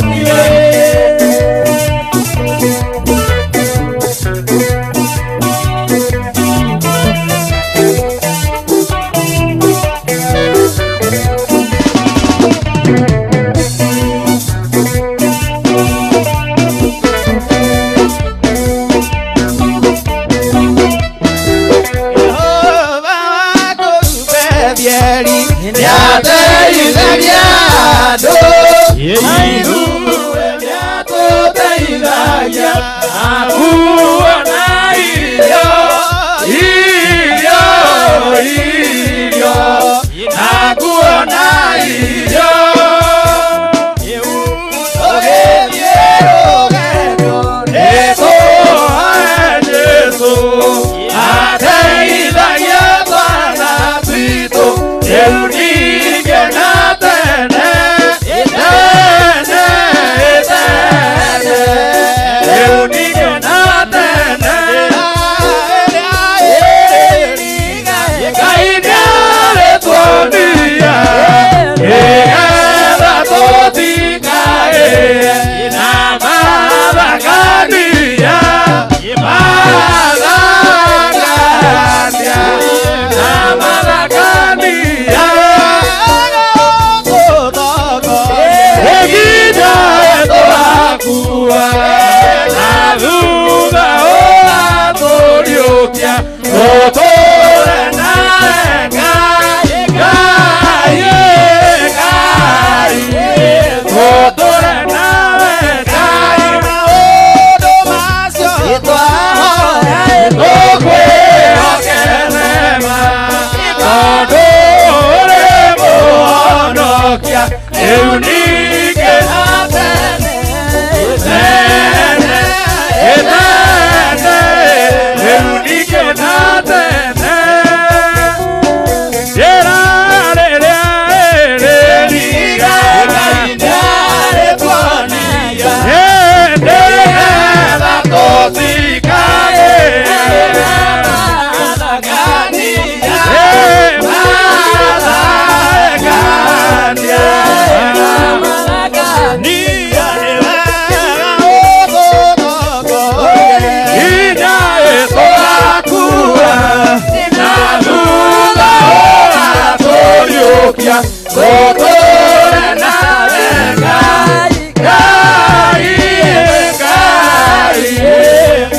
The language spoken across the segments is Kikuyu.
Mahinda. ũgatũriũkia tũtũũre nawe Ngai Ngai Ngai tũtũũre nawe Ngai maũndũ macio twahoya tũkwĩhokere neema tondũ ũrĩ mũhonokia rĩu ningĩ na tene tene tene rĩu ningĩ na tene njĩra rĩrĩa ĩrĩriga Ngai nĩarĩtuonia nĩgetha tũtikagĩe Mathangania mathangania Mathangania nĩ wega ũtũtongorie Inya ĩtũgakua na thutha ũgatũriũkia tũtũũre nawe Ngai Ngai Ngai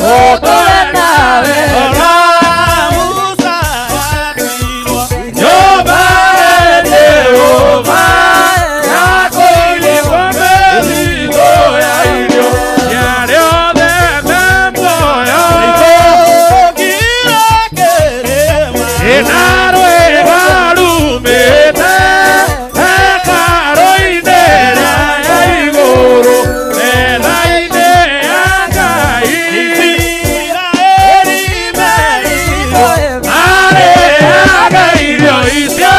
tũtũũre nawe Ona Musa atuirwo nyũmba ya Jehova yakũigĩrwo mĩthithũ ya irio ya arĩa othe me muoyo Tũkire kĩrĩma ĩna rwĩga rumĩte hekarũ-inĩ ĩrĩa ya igũrũ metha-inĩ ya Ngai Isiraeli merirwo arĩaga irio icio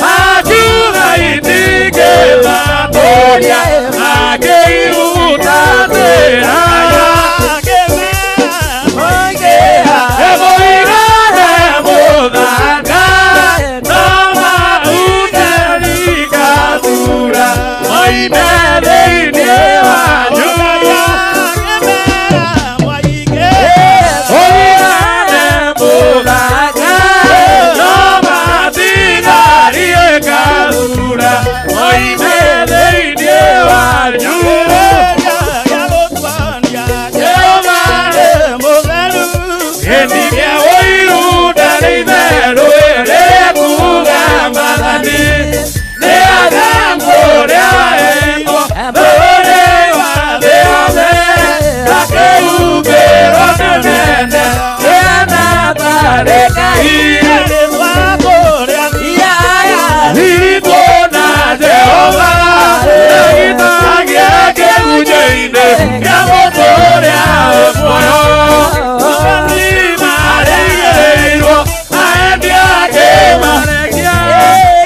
makiuga itingĩmatũria makĩihutatĩra akĩmera moigĩra Mũigane mũthanga no maune rikathura moime thĩinĩ wanyu akĩmera moigĩra Mũigane mũthanga no matigari ĩkathura moime thĩinĩ wanyu gĩa gũtuania Jehova mũtheru Gĩti kĩa ũiru ndarĩ itherũ rĩkuga maathani nĩ Adamu ũrĩa wahetwo bũrũri wa thĩ yothe akĩhumbĩrwo nĩ ũnene nĩanatarĩkai rĩtwa kũrĩa Iritũ na Jehova na gĩta gĩake kĩgunyo-inĩ kĩa mũtĩ ũrĩa wĩ muoyo marigĩrĩirwo aendi akĩmarekia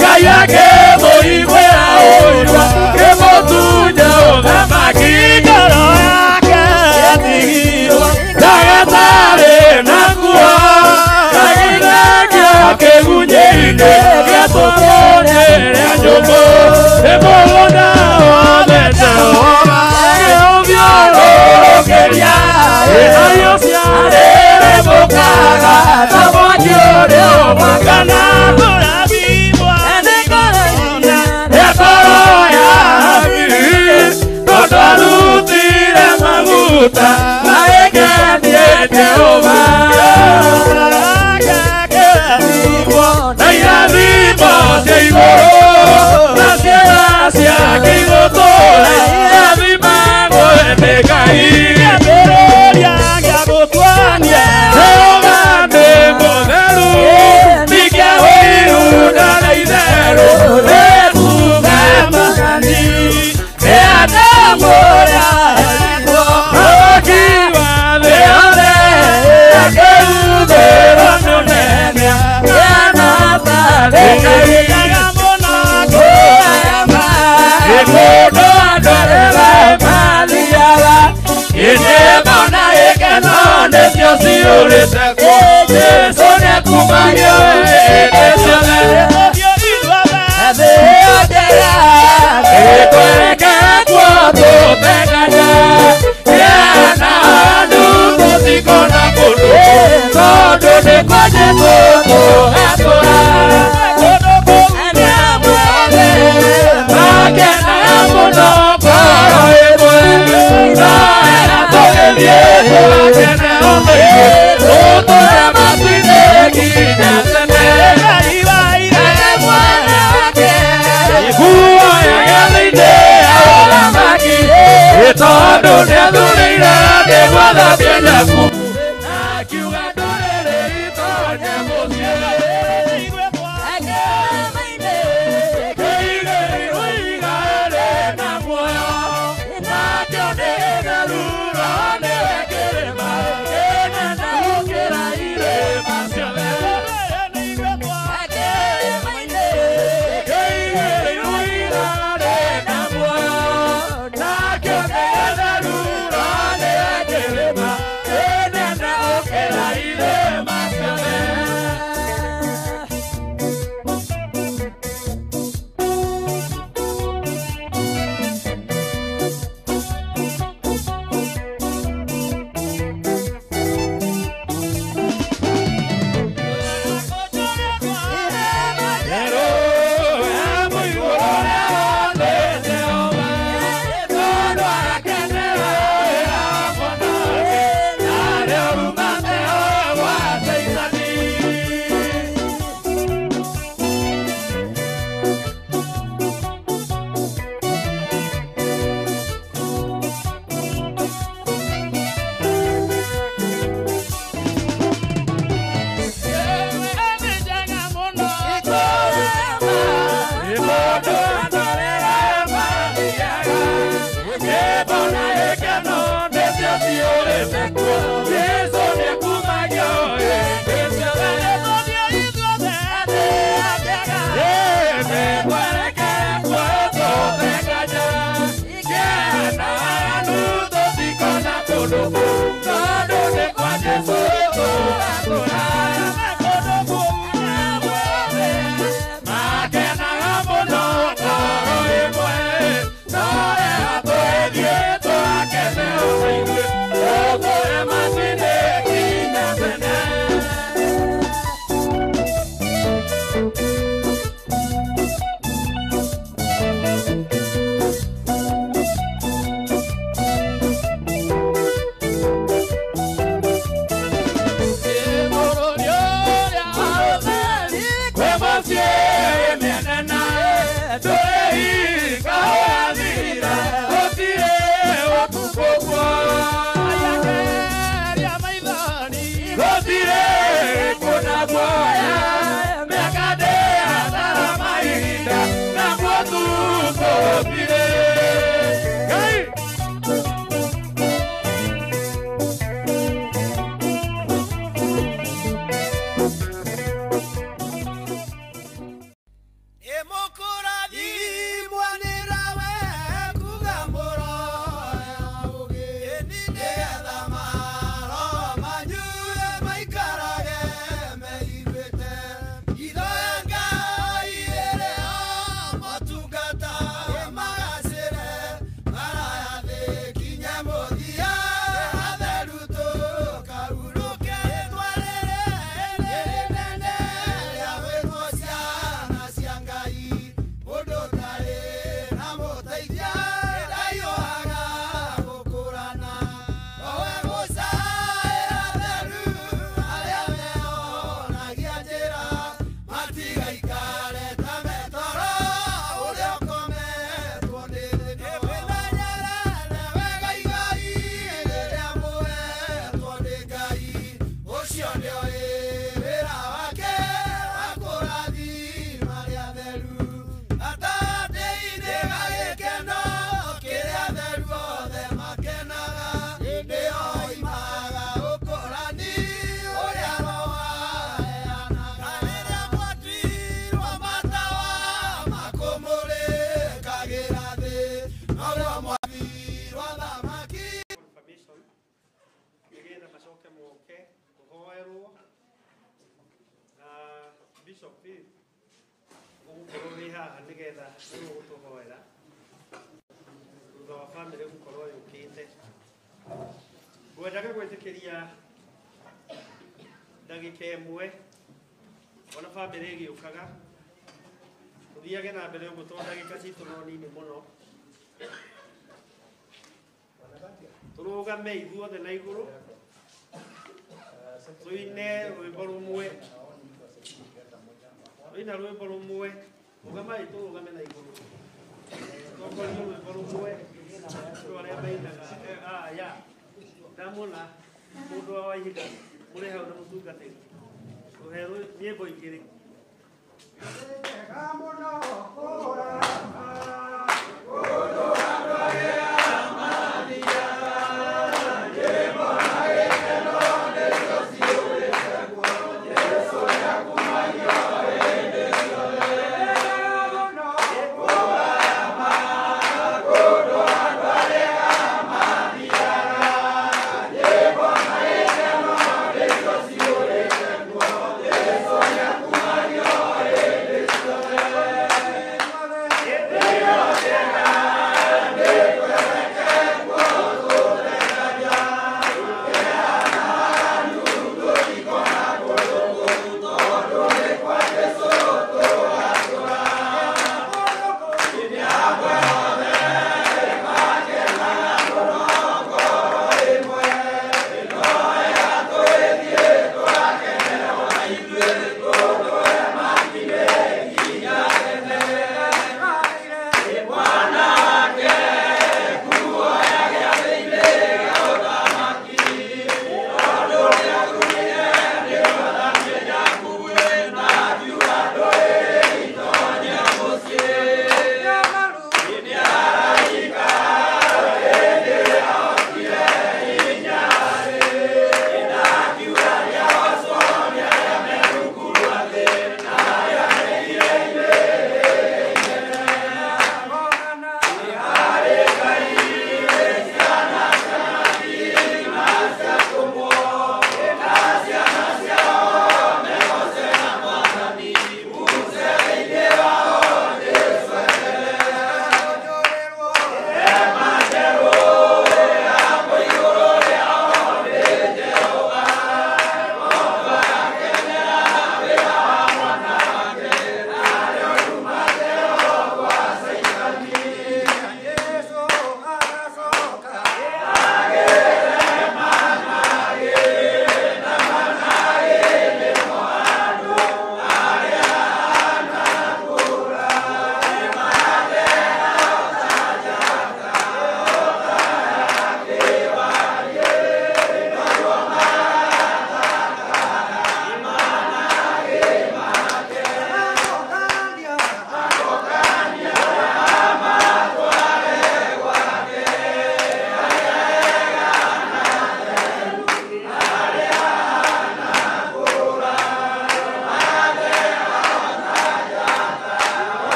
Ngai akĩmũiguĩra ũiru akĩmũtunya ũthamaki ngoro yake yatigirwo ndagatarĩ na nguo kagĩta kĩgunyĩ-inĩ gĩa tũtũrĩ rĩa nyũmũ nĩ mũgũnda wothe Jehova akĩũthiũrũrũkĩria ĩnayo ciarĩrĩmbũkaga ta mwaki ũrĩa ũmwakana kũrathimwo Ekoro ya Habili tondũ arutire maguta maĩkenie Jehova yake kĩrathimwo na irathimo cia igũrũ na ciana ciake igũtũũra irathimagwo nĩ Ngai kĩambĩrĩria gĩa gũtuania Jehova nĩ mũtheru ningĩ ũiru ndarĩ itherũ rĩkuga maathani nĩ Adamu ũrĩa wahetwo ũhoti wa thĩ yothe akĩhumbĩrwo nĩ ũnene nĩanatarĩkai Wega mũno kũrema Ĩkũndũ andũ arĩa mathiaga Inemo na gĩkeno nĩcio ciũrĩte kuo Jesũ nĩakumagio hĩndĩ ciothe Tũthiĩ ithuothe Ĩtwerekere kuo tũtenganya Kĩana andũ tũtikona kũndũ tondũ nĩ kwa Jesũ tũgatũra kũndũ kũu Makenaga mũno ngoro ĩmwe no wega tũgĩthiĩ tũgakene o tũigue tũtũre Nyĩmbo na gĩkeno nĩcio ciyũrĩte kuo. Jesũ nĩakumagio hĩndĩ ciothe. Nĩngwerekera kuo tũthekaja. Kĩana waganu tũtikona kũndũ kũu, tondũ nĩ kwa Jesũ tũratũra. Makenaga mũno ngoro ĩmwe, no wega tũgĩthiĩ tũgakene o ta ithuĩ, tũtũre macinĩ nginya tene. Kwĩ mũciĩ mĩnene, ndũrĩ hinga ũgathira, gũtirĩ ũtukũ kuo. Gũtirĩ kuna guoya, mĩaka ndĩatara mahinda, naguo ũtukũ ũthire. Ngai! Confirmation nigetha macoke moke kũhoerwo na Bishop Philip ũgũkorwo wĩ haha nĩgetha nĩwe ũgũtũhoera thutha wa bamĩrĩ gũkorwo yũkĩte. Ngwendaga gwĩtĩkĩria ndagĩka ĩmwe ona bamĩrĩ ĩgĩũkaga tũthiage na mbere ũguo tondũ ndagĩka citũ no nini mũno. Tũrũgame ithuothe na igũrũ tũine rwĩmbo rũmwe, tũina rwĩmbo rũmwe, rũgamai tũrũgame na igũrũ tongorio rwĩmbo rũmwe andũ arĩa mainaga aya ndamona mũndũ wa Waihiga mũrĩ hau na mũtungatĩri tũhe nyĩmbo igĩrĩ. Yeah.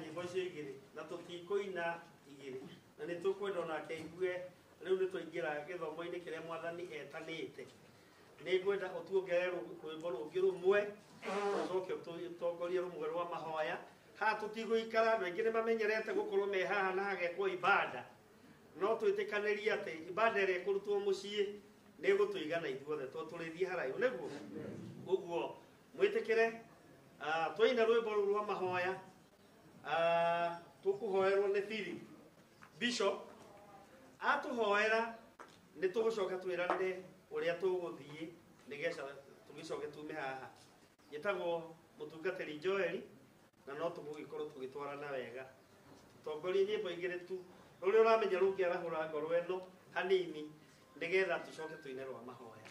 nyĩmbo icio igĩrĩ na tũtikũina igĩrĩ na nĩ tũkwenda onake aigue rĩu nĩ twaingĩra gĩthomo-inĩ kĩrĩa mwathani etanĩte. Nĩ ngwenda ũtuongerere rwĩmbo rũngĩ rũmwe ũcoke ũtongorie rũmwe rwa mahoya. Haha tũtigũikara, andũ aingĩ nĩ mamenyerete gũkorwo me haha na hagekwo ibada, no twĩtĩkanĩrie atĩ ibada ĩrĩa ĩkũrutwo mũciĩ nĩ ĩgũtũigana ithuothe tondũ tũrĩthiĩ haraihu nĩguo. Ũguo mwĩtĩkĩre twaina rwĩmbo rũu rwa mahoya, tũkũhoerwo nĩ Philip Bishop. Atũhoera nĩ tũgũcoka twĩranĩre ũrĩa tũgũthiĩ nĩgetha tũgĩcoke tume haha. Njĩtagwo mũtungatĩri Joel na no tũgũgĩkorwo tũgĩtwarana wega. Tũtongorie nyĩmbo igĩrĩ tu rũrĩa ũramenya rũngĩarahũra ngoro ĩno hanini nĩgetha tũcoke tũine rwa mahoya.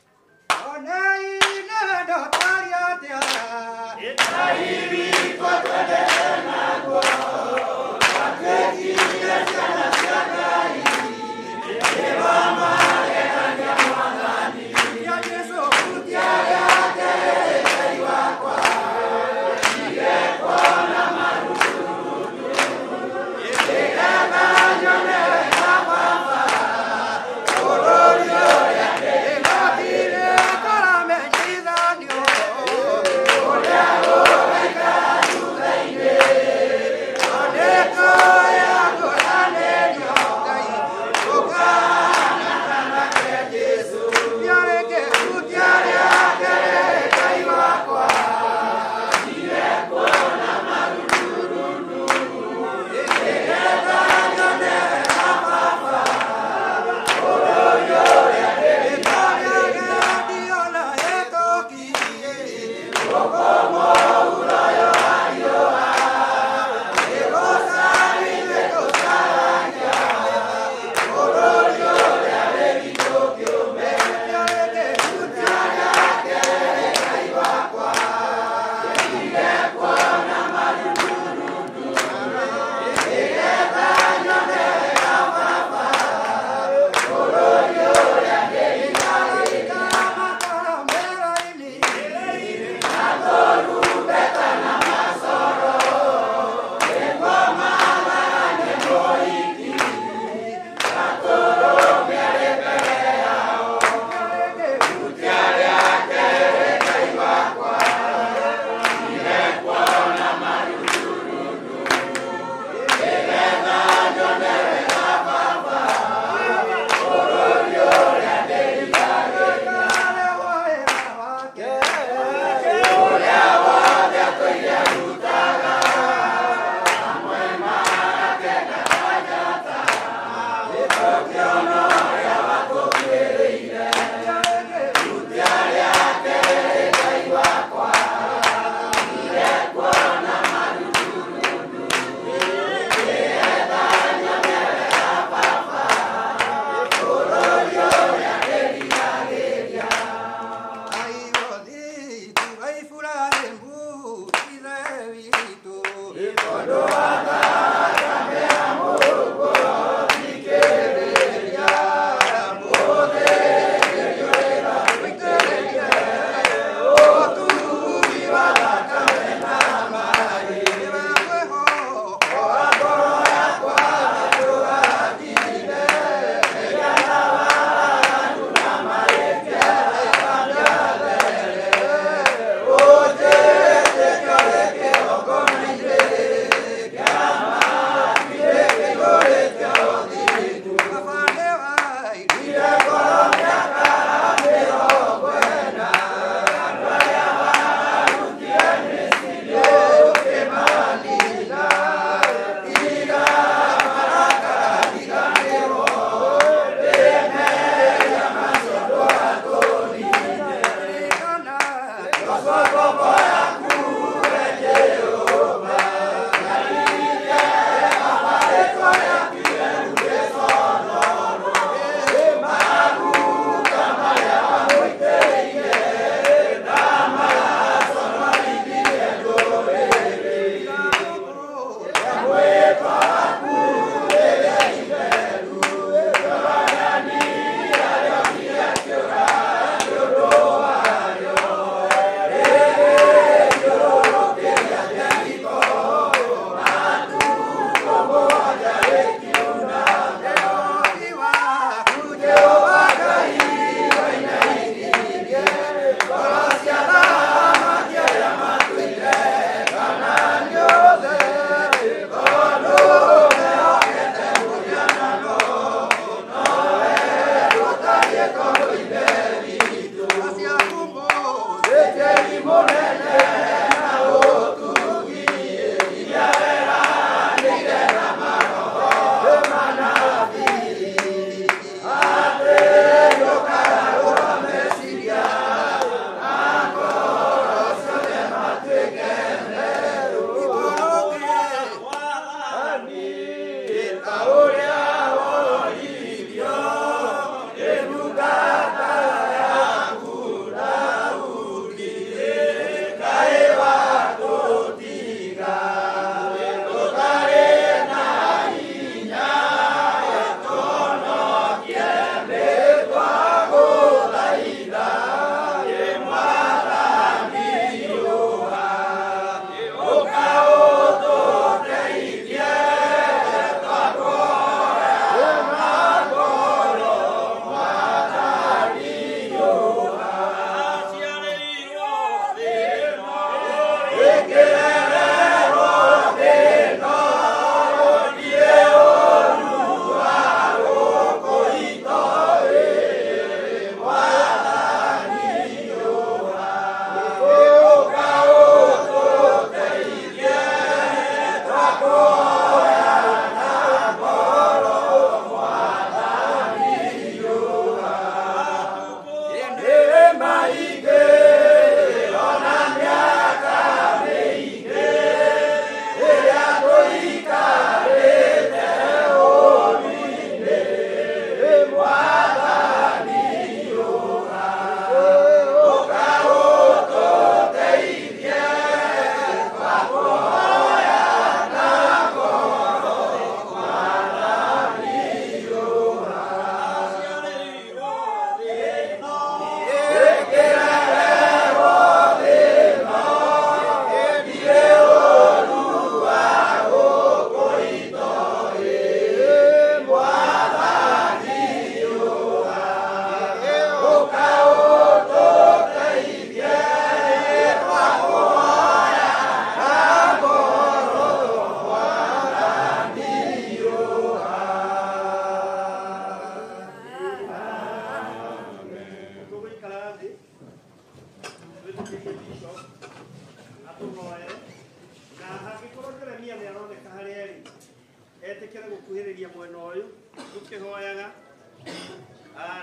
Etĩkĩre gũkuhĩrĩria mwena ũyũ tũkĩhoyaga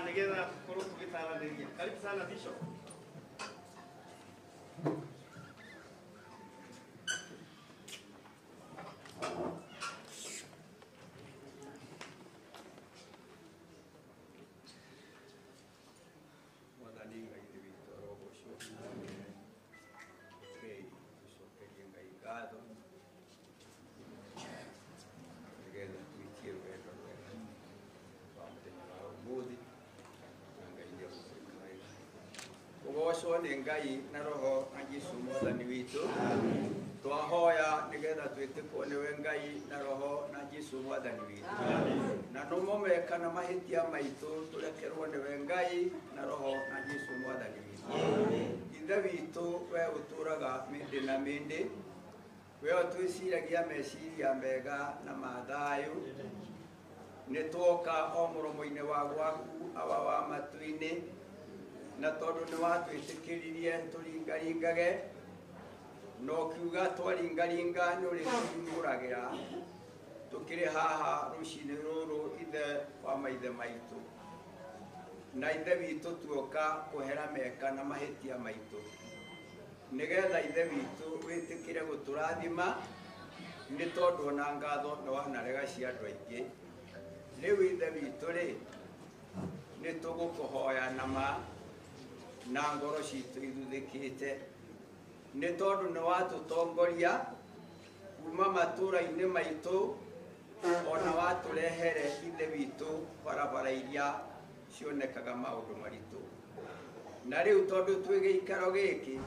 nĩgetha tũkorwo tũgĩtaranĩria. Karibu sana Bishop. Mwathani Ngai witũ arogocwo. Rekei tũcokerie Ngai ngatho nĩgetha tũikie rũgendo rwega rwa mũthenya wa ũmũthĩ, na Ngai nĩegũtwĩka wega. Ũgocwo nĩ Ngai na Roho na Jesũ Mwathani witũ. Twahoya nĩgetha twĩtĩkwo nĩwe Ngai na Roho na Jesũ Mwathani witũ. Na nomo meka na mahĩtia maitũ tũrekerwo nĩwe Ngai na Roho na Jesũ Mwathani witũ. Ithe witũ we ũtũraga mĩndĩ na mĩndĩ, we ũtwĩciragia meciria mega na mathayũ, nĩ twoka o mũromo-inĩ wa gwaku Awa wa matu-inĩ, na tondũ nĩ watwĩtĩkĩririe tũringaringage, na ũkiuga twaringaringa nĩ ũrĩtũhingũragĩra. Tũkĩrĩ haha rũcinĩ rũrũ Ithe wa maithe maitũ, na Ithe witũ tuoka kũhera meka na mahĩtia maitũ, nĩgetha Ithe witũ wĩtĩkĩre gũtũrathima, nĩ tondũ ona ngatho nĩ wanarega cia andũ aingĩ. Rĩu Ithe witũ rĩ, nĩ tũgũkũhoya na ma na ngoro citũ ithuthĩkĩte, nĩ tondũ nĩ watũtongoria kuma matũra-inĩ maitũ, ona watũrehere Ithe witũ barabara iria cionekaga maũndũ maritũ. Na rĩu tondũ twĩ gĩikaro gĩkĩ,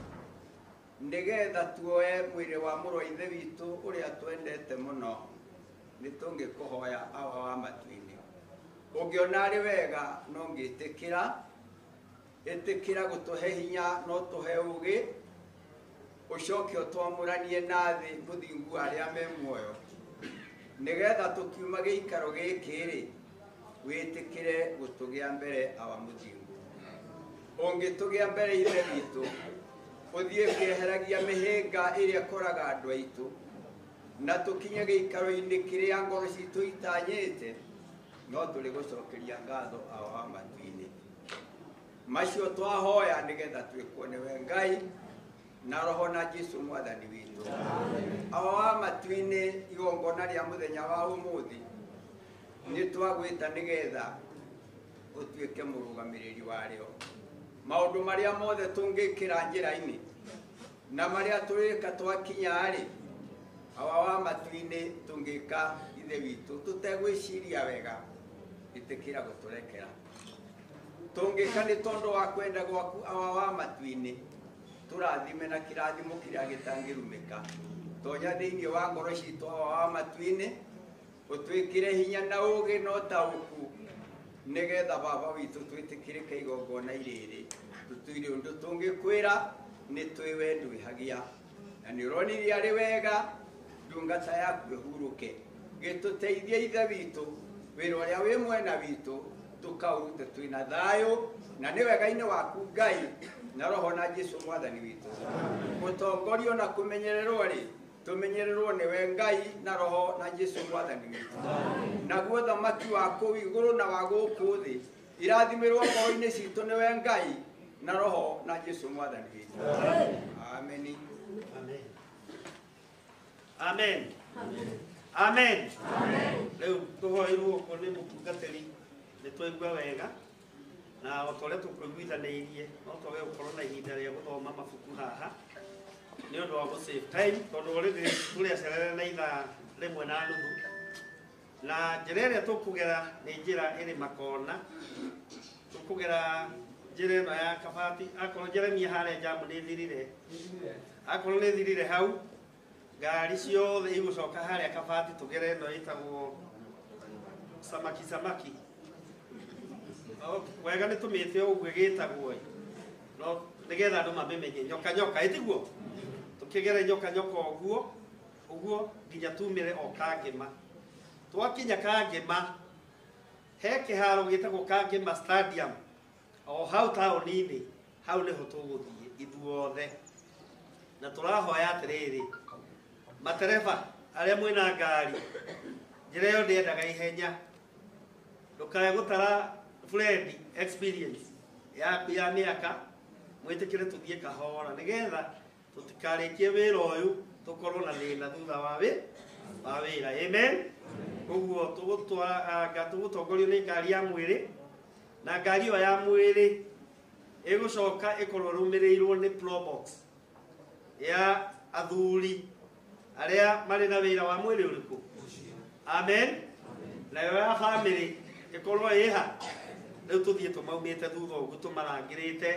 nĩgetha tuoe mwĩrĩ wa mũrũ wa Ithe witũ ũrĩa twendete mũno, nĩ tũngĩkũhoya Awa wa matu-inĩ. Ũngĩona arĩ wega no ngĩtĩkĩra, ĩtĩkĩra gũtũhe hinya no tũhe ũgĩ, ũcoke ũtwamũranie na thĩ mũthingu arĩa me muoyo, nĩgetha tũkiuma gĩikaro gĩkĩ rĩ, wĩtĩkĩre gũtũgĩa mbere Awa mũthingu. Ũngĩtũgĩa mbere Ithe witũ, ũthiĩ ũkĩeheragia mĩhĩnga ĩrĩa ĩkoraga andũ aitũ, na tũkinye gĩikaro-inĩ kĩrĩa ngoro citũ itanyĩte, no tũrĩgũcokeria ngatho Awa wa matu-inĩ. Macio twahoya nĩgetha twĩkwo nĩwe Ngai na Roho na Jesũ Mwathani witũ. Awa wa matu-inĩ, igongona rĩa mũthenya wa ũmũthĩ nĩ twagwĩta nĩgetha ũtuĩke mũrũgamĩrĩri warĩo. Maũndũ marĩa mothe tũngĩkĩra njĩra-inĩ na marĩa tũrĩka twakinya-rĩ, Awa wa matu-inĩ tũngĩka Ithe witũ tũtegwĩciria wega, ĩtĩkĩra gũtũrekera. Tũngĩka nĩ tondũ wa kwenda gwaku Awa wa matu-inĩ, tũrathime na kĩrathimo kĩrĩa gĩtangĩrumĩka. Tonya thĩinĩ wa ngoro citũ Awa wa matu-inĩ, ũtwĩkĩre hinya na ũgĩ na ũtaũku, nĩgetha Baba witũ twĩtĩkĩrĩke igongona irĩrĩ. Tũtũire ũndũ tũngĩkwĩra nĩ twĩ we ndwĩhagia, na nĩ ũronirie arĩ wega ndungata yaku ĩhurũke. Gĩtũteithie Ithe witũ wĩra ũrĩa wĩ mwena witũ tũkaũrute twĩna thayũ, na nĩ wega-inĩ waku Ngai na Roho na Jesũ Mwathani witũ. Gũtongorio na kũmenyererwo rĩ, tũmenyererwo nĩwe Ngai na Roho na Jesũ Mwathani witũ. Naguo thamaki wa kũu igũrũ na wa gũkũ thĩ irathimĩrwo ngoro-inĩ citũ nĩwe Ngai na Roho na Jesũ Mwathani witũ. Ameni. Amen. Amen. Amen. Rĩu tũhoirwo gũkũ nĩ mũtungatĩri, nĩ twaigua wega, na o ta ũrĩa tũkũiguithanĩirie no twage gũkorwo na ihinda rĩa gũthoma mabuku haha nĩ ũndũ wa gũ save time, tondũ already tũrĩacerere na ithaa rĩmwe na nuthu, na njĩra ĩrĩa tũkũgera nĩ njĩra ĩrĩ makona. Tũkũgera njĩra ĩno ya Kabati, akorwo Jeremia harĩa njamu nĩ thirire, akorwo nĩ thirire hau, ngari ciothe igũcoka harĩa Kabati tũgere ĩno ĩtagwo samaki samaki. Wega nĩ tũmĩte ũguo ĩgĩtagwo ĩ, no nĩgetha andũ mamĩmenye nyoka nyoka, ĩtiguo? Tũkĩgere nyoka nyoka ũguo ũguo nginya tumĩre o Kangĩma. Twakinya Kangĩma, he kĩharo gĩtagwo Kangĩma Stadium o hau taũni-inĩ, hau nĩho tũgũthiĩ ithuothe. Na tũrahoya atĩrĩrĩ, matereba arĩa mwĩna ngari Njĩra ĩyo ndĩendaga ihenya. Ndũkae gũtara friend experience yaku ya mĩaka, mwĩtĩkĩre tũthiĩ kahora nĩgetha tũtikarĩkie wĩra ũyũ tũkorwo na thĩna thutha wa wĩra. Amen. Koguo tũgũtongorio nĩ ngari ya mwĩrĩ, na ngari ĩyo ya mwĩrĩ ĩgũcoka ĩkorwo ĩrũmĩrĩirwo nĩ probox ya athuri arĩa marĩ na wĩra wa mwĩrĩ ũrĩkũ. Amen. Nayo ya family ĩkorwo ĩha. Rĩu tũthiĩ tũmaumĩte thutha ũguo tũmarangĩrĩte,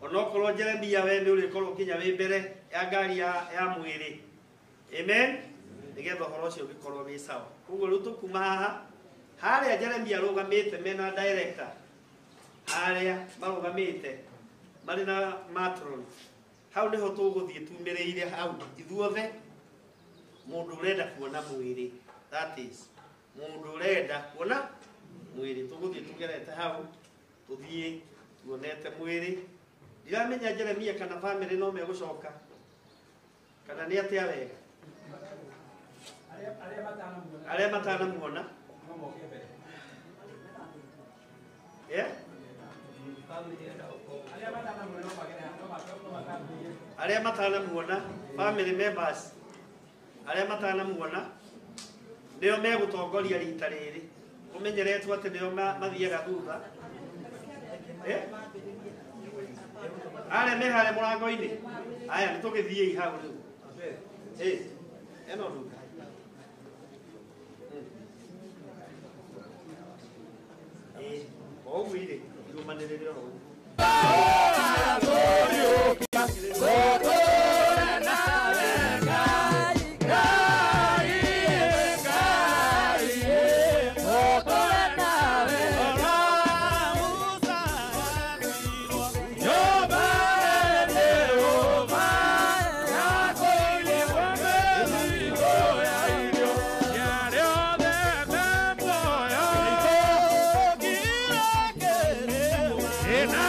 onokorwo Jeremia we nĩ ũrĩkorwo nginya wĩ mbere ya ngari ya mwĩrĩ. Amen. Nĩgetha ũhoro ũcio ũgĩkorwo wĩ sawa. Koguo rĩu tũkuma haha harĩa Jeremia arũgamĩte mena director, harĩa marũgamĩte marĩ na matron, hau nĩho tũgũthiĩ tumĩrĩire hau ithuothe. Mũndũ ũrenda kuona mwĩrĩ, that is mũndũ ũrenda kuona mwĩrĩ, tũgũthiĩ tũgerete hau tũthiĩ tuonete mwĩrĩ. Ndiramenya Jeremia kana family no megũcoka kana nĩ atĩa wega. Arĩa matanamuona arĩa matanamuona, family members arĩa matanamuona nĩo megũtongoria rita rĩrĩ. Ũmenyeretwo atĩ nĩo mathiaga thutha. Arĩa me harĩa mũrango-inĩ, aya nĩ tũgĩthiĩi hau rĩu. Ĩno nduka. O ũguo irĩ irũmanĩrĩre oro ũguo. Yeah.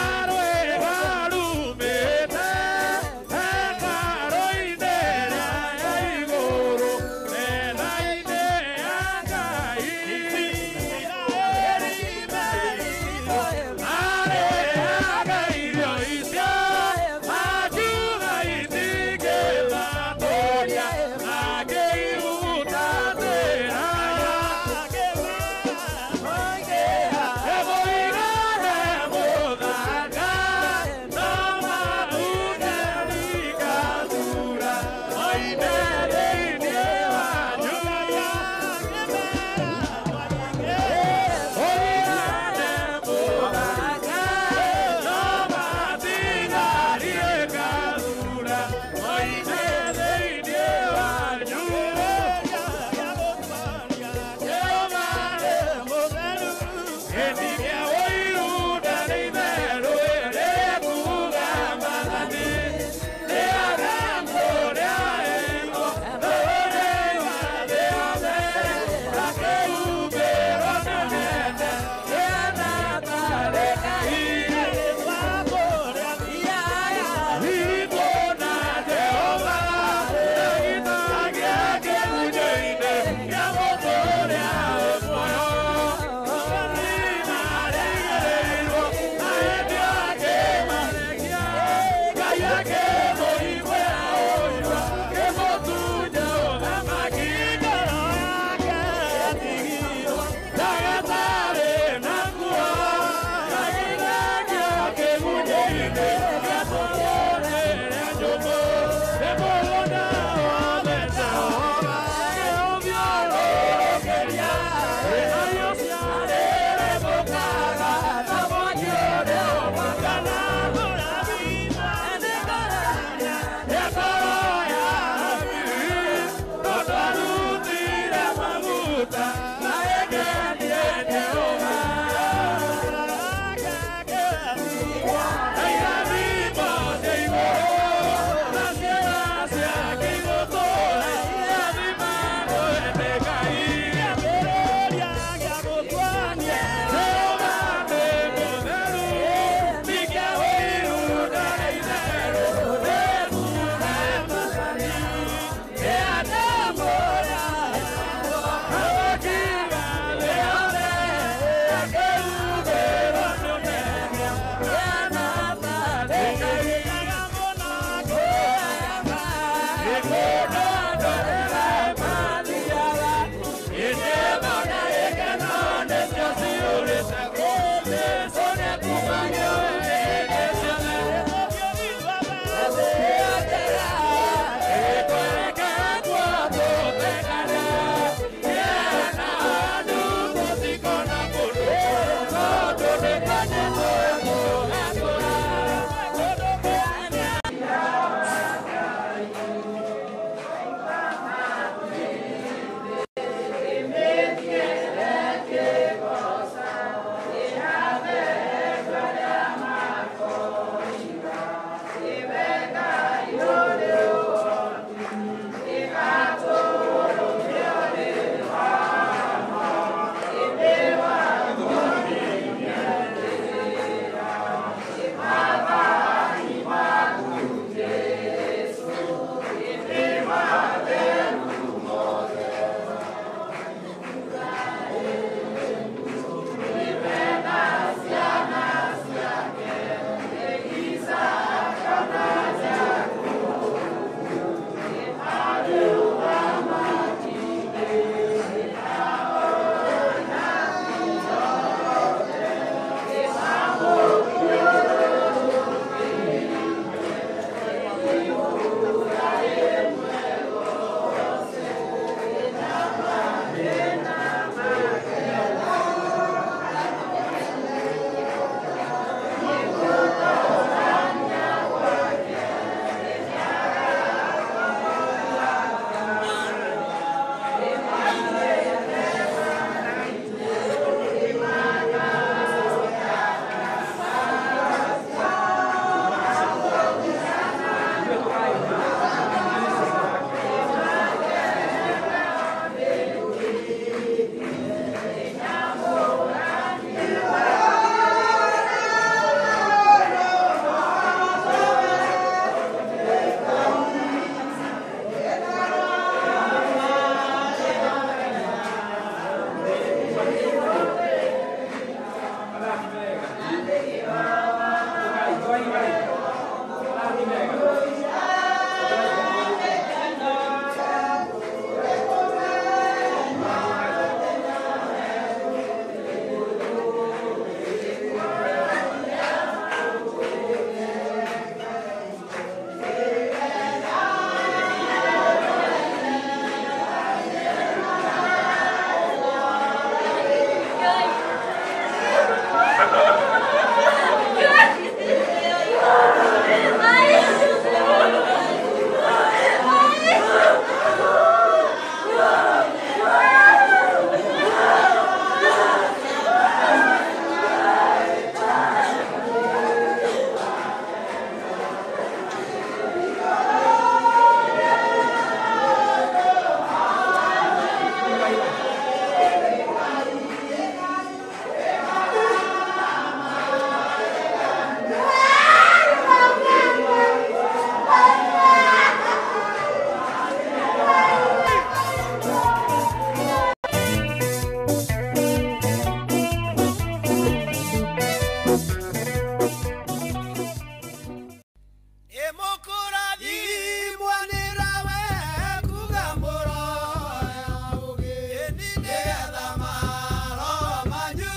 Nĩgetha maroho manyu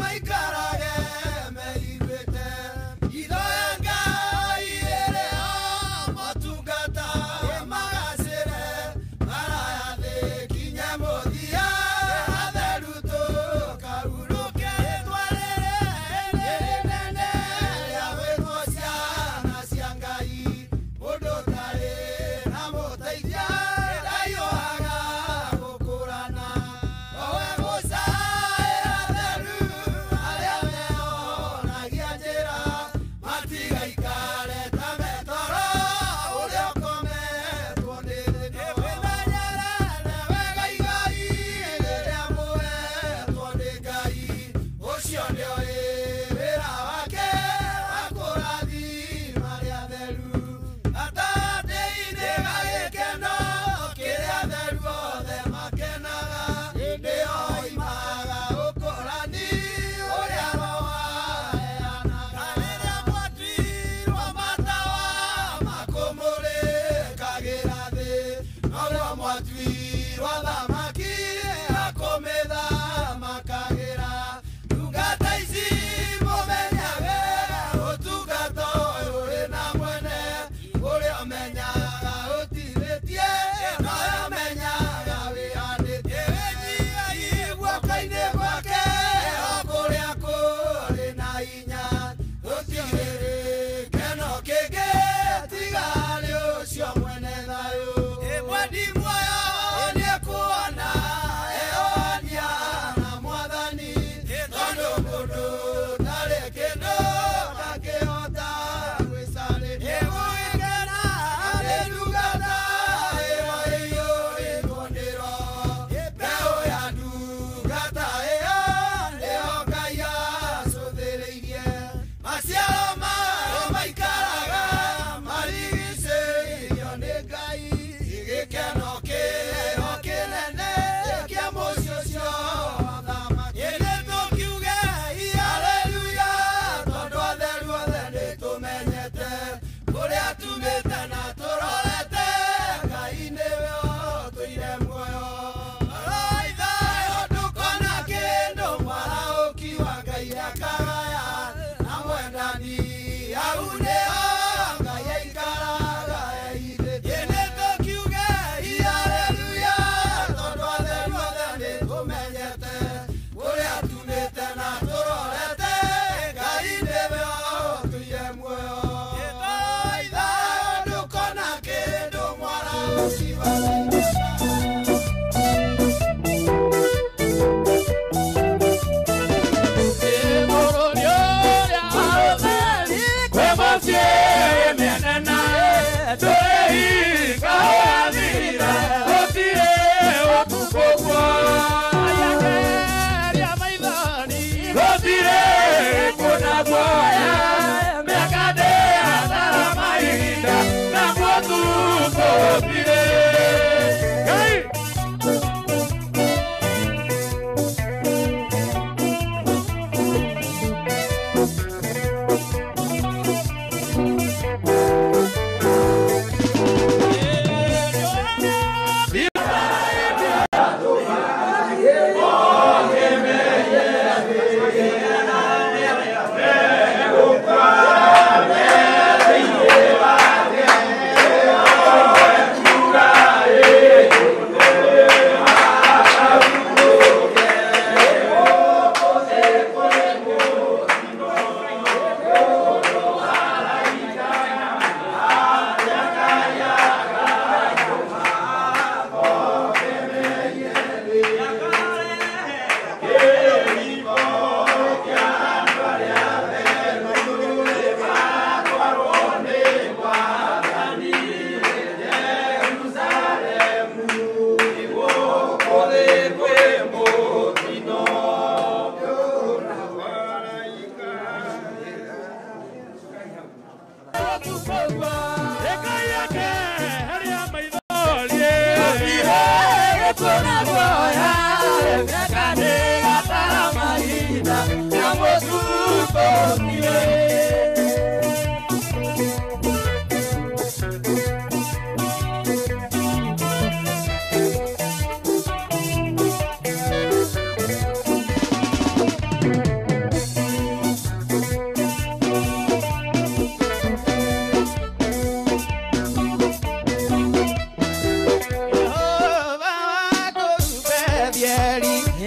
maikarage meiguĩte. Hitho ya Ngai ĩrĩ ho motungata magacĩre maraya thĩ kinya mũthia atheru tũkahurũke twarĩre rĩrĩ rĩa gwĩtwo ciana cia Ngai. Mũndũ ũtarĩ na mũteithia ndahiũhaga gũkũrana.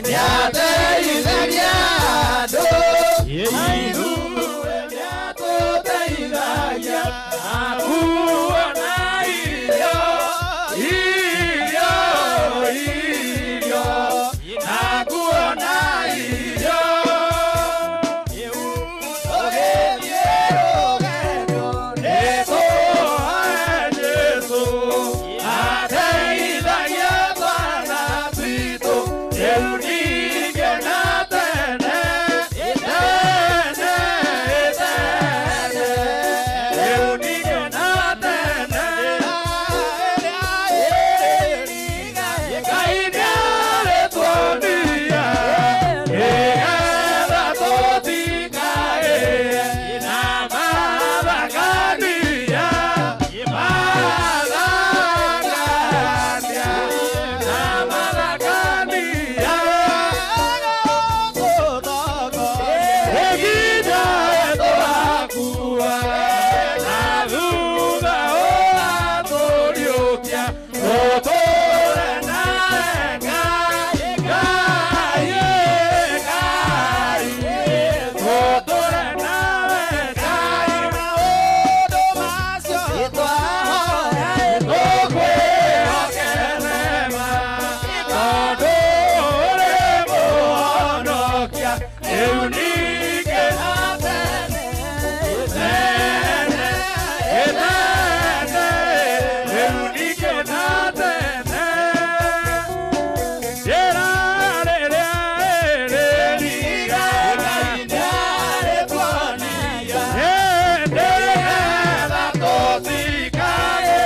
Nĩateithagia andũ na ithuĩ nĩatũteithagia akuona irio irio irio nakuona irio ũgĩthiĩ rũgendo nĩtũhoe Jesũ ateithagia twana twitũ rĩu ningĩ na tene tene tene rĩu ningĩ na tene Ngai nĩarĩtuonia nĩgetha tũtikae na mathakania mathakania na mathakania ĩginya tũgakua na thutha ũgatũriũkia tũtũre nawe Ngai Ngai Ngai tũtũre nawe Ngai maũndũ macio tũkwĩhokere ma tondũ ũrĩ mũhonokia rĩu ningĩ na tene tene tene rĩu ningĩ na tene njĩra rĩrĩa ĩrĩriga Ngai nĩarĩtuonia nĩgetha tũtikae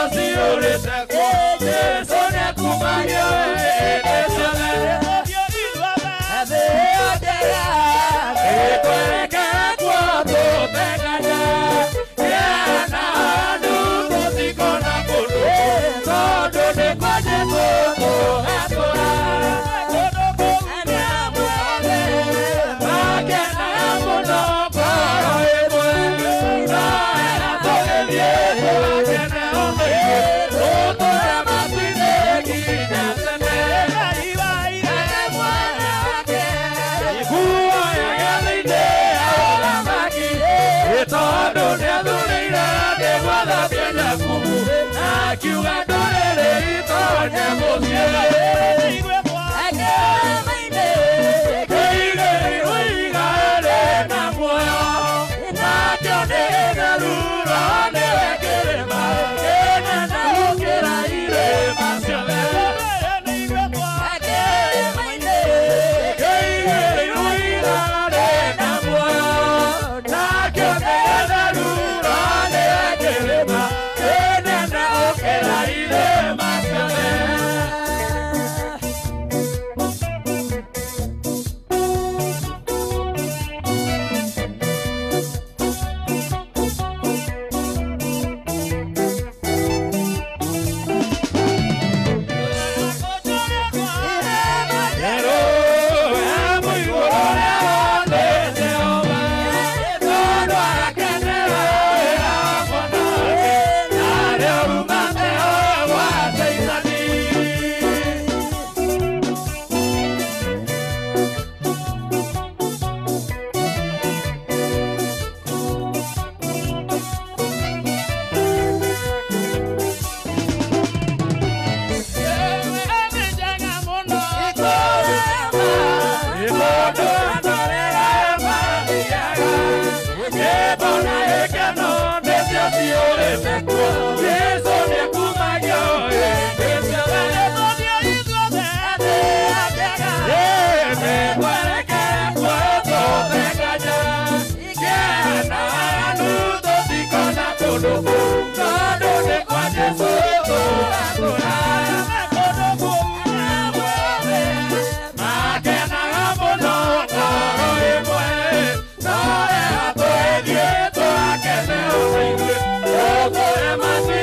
nĩcio ciyũrĩte kuo. Jesũ nĩakumagio hĩndĩ ciothe. Ĩtwerekera kuo tũtenganya, kĩana handũ tũtikona kũndũ, tondũ nĩ kwa Jesũ tũgatũra. Makenaga mũno ngoro ĩmwe, noera tũgĩthiĩ tũgakene o ithuĩ, tũtũre matu-inĩ nginya tene. Tondũ nĩathurĩire nĩgwathambia Jakubu, akiuga ndũrĩrĩ itonye mũciĩ. Kĩigĩrĩirwo ihiga rĩna muoyo, nakĩo nĩ gĩtheru, Roho nĩwe kĩrĩma kĩnene gũkĩra irĩma ciothe. Kĩigĩrĩirwo ihiga rĩna muoyo, nakĩo nĩ gĩtheru, Roho nĩwe kĩrĩma kĩnene gũkĩra irĩma ciothe. Makenaga mũno ngoro ĩmwe, noera tũgĩthiĩ tũgakene o ithuĩ, tũtũre matu-inĩ.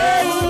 Thank you.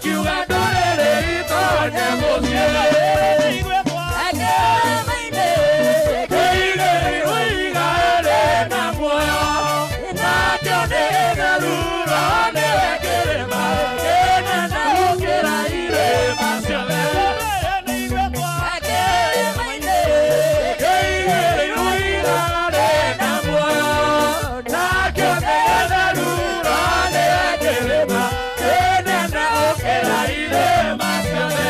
Akiuga ndũrĩrĩ itonye mũciĩ. Kĩigĩrĩirwo iga rĩna muoyo, nakĩo nĩ gĩtheru, Roho nĩwe kĩrĩma kĩnene gũkĩra irĩma ciothe. Kĩigĩrĩirwo iga rĩna muoyo, nakĩo nĩ gĩtheru, Roho nĩwe kĩrĩma kĩnene gũkĩra irĩma ciothe.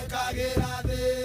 Kagera.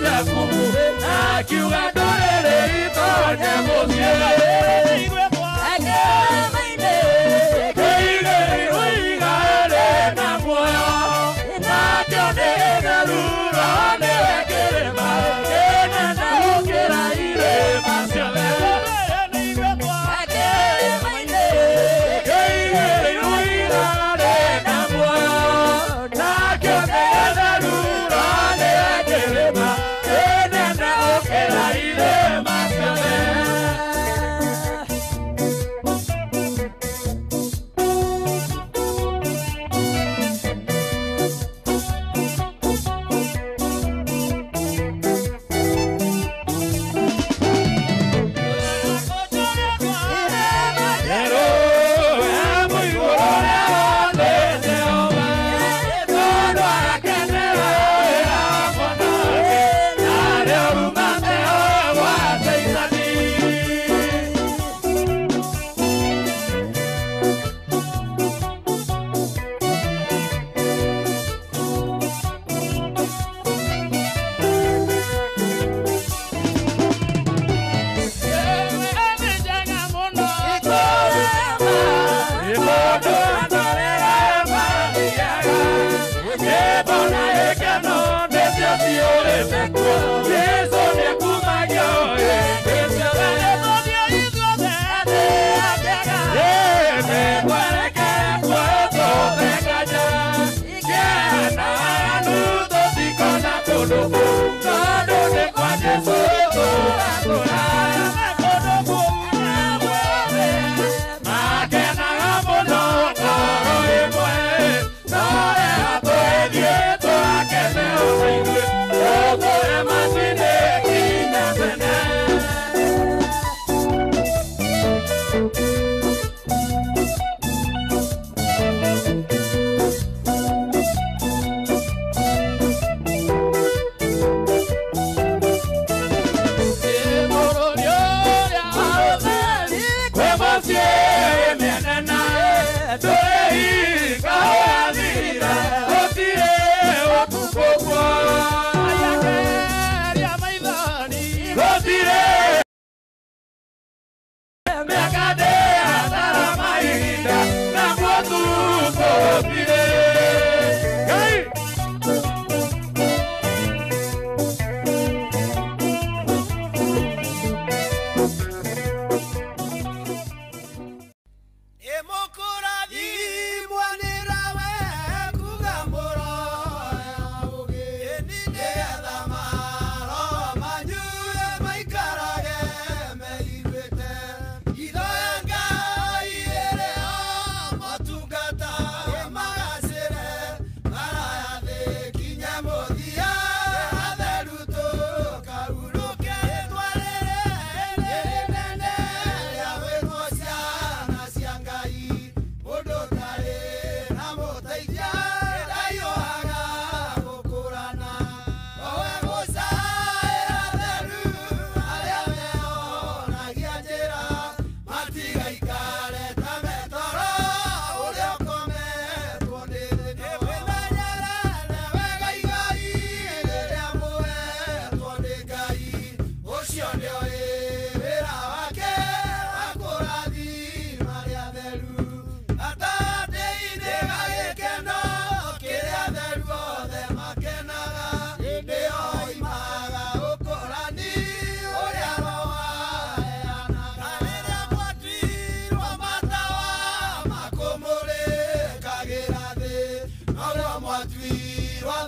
Jakubu akiuga ndũrĩrĩ itonye mũciĩ kĩigĩrĩirwo ihiga rĩna muoyo nakĩo nĩ gĩtheru Roho nĩwe kĩrĩma kĩnene gũkĩra irĩma ciothe kĩigĩrĩirwo ihiga rĩna muoyo nakĩo nĩ gĩtheru Roho nĩwe kĩrĩma kĩnene gũkĩra irĩma ciothe.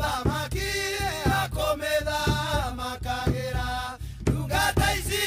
Thamaki akometha makagira ndungata ici.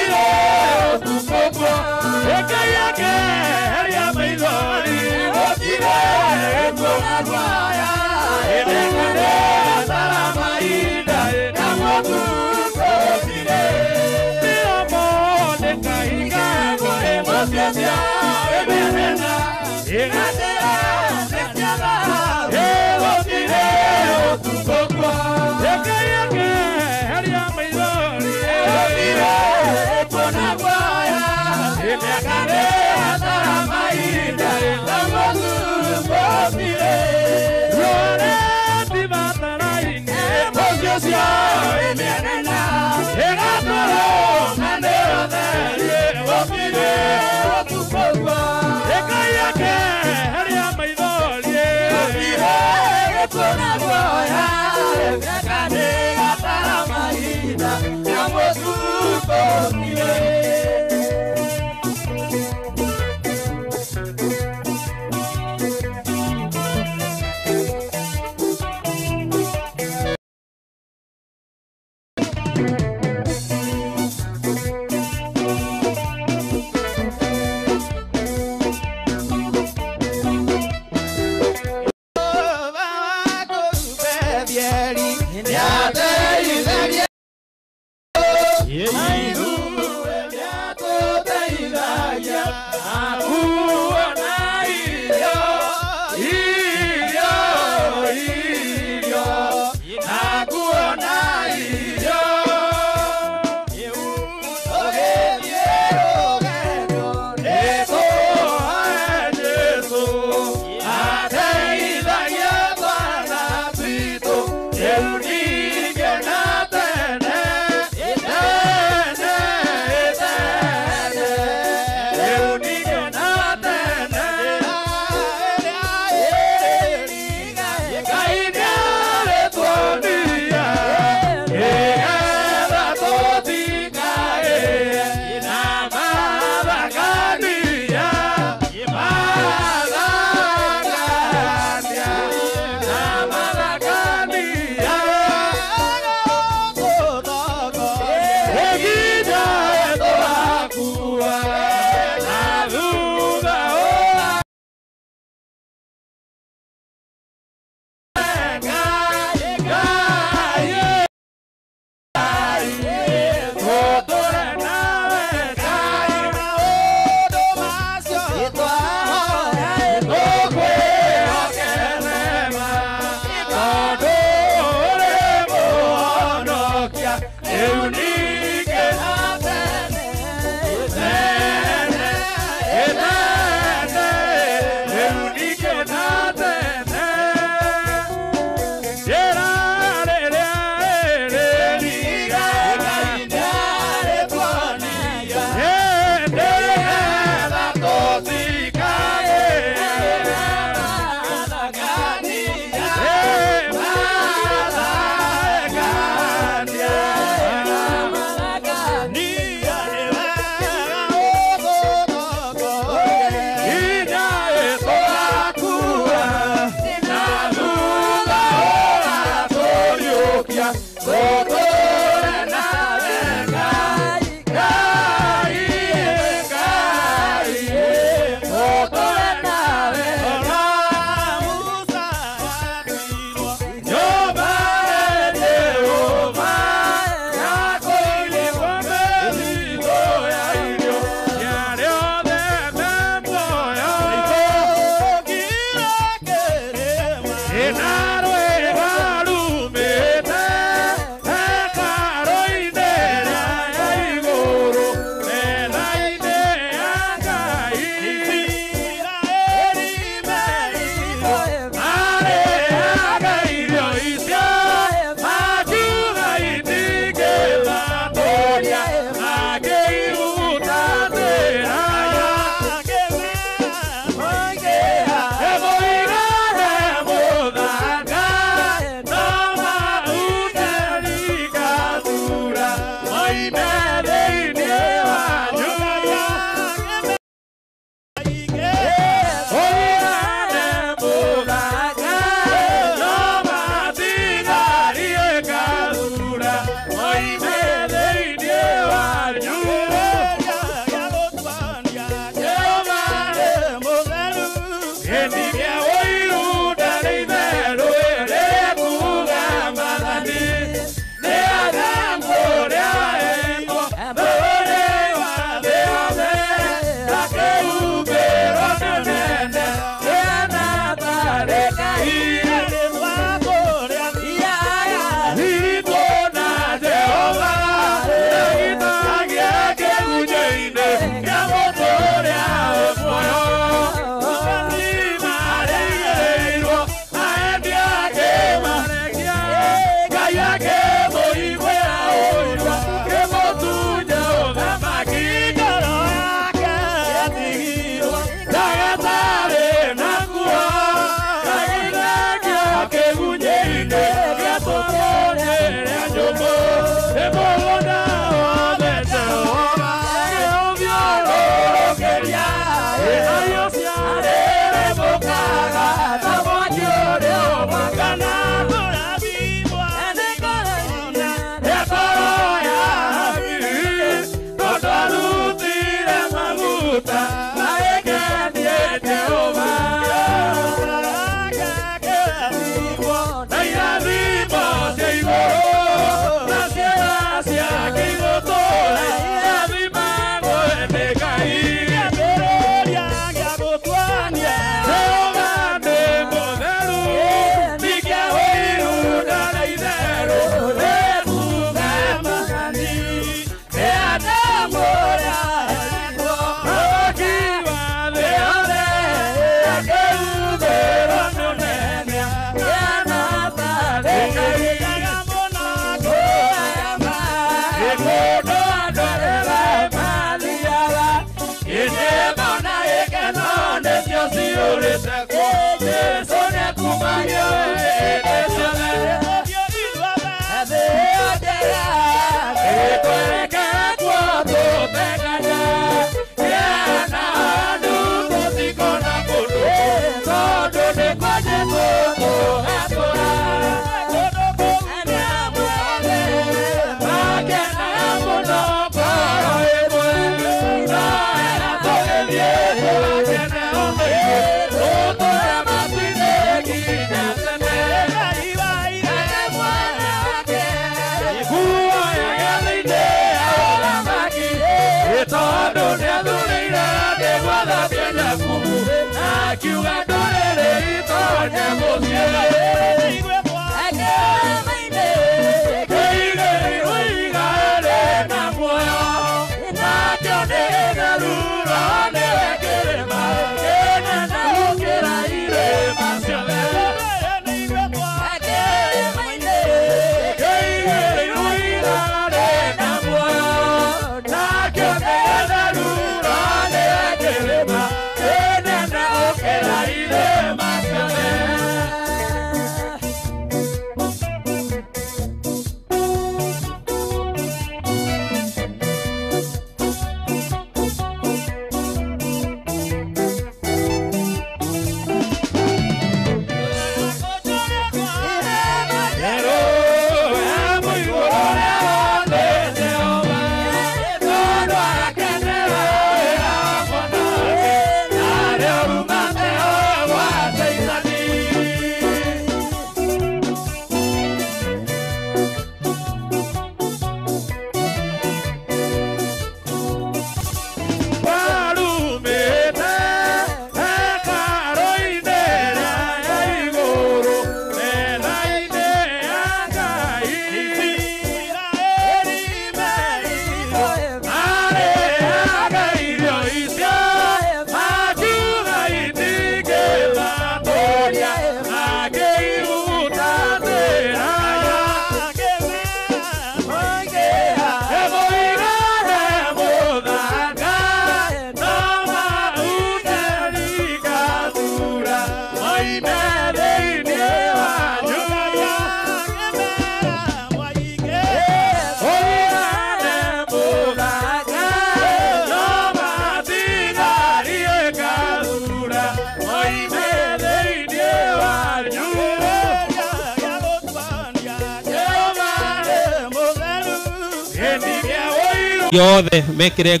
Yothe mekire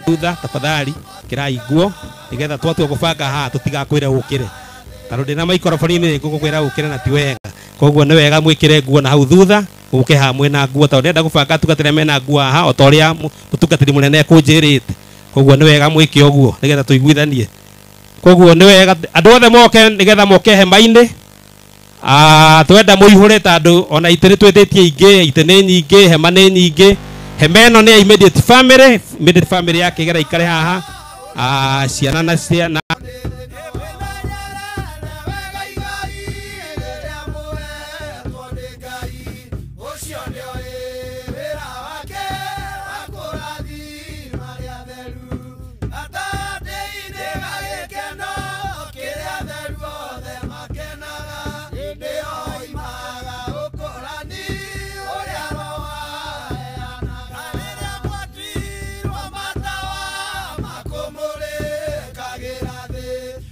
thutha tafadhali kirai nguo nigetha twatua gubanga haha tutigakwire ukire tondu ndina maikoroboni-inĩ ngũgũkwĩra ũkĩre na ti wega koguo nĩ wega mwĩkĩre nguo na hau thutha ũke haha mwĩna nguo tondũ ndĩrenda gũbanga atungatĩri mena nguo haha o ta ũrĩa mũtungatĩri mũnene ekũnjĩrĩte koguo nĩ wega mwĩke ũguo nĩgetha tũiguithanie koguo nĩ wega andũ othe moke nĩgetha moke hema-inĩ. Twenda mũihũre tondũ ona itĩ nĩ twĩtĩtie ingĩ itĩ nĩ nyingĩ hema nĩ nyingĩ hema ĩno nĩ ya immediate family ya Kĩgera ikare haha ciana na ciana. Kagera.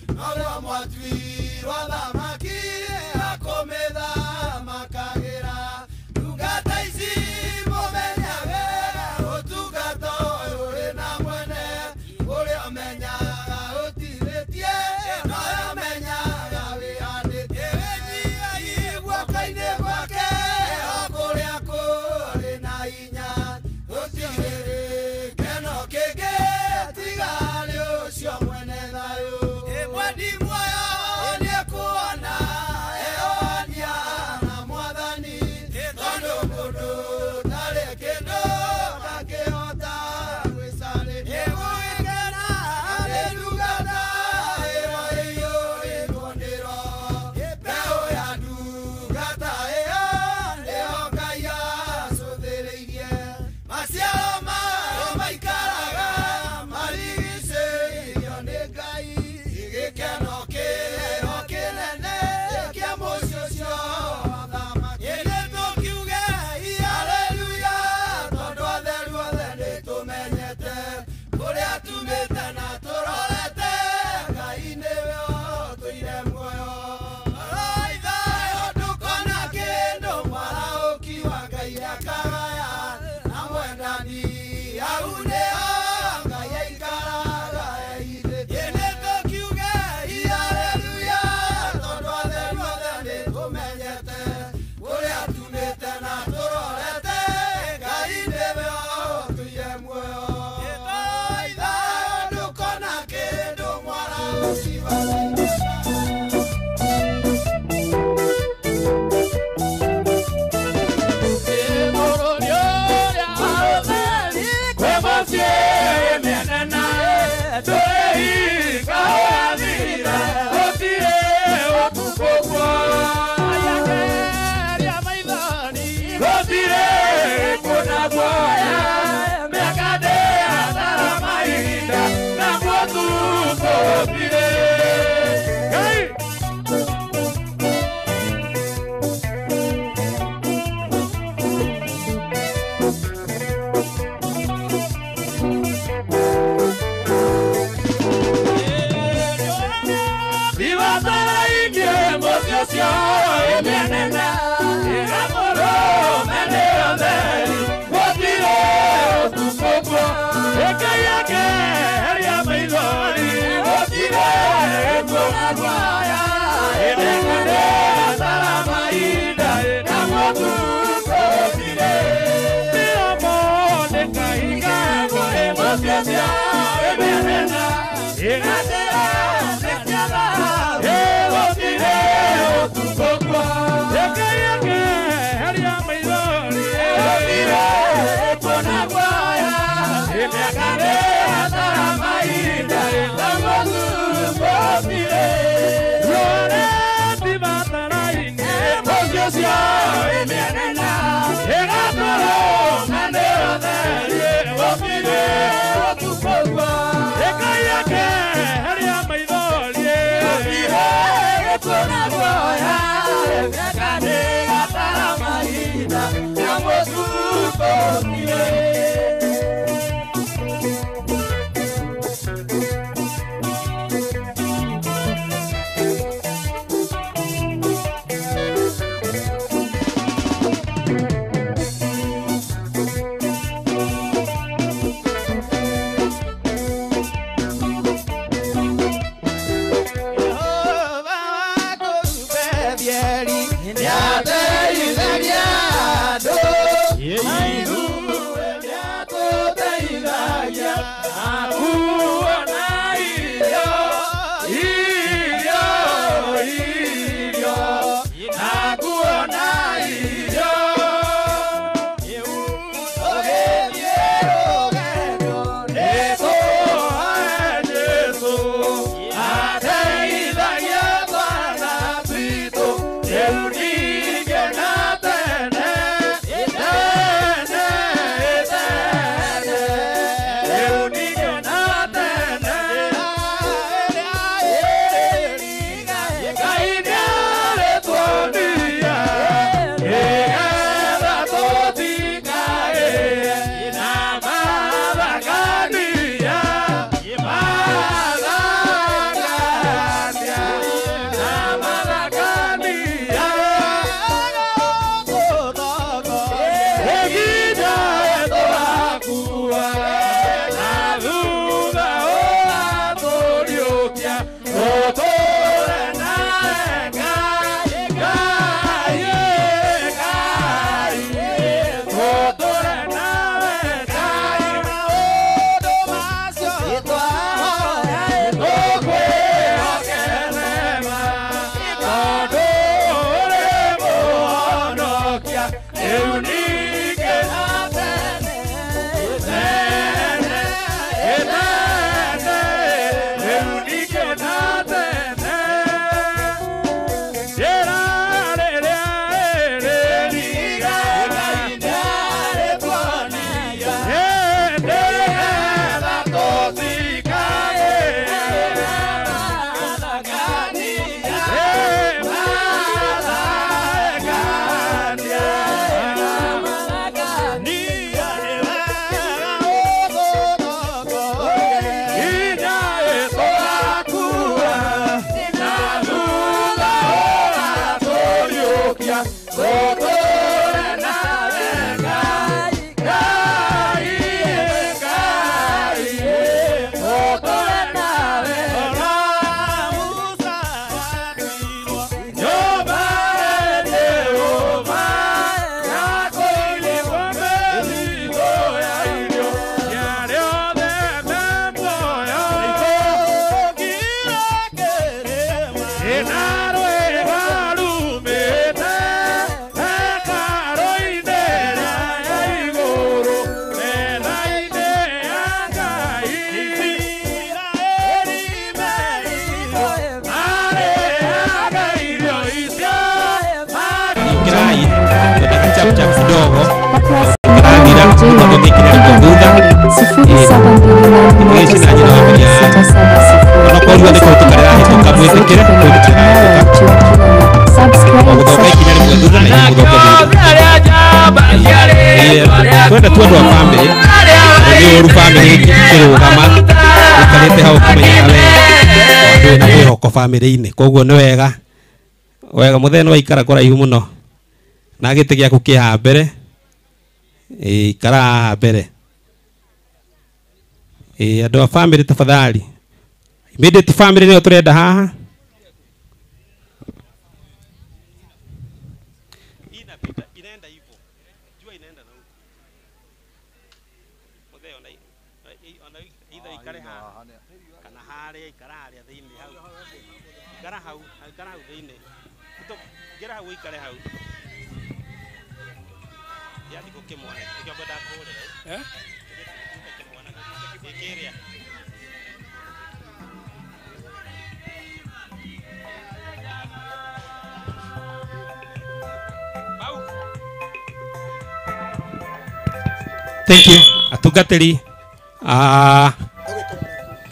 Twenda tu andũ a bamĩrĩ nĩ ũru bamĩrĩ kĩrũgama ũikarĩte hau ũkĩmenyaga wega ndũrĩ na mwĩhoko bamĩrĩ-inĩ koguo nĩ wega wega mũthee nĩ waikara kũraihu mũno na gĩtĩ gĩaku kĩ haha mbere ikara haha mbere andũ a bamĩrĩ tafadhali immediate family nĩyo tũrenda haha Inaenda hivyo. Jua inaenda na huko. Muthee ona ona either ikare haha kana haria ikara haria thiini hau. Ikara hau, ikara hau thiini. Ngera hau ikare hau. Yaani gukimwona nikio ngwenda kũhũrĩra. Eh? Gukimwona gĩkĩrĩa. Thank you atungatĩri.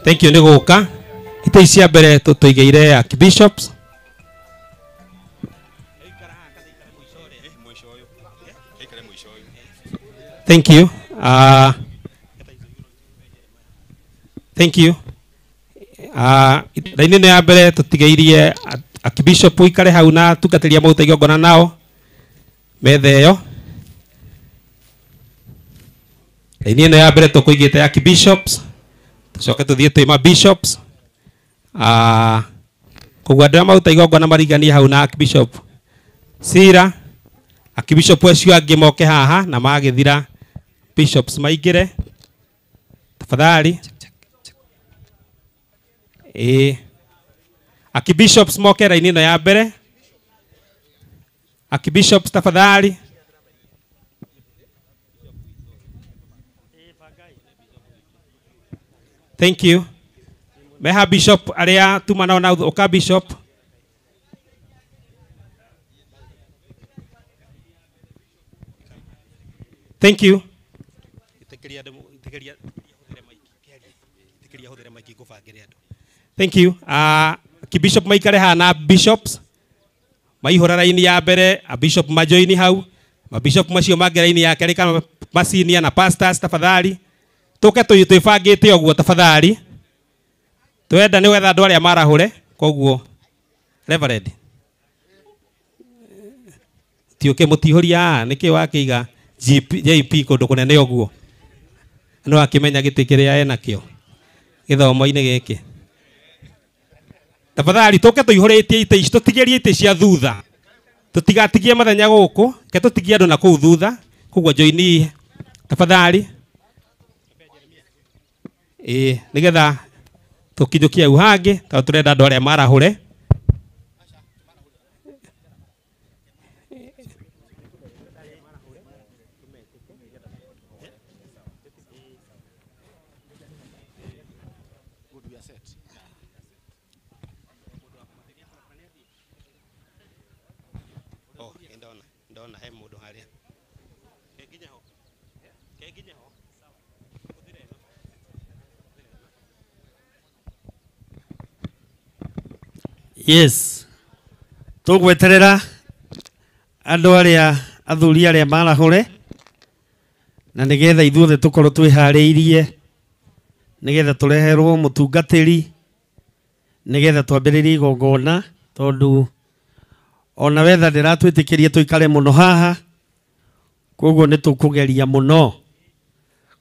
Thank you nĩ gũka. Itĩ cia mbere tũigĩire archbishops. Thank you. Thank you. Raini ya mbere tũtigĩirie archbishop ikare hau na atungatĩri a maruta igongona nao metha ĩyo. Raini ĩno ya mbere tũkũigĩte archbishops, tũcoke tũthiĩ twĩ ma bishops. Koguo andũ arĩa maruta igongona mariganie hau na archbishop Sira, archbishop acio angĩ moke haha na magĩthira bishops maingĩre tafadhali. Archbishops moke raini ĩno ya mbere. Archbishops tafadhali. Thank you. Meha bishop aria tuma nao na uka bishop. Thank you. Thank you. Bishop maikare hana bishops maihura raini ya mbere, a bishop majoini hau, ma bishop macio mangĩ raini ya kerĩ kana masinia na pastors tafadhali. Tuke twĩbangĩte ũguo tafadhali. Twenda nĩ gwetha andũ arĩa marahũre, koguo Reverend tiũke mũtihũria nĩkĩ wakĩiga JP kũndũ kũnene ũguo no akĩmenya gĩtĩ kĩrĩa enakĩo gĩthomo-inĩ gĩkĩ. Tafadhali tũke tũihũrĩtie itĩ ici, tũtigĩrie itĩ cia thutha, tũtigatigie mathenya gũkũ, ke tũtigie andũ na kũu thutha, koguo joini tafadhali. Nĩgetha tũkinyũkie hau hangĩ tondũ tũrenda andũ arĩa marahũre. Ndona he mũndũ harĩa. Kenginye ho. Kenginye ho. Hũthĩra ĩno. Yes. Tũgweterera andũ arĩa athuri arĩa marahũre na nĩgetha ithuothe tũkorwo twĩharĩirie nĩgetha tũreherwo mũtungatĩri nĩgetha twambĩrĩrie igongona tondũ ona wetha ndĩratwĩtĩkĩria tũikare mũno haha, koguo nĩ tũkũgeria mũno.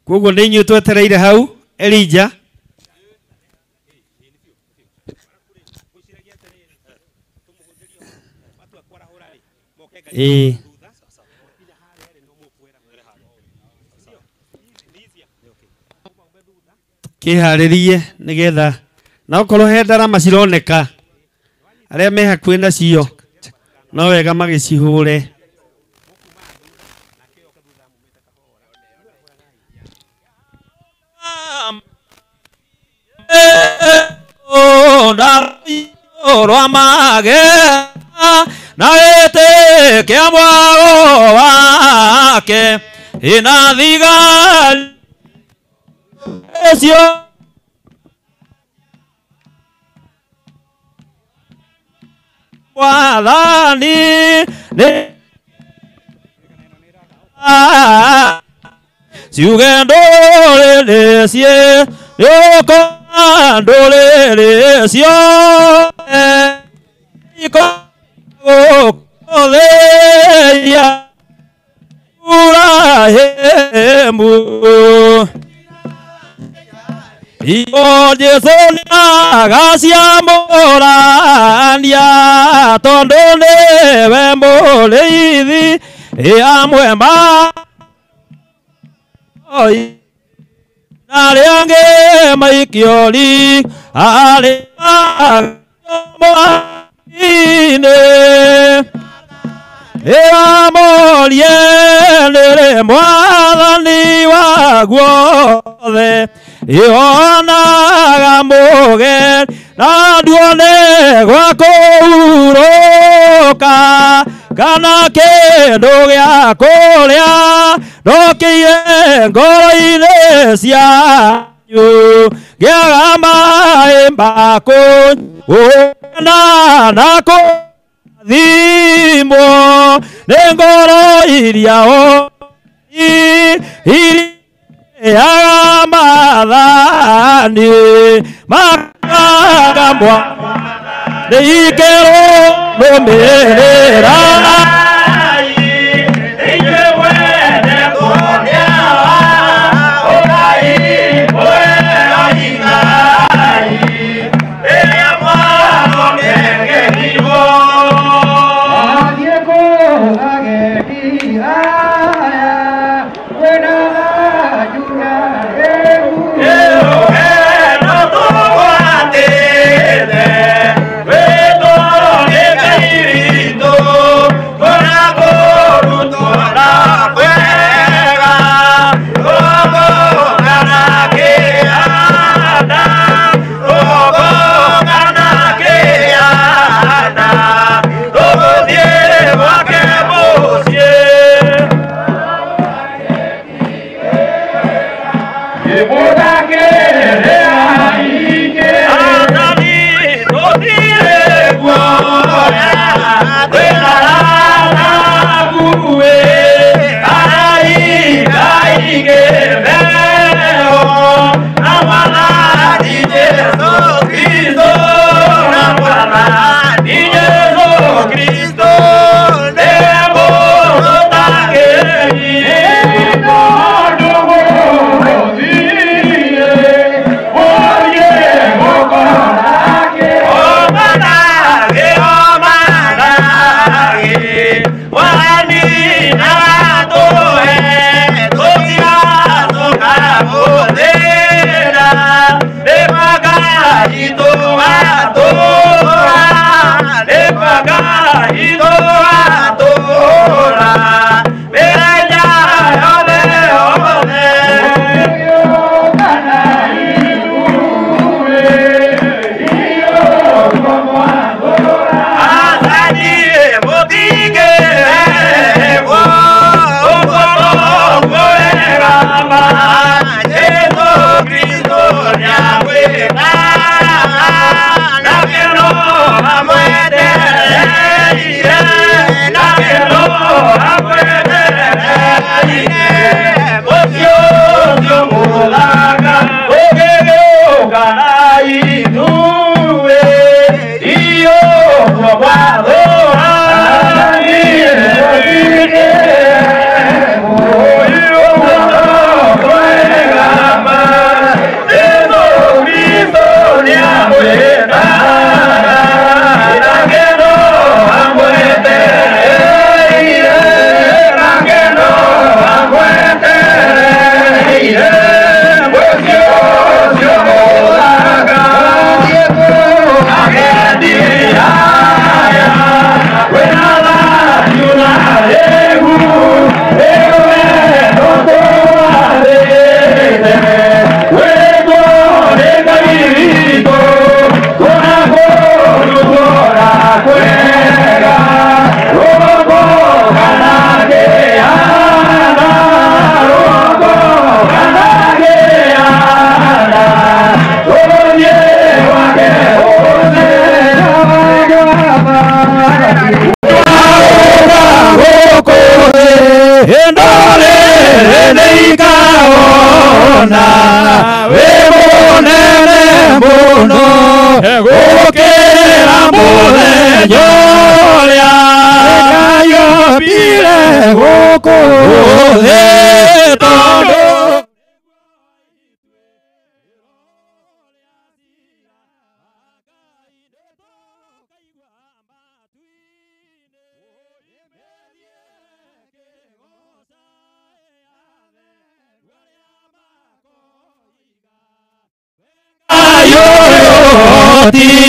Koguo nĩ inyuĩ twetereire hau Elijah. Kĩharĩrie nĩgetha na okorwo he ndarama cironeka arĩa me hakuhĩ nacio no wega magĩcihũre. Na ĩtĩkia mwago wake ina thigari cio Mwathani nĩ ciuge ndũrĩrĩ ciĩũka ndũrĩrĩ ciothe ikũthĩia Ibrahimu. Io Jesu nĩagaciamũrania tondũ nĩwe mũrĩithi Amwe ma na arĩa angĩ maikio arĩa mwaki-inĩ. Nĩamorie nĩrĩ mwathani wa guothe ionaga mũgeni na nduone gwa kũhurũka kana kĩndũ gĩa kũrĩa ndokĩire ngoro-inĩ cianyu ngĩaga maĩ ma kũnyua na kũthimwo nĩ ngoro iria iriaga maathani makaga nĩ ikĩrwo nũmĩrĩra. Ti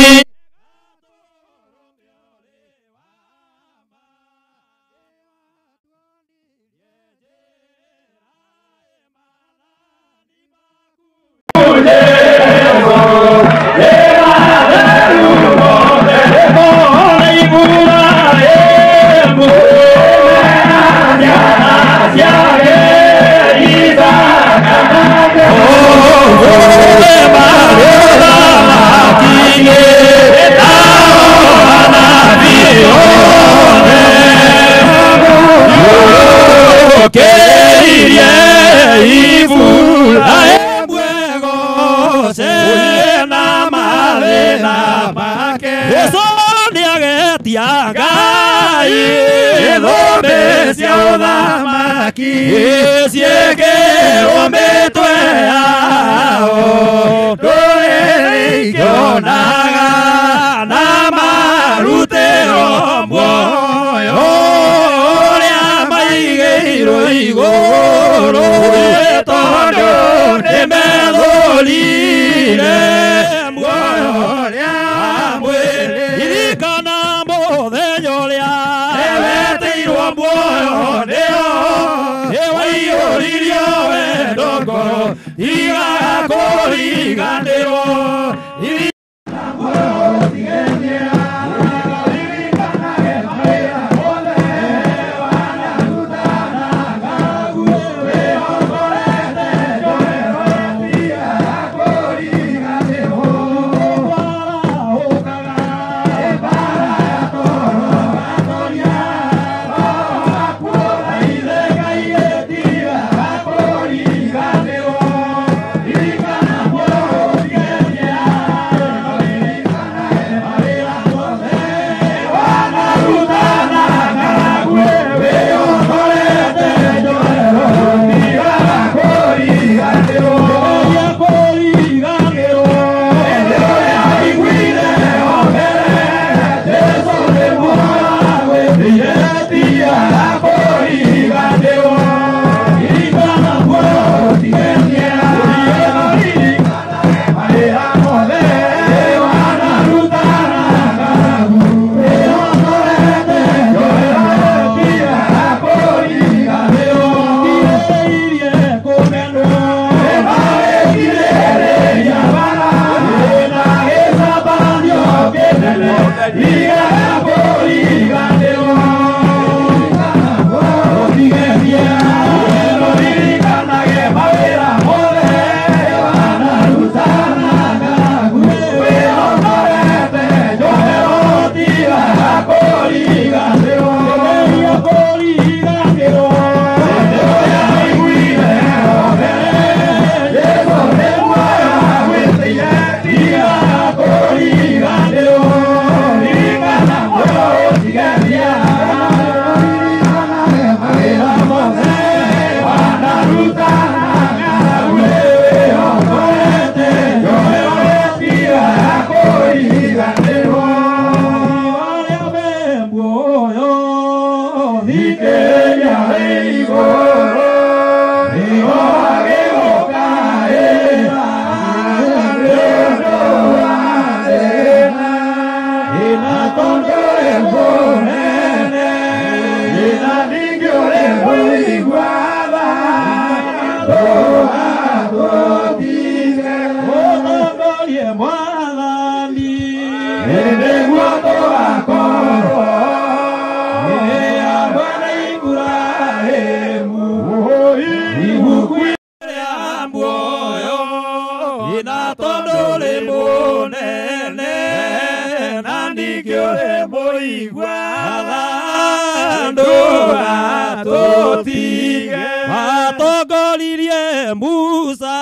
Musa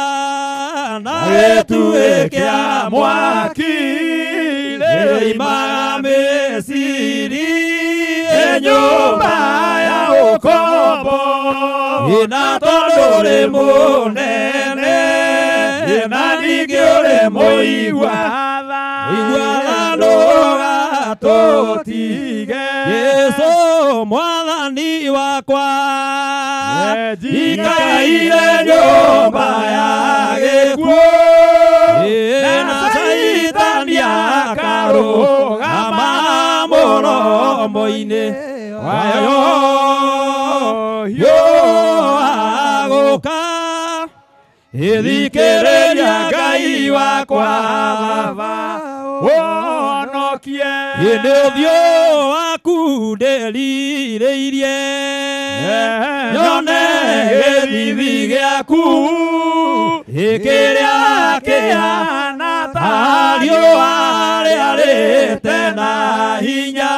na gĩtuĩ kĩa mwaki rĩoimaga Misiri nyũmba ya ũkombo na tondũ ũrĩ mũnene na ningĩ ũrĩ mũigua ndũgatũtige Jesũ mwathani wakwa njikaire nyũmba ya gĩkuũ na Caitani Ngarũgama mũromo-inĩ wayo yũagũka ĩthikĩrĩria Ngai wakwa Baba ũhonokie hĩndĩ ũthiũ waku ndĩrirĩirie nyone gĩthithi gĩaku kĩrĩa kĩhana ta riũa rĩarĩte na hinya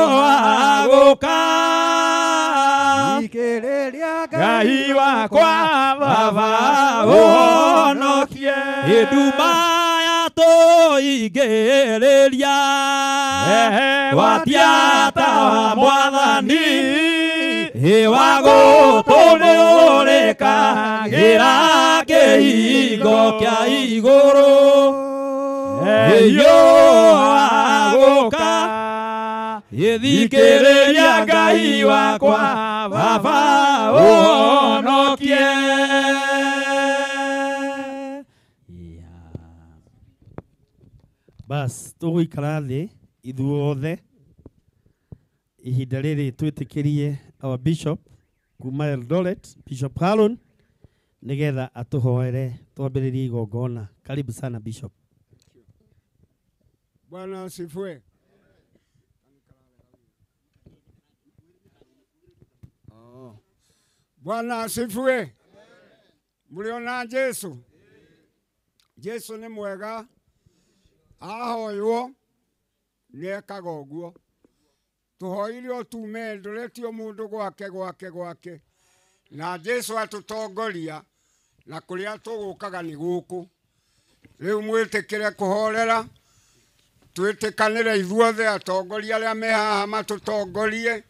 ĩyũagũka Ngai wakwa Baba ũhonokie nduma yatũingĩrĩria gwatia tawa Mwathani wa gũtũmũrĩkagĩra kĩhingo kĩa igũrũ ĩyũagũka ĩthikĩrĩria Ngai wakwa Baba ũhonokie. Bas tũgũikara thĩ ithuothe ihinda rĩrĩ twĩtĩkĩrie our bishop kuma Eldoret, Bishop Harun, nĩgetha atũhoere twambĩrĩrie igongona. Karibu sana Bishop. Bwana asifiwe. Bwana asifiwe. Mliona Jesu? Jesu nĩ mwega. Ahoywo nĩekaga ũguo. Tũhoire o tume Eldoret o mũndũ gwake gwake gwake. Na Jesu atũtongoria na kũrĩa tũgũkaga nĩ gũkũ. Rĩu mwĩtĩkĩre kũhorera, twĩtĩkanĩre ithuothe atongoria arĩa me haha matũtongorie,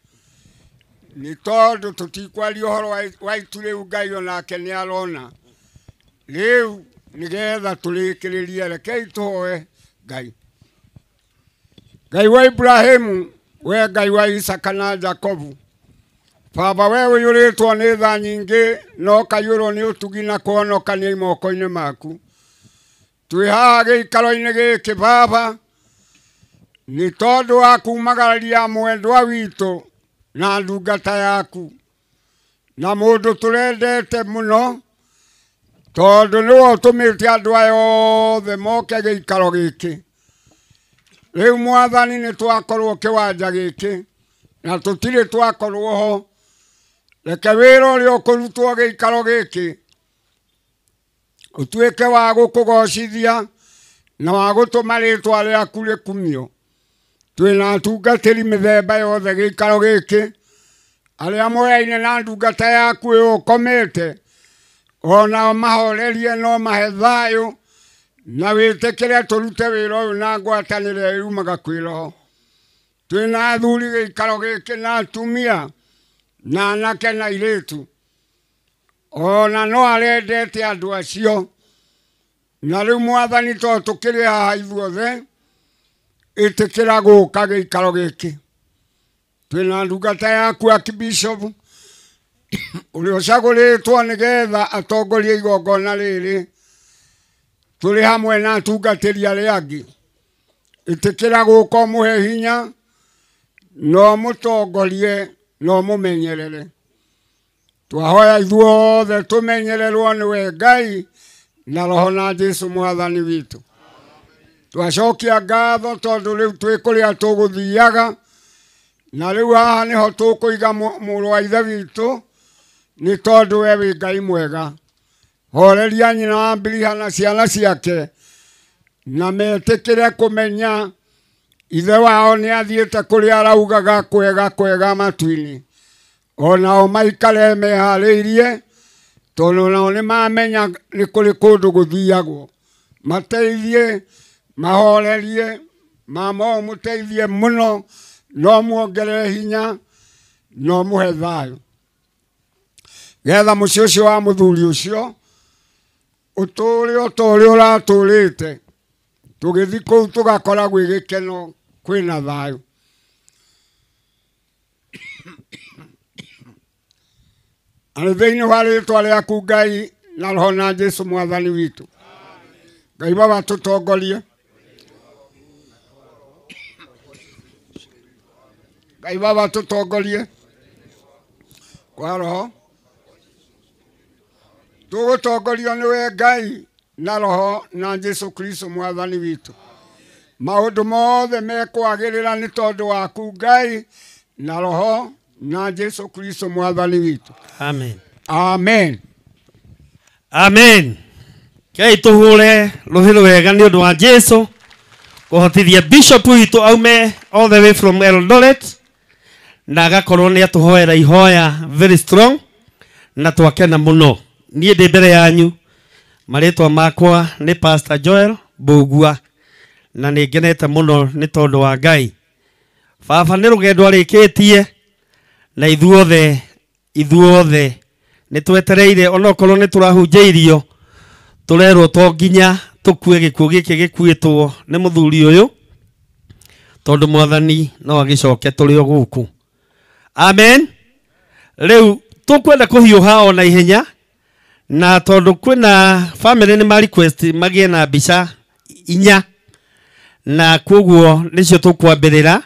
nĩ tondũ tũtikwaria ũhoro wa itu rĩu Ngai onake nĩ arona. Rĩu nĩgetha tũrĩkĩrĩrie, rekei tũhoe Ngai. Ngai wa Ibrahimu, we Ngai wa Isaka na Jakobu, Baba we ũiyũrĩtwo nĩ tha nyingĩ na ũkaiyũrwo nĩ ũtugi na kũhonokania moko-inĩ maku. Twĩ haha gĩikaro-inĩ gĩkĩ Baba, nĩ tondũ wa kumagararia mwendwa witũ na ndungata yaku na mũndũ tũrendete mũno, tondũ nĩwe ũtũmĩte andũ aya othe moke gĩikaro gĩkĩ. Rĩu Mwathani nĩ twakorwo kĩwanja gĩkĩ na tũtirĩ twakorwo ho. Reke wĩra ũrĩa ũkũrutwo gĩikaro gĩkĩ ũtuĩke wa gũkũgocithia na wa gũtũma rĩtwa rĩaku rĩkumio. Twĩna atungatĩri mĩthemba yothe gĩikaro gĩkĩ, arĩa moyaine na ndungata yaku ĩyo ũkomete, onao mahorerie no mahe thayũ, na wĩtĩkĩre tũrute wĩra ũyũ na ngwatanĩro ĩrĩa yumaga kwĩ Roho. Twĩna athuri gĩikaro gĩkĩ na atumia na anake na airĩtu, ona no arendete andũ acio. Na rĩu Mwathani to tũkĩrĩ haha ithuothe, ĩtĩkĩra gũka gĩikaro gĩkĩ. Twĩna ndungata yaku Archbishop ũrĩa ũcagũrĩtwo nĩgetha atongorie igongona rĩrĩ, tũrĩ hamwe na atungatĩri arĩa angĩ. Ĩtĩkĩra gũka ũmũhe hinya na ũmũtongorie na ũmũmenyerere. Twahoya ithuothe tũmenyererwo nĩwe Ngai na Roho na Jesu Mwathani witũ. Twacokia ngatho tondũ rĩu twĩ kũrĩa tũgũthiaga, na rĩu haha nĩho tũkũiga mũrũ wa ithe witũ, nĩ tondũ we wĩ Ngai mwega. Horeria nyina wa Biliha na ciana ciake, na metĩkĩre kũmenya ithe wao nĩ athiĩte kũrĩa araugaga kwega kwega matu-inĩ. Onao maikare meharĩirie, tondũ nao nĩ mamenya nĩ kũrĩ kũndũ gũthiagwo. Mateithie, mahorerie, mama ũmũteithie mũno, no muongerere hinya, no mũhe thayũ. Getha mũciĩ ũcio wa mũthuri ũcio ũtũũre o ta ũrĩa ũratũũrĩte, tũgĩthiĩ kũu tũgakora gwĩ gĩkeno, kwĩna thayũ. Arĩ thĩinĩ wa rĩtwa rĩaku Ngai na Roho na Jesu Mwathani witũ. Ngai Baba tũtongorie. Ngai Baba tũtongorie kwa roho. Tũgũtongorio nĩwe Ngai na roho na Jesu Kristo mwathani witũ. Maũndũ mothe mekwagĩrĩra nĩ tondũ waku Ngai na roho na Jesu Kristo mwathani witũ. Amen. Amen. Amen. Kei tũhũre rũhĩ rwega nĩ ũndũ wa Jesu kũhotithia bishop witũ aume all the way from Eldoret na agakorwo nĩ atũhoera ihoya very strong na twakena mũno. Niĩ ndĩ mbere yanyu, marĩtwa makwa nĩ Pastor Joel Mbugua na nĩ ngenete mũno nĩ tondũ wa Ngai. Baba nĩ rũgendo arĩkĩtie na ithuothe nĩ twetereire onokorwo nĩ tũrahunjĩirio tũrerwo to nginya tũkue gĩkuũ gĩkĩ gĩkuĩtwo nĩ mũthuri ũyũ tondũ mwathani no agĩcoke tũrĩ o gũkũ. Amen. Rĩu tũkwenda kũhiũha ona ihenya na tondũ kwĩna family nĩ ma request magĩe na mbica inya na koguo nĩcio tũkwambĩrĩra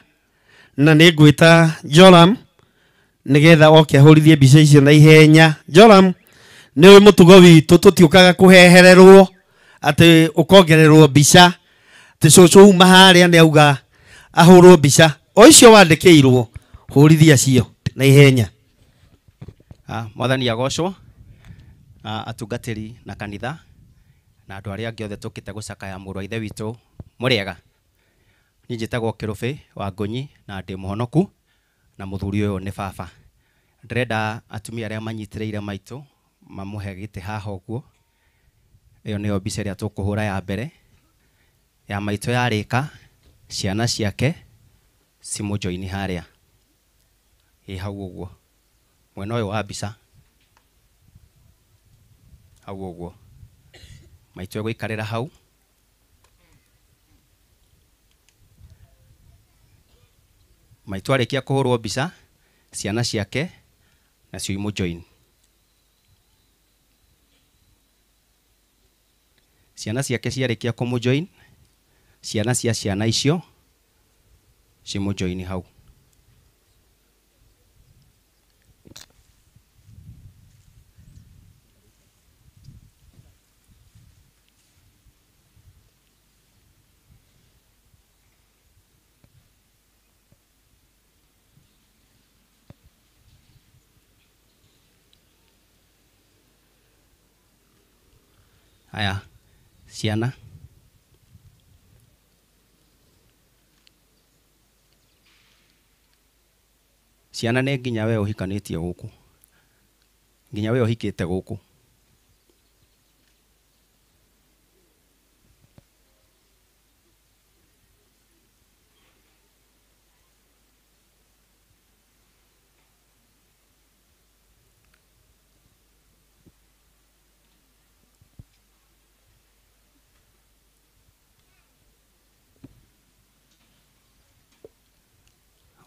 na nĩ ngwĩta Joram nĩgetha oke ahũrithie mbica icio na ihenya. Joram nĩ mũtugo witũ tũtiũkaga kũhehererwo atĩ ũkongererwo mbica atĩ cũcũ uma harĩa nĩ auga ahũrwo mbica o icio wandĩkĩirwo hũrithia cio na ihenya. Mwathani agocwo, atungatĩri na kanitha na andũ arĩa angĩ othe tũkĩte gũcakaya mũrũ wa ithe witũ mũrĩega. Niĩ njĩtagwo Kĩrũbĩ wa Ngũnyi na ndĩ mũhonoku na mũthuri ũyũ nĩ baba. Ndĩrenda atumia arĩa manyitĩrĩire maitũ mamũhe gĩtĩ haha ũguo. Ĩyo nĩyo mbica ĩrĩa tũkũhũra ya mbere ya maitũ yarĩka, ciana ciake cimũjoini harĩa ĩ hau ũguo mwena ũyũ wa mbica hau ũguo maitũ egũikarĩra hau. Maitũ arĩkia kũhũrwo mbica ciana ciake nacio imũjoin. Ciana ciake ciarĩkia kũmũjoin, ciana cia ciana icio cimũjoini hau. Aya, ciana. Ciana nĩ nginya we ũhikanĩtie gũkũ. Nginya we ũhikĩte gũkũ.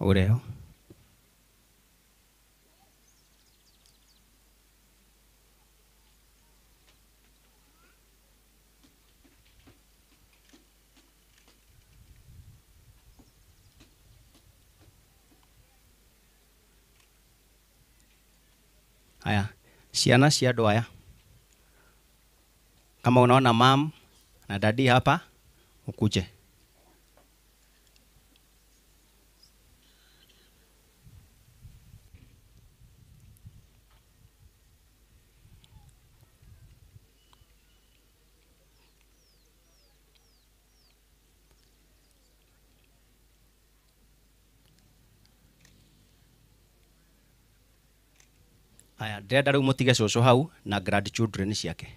Ũreo. Aya, ciana cia andũ aya. Kama unaona mam na dadi hapa, ukuje. Aya, ndĩrenda rĩu mũtige cũcũ hau na grandchildren ciake.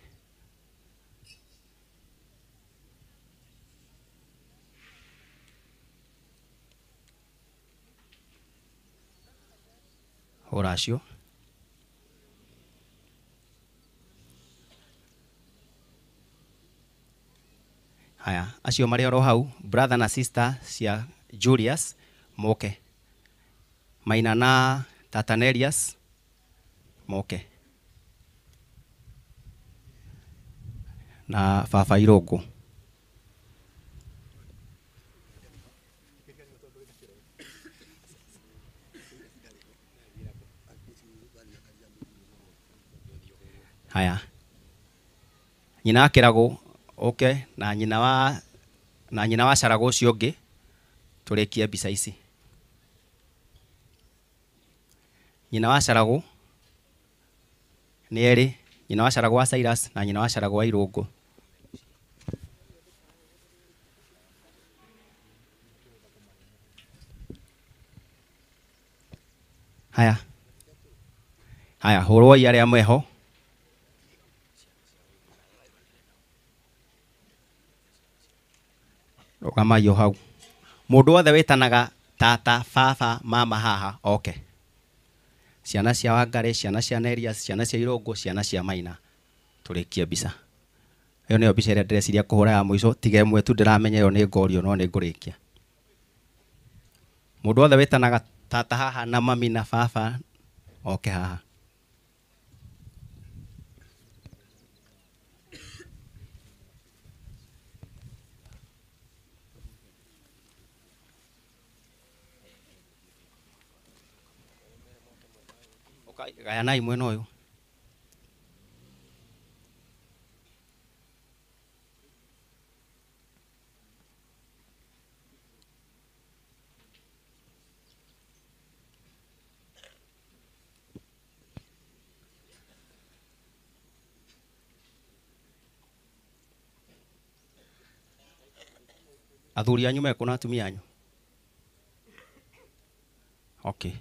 Hũra acio. Aya, acio marĩ oro hau, brother na sister cia Julius moke. Maina na Tatanelius moke. Na baba Irũngũ. Haya, nyina wa Kĩragũ ũke na nyina wa Caragũ ũcio ũngĩ, tũrĩkie mbica ici. Nyina wa Caragũ nĩ erĩ, nyina wa Caragũ wa Cyrus na nyina wa Caragũ wa Irũngũ. Haya, haya, hũrwoi arĩa meho. Rũgamai o hau. Mũndũ wothe wĩtanaga tata, baba, mama haha oke. Ciana cia Wangari, ciana cia Nerias, ciana cia Irũngũ, ciana cia Maina, tũrĩkie mbica. Ĩyo nĩyo mbica ĩrĩa ndĩreciria kũhũra ya mũico, tiga ĩmwe tu ndĩramenya ĩyo nĩ ngorio no nĩ ngũrĩkia. Mũndũ wothe wĩtanaga tata haha na mami na baba oke haha. Gayanai mwena ũyũ. Athuri anyu mekũ na atumia anyu? Okay.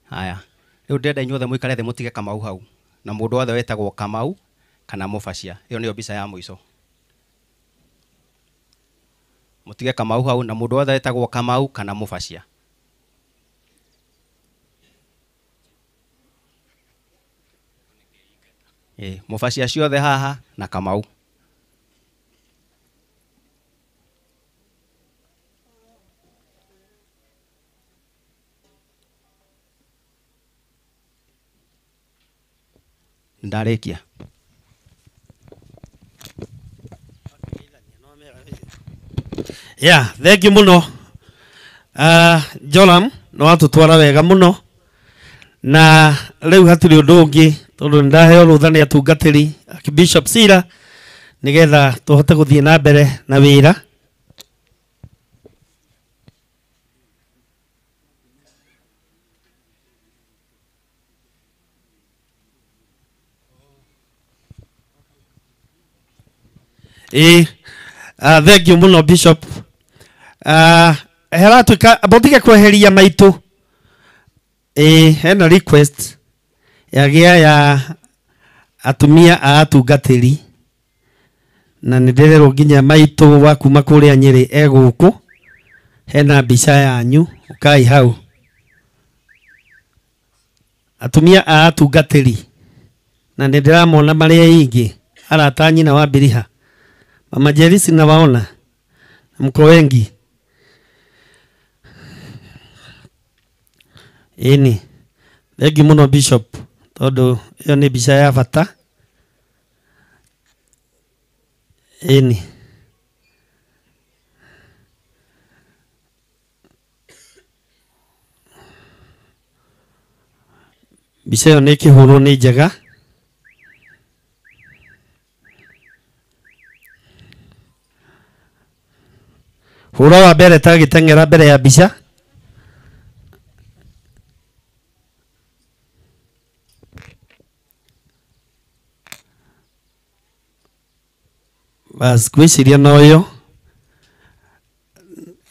Haya, rĩu ndĩrenda inyuothe mũikare thĩ mũtige Kamau hau, na mũndũ wothe wetagwo Kamau kana Mũbacia. Ĩyo nĩyo mbica ya mũico. Mũtige Kamau hau na mũndũ wothe wetagwo Kamau kana Mũbacia. Mũbacia ciothe haha na Kamau. Ndarĩkia. Yeah, thank you muno. Joram, no watũtwara wega muno. Na rĩu hatirĩ ũndũ ũngĩ tondũ nĩndaheo rũtha nĩ atungatĩri Archbishop Sira nĩgetha tũhote gũthiĩ na mbere na wĩra. Thank you muno Bishop. Heratuika botige kweheria maitu. Hena request yagia ya atumia a atungatĩri na nĩndĩrerwo nginya maitu wa kuma kũrĩa Nyĩrĩ egũkũ. Hena mbica yanyu ukai hau. Atumia a atungatĩri na nĩndĩramona marĩ aingĩ arata nyina wa Biriha. Mama Jerisi nawaona mko wengi. Ĩni, thengi muno Bishop tondu ĩyo nĩ mbica ya bata. Ĩni, mbica ĩyo nĩ ĩkĩhũrwo nĩ njega. Hũra wa mbere ta gĩteng'era mbere ya mbica. Bas, ngwĩciria no ĩyo.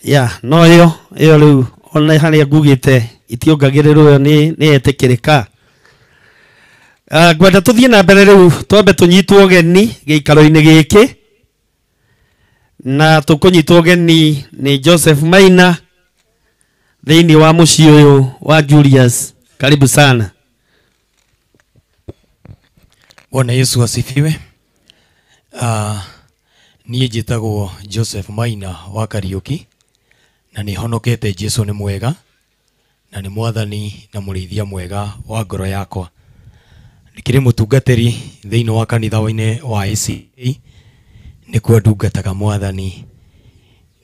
Ya, no ĩyo, ĩyo rĩu ona harĩa ngugĩte itiongagĩrĩrwo ĩyo nĩ yetĩkĩrĩka. Ngwenda tũthiĩ na mbere rĩu twambe tũnyitwo ũgeni gĩikaro-inĩ gĩkĩ. Na tũkũnyitwo ũgeni nĩ Joseph Maina thĩinĩ wa mũciĩ ũyũ wa Julius. Karibu sana. Bwana Yesu asifiwe. Niĩ njĩtagwo Joseph Maina wa Kariuki na nĩ honokete. Jesu nĩ mwega na nĩ mwathani na mũrĩithia mwega wa ngoro yakwa. Ndĩkĩrĩ mũtungatĩri thĩinĩ wa kanitha-inĩ wa ACA, nĩkuo ndungataga mwathani,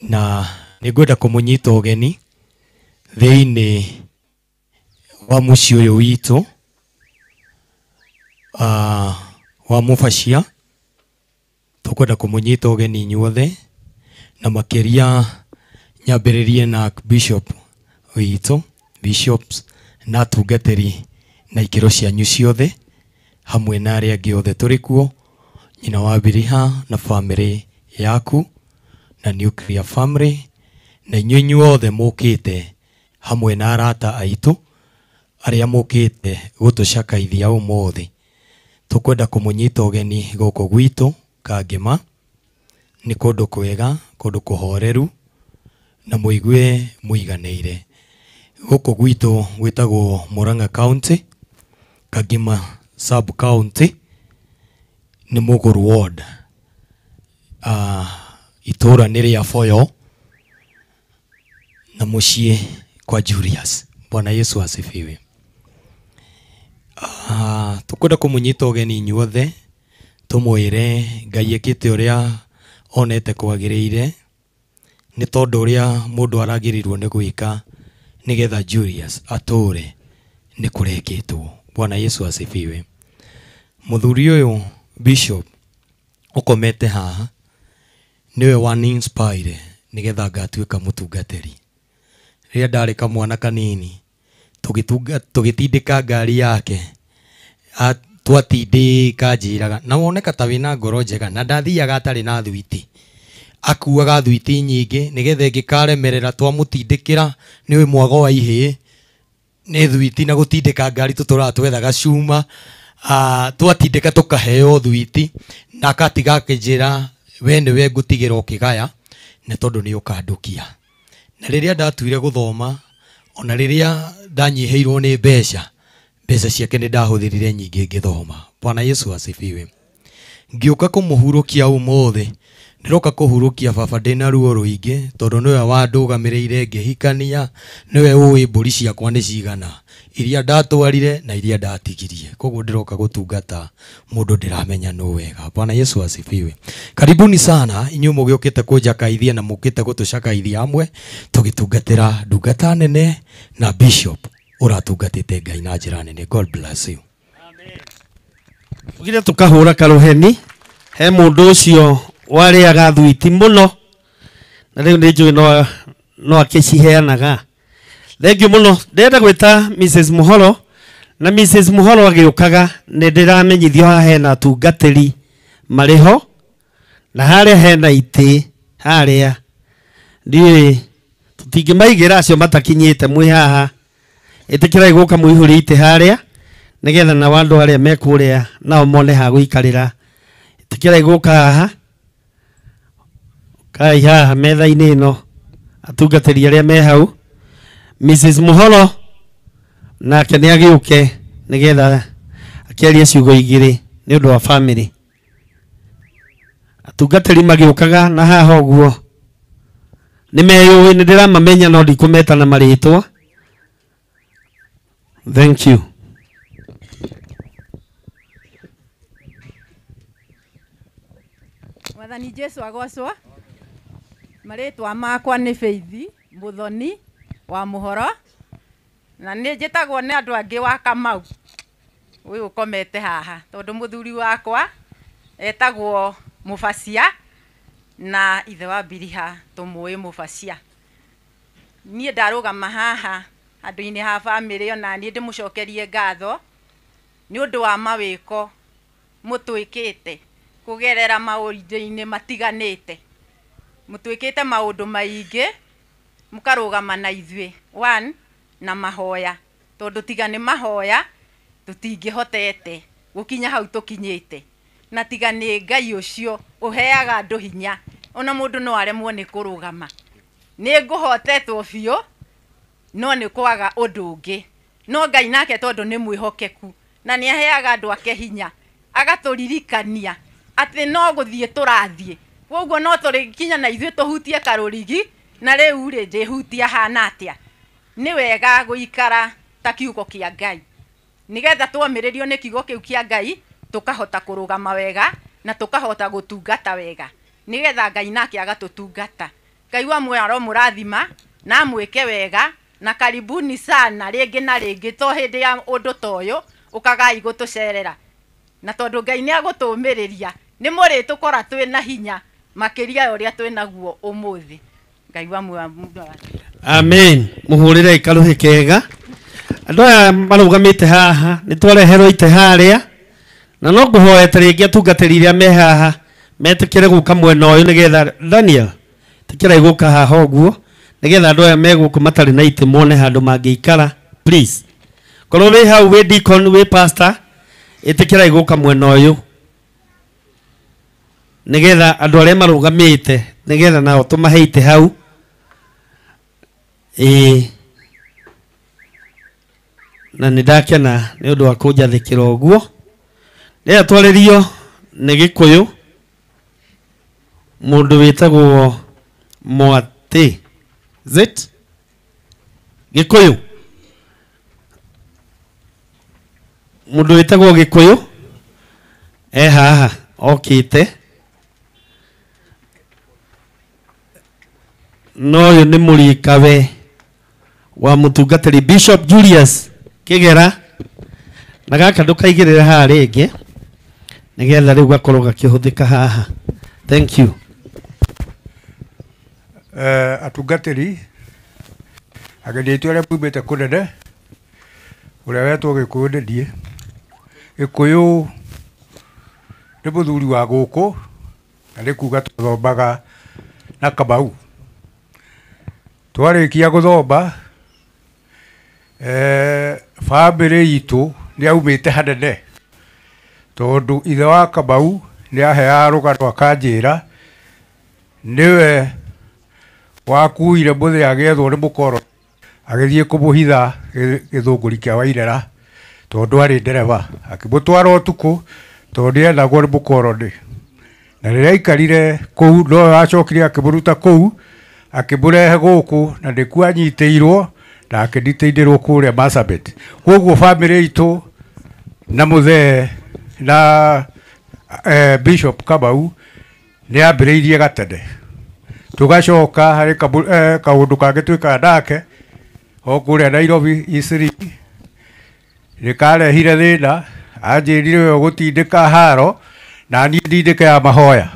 na nĩngwenda kũmũnyita ũgeni thĩinĩ wa mũciĩ ũyũ witũ wa Mubacia. Tũkwenda kũmũnyita ũgeni inyuothe, na makĩria nyambĩrĩrie na Bishop witũ, bishops na atungatĩri na ikĩro cianyu ciothe, hamwe na arĩa angĩ othe tũrĩ kuo, nyina wa Biriha na family yaku na nuclear family, na inyuĩ inyuothe mũkĩte hamwe na arata aitũ arĩa mũkĩte gũtũcakaithia ũmũthĩ. Tũkwenda kũmũnyita ũgeni gũkũ gwitũ Kangema. Nĩ kũndũ kwega, kũndũ kũhoreru, na mũigue mũiganĩire. Gũkũ gwitũ gwĩtagwo Murang'a County, Kangema sub county, nĩ Mũgũrũ ward. Itũra nĩ rĩa Boyo na mũciĩ kwa Julius. Bwana Yesu asifiwe. Tũkwenda kũmũnyita ũgeni inyuothe, tũmwĩre Ngai ekĩte ũrĩa onete kwagĩrĩire, nĩ tondũ ũrĩa mũndũ aragĩrĩirwo nĩ gwĩka nĩgetha Julius atũre nĩ kũrekĩtwo. Bwana Yesu asifiwe. Mũthuri ũyũ Bishop ũkomete haha nĩwe wan inspire nĩgetha ngatuĩka mũtungatĩri. Rĩrĩa ndarĩ kamwana kanini, tũgĩtindĩka ngari yake, twatindĩka njĩraga na woneka ta wĩna ngoro njega, na ndathiaga atarĩ na thwiti, akuaga thwiti nyingĩ nĩgetha ĩngĩkaremerera twamũtindĩkĩra, nĩũĩ mwago wa ihĩĩ nĩ thwiti na gũtindĩka ngari tũtũraga twethaga cuma, twatindĩka tũkaheo thwiti, na akatiga akĩnjĩra we nĩwe ngũtigĩra ũkĩgaya nĩ tondũ nĩ ũkandũkia. Na rĩrĩa ndatuire gũthoma, ona rĩrĩa ndanyihĩirwo nĩ mbeca, mbeca ciake nĩ ndahũthĩrire nyingĩ ngĩthoma. Bwana Yesu asifiwe. Ngĩũka kũmũhurũkia ũmũthĩ, ndĩroka kũhurũkia baba ndĩna ruo rũingĩ, tondũ nĩwe wandũgamĩrĩire ngĩhikania, nĩwe ũĩ mbũri ciakwa nĩ cigana, iria ndatwarire na iria ndatigirie. Koguo ndĩroka gũtungata mũndũ ndĩramenya nũ wega. Bwana Yesu asifiwe. Karibuni sana inyuĩ mũgĩũkĩte kũnjakaithia na mũkĩte gũtũcakaithia hamwe tũgĩtungatĩra ndungata nene na bishop ũratungatĩte Ngai na njĩra nene. God bless you. Tugire tukahũra karuheni he mũndũ ũcio warĩaga thwiti mũno, na rĩu nĩ njũĩ no akĩciheanaga. Thengiũ mũno. Ndĩrenda gwĩta Mrs Muhoro, na Mrs Muhoro agĩũkaga nĩ ndĩramenyithio haha hena atungatĩri marĩ ho, na harĩa hena itĩ harĩa ndiũĩ tũtingĩmaigĩra acio matakinyĩte mwĩ haha. Ĩtĩkĩrai gũka mũihũrie itĩ harĩa nĩgetha nao andũ arĩa me kũrĩa nao mone ha gũikarĩra. Ĩtĩkĩrai gũka haha, kai haha metha-inĩ ĩno atungatĩri arĩa me hau. Mrs Muhoro nake nĩ agĩũke nĩgetha akĩarie ciugo igĩrĩ nĩ ũndũ wa family. Atungatĩri magĩũkaga na haha ũguo nĩ meyũĩ, nĩ ndĩramamenya no ndikũmeta na marĩtwa. Thank you. Mwathani Jesu agocwo. Marĩtwa makwa nĩ Faith Muthoni wa Muhoro, na nĩ njĩtagwo nĩ andũ angĩ wa Kamau ũyũ ũkomete haha, tondũ mũthuri wakwa etagwo Mubacia na ithe wa Biriha tũmũĩ Mubacia. Niĩ ndarũgama haha andũ-inĩ ha family, ona niĩ ndĩmũcokerie ngatho nĩ ũndũ wa mawĩko mũtwĩkĩte kũgerera maũndũ-inĩ matiganĩte. Mũtwĩkĩte maũndũ maingĩ, mũkarũgama na ithuĩ one na mahoya, tondũ tiga nĩ mahoya tũtingĩhotete gũkinya hau tũkinyĩte, na tiga nĩ Ngai ũcio ũheaga andũ hinya, ona mũndũ no aremwo nĩ kũrũgama. Nĩ ngũhotetwo biũ no nĩ kwaga ũndũ ũngĩ, no Ngai nake tondũ nĩ mwĩhokeku na nĩ aheaga andũ ake hinya, agatũririkania atĩ no gũthiĩ tũrathiĩ. Koguo no tũrĩkinya na ithuĩ tũhutie karũrigi, na rĩu rĩ ndĩhutia hana atĩa. Nĩ wega gũikara ta kiugo kĩa Ngai, nĩgetha twomĩrĩrio nĩ kiugo kĩu kĩa Ngai tũkahota kũrũgama wega na tũkahota gũtungata wega, nĩgetha Ngai nake agatũtungata. Ngai wa muoyo aromũrathima na amwĩke wega, na karibuni sana rĩngĩ na rĩngĩ, to hĩndĩ ya ũndũ ta ũyũ ũkagai gũtũcerera, na tondũ Ngai nĩ agũtũmĩrĩria nĩ mũrĩtũkora twĩna hinya makĩria ya ũrĩa twĩnaguo ũmũthĩ. Ngai wa muoyo. Amen. Muhurire ikaruhi kega. Andũ aya marũgamĩte haha nĩ twareherwo ite harĩa, na no ngũhoete rĩngĩ atungatĩri arĩa me haha metĩkĩre gũka mwena ũyũ, nĩgetha Daniel tĩkĩrai gũka haha ũguo, nĩgetha andũ aya me gũkũ matarĩ na itĩ mone handũ mangĩikara. Please, korwo wĩ hau wĩ deacon, wĩ pastor, ĩtĩkĩrai gũka mwena ũyũ, nĩgetha andũ arĩa marũgamĩte, nĩgetha nao tũmahe itĩ hau. Ĩĩ, na nĩ ndakena nĩ ũndũ wa kũnjathĩkĩra ũguo. Rĩrĩa twarĩrio nĩ Gĩkũyũ, mũndũ wĩtagwo Mwatĩ, is it Gĩkũyũ? Mũndũ wĩtagwo Gĩkũyũ e haha okĩte, no ũyũ nĩ mũrikawe wa mũtungatĩri Bishop Julius Kĩgera, na gaka ndũkaigĩrĩre haha rĩngĩ nĩgetha rĩu gakorwo gakĩhũthĩka haha. Thank you. Atungatĩri ageni aitũ arĩa mumĩte kũnene, ũrĩa wetwo Gĩkũyũ nĩ niĩ. Gĩkũyũ nĩ mũthuri wa gũkũ, na nĩ kuga tũthombaga na Kamau. Twarĩkia gũthomba, bamĩrĩ itũ nĩ aumĩte hanene, tondũ ithe wa Kamau nĩ aheaga rũgano akanjĩra nĩwe wakuire mũthĩ agĩethwo nĩ mũkoro, agĩthiĩ kũmũhitha gĩthũngũri kĩa Wairera, tondũ arĩ ndereba, akĩmũtwara ũtukũ tondũ nĩendagwo nĩ mũkoroni. Na rĩrĩa aikarire kũu, no acokire akĩmũruta kũu akĩmũrehe gũkũ, na nĩkuo anyitĩirwo na akĩnyitĩirwo kũrĩa Marsabit. Koguo bamĩrĩ itũ na mũthee na Bishop Kamau nĩ ambĩrĩirie gatene. Tũgacoka harĩ kaũndũ kangĩ twĩkaga nake o kũrĩa Nairobi Eastleigh, nĩkarehire thĩna, anjĩrire we ũgũtindĩka haro na niĩ ndindĩke ya mahoya.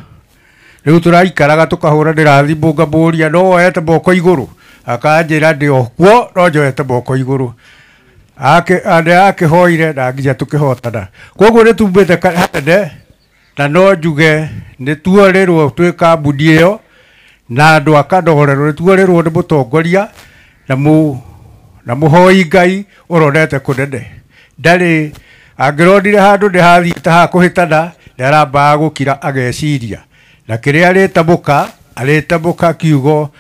Rĩu tũraikaraga tũkahũranĩra thimũ, ngamũria no woete moko igũrũ, akanjĩra ndĩ o kuo no njoete moko igũrũ. Akĩhoire na nginya tũkĩhotana. Koguo nĩ tumĩte hanene, na no njuge nĩ tuorĩrwo twĩ kambuni ĩyo na andũ a Kandorero, nĩ tuorĩrwo nĩ mũtongoria na mũhoi Ngai ũronete kũnene. Ndarĩ angĩronire handũ nĩ hathiĩte haha kũhĩtana, nĩ arambaga gũkira ageciria, na kĩrĩa arĩtamũka arĩtamũka kiugo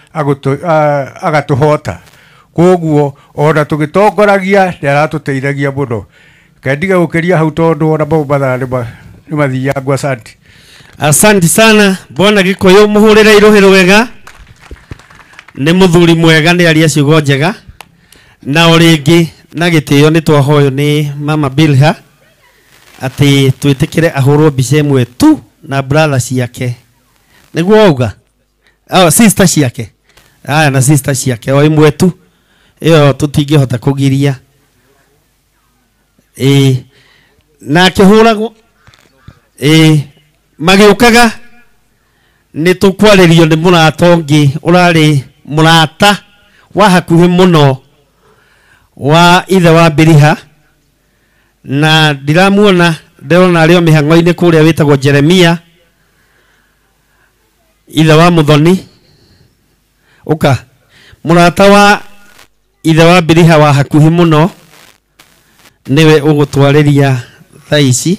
agatũhota. Koguo ona tũgĩtongoragia nĩ aratũteithagia mũno. Kendige gũkĩria hau tondũ ona mau mathaa nĩ mathiangwo. Asante. Asante sana Bwana Gĩkũyũ, mũhũrĩre irũhĩ rwega, nĩ mũthuri mwega, nĩ aria ciugo njega. Na o rĩngĩ na gĩtĩo nĩ twahoywo nĩ Mama Bilha atĩ twĩtĩkĩre ahũrwo mbica ĩmwe tu na brother ciake, nĩguo auga? Oh, sister ciake. Aya, na sister ciake o ĩmwe tu, ĩyo tũtingĩhota kũgiria. Ĩĩ, na akĩhũragwo, ĩĩ, magĩũkaga nĩ tũkwarĩrio nĩ mũrata ũngĩ ũrarĩ mũrata wa hakuhĩ mũno wa ithe wa Biriha, na ndiramuona, ndĩrona arĩ o mĩhang'o-inĩ kũrĩa, wĩtagwo Jeremia ithe wa Mũthoni. Ũka, mũrata wa ithe wa Biriha wa hakuhĩ mũno nĩwe ũgũtwarĩria thaa ici,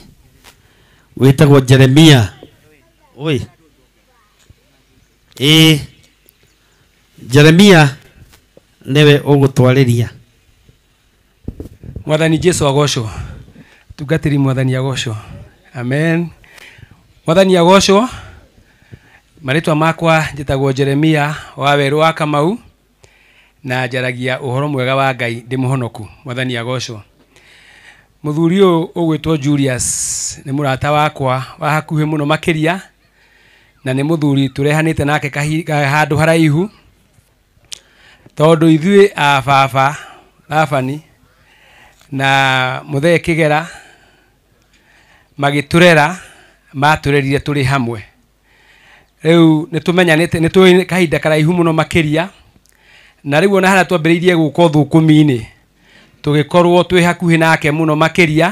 wĩtagwo Jeremia. Oi, ĩĩ, Jeremia nĩwe ũgũtwarĩria. Mwathani Jesu agocwo. Tungatĩri, Mwathani agocwo. Amen. Mwathani agocwo. Marĩtwa makwa njĩtagwo Jeremia wa Werũ wa Kamau. Na njaragia ũhoro mwega wa Ngai ndĩ mũhonoku. Mwathani agocwo. Mũthuri ũyũ ũgwĩtwo Julius nĩ mũrata wakwa wa hakuhĩ mũno makĩria, na nĩ mũthuri tũrehanĩte nake handũ haraihu, tondũ ithuĩ a baba Labani na mũthee Kĩgera magĩtũrera matũrerire tũrĩ hamwe. Rĩu nĩ tũmenyanĩte, nĩ tũĩ kahinda karaihu mũno makĩria, na rĩu ona harĩa twambĩrĩirie gũka ũthũkũmi-inĩ tũgĩkorwo twĩ hakuhĩ nake mũno makĩria,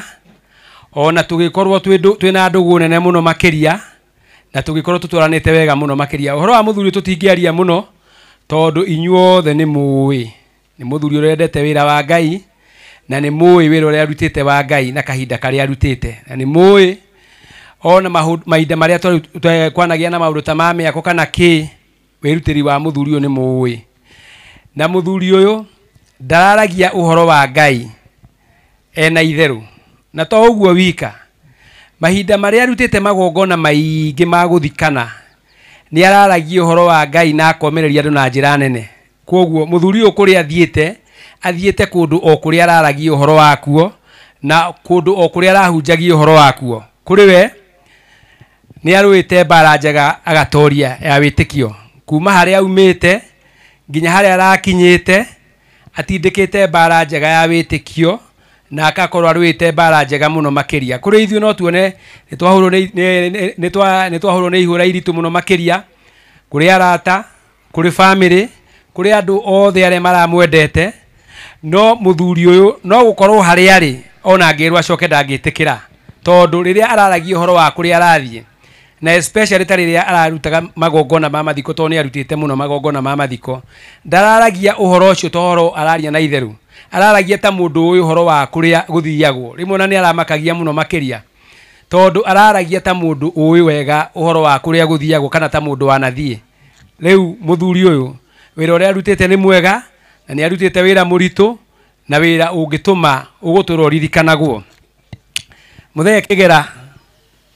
ona tũgĩkorwo twĩna ndũgũ nene mũno makĩria, na tũgĩkorwo tũtwaranĩte wega mũno makĩria. Ũhoro wa mũthuri tũtingĩaria mũno tondũ inyuothe nĩ mũĩ nĩ mũthuri ũrĩa wendete wĩra wa Ngai, na nĩ mũĩ wĩra ũrĩa arutĩte wa Ngai na kahinda karĩa arutĩte, na nĩ mũĩ ona mahinda marĩa kwanagia na maũndũ ta ma mĩako kana kĩ, wĩrutĩri wa mũthuri ũyũ nĩ mũĩ. Na mũthuri ũyũ ndararagia ũhoro wa Ngai ena itherũ, na to ũguo wika, mahinda marĩa arutĩte magongona maingĩ ma gũthikana nĩ araragia ũhoro wa Ngai na akomereria andũ na njĩra nene. Kwoguo mũthuri ũyũ kũrĩa athiĩte, athiĩte kũndũ o kũrĩa araragia ũhoro wakuo, na kũndũ o kũrĩa arahunjagia ũhoro wakuo. Kũrĩ we nĩ arũĩte mbara njega agatoria ya wĩtĩkio, kuma harĩa aumĩte nginya harĩa arakinyĩte, atindĩkĩte mbara njega ya wĩtĩkio na akakorwo arũĩte mbara njega mũno makĩria. Kũrĩ ithuĩ no tuone nĩ twahũrwo nĩ ihũra iritũ mũno makĩria, kũrĩ arata, kũrĩ bamĩrĩ, kũrĩ andũ othe arĩa maramwendete, no mũthuri ũyũ no gũkorwo harĩa arĩ ona angĩrwo acoke ndangĩtĩkĩra, tondũ rĩrĩa araragia ũhoro wa kũrĩa arathiĩ, na especially ta rĩrĩa ararutaga magongona ma mathiko, tondũ nĩ arutĩte mũno magongona ma mathiko, ndararagia ũhoro ũcio ta ũhoro araria na itherũ, araragia ta mũndũ ũyũ ũhoro wa kũrĩa gũthiagwo. Rĩmwe ona nĩ aramakagia mũno makĩria, tondũ araragia ta mũndũ ũĩ wega ũhoro wa kũrĩa gũthiagwo kana ta mũndũ wanathiĩ. Rĩu mũthuri ũyũ wĩra ũrĩa arutĩte nĩ mwega, na nĩ arutĩte wĩra mũritũ na wĩra ũngĩtũma ũgũtũra ũririkanagwo. Mũthee Kĩgera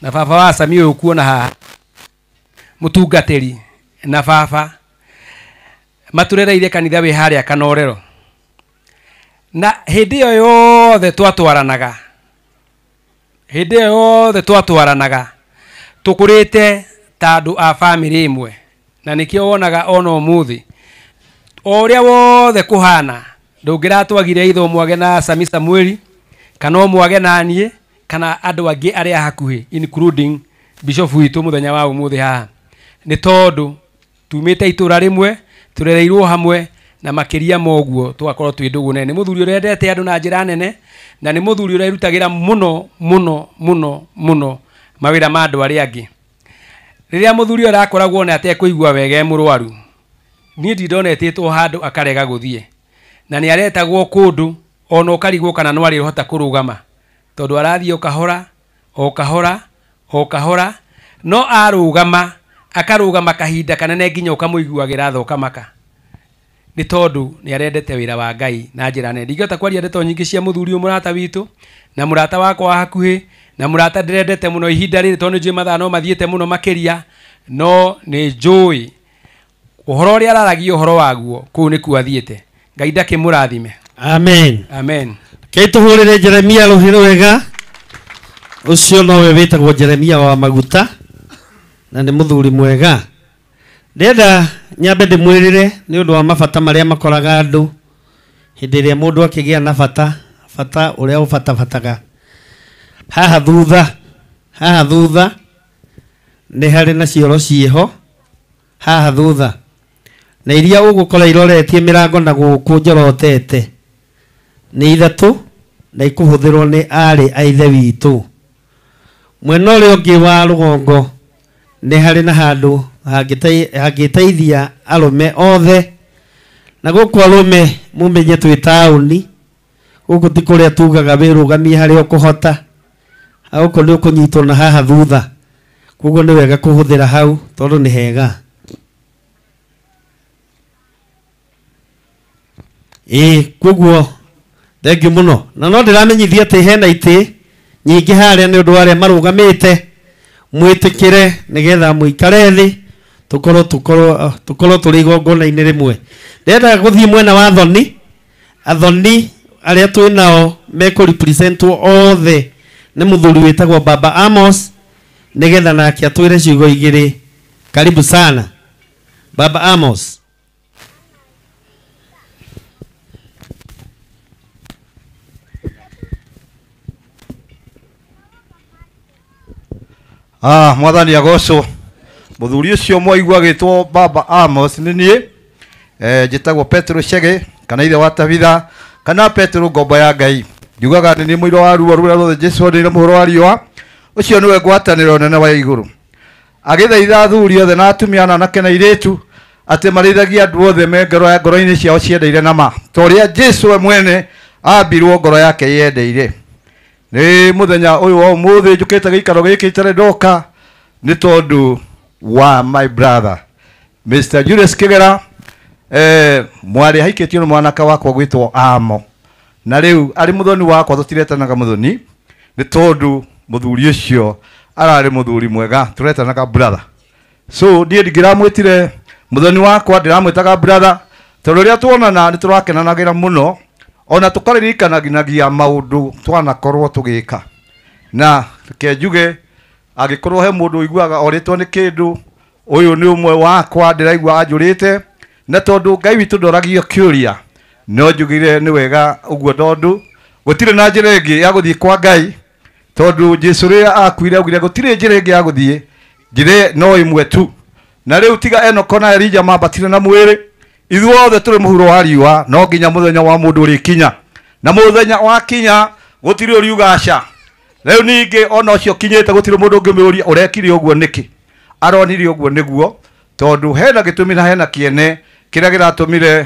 na baba wa Sami ũyũ kuona haha, mũtungatĩri na baba matũrereire kanitha wĩ harĩa Kanorero, na hĩndĩ ĩyo yothe twatwaranaga, hĩndĩ ĩyo yothe twatwaranaga tũkũrĩte ta andũ a bamĩrĩ ĩmwe, na nĩkĩo wonaga ona ũmũthĩ o ũrĩa wothe kũhana ndũngĩratwagire itho mwage na Sami Samueli kana mwage na niĩ kana andũ angĩ arĩa hakuhĩ, including bishop witũ mũthenya wa ũmũthĩ haha, nĩ tondũ tumĩte itũra rĩmwe, tũrereirwo hamwe, na makĩria ma ũguo tũgakorwo twĩ ndũgũ nene. Nĩ mũthuri ũrĩa wendete andũ na njĩra nene, na nĩ mũthuri ũrĩa erutagĩra mũno mũno mũno mũno mawĩra ma andũ arĩa angĩ. Rĩrĩa mũthuri ũyũ arakoragwo na atekũigua wega e mũrwaru, niĩ ndindona etĩtwo handũ akarega gũthiĩ, na nĩ aretagwo kũndũ ona ũkarigwo kana no arĩhota kũrũgama, tondũ arathiĩ o kahora o kahora o kahora, no arũgama akarũgama kahinda kanene nginya ũkamũiguagĩra tha ũkamaka, nĩ tondũ nĩ arendete wĩra wa Ngai na njĩra nene. Ndingĩhota kwaria ndeto nyingĩ cia mũthuri ũyũ mũrata witũ na mũrata wakwa wa hakuhĩ na mũrata ndĩrendete mũno ihinda rĩrĩ, tondũ nĩ njũĩ mathaa no mathiĩte mũno makĩria, no nĩ njũĩ ũhoro ũrĩa araragia ũhoro waguo kũu nĩkuo athiĩte. Ngai ndakĩmũrathime. Amen. Amen. Kĩtũhũrĩre Jeremia rũhĩ rwega. Ũcio nowe wĩtagwo Jeremia wa maguta, na nĩ mũthuri mwega. Ndĩrenda nyambe ndĩmwĩrĩre nĩ ũndũ wa mabata marĩa makoraga andũ hĩndĩ ĩrĩa mũndũ akĩgĩa na bata, bata ũrĩa ũbatabataga. Haha thutha nĩ harĩ na cioro ciĩho haha thutha, na iria ũgũkora iroretie mĩrango na gũkũ njorotete nĩ ithatũ, na ikũhũthĩrwo nĩ arĩ a ithe witũ. Mwena ũrĩa ũngĩ wa rũgongo nĩ harĩ na handũ hangĩteithia arũme othe, na gũkũ arũme mũmenye twĩ taũni, gũkũ ti kũrĩa tugaga wĩrũgamie harĩa ũkũhota, gũkũ nĩ ũkũnyitwo na haha thutha, koguo nĩ wega kũhũthĩra hau tondũ nĩ hega. Ĩĩ, koguo thengiũ mũno, na no ndĩramenyithia atĩ hena itĩ nyingĩ harĩa nĩ ũndũ wa arĩa marũgamĩte, mwĩtĩkĩre nĩgetha mũikare thĩ, Tukorwo tukorwo tukorwo turi igongona-inĩ rĩmwe. Ndĩrenda gũthiĩ mwena wa athoni. Athoni arĩa twĩ nao mekũ representwo othe nĩ mũthuri wĩtagwo Baba Amos, nĩgetha nake atwĩre ciugo igĩrĩ. Karibu sana Baba Amos. Mwathani agocwo. Muthuri ucio mwaigua agĩtwo Baba Amos nĩ niĩ. Njĩtagwo Petero Chege kana ithe wa Tabitha kana Petero ngombo ya Ngai. Njugaga nĩ niĩ mũira wa ruo rũrĩa ruothe Jesũ onire mũhuro wa riũa. Ũcio nĩwe ngwatanĩro nene wa igũrũ. Agĩthaitha athuri othe na atumia na anake na airĩtu atĩ marĩithagie andũ othe me ngoro-inĩ ciao ciendeire na ma, ta ũrĩa Jesũ we mwene ambirwo ngoro yake yendeire. Nĩ mũthenya ũyũ wa ũmũthĩ njũkĩte gĩikaro gĩkĩ itarĩ ndoka nĩ tondũ wa my brother Mr. Julius Kigera. Mwarĩ haikĩtio nĩ mwanake wakwa gwĩtwo Amo, na rĩu arĩ mũthoni wakwa tũtiretanaga mũthoni nĩ tondũ mũthuri ũcio ararĩ mũthuri mwega, tũretanaga brother. So niĩ ndingĩramwĩtire mũthoni wakwa, ndĩramwĩtaga brother tondũ rĩrĩa tuonana nĩ tũrakenanagĩra mũno, ona tũkaririkanagia maũndũ twanakorwo tũgĩka. Na reke njuge angĩkorwo he mũndũ ũiguaga orĩtwo nĩ kĩndũ, ũyũ nĩ ũmwe wakwa ndĩraigua anjũrĩte, na tondũ Ngai witũ ndoragio kĩũria, no njugire nĩ wega ũguo tondũ gũtirĩ na njĩra ĩngĩ ya gũthiĩ kwa Ngai, tondũ Jesũ rĩrĩa akuire augire gũtirĩ njĩra ĩngĩ ya gũthiĩ, njĩra no ĩmwe tu. Na rĩu tiga Enoko na Elija mambatire na mwĩrĩ, ithuothe tũrĩ mũhuro wa riũa, no nginya mũthenya wa mũndũ ũrĩkinya, na mũthenya wakinya gũtirĩ ũriuga aca. Rĩu ningĩ ona ũcio ũkinyĩte gũtirĩ mũndũ ũngĩmũũria ũrekire ũguo nĩkĩ, aronire ũguo nĩguo, tondũ hena gĩtũmi na hena kĩene kĩrĩa kĩratũmire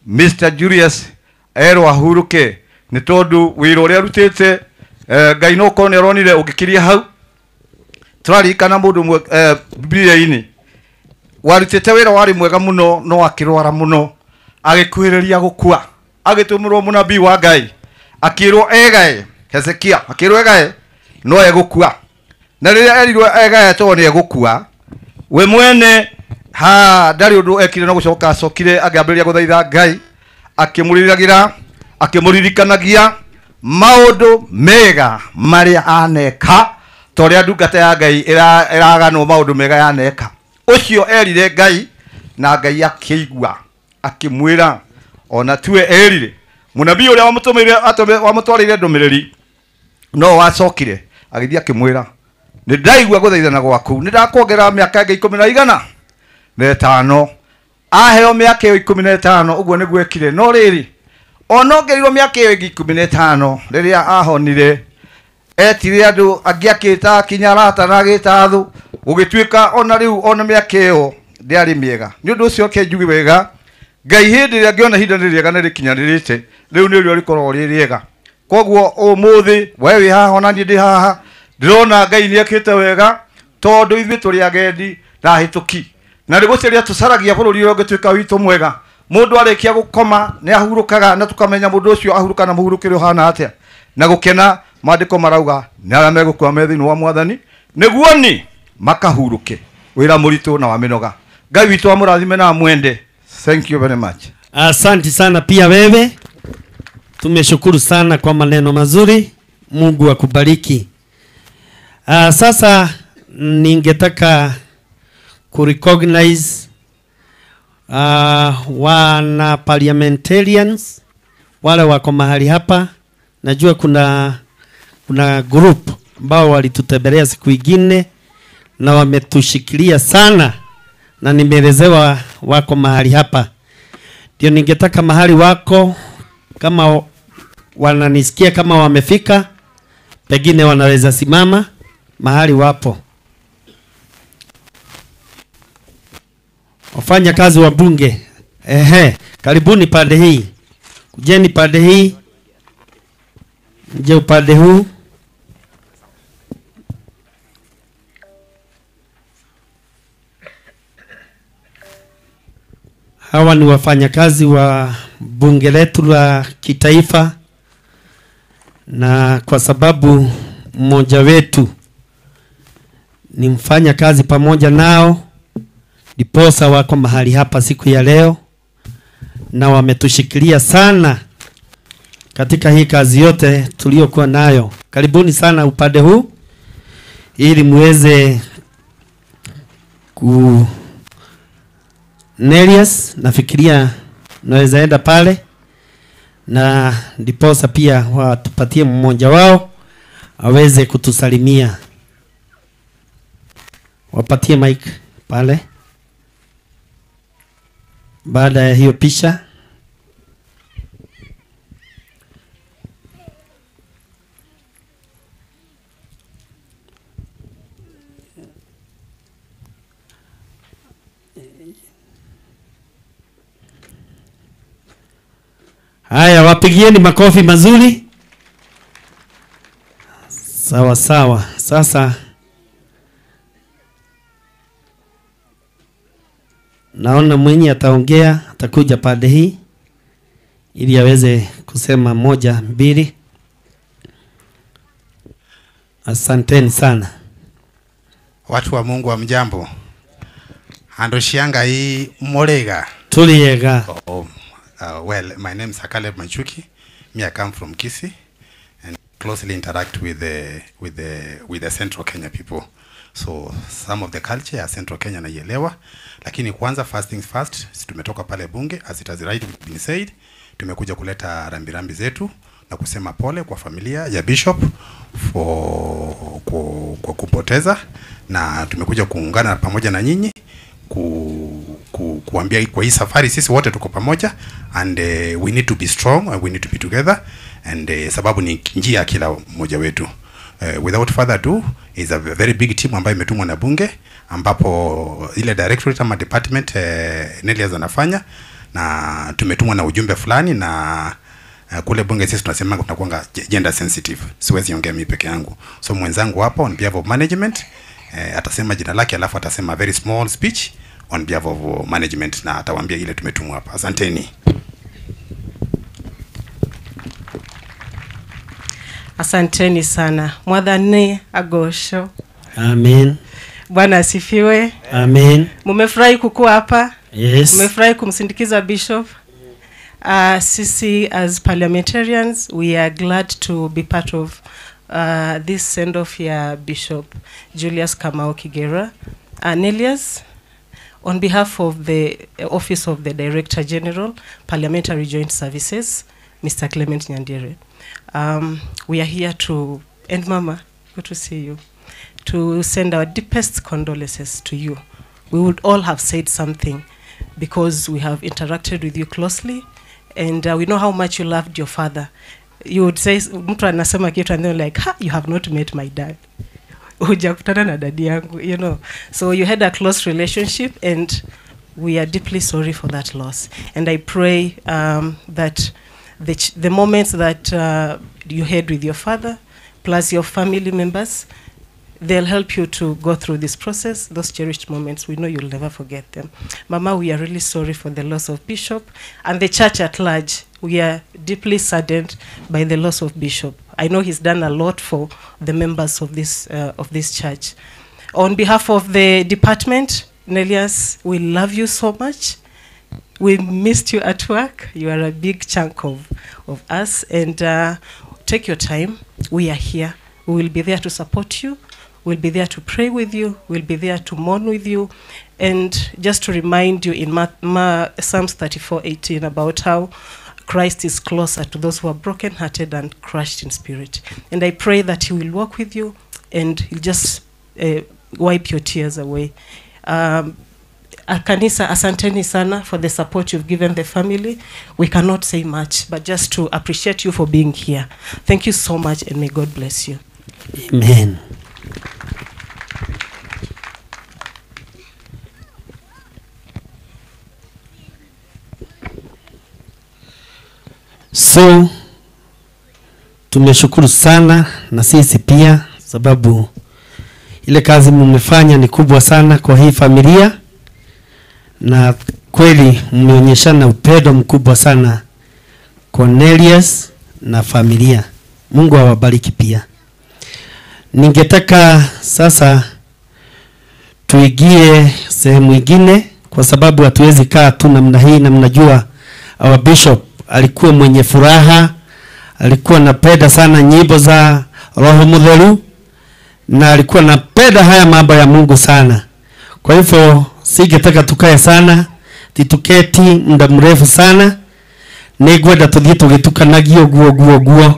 Mr. Julius erwo ahurũke, nĩ tondũ wĩra ũrĩa arutĩte Ngai no ũkorwo nĩ aronire ũngĩkiria hau. Tũraririkana mũndũ ũmwe Bibilia-inĩ warutĩte wĩra warĩ mwega mũno no akĩrwara mũno, agĩkuhĩrĩria gũkua, agĩtũmĩrwo mũnabii wa Ngai akĩrwo egae, Hezekia akĩrwo egae no egũkua. Na rĩrĩa erirwo egae tondũ nĩ egũkua, we mwene ha ndarĩ ũndũ ekire no gũcoka acokire akĩambĩrĩria gũthaitha Ngai, akĩmũriragĩra, akĩmũririkanagia maũndũ mega marĩa aneka, ta ũrĩa ndungata ya Ngai ĩraganwo maũndũ mega yaneka. Ũcio erire Ngai na Ngai akĩigua, akĩmwĩra ona tiwe erire mũnabii ũrĩa wamũtũmĩire, wamũtwarĩire ndũmĩrĩri, no wacokire agĩthiĩ akĩmwĩra nĩ ndaigua gũthaithana gwaku, nĩ ndakuongerera mĩaka ĩngĩ 15. Aheo mĩaka ĩyo 15, ũguo nĩguo ekire. No rĩrĩ, ona ongereirwo mĩaka ĩyo ĩngĩ 15, rĩrĩa ahonire etire andũ angĩ akĩta kinya arata na agĩta thũ, gũgĩtuĩka ona rĩu ona mĩaka ĩyo ndĩarĩ mĩega. Nĩ ũndũ ũcio reke njuge wega, Ngai hĩndĩ ĩrĩa angĩona ihinda nĩ rĩega na rĩkinyanĩrĩte, rĩu nĩrĩo rĩkoragwo rĩ rĩega. Koguo ũmũthĩ we wĩ haha ona niĩ ndĩ haha, ndĩrona Ngai nĩ ekĩte wega, tondũ ithuĩ tũrĩ agendi na ahĩtũki, na nĩ gũcaria tũcaragia bũrũri ũrĩa ũngĩtuĩka witũ mwega. Mũndũ arĩkia gũkoma nĩ ahurũkaga, na tũkamenya mũndũ ũcio ahurũka na mũhurũkĩre ũhana atĩa, na gũkena. Maandĩko marauga nĩ arĩa megũkua me thĩinĩ wa Mwathani nĩguo ni makahurũke wĩra mũritũ na wa mĩnoga. Ngai witũ amũrathime na amwende. Thank you very much. Asante sana pia wewe, tumeshukuru sana kwa maneno mazuri. Mungu akubariki. Sasa ningetaka ku recognize wana parliamentarians wale wako mahali hapa. Najua kuna group ambao walitutembelea siku ingine na wametushikilia sana, na nimeelezewa wako mahali hapa. Ndio ningetaka mahali wako, kama wananisikia, kama wamefika, pengine wanaweza simama mahali wapo. Wafanya kazi wa bunge, karibuni pande hii, kujeni pande hii, nje upande huu. Hawa ni wafanyakazi wa bunge letu la kitaifa, na kwa sababu mmoja wetu ni mfanya kazi pamoja nao, Ndiposa wako mahali hapa siku ya leo na wametushikilia sana katika hii kazi yote tuliyokuwa nayo. Karibuni sana upande huu ili muweze ku Nelius, nafikiria naweza enda pale na ndiposa pia watupatie mmoja wao aweze kutusalimia. Wapatie mic pale. Baada ya hiyo picha, haya, wapigieni makofi mazuri. Sawa sawa. Sasa naona mwenye ataongea atakuja pande hii ili aweze kusema moja mbili. Asanteni sana. Watu wa Mungu wa mjambo. Andoshianga hii morega. Tuliega. Oh. Well, my name is Caleb Machuki. Me, I come from Kisii and closely interact with the Central Kenya people. So some of the culture ya Central Kenya naielewa, lakini kwanza, first things first, si tumetoka pale bunge, as it has rightly been said, tumekuja kuleta rambirambi zetu na kusema pole kwa familia ya Bishop for kwa kupoteza, na tumekuja kuungana pamoja na nyinyi kuambia kwa hii safari sisi wote tuko pamoja, and we need to be strong and we need to be together, and sababu ni njia ya kila mmoja wetu. Without further ado, is a very big team ambayo imetumwa na bunge, ambapo ile directorate ama department Nelias anafanya, na tumetumwa na ujumbe fulani, na kule bunge sisi tunasema tunakuanga gender sensitive. Siwezi ongea mimi peke yangu. So mwenzangu hapa on behalf of management atasema jina lake, alafu atasema very small speech on behalf of management, na atawaambia ile tumetumwa hapa. Asanteni. Asanteni sana. Mwathani agosho. Amen. Bwana asifiwe. Amen. Mumefurahi kukua hapa? Yes. Mumefurahi kumsindikiza Bishop? Sisi as parliamentarians, we are glad to be part of this send-off ya Bishop Julius Kamau Kigera. Nelias, on behalf of the Office of the Director General, Parliamentary Joint Services, Mr. Clement Nyandere. We are here to, and Mama, good to see you, to send our deepest condolences to you. We would all have said something because we have interacted with you closely, and we know how much you loved your father. You would say, mtu anasema kitu and then like, ha, you have not met my dad. Hujakutana na dadi yangu, you know. So you had a close relationship, and we are deeply sorry for that loss. And I pray that the moments that you had with your father, plus your family members, they'll help you to go through this process, those cherished moments. We know you'll never forget them. Mama, we are really sorry for the loss of Bishop, and the church at large. We are deeply saddened by the loss of Bishop. I know he's done a lot for the members of this church. On behalf of the department, Nelias, we love you so much. We missed you at work. You are a big chunk of us. And take your time. We are here. We will be there to support you. We'll be there to pray with you. We'll be there to mourn with you. And just to remind you in Psalms 34:18 about how Christ is closer to those who are brokenhearted and crushed in spirit. And I pray that he will walk with you and he'll just wipe your tears away. Kanisa, asanteni sana for the support you've given the family. We cannot say much, but just to appreciate you for being here. Thank you so much, and may God bless you. Amen. So, tumeshukuru sana na sisi pia, sababu ile kazi mmefanya ni kubwa sana kwa hii familia, na kweli mmeonyeshana upendo mkubwa sana Cornelius na familia. Mungu awabariki pia. Ningetaka sasa Tuingie sehemu ingine kwa sababu hatuwezi kaa tu namna hii, na mnajua our bishop alikuwa mwenye furaha, alikuwa anapenda sana nyimbo za Roho Mutheru na alikuwa anapenda haya mambo ya Mungu sana. Kwa hivyo singetaka tukae sana, tituketi muda mrefu sana, nĩngwenda tũthiĩ tũgĩtukanagia ũguo ũguo ũguo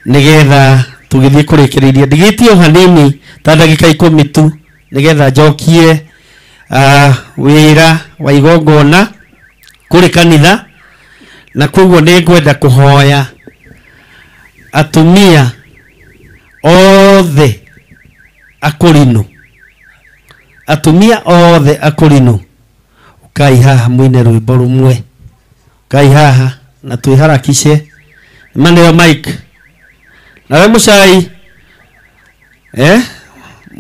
nĩgetha tũgĩthiĩ kũrĩkĩrĩria. Ndigĩtie o hanini ta ndagĩka 10 tu nĩgetha njokie wĩra wa igongona kũrĩ kanitha, na koguo nĩngwenda kũhoya atumia othe akũrinũ, atumia othe akũrinũ, ukai haha mwine rwĩmbo rũmwe, ukai haha na twĩharakishe. Maneo Mike nawe mũcai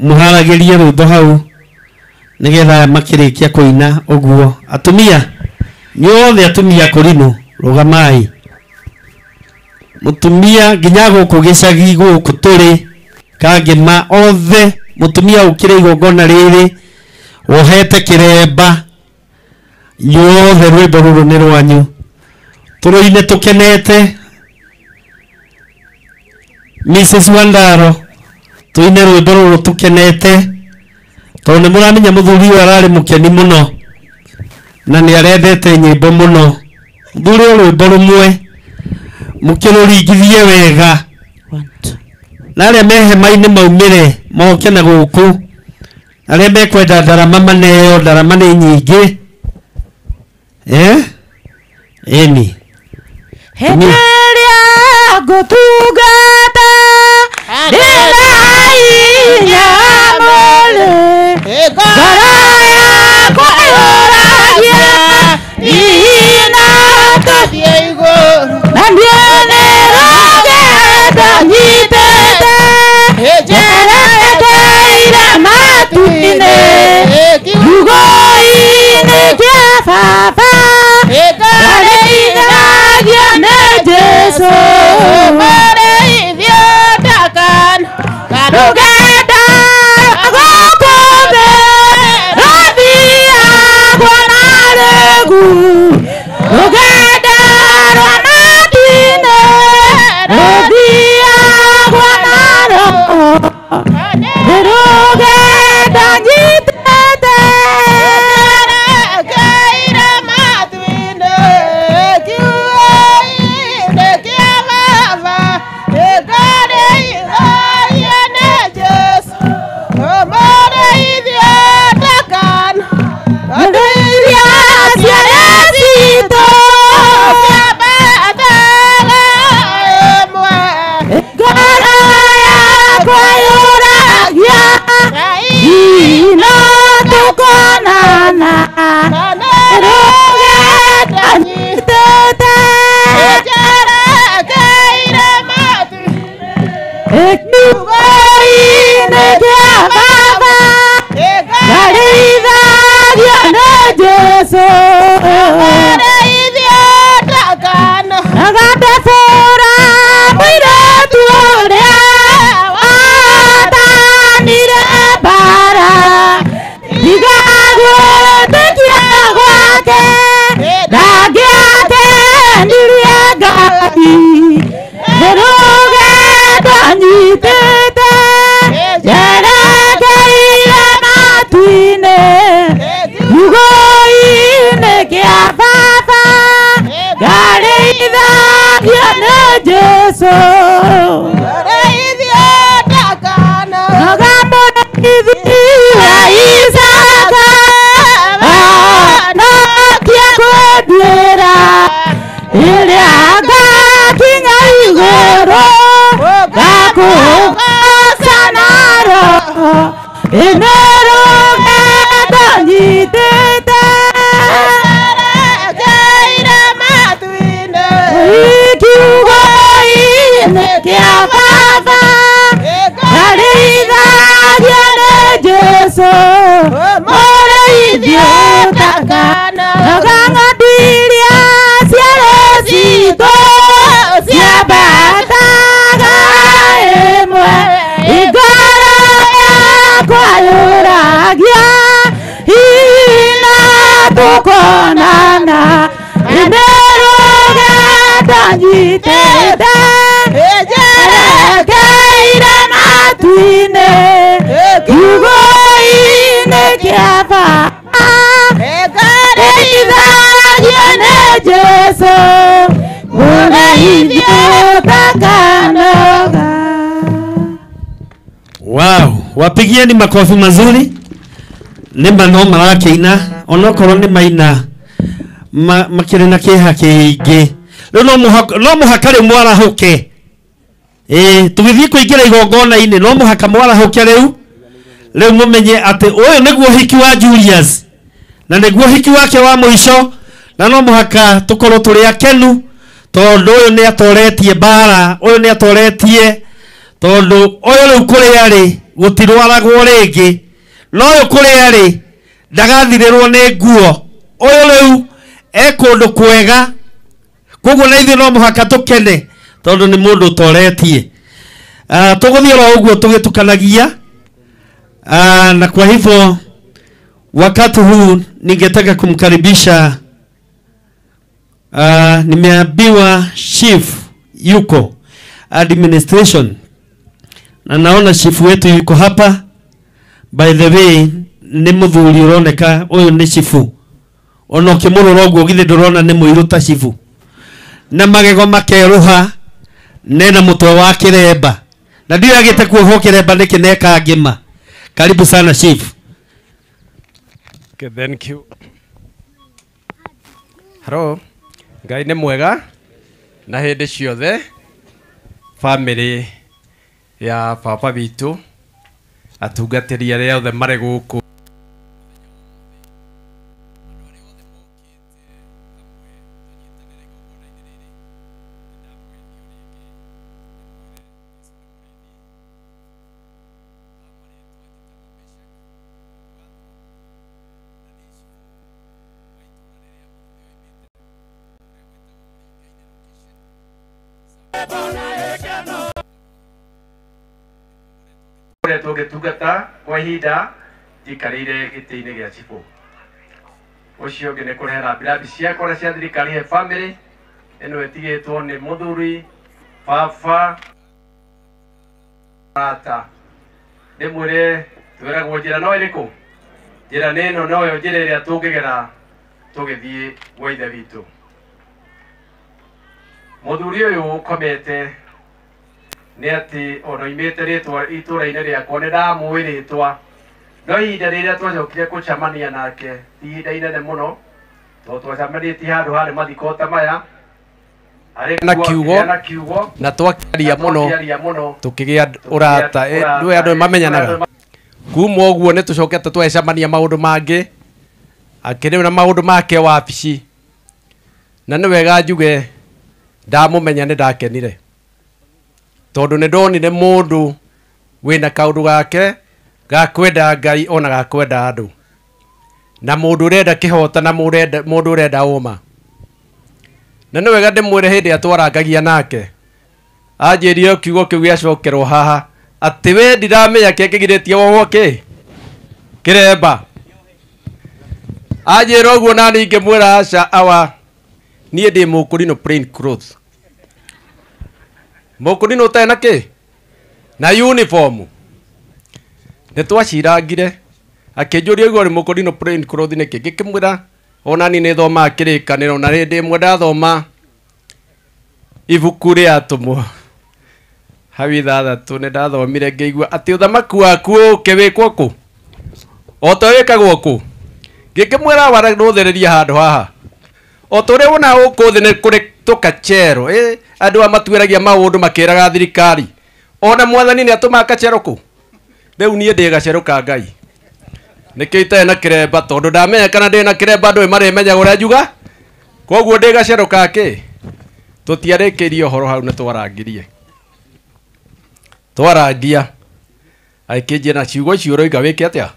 mũharagĩrie rwĩmbo hau nĩgetha makĩrĩkia kũina ũguo. Atumia nyothe, atumia akũrinũ, rũgamai. Mũtumia nginya gũkũ gĩcagi gũkũ tũrĩ kangĩma othe, mũtumia ũkĩrĩ igongona rĩrĩ wohete kĩremba, nyothe rwĩmbo rũrũ nĩ rwanyu, tũrũine tũkenete. Mrs Wandaro, tũine rwĩmbo rũrũ tũkenete tondũ nĩ mũramenya mũthuri ũyũ ararĩ mũkeni mũno na nĩ arendete nyĩmbo mũno. Mũthuri ũyũ rwĩmbo rũmwe mũkĩrũringithie wega, na arĩa me hema-inĩ maumĩre moke na gũkũ, arĩa mekwenda ndarama maneo, ndarama nĩ nyingĩ. Ĩni hĩndĩ ĩrĩa ngũtungata ndĩna hinya mwĩrĩ, ngoro yakwa yũragia hihi no tũthiĩ igũrũ, na niĩ nĩ rũgendo nyitĩte njerekeire matu-inĩ, kiugo-inĩ kĩa baba ngarĩithagio nĩ Jesũ. Mũrĩithio ndakana rũgendo gũkũ thĩ rũthiagwo na rĩgu, rũgendo rwa matu-inĩ rũthiagwo na roho, nĩ rũgendo nyitĩte njerekeire matu-inĩ, kiugo-inĩ kĩa baba ngarĩithagio nĩ Jesũ. Mũrĩithio ndakana iria ciarĩ citũ ciambathaga ĩmwe, ngoro yakwa yũragia hihi no tũkonana, rũgendo nyitĩte njerekeire matu-inĩ, kiugo-inĩ kĩa baba ngarĩithagio nĩ Jesũ. Mũrĩithio ndakana agandebũra mũirĩtu ũrĩa watanire mbara, ndigagwĩtĩkia gwake ndangĩakenirie Ngai, nĩ rũgendo nyitĩte njerekeire matu-inĩ, kiugo-inĩ kĩa baba ngarĩithagio nĩ Jesũ. Mũrĩithio ndakana mũrĩithi wa Isaaka honokia kũnduĩra, ĩrĩa ngakinya igũrũ ngakũgooca na roho, ĩnĩ rũgendo nyitĩte njerekeire matu-inĩ, kiugo-inĩ kĩa baba ngarĩithagio nĩ Jesũ. Mũrĩithio ndakana ng'ondu iria ciarĩ citũ ciambataga ĩmwe, ngoro yakwa yũragia anyitĩte njerekeire matu-inĩ kiugo-inĩ kĩa Baba ndeithagio nĩ Jesũ mũrĩithia ũtakanoga. Wow, wapigieni makofi mazuri. Nĩ ma no marakĩina onokorwo nĩ maina makĩrĩ na kĩeha kĩingĩ. Rĩu no mũhaka rĩu mwarahũke. Tũgĩthiĩ kũingĩra igongona-inĩ no mũhaka mwarahũke rĩu. Rĩu mũmenye atĩ ũyũ nĩguo ũhiki wa Julius na nĩguo ũhiki wake wa mũico, na no mũhaka tũkorwo tũrĩ akenu tondũ ũyũ nĩ atoretie mbara, ũyũ nĩ atoretie, tondũ ũyũ rĩu kũrĩa arĩ gũtirwaragwo rĩngĩ, no ũyũ kũrĩa arĩ ndagathirĩrwo nĩ nguo, ũyũ rĩu e kũndũ kwega. Koguo na ithuĩ no mũhaka tũkene tondũ nĩ mũndũ ũtoretie. Tũgũthiĩ oro ũguo tũgĩtukanagia. Na kwa hivyo wakati huu ningetaka kumkaribisha, nimeambiwa chief yuko administration na naona chief wetu yuko hapa. By the way, nĩ mũthuri ũroneka ũyũ nĩ chifu, ona ũkĩmũrora ũguo githĩ ndũrona nĩ mũirũ ta chifu, na magego makerũha nena mũtwe wa kĩremba, na ndiũĩ agĩte kuohwo kĩremba nĩkĩ neka ngĩma. Karibu sana chief. Okay, thank you. Hello. Ngai nĩ mwega na hĩndĩ ciothe. Family ya baba witũ, atungatĩri arĩa othe marĩ gũkũ, tũngĩtungata kwa ihinda njikarĩire gĩtĩ-inĩ gĩa cibũ. Ũcio ũngĩ nĩ kũrehe rambirambi ciakwa na cia thirikari he family ĩno ĩtigĩtwo nĩ mũthuri baba rata. Ndĩmwĩre twĩragwo njĩra no ĩrĩkũ? Njĩra nĩ ĩno noyo njĩra ĩrĩa tũngĩgera tũgĩthiĩ gwa ithe witũ. Mũthuri ũyũ ũkomete nĩ atĩ ona oimĩte rĩtwa itũra-inĩ rĩakwa nĩ ndamũĩ rĩtwa, no ihinda rĩrĩa twacokire gũcemania nake ti ihinda inene mũno, tondũ twacemanĩtie handũ harĩ mathiko ta maya na kiugo na twakĩaria mũno tũkĩgĩa ũrata, ndũĩ andũ mamenyanaga. Kuma ũguo nĩ tũcokete twacemania maũndũ mangĩ, akĩrĩ na maũndũ make wabici, na nĩ wega njuge ndamũmenya nĩ ndakenire tondũ nĩ ndonire mũndũ wĩna kaũndũ gake ga kwenda Ngai ona ga kwenda andũ, na mũndũ ũrenda kĩhota na mũndũ ũrenda ũma. Na nĩ wega ndĩmwĩre hĩndĩ ĩrĩa twarangagia nake anjĩrire kiugo kĩu gĩacokerwo haha atĩ we ndiramenya kĩrĩa kĩgirĩtie wohwo kĩ kĩremba. Anjĩra ũguo nani ngĩmwĩra aca, awa niĩ ndĩ mũkũrinũ plain clothes, mũkũrinũ ũtarĩ na kĩ na uniform. Nĩ twacirangire akĩnjũria ũguo nĩ mũkũrinũ plain clothes nĩkĩ, ngĩkĩmwĩra ona niĩ nĩ thomaga kĩrĩkanĩro na hĩndĩ ĩmwe ndathoma ibuku rĩa atũmwo hau 6 nĩ ndathomire ngĩigua atĩ ũthamaki waku ũke wĩkwo kũ o ta wĩkagwo kũ. Ngĩkĩmwĩra awa rũthĩrĩria handũ haha o ta ũrĩa wonaga gũkũ thĩ nĩ kũrĩ tũkachero, andũ aya matuĩragia maũndũ makĩraga thirikari, ona mwathani nĩ atũmaga kachero kũ. Rĩu niĩ ndĩ gacero ka Ngai, nĩkĩo itarĩ na kĩremba tondũ ndamenya kana ndĩ na kĩremba andũ marĩmenyaga ũrĩa njuga, koguo ndĩ gacero ka kĩ. Tũtiarĩkĩirie ũhoro hau nĩ twarangirie, twarangia agĩkĩnjĩra na ciugo icio ũroiga wĩke atĩa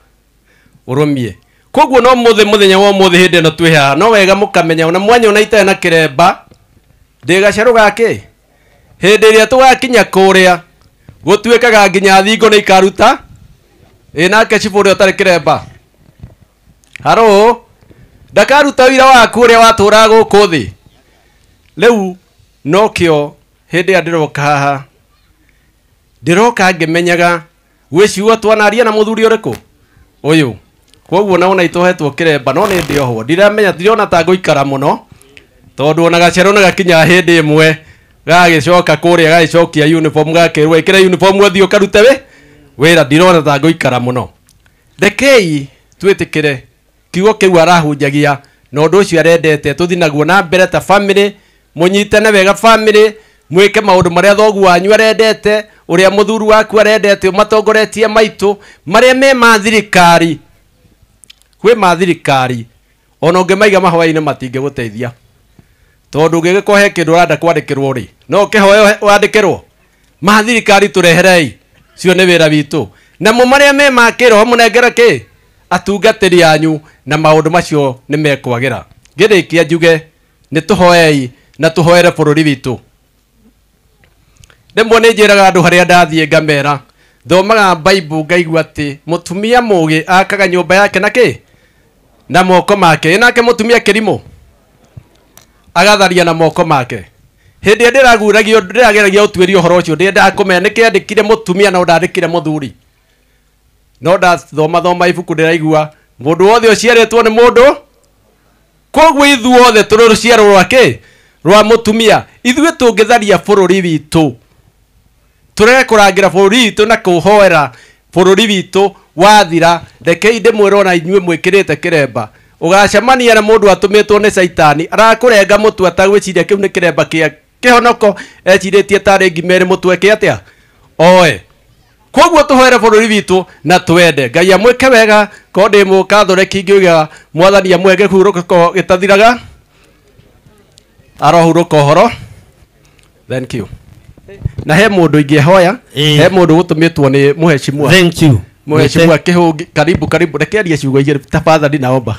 ũrũmie. Koguo no mũthĩ mũthenya wa ũmũthĩ hĩndĩ ĩno twĩ haha no wega mũkamenya ona mwanyona itarĩ na kĩremba ndĩ gacerũ gakĩ. Hĩndĩ ĩrĩa tũgakinya kũrĩa gũtuĩkaga nginya thingo nĩ ikaruta ĩ nake cibũ ũrĩa ũtarĩ kĩremba haro ndakaruta wĩra waku ũrĩa watũraga gũkũ thĩ. Rĩu Nokĩo hĩndĩ ĩrĩa ndĩroka haha ndĩroka ngĩmenyaga gwĩ ciugo twanaria na mũthuri ũrĩkũ ũyũ. Koguo naona itohetwo kĩremba no nĩ ndĩohwo ndiramenya ndirona ta ngũikara mũno tondũ ona gacero nĩ gakinya hĩndĩ ĩmwe gagĩcoka kũrĩa gagĩcokia uniform gakĩrwo ĩkĩra uniform ũthiĩ ũkarute wĩra ndirona ta ngũikara mũno. Rekei twĩtĩkĩre kiugo kĩu arahunjagia na ũndũ ũcio arendete tũthiĩ naguo na mbere ta family, mũnyitane wega family, mwĩke maũndũ marĩa thoguo wanyu arendete, ũrĩa mũthuri waku arendete, ũmatongoretie maitũ marĩa me ma thirikari. Kwĩ ma thirikari ona ũngĩmaiga mahoya-inĩ matingĩgũteithia tondũ ũngĩgĩkorwo he kĩndũ ũrenda kwandĩkĩrwo rĩ no ũkĩhoe wandĩkĩrwo. Ma thirikari tũreherei cio nĩ wĩra witũ, namo marĩa me ma kĩroho mũnengere kĩ atungatĩri anyu na maũndũ macio nĩ mekwagĩra. Ngĩrĩkia njuge nĩ tũhoei na tũhoere bũrũri witũ. Rĩmwe nĩ njĩraga andũ harĩa ndathiĩ ngamera thomaga Bible ngaigua atĩ mũtumia mũgĩ akaga nyũmba yake na kĩ na moko make, nake mũtumia kĩrimũ agatharia na moko make. Hĩndĩ ĩrĩa ndĩraguragio ndĩrageragia ũtuĩria ũhoro ũcio ndĩendaga kũmenya nĩkĩ andĩkire mũtumia na ndandĩkire mũthuri, no ndathoma thoma ibuku ndĩraigua mũndũ wothe ũciarĩtwo nĩ mũndũ, koguo ithuothe tũrĩ rũciaro rwa kĩ rwa mũtumia. Ithuĩ tũngĩtharia bũrũri witũ tũrege kũrangĩra bũrũri witũ na kũhoera bũrũri witũ wathira, rekei ndĩmwĩre ona inyuĩ mwĩkĩrĩte kĩremba ũgacemania na mũndũ atũmĩtwo nĩ caitani arakũrenga mũtwe atagwĩciria kĩu nĩ kĩremba kĩa kĩhonoko ecirĩtie tarĩ ngima ĩrĩ mũtwe kĩ atĩa oe. Koguo tũhoere bũrũri witũ na twende Ngai amwĩke wega. Korwo ndĩ mũkathoreki ingĩuga Mwathani amũhe kĩhurũko gĩtathiraga, arohurũka ũhoro. Thank you. Na he mũndũ ingĩhoya, he mũndũ gũtũmĩtwo nĩ mũheshimiwa. Thank you. Mũheshimiwa Kĩhũngi, karibu karibu, reke arie ciugo igĩrĩ tafadhali naomba.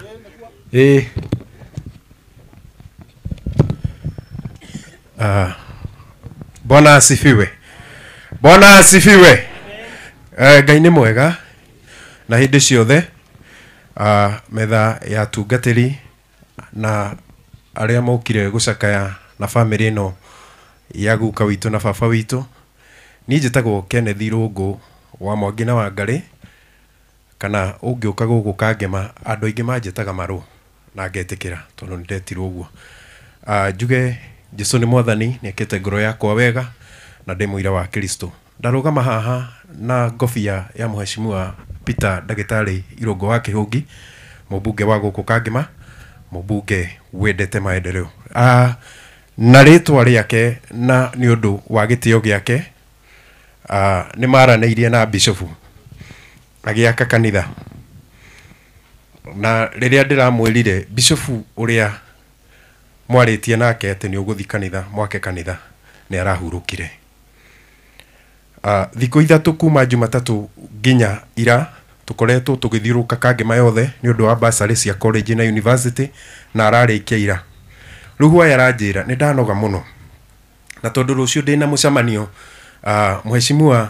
Bwana asifiwe. Bwana asifiwe. Ngai nĩ mwega na hĩndĩ ciothe. Metha ya tungatĩri na arĩa mokire gũcakaya na family ĩno ya guka witũ na baba witũ. Niĩ njĩtagwo Kenneth Irũngũ wa Mwangi na Wangarĩ, kana ũngĩũka gũkũ Kangema andũ aingĩ manjĩtaga Marũ na ngetĩkĩra tondũ nĩ ndetirwo ũguo. Njuge Jesũ nĩ Mwathani, nĩekĩte ngoro yakwa wega na ndĩ mũira wa Kristo. Ndarũgama haha na ngobia ya mũheshimiwa Peter Ndagĩtarĩ Irũngũ wa Kĩhũngi, mũmbunge wa gũkũ Kangema, mũmbunge wendete maendeleo. Na rĩtwa rĩake na nĩ ũndũ wa gĩtĩo gĩake, nĩ maranĩirie na bishofu agĩaka kanitha, na rĩrĩa ndĩramwĩrire bishofu ũrĩa mwarĩtie nake atĩ nĩ ũgũthiĩ kanitha mwake kanitha nĩ arahurũkire. Thikũ ithatũ kuma Jumatatũ nginya ira tũkoretwo tũgĩthiũrũrũka Kangema yothe nĩ ũndũ wa bursary cia college na university, na ararĩkia ira. Rĩu hwaĩ aranjĩra nĩ ndanoga mũno, na tondũ rũciũ ndĩna mũcemanio, mũheshimiwa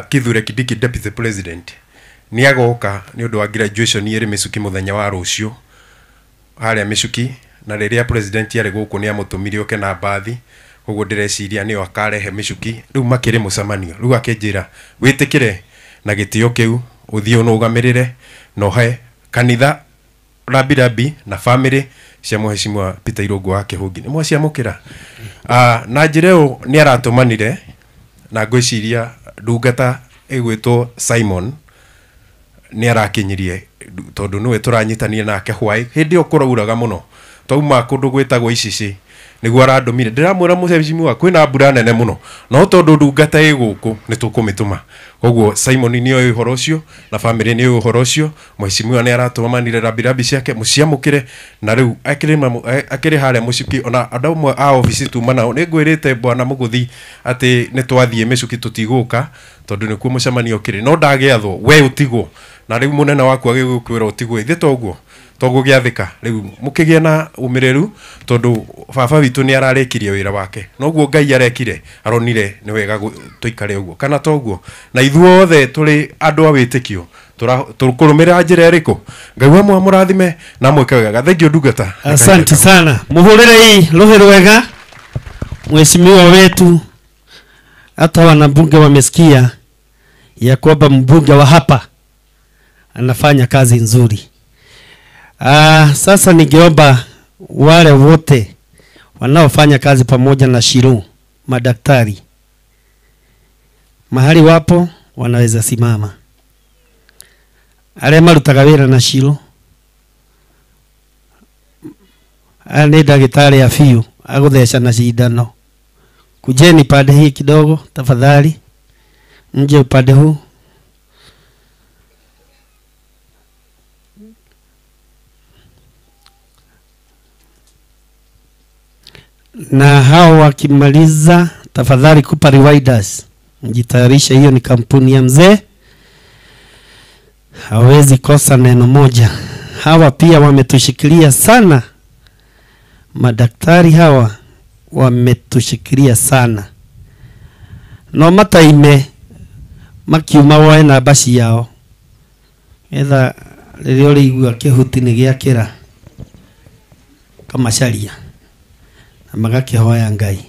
Kithure Kindiki deputy president nĩ agoka nĩ ũndũ wa graduation ĩrĩ Mĩcuki mũthenya wa rũciũ harĩa Mĩcuki, na rĩrĩa president arĩ gũkũ nĩ amũtũmire oke na mbathi, koguo ndĩreciria nĩo akarehe Mĩcuki. Rĩu makĩrĩ mũcemanio, rĩu akĩnjĩra wĩtĩkĩre na gĩtĩo kĩu ũthiĩ ũnũgamĩrĩre na ũhe kanitha rambirambi na family cia mũheshimiwa Peter Irũngũ wa Kĩhũngi. Nĩ mwaciamũkĩra. Na njĩra ĩyo nĩ aratũmanire na ngwĩciria ndungata ĩgwĩtwo Simon nĩ arakinyirie tondũ nĩwe tũranyitania nake hwaĩ hĩndĩ ĩyo kũrauraga mũno, twauma kũndũ gwĩtagwo Icici nĩguo arandũmire. Ndĩramwĩra mũheshimiwa kwĩna mbura nene mũno, no tondũ ndungata ĩ gũkũ nĩ tũkũmĩtũma. Koguo Simon nĩoĩ ũhoro ũcio na family nĩoĩ ũhoro ũcio. Mũheshimiwa nĩ aratũmanire rambirambi ciake mũciamũkĩre, na rĩu akĩrĩ harĩa Mũcuki. Ona andũ amwe a obici tuma nao nĩ ngwĩrĩte bwana Mũgũthi atĩ nĩ twathiĩ Mĩcuki tũtigũka tondũ nĩkuo mũcemanio ũkĩrĩ, no ndagĩathwo we ũtigwo, na rĩu mũnene waku agĩgũkwĩra ũtigwo, ithe toguo togũgĩathĩka. Rĩu mũkĩgĩe na ũmĩrĩru tondũ baba witũ nĩ ararĩkirie wĩra wake, noguo Ngai arekire aronire nĩ wega tũikare ũguo kana toguo, na ithuothe tũrĩ andũ a wĩtĩkio tũkũrũmĩrĩra njĩra ĩrĩkũ. Ngai wa mũrathime na mwĩke wega. Thank you ndungata. Asante sana, muhũrĩrei rũhĩ rwega. Mheshimiwa wetu, hata wanabunge wamesikia ya kwamba mbunge wa hapa anafanya kazi nzuri. Sasa ningeomba wale wote wanaofanya kazi pamoja na Shiru, madaktari, mahali wapo wanaweza simama. Arĩa marutaga wĩra na Shiru, aya nĩ ndagĩtarĩ a biũ agũtheca na cindano. Kujeni pande hii kidogo tafadhali, nje upande huu. Na hao wakimaliza, tafadhali Cooper Rewinders mjitayarishe, hiyo ni kampuni ya mzee, hawezi kosa neno moja. Hawa pia wametushikilia sana, madaktari hawa wametushikilia sana. No mataime makiuma woe namba ciao etha rĩrĩa ũrĩigua kĩhuti nĩ gĩakĩra kamacaria na magakĩhoya Ngai.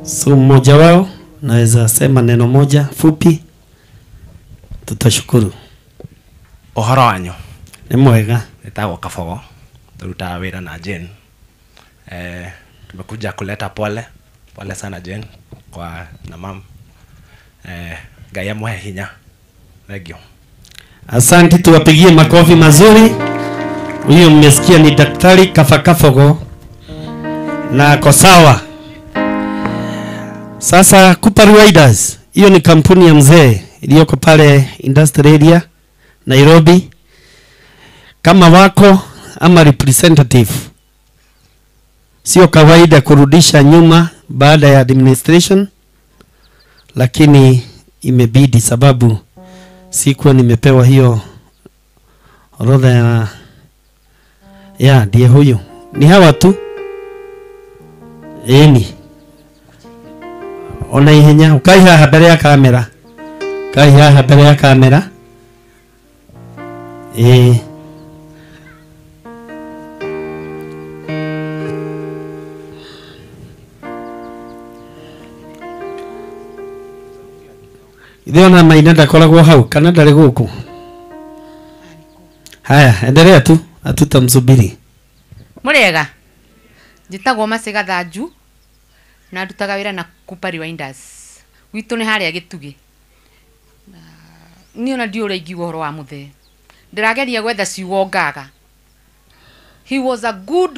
So mmoja wao naweza sema neno moja fupi, tutashukuru. Ũhoro wanyu? Nĩ mwega. Nĩtagwo Kabogo, tũrutaga wĩra na Jane. Tumekuja kuleta pole pole sana Jane kwa na mam. Ngai amũhe hinya. Thank you. Asante, tuwapigie makofi mazuri. Huyo mmesikia ni Daktari Kafakafogo na ako sawa. Sasa Cooper Riders, hiyo ni kampuni ya mzee iliyoko pale Industrial Area Nairobi. Kama wako ama representative, sio kawaida kurudisha nyuma baada ya administration, lakini imebidi sababu sikuwa nimepewa hiyo orodha ya ndiye huyu. Ni hawa tu. Eni. Ona ihenya, ukai haha mbere ya kamera. Kai haha mbere ya kamera. Ithe ona Maina ndakoragwo hau kana ndarĩ gũkũ. Haya, endelea tu, hatutamsubiri. Mũrĩega. Njĩtagwo Mercy Gathanju na ndutaga wĩra na Cooper Rewinders. Gwitũ nĩ harĩa Gĩtugĩ. Niĩ ona ndiũĩ ũrĩa ingiuga ũhoro wa mũthee. Ndĩrageria gwetha ciugo ngaga. He was a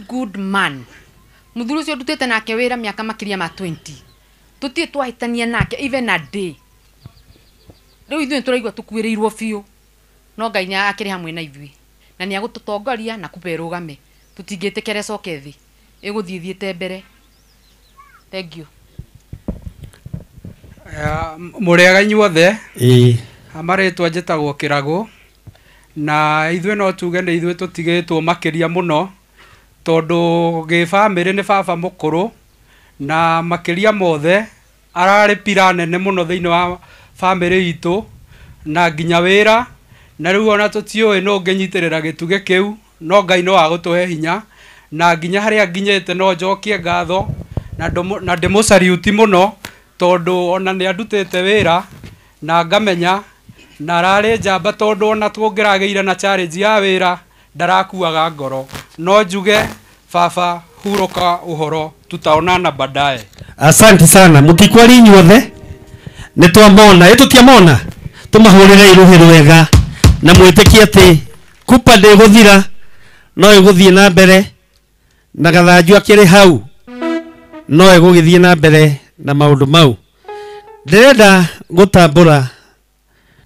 good man. Mũthuri ũcio ndutĩte nake wĩra mĩaka makĩria ma 20. Tũtirĩ twahĩtania nake even a day. Rĩu ithuĩ nĩtũraigua tũkuĩrĩirwo biũ. No Ngai nĩ akĩrĩ hamwe na ithuĩ. Na nĩ agũtũtongoria na Cooper ĩrũgame. Tũtingĩtĩkĩra ĩcoke thĩ. Ĩgũthiĩ ĩthiĩte mbere. Thank you. Mũrĩega inyuothe. Marĩtwa njĩtagwo Kĩragũ. Na ithuĩ no tuge nĩ ithuĩ tũtigĩtwo makĩria mũno tondũ gĩbamĩrĩ nĩ baba mũkũrũ na makĩria mothe ararĩ pira nene mũno thĩinĩ wa bamĩrĩ itũ na nginya wĩra na rĩu ona tũtiũĩ nũ ũngĩnyitĩrĩra gĩtugĩ kĩu no Ngai no agũtũhe hinya na nginya harĩa nginyĩte no njokie ngatho na ndĩmũcariuti mũno tondũ ona nĩ andutĩte wĩra na ngamenya na ararĩ njamba tondũ ona tũngĩragĩire na challenge ya wĩra ndarakuaga ngoro no njuge baba hurũka ũhoro tutaonana baadaye. Asante sana mũtikwari inyuothe nĩ twamona ĩtũtiamona tũmahũrĩre iruhĩ rwega na mwĩtĩkie atĩ Cooper ndĩgũthira no ĩgũthiĩ na mbere na Gathanju akĩrĩ hau no ĩgũgĩthiĩ na mbere na maũndũ mau. Ndĩrenda gũtambũra,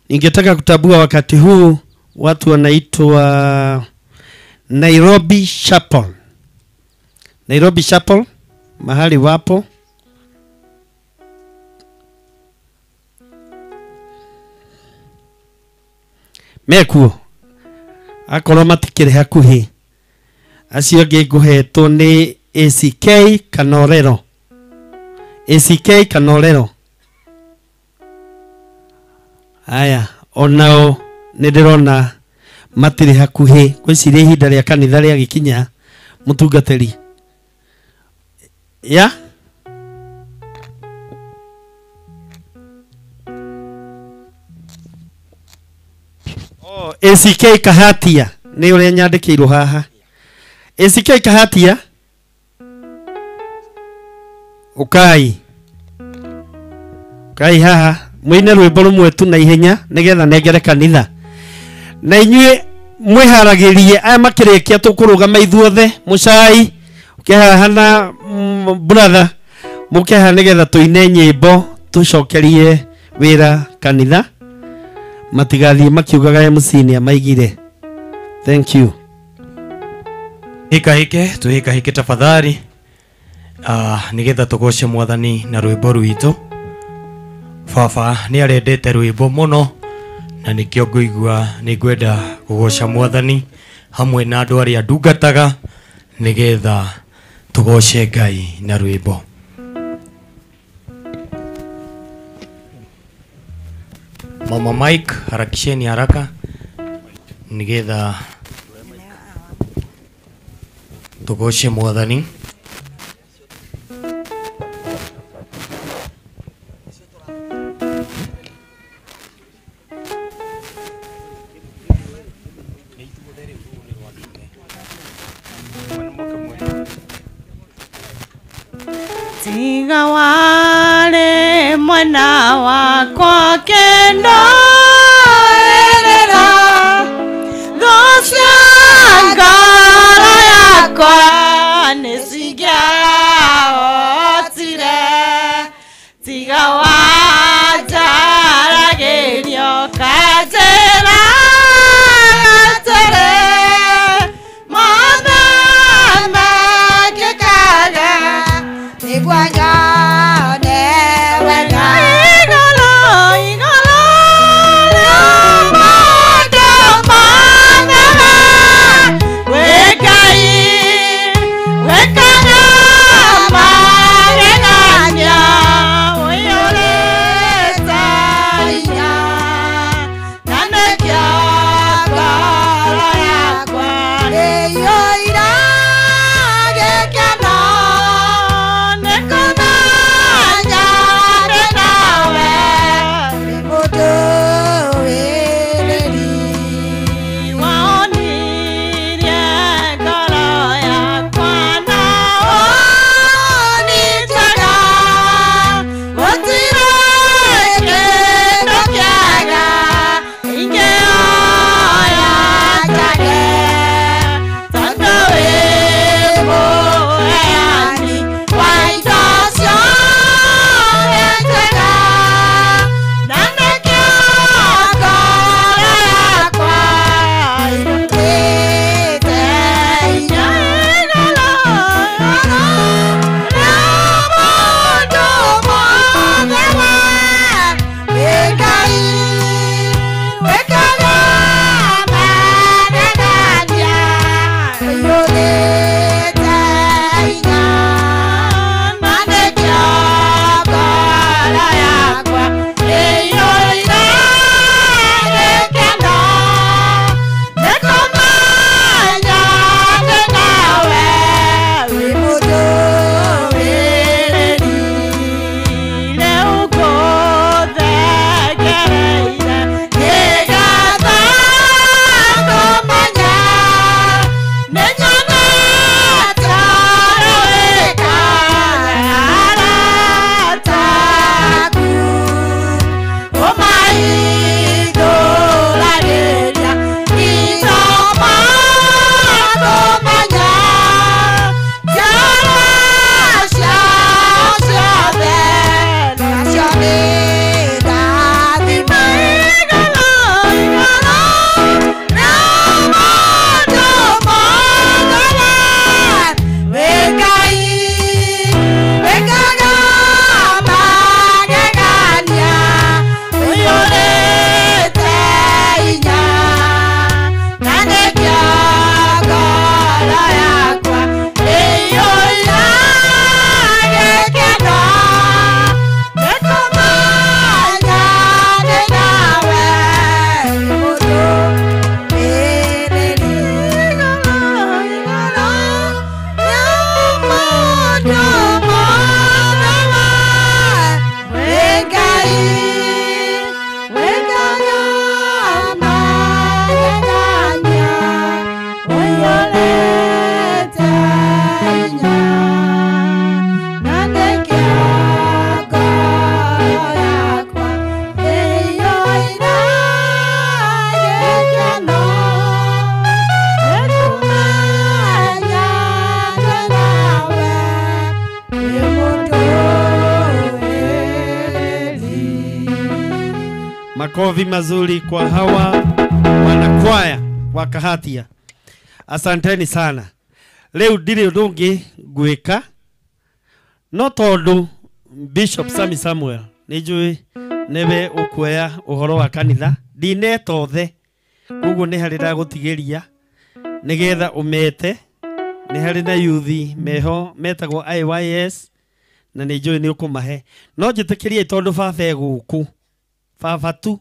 ningetaka kutambua wakati huu watu wanaitwa Nairobi Chapel. Nairobi Chapel mahali wapo. Mekuo akorwo matikĩrĩ hakuhĩ acio angĩ ngũhetwo nĩ ACK Kanorero. ACK Kanorero. Aya onao nĩ ndĩrona matirĩ hakuhĩ, ngwĩciria ihinda rĩa kanitha rĩagĩkinya mũtungatĩri ya ACK Kahatia nĩ ũrĩa nyandĩkĩirwo haha. ACK Kahatia ukai ukai haha mwine rwĩmbo rũmwe tu na ihenya nĩgetha nengere kanitha na inyuĩ mwĩharagĩrie aya makĩrĩkia tũkũrũgama ithuothe mũcai ũke haha na brother mũke haha nĩgetha tũine nyĩmbo tũcokerie wĩra kanitha matigathiĩ makiugaga MC nĩ amaigire. Thank you. Hika hike tuhika hike tafadhali nigetha tugoce mwathani na rwĩmbo rwitũ. Baba nĩ arendete rwĩmbo mũno na nĩkĩo ngũigua nĩ ngwenda kũgoca mwathani hamwe na andũ arĩa ndungataga nigetha tugoce Ngai na rwĩmbo. Mama Mike, harakisheni haraka nigetha tugoce mwathani. Tiga wale mwana wakwa kendo erera Gosia ngoro yakwa nĩcingĩahotire Tiga wanjaragĩrio kanjĩra atĩrĩ Mothe mekĩkaga nĩguo nyone wega Igũrũ igũrũ rĩa maũndũ mothe wĩ Ngai wĩkaga magegania ũiyũrĩte hinya na Makofi mazuri kwa hawa wanakwaya wa Kahatia. Asanteni sana. Leo ndiri undu ungi ngwika no tondu Bishop Sami Samuel nijui niwe ukuoya uhoro wa kanitha ndineta othe koguo ni hari ndagutigiria nigetha umete ni hari na yuthi meho metagwo IYS na nĩ njũĩ nĩ ũkũmahe no njĩtĩkĩrie tondũ baba e gũkũ baba tu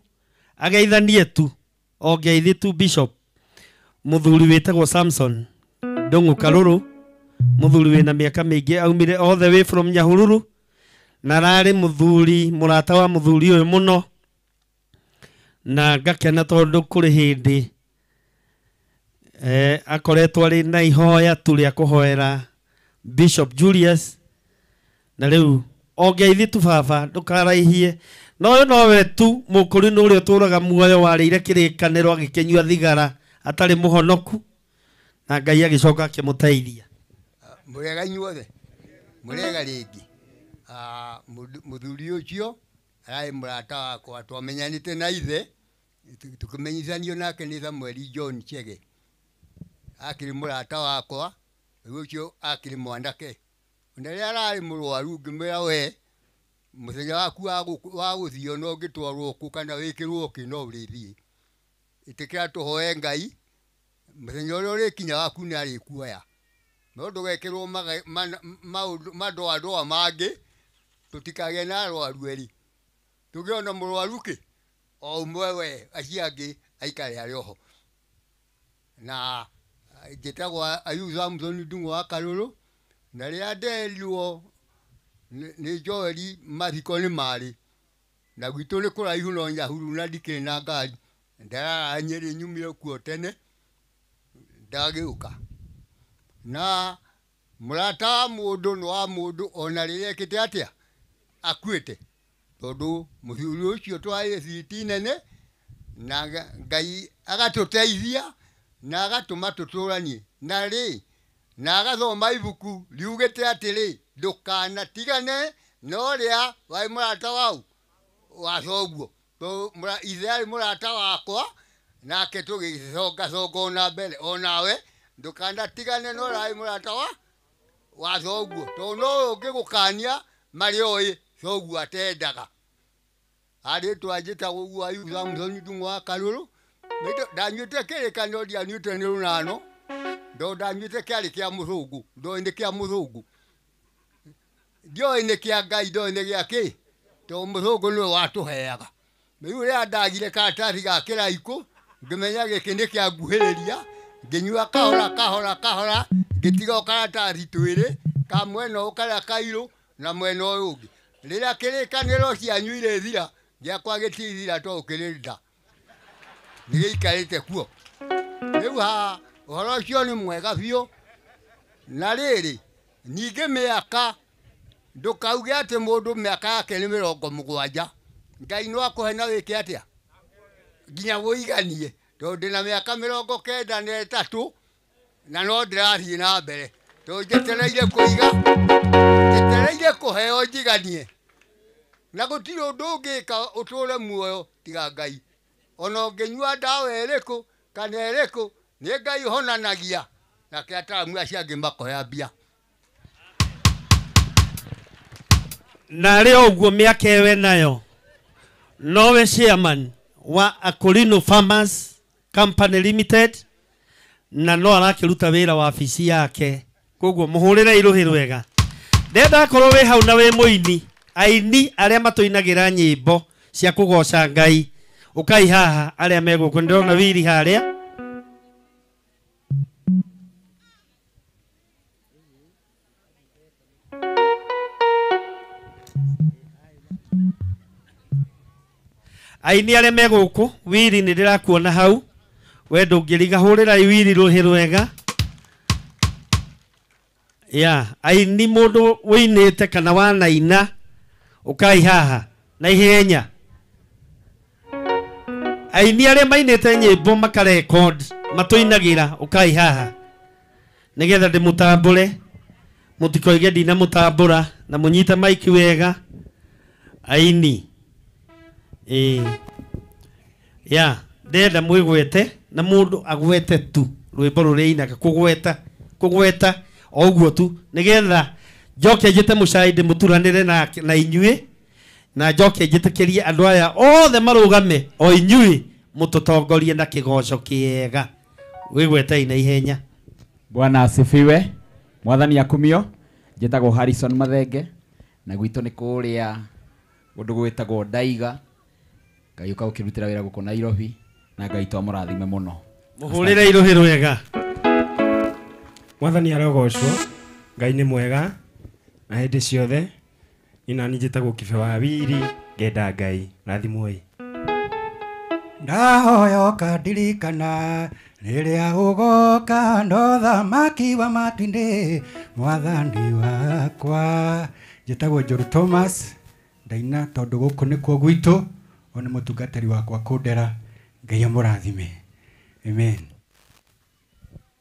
ageithanie tu o ngeithi tu Bishop mũthuri wĩtagwo Samson Ndung'u Karũrũ mũthuri wĩna mĩaka mĩingĩ aumire all the way from Nyahururu na ararĩ mũthuri mũrata wa mũthuri ũyũ mũno na ngakena tondũ kũrĩ hĩndĩ akoretwo arĩ na ihoya tu rĩa kũhoera Bishop Julius na rĩu o ngeithi tu baba ndũkaraihie no ũyũ nowe tu mũkũrinũ ũrĩa ũtũraga muoyo warĩire kĩrĩkanĩro agĩkĩnyua thigara atarĩ mũhonoku na Ngai agĩcoka akĩmũteithia. Mũrega inyuothe mũrega rĩngĩ. Mũthuri ũcio ararĩ mũrata wakwa twamenyanĩte na ithe tũkĩmenyithanio nake nĩ Samuel John Chege akĩrĩ mũrata wakwa rĩu ũcio akĩrĩ mwanake ona rĩrĩa ararĩ mũrwaru ngĩmwĩra we mũthenya waku wa gũthiĩ ona ũngĩtwarwo kũ kana wĩkĩrwo kĩ no ũrĩthiĩ ĩtĩkĩra tũhoe Ngai mũthenya ũrĩa ũrĩkinya waku nĩ arĩkuoya no ndũgekĩrwo madoadoa mangĩ tũtikagĩe na arwaru erĩ tũngĩona mũrwaru kĩ o ũmwe we acio angĩ aikare arĩ oho na njĩtagwo Ayub Samson Ndung'u wa Karũrũ na rĩrĩa nderirwo nĩ Joeli mathiko nĩ marĩ na gwitũ nĩ kũraihu no Nyahururu na ndikĩrĩ na ngari ndarara Nyĩrĩ nyumire kuo tene ndagĩũka na mũrata wa mũndũ nĩ wa mũndũ ona rĩrĩa ekĩte atĩa akuĩte tondũ mũthuri ũcio twarĩ citi nene na Ngai agatũteithia na agatũma tũtũranie na rĩ na agathoma ibuku riugĩte atĩrĩ ndũkanatigane na ũrĩa warĩ mũrata wau wa thoguo ithe arĩ mũrata wakwa nake tũgĩcongaconga ona mbere onawe ndũkanatigane na ũrĩa warĩ mũrata wa thoguo tondũ no ũngĩgũkania marĩa ũĩ thoguo atendaga. Arĩtwa njĩtagwo ũguo Ayub Samson Ndung'u wa Karũrũ ndanyuĩte kĩrĩkanĩro ndianyuĩte nĩ rũnano ndo ndanyuĩte kĩarĩ kĩa mũthũngũ ndoĩ nĩ kĩa mũthũngũ ndioĩ nĩ kĩa Ngai ndoĩ nĩ gĩa kĩ tondũ mũthũngũ nĩwe watũheaga rĩu rĩrĩa ndagire karatathi ga kĩraikũ ngĩmenya gĩkĩ nĩ kĩa nguhĩrĩria ngĩnyua kahora kahora kahora ngĩtiga o karatathi twĩrĩ ka mwena ũyũ karĩa kairũ na mwena ũyũ ũngĩ rĩrĩa kĩrĩkanĩro cianyu irĩthira gĩakwa gĩtithira tondũ kĩrĩ nda nĩgĩikarĩte kuo rĩu haha ũhoro ũcio nĩ mwega biũ na rĩrĩ ningĩ mĩaka ndũkauge atĩ mũndũ mĩaka yake nĩ 70 Ngai no akũhe na wĩke atĩa nginya wũiganie tondũ ndĩna mĩaka 93 na no ndĩrathiĩ na mbere tondũ njetereire kũiga njetereire kũheo njiganie na gũtirĩ ũndũ ũngĩka ũtũre muoyo tiga Ngai ona ũngĩnyua ndawa ĩrĩkũ kana ĩrĩkũ nĩ Ngai ũhonanagia nake ataaramu acio angĩ makoya mbia na arĩ o ũguo mĩaka ĩyo nayo nowe chairman wa Akorino Farmers Company Limited na no arakĩruta wĩra wabici yake koguo mũhũrĩre irũhĩ rwega ndenda akorwo wĩ hau na wĩ mũini aini arĩa matũinagĩra nyĩmbo cia kũgoca Ngai ũkai haha arĩa me gũkũ ndĩrona wiri harĩa aini arĩa me gũkũ wiri nĩ ndĩrakuona hau we ndũngĩriga hũrĩra wiri rũhĩ rwega ya aini mũndũ wĩinĩte kana wanaina ũkai haha na ihenya aini arĩa mainĩte nyĩmbo makarekod matũinagĩra ũkai haha nĩgetha ndĩmũtambũre mũtikoige ndinamũtambũra na mũnyite maiki wega aini. Ya ndenda mwigwete na mundu agwete tu rwimbo ruria inaga kugweta kugweta o uguo tu nigetha njoke njite mucaidi muturanire na inyuĩ na njoke njĩtĩkĩrie andũ aya othe marũgame o inyuĩ mũtũtongorie na kĩgoco kĩega. Wĩgwetei na ihenya. Bwana asifiwe. Mwathani akumio. Njĩtagwo Harrison Mathenge na gwitũ nĩ kũrĩa kũndũ gwĩtagwo Ndaiga. Ngai ũka ũkĩrutĩra wĩra gũkũ Nairobi na Ngai twamũrathime mũno. Mũhũrĩre irũhĩ rwega. Mwathani arogocwo. Ngai nĩ mwega na hĩndĩ ciothe. Ina niĩ njĩtagwo Kibe wa Wiri ngenda Ngai rathimwoi. Ndahoyoka ndirikana rĩrĩa ũgoka no thamaki wa matu-inĩ mwathani wakwa. Njĩtagwo Njũru Thomas ndaina tondũ gũkũ nĩkuo gwitũ o nĩ mũtungatĩri wakwa kũndera. Ngai amũrathime. Amen.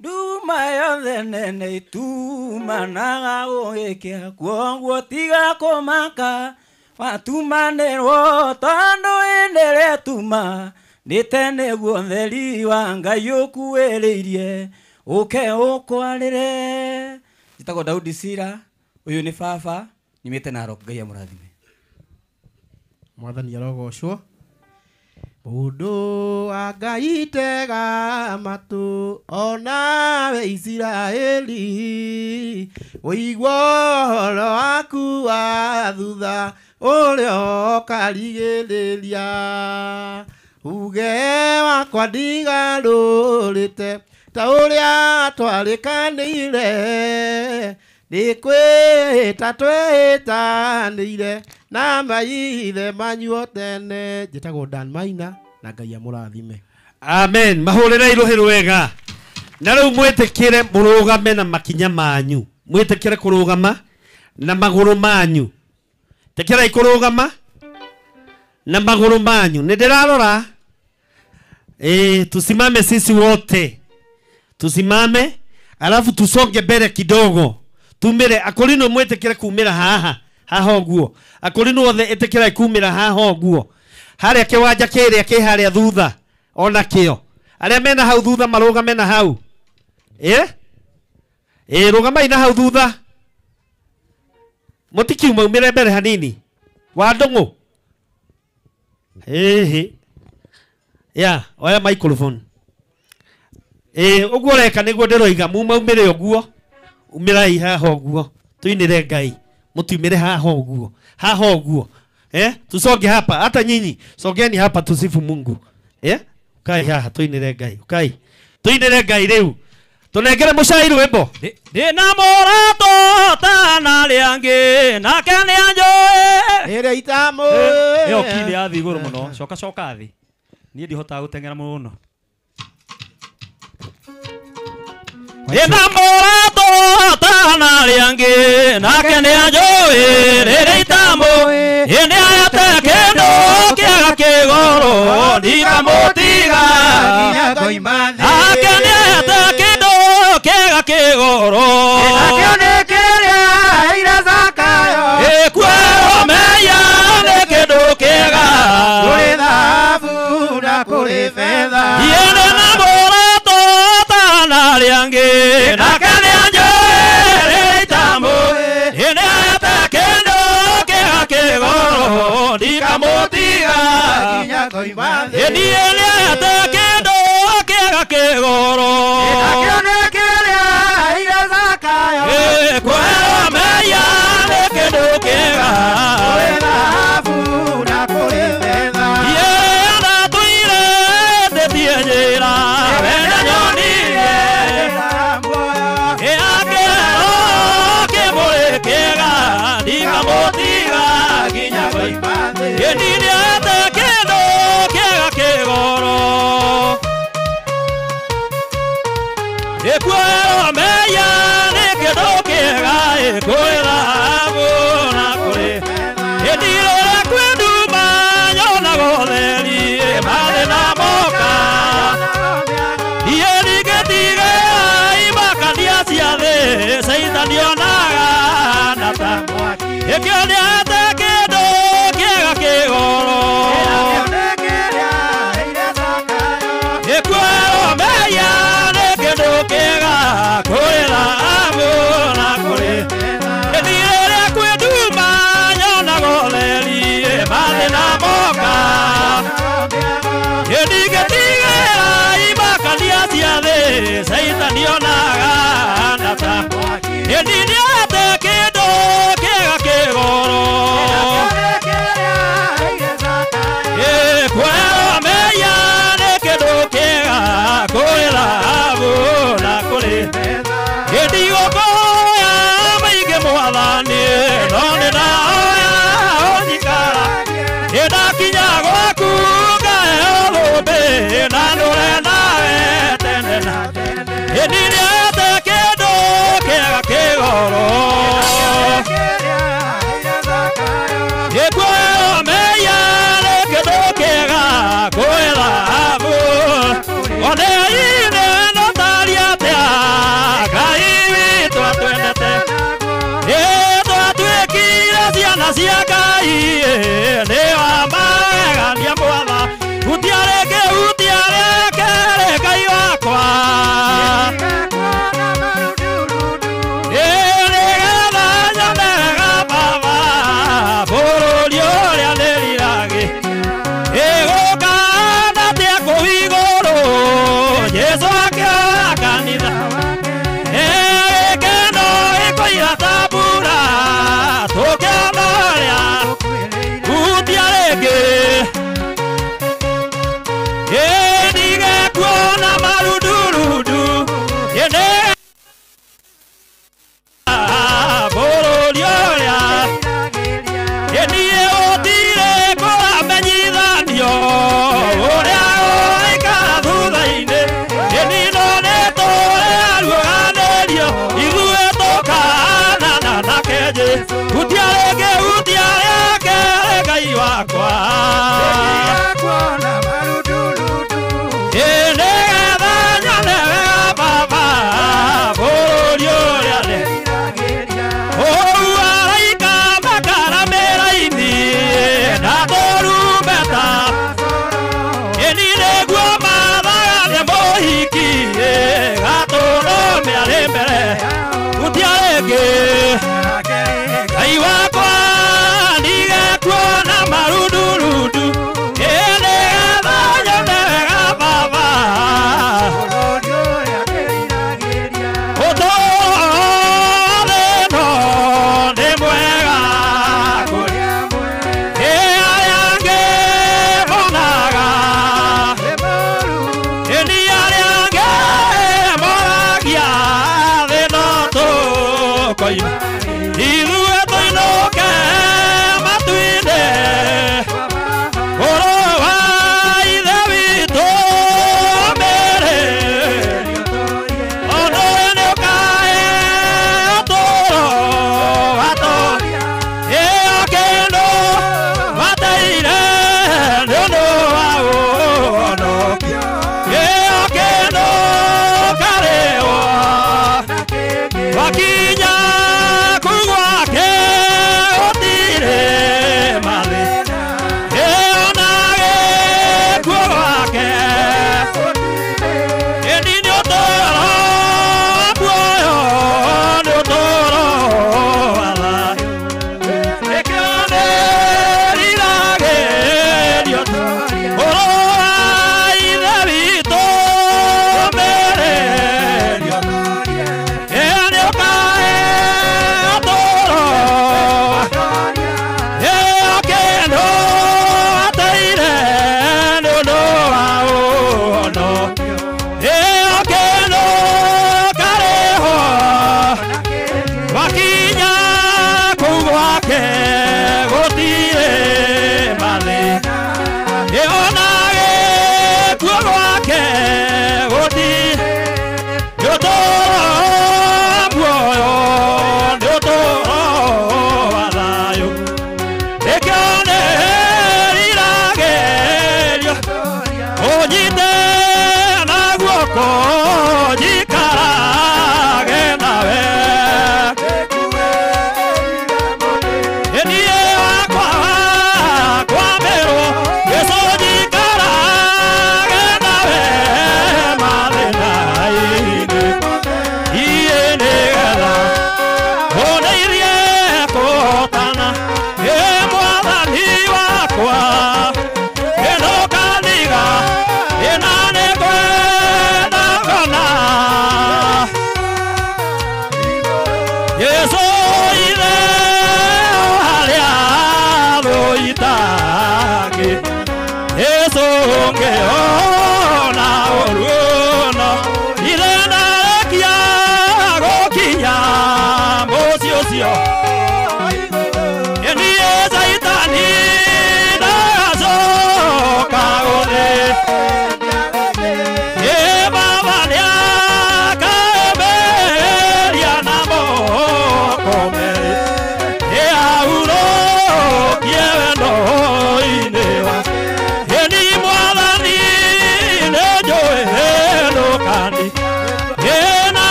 Nduma yothe nene itumanaga gũgĩkĩa kuoguo tiga kũmaka watumanĩrwo tondũ ĩndĩ rĩtuma nĩ tene guo theri wa Ngai ũkuĩrĩirie ũke ũkwarĩre. Njĩtagwo Daudi Sira, ũyũ nĩ baba nyumĩte Narok. Ngai amũrathime. Mwathani arogocwo. Mũndũ wa Ngai tega matũ onawe Isiraeli ũigua ũhoro waku wa thutha ũrĩa ũkarigĩrĩria uge wakwa ndigarũrĩte ta ũrĩa twarĩkanĩire nĩ kwĩhĩta twĩhĩtanĩire na maithe manyu tene. Njĩtagwo Dan Maina na Ngai amũrathime. Amen. Mahũrĩre irũhĩ rwega. Na rĩu mwĩtĩkĩre mũrũgame na makinya manyu. Mwĩtĩkĩre kũrũgama na magũrũ manyu. Tĩkĩrai kũrũgama na magũrũ manyu. Nĩ ndĩrarora. Tusimame sisi wote. Tusimame alafu tusonge mbere kidogo. Tumire akorino mwĩtĩkĩre kumĩra haha. Haha ũguo. Akorino othe ĩtĩkĩrai kumĩra haha ũguo. Harĩa kĩwanja kĩrĩa kĩ harĩa thutha ona kĩo. Arĩa mena hau thutha marũgame na hau. Rũgamai na hau thutha. Mũtikiuma umĩre mbere hanini. Wa ndũng'ũ. Ya, oya microphone. Ũguo ũreka nĩguo ndĩroiga muma umĩre ũguo. Umĩrai haha ũguo. Tuinĩre Ngai. Mũtiumĩre haha ũguo. Haha ũguo. Tusonge hapa hata nyinyi songeni hapa tusifu Mungu. Ukai haha tuinire Ngai. Ukai tuinire Ngai riu tunengere mucai rwimbo. Ndina mũrato tana rĩangĩ nake nĩanjũĩ ĩrĩa itamũĩ. Ĩyo kindi yathi igũrũ mũno. Coka coka thĩ. Niĩ ndihotaga gũteng'era mũno. Ndina mũrato tana rĩangĩ nake nĩanjũĩ rĩrĩa itamũĩ nĩayate kĩndũ kĩega kĩgoro ndikamũtiga nake nĩayate kĩndũ kĩega kĩgoro nakĩo nĩ kĩrĩa ira Zakayo ĩkuerwo meya nĩ kĩndũ kĩega kũrĩ thahabu na kũrĩ betha. Niĩ ndĩna mũrato tana rĩangĩ nake nĩanjũĩ rĩrĩa itamũĩ nĩayate kĩndũ kĩega kĩgoro ndikamũtiga nginya ngoima thĩ. Niĩ nĩayate kĩndũ kĩega kĩgoro nakĩo nĩ kĩrĩa ira Zakayo ĩkuerwo meya nĩ kĩndũ kĩega kũrĩ thahabu na kũrĩ betha. Niĩ ndatũire ndĩtie njĩra we nĩanyonirie ĩakĩro kĩmũrĩ kĩega ndikamũtiga nginya ngoima thĩ. Niĩ nĩayate kĩndũ kĩega kĩgoro ĩkuerwo meya nĩ kĩndũ kĩega ĩkũrĩ thahabu na kũrĩ ĩndi rĩrĩa kwĩ nduma nyonaga ũtheri mathĩna moka niĩ ndingĩtiga imakania cia thĩ caitani onaga na ta mwaki ĩkĩo nĩayate kĩndũ kĩega kĩgoro nakĩo nĩ kĩrĩa ira cia Ngai nĩ wa magegania mwatha hutia rĩngĩ hutia rĩngĩ Ngai wakwa nĩgetha nyonega baba bũrũri ũrĩa ndĩriragĩ ĩgũkana atĩa kũu igũrũ Jesũ akĩoya kanitha ĩgĩkeno ĩkũira ta mbura tũkĩona ũrĩa hutia rĩngĩ ĩndige kuona marundurundu ĩnĩ bũrũri ũrĩa ĩniĩ gũtirĩ kũramenyithanio ũrĩa gũikara thutha-inĩ ĩni no nĩ tũreruganĩrio ithuĩ tũkaanana nake Jesũ hutia rĩngĩ hutia rĩngĩ Ngai wakwa nĩgetha nyone wega baba bũrũri ũrĩa nĩ ũu araika makaramĩra-inĩ na tũrumbeta ĩni nĩguo mathagane mũhiki gatũrũme arĩ mbere hutia rĩngĩ Ngai wakwa ndige kuona marundurundu ĩnĩgetha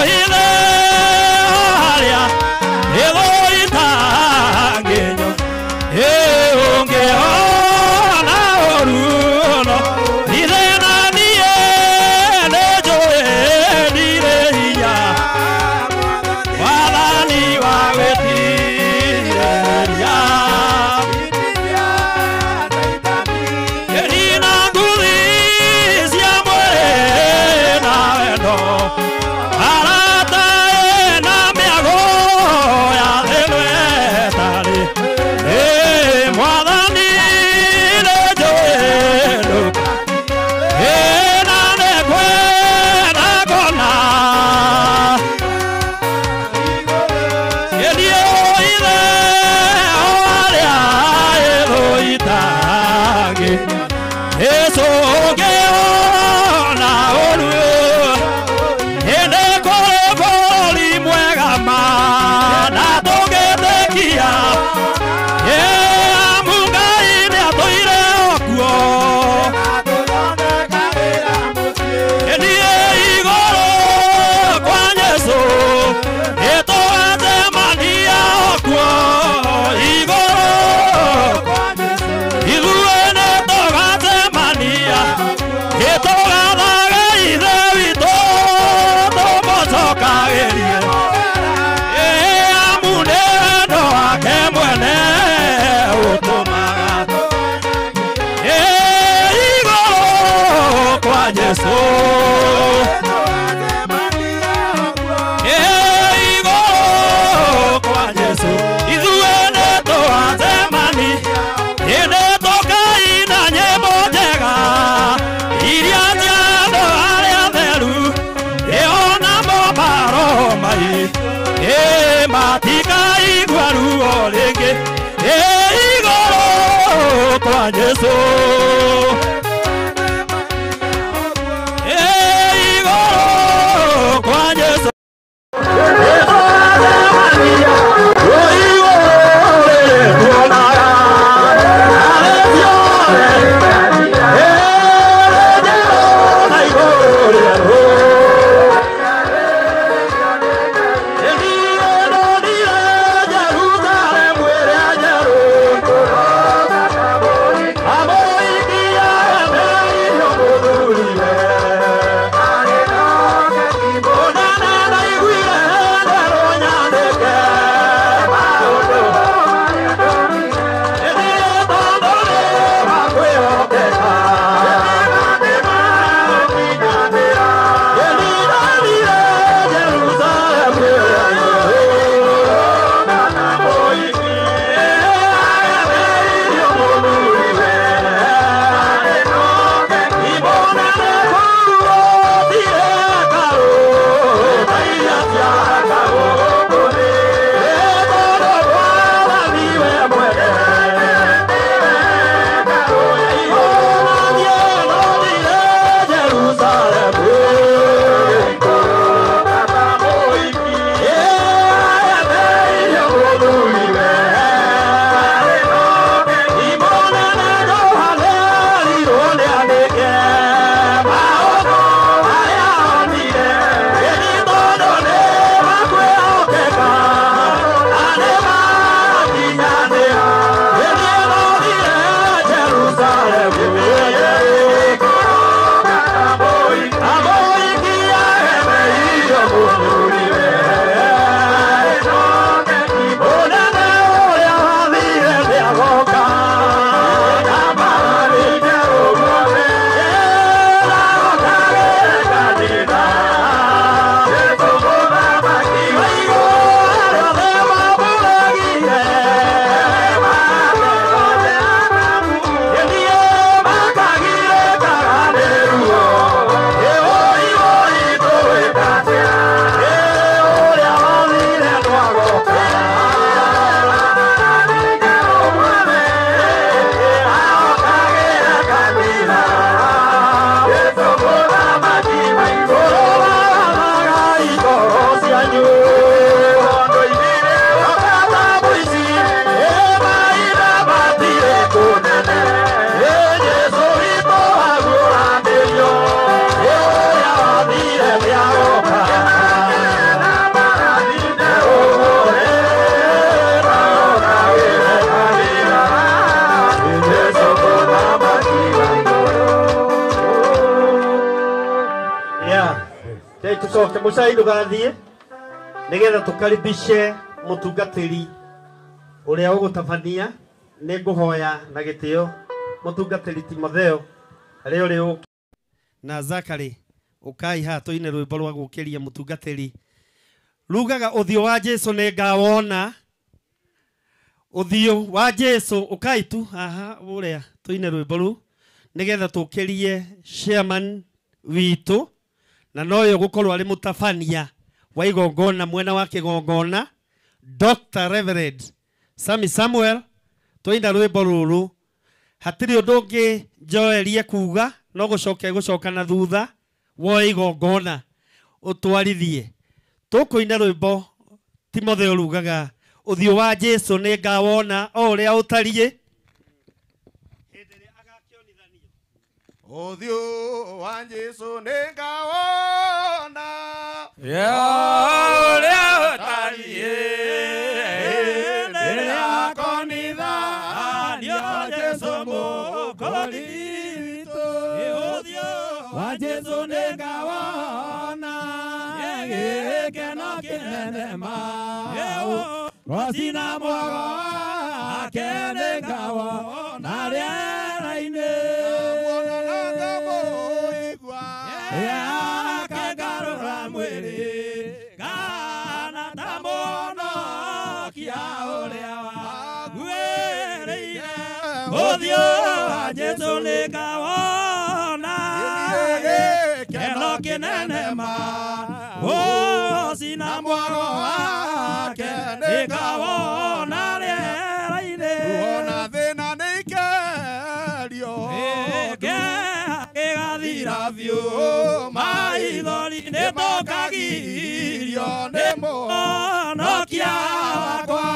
Ithe harĩa ĩthũitangĩnyo ũngĩona ũruno ithe na niĩ nĩnjũĩ ndirĩ hinya wathani wa gwĩtirĩria ĩnina nguthi cia mwĩrĩ na wendo arata ĩna mĩago ya thĩno ĩtarĩ ĩ mwathani nĩnjũĩ ndũka ĩna nĩngwenda kuona ĩniĩ ithe o arĩa ĩthũitangĩ Yesu ũngĩona ũru ĩndĩ kũrĩ bũrũri mwega ma na tũngĩtĩkia ĩ amu Ngai nĩatũire o kuo ĩniĩ igũrũ kwa Jesũ ĩtũgacemania o kuo igũrũ ithuĩ nĩtũgacemania ĩtũgathaga Ithe witũ tũmũcokagĩrie ĩ amu nĩ wendo wake mwene ũtũmaga ĩ igũrũ kwa Jesũ ĩ igũrũ kwa Jesũ ithuĩ nĩtũgacemania ĩndĩ tũkaina nyĩmbo njega iria cia andũ arĩa atheru ĩ onamo maroho mai ĩ matikaigua ruo rĩngĩ ĩ igũrũ kwa Jesũ ĩ igũrũ kwa Jesũ Amor. Tucoke mucai ndugathiĩ nĩgetha tũkaribishe mũtungatĩri ũrĩa ũgũtabania. Nĩ ngũhoya na gĩtĩo mũtungatĩri Timotheo harĩa ũrĩ ũke na Zakari ũkai haha tũine rwĩmbo rwa gũkĩria mũtungatĩri. Rugaga ũthiũ wa Jesu nĩ ngawona, ũthiũ wa Jesu. Ũkai tu haha ũrĩa tũine rwĩmbo rũu nĩgetha tũkĩrie chairman witũ, na noyo gũkorwo arĩ mũtabania wa igongona mwena wa kĩgongona Dr. Reverend Sami Samuel. Tũina rwĩmbo rũrũ hatirĩ ũndũ ũngĩ njoerie kuga no gũcoka gũcoka na thutha woe igongona ũtwarithie. Tũkũina rwĩmbo Timotheo rugaga ũthiũ wa Jesu nĩ ngawona o ũrĩa ũtariĩ. Ũthiũ wa Jesu nĩ ngawona ũrĩa ũtariĩ rĩrĩa akonithanio Jesu Mũkũũri witũ. Ũthiũ wa Jesu nĩ ngawona gĩkeno kĩnene ma rocina mwago wake nĩ ngawona rĩera-inĩ. Akangarũra mwĩrĩ kana ta mũhonokia ũrĩa wakuĩrĩire. Ũthiũ wa Jesu nĩ ngawona gĩkeno kĩnene ma ũcina mwago wake nĩ ngawona rĩera-inĩ. Ruo na thĩna nĩ ikerio gĩgathira biũ maithori nĩ tũkagirio nĩ mũhonokia wakwa.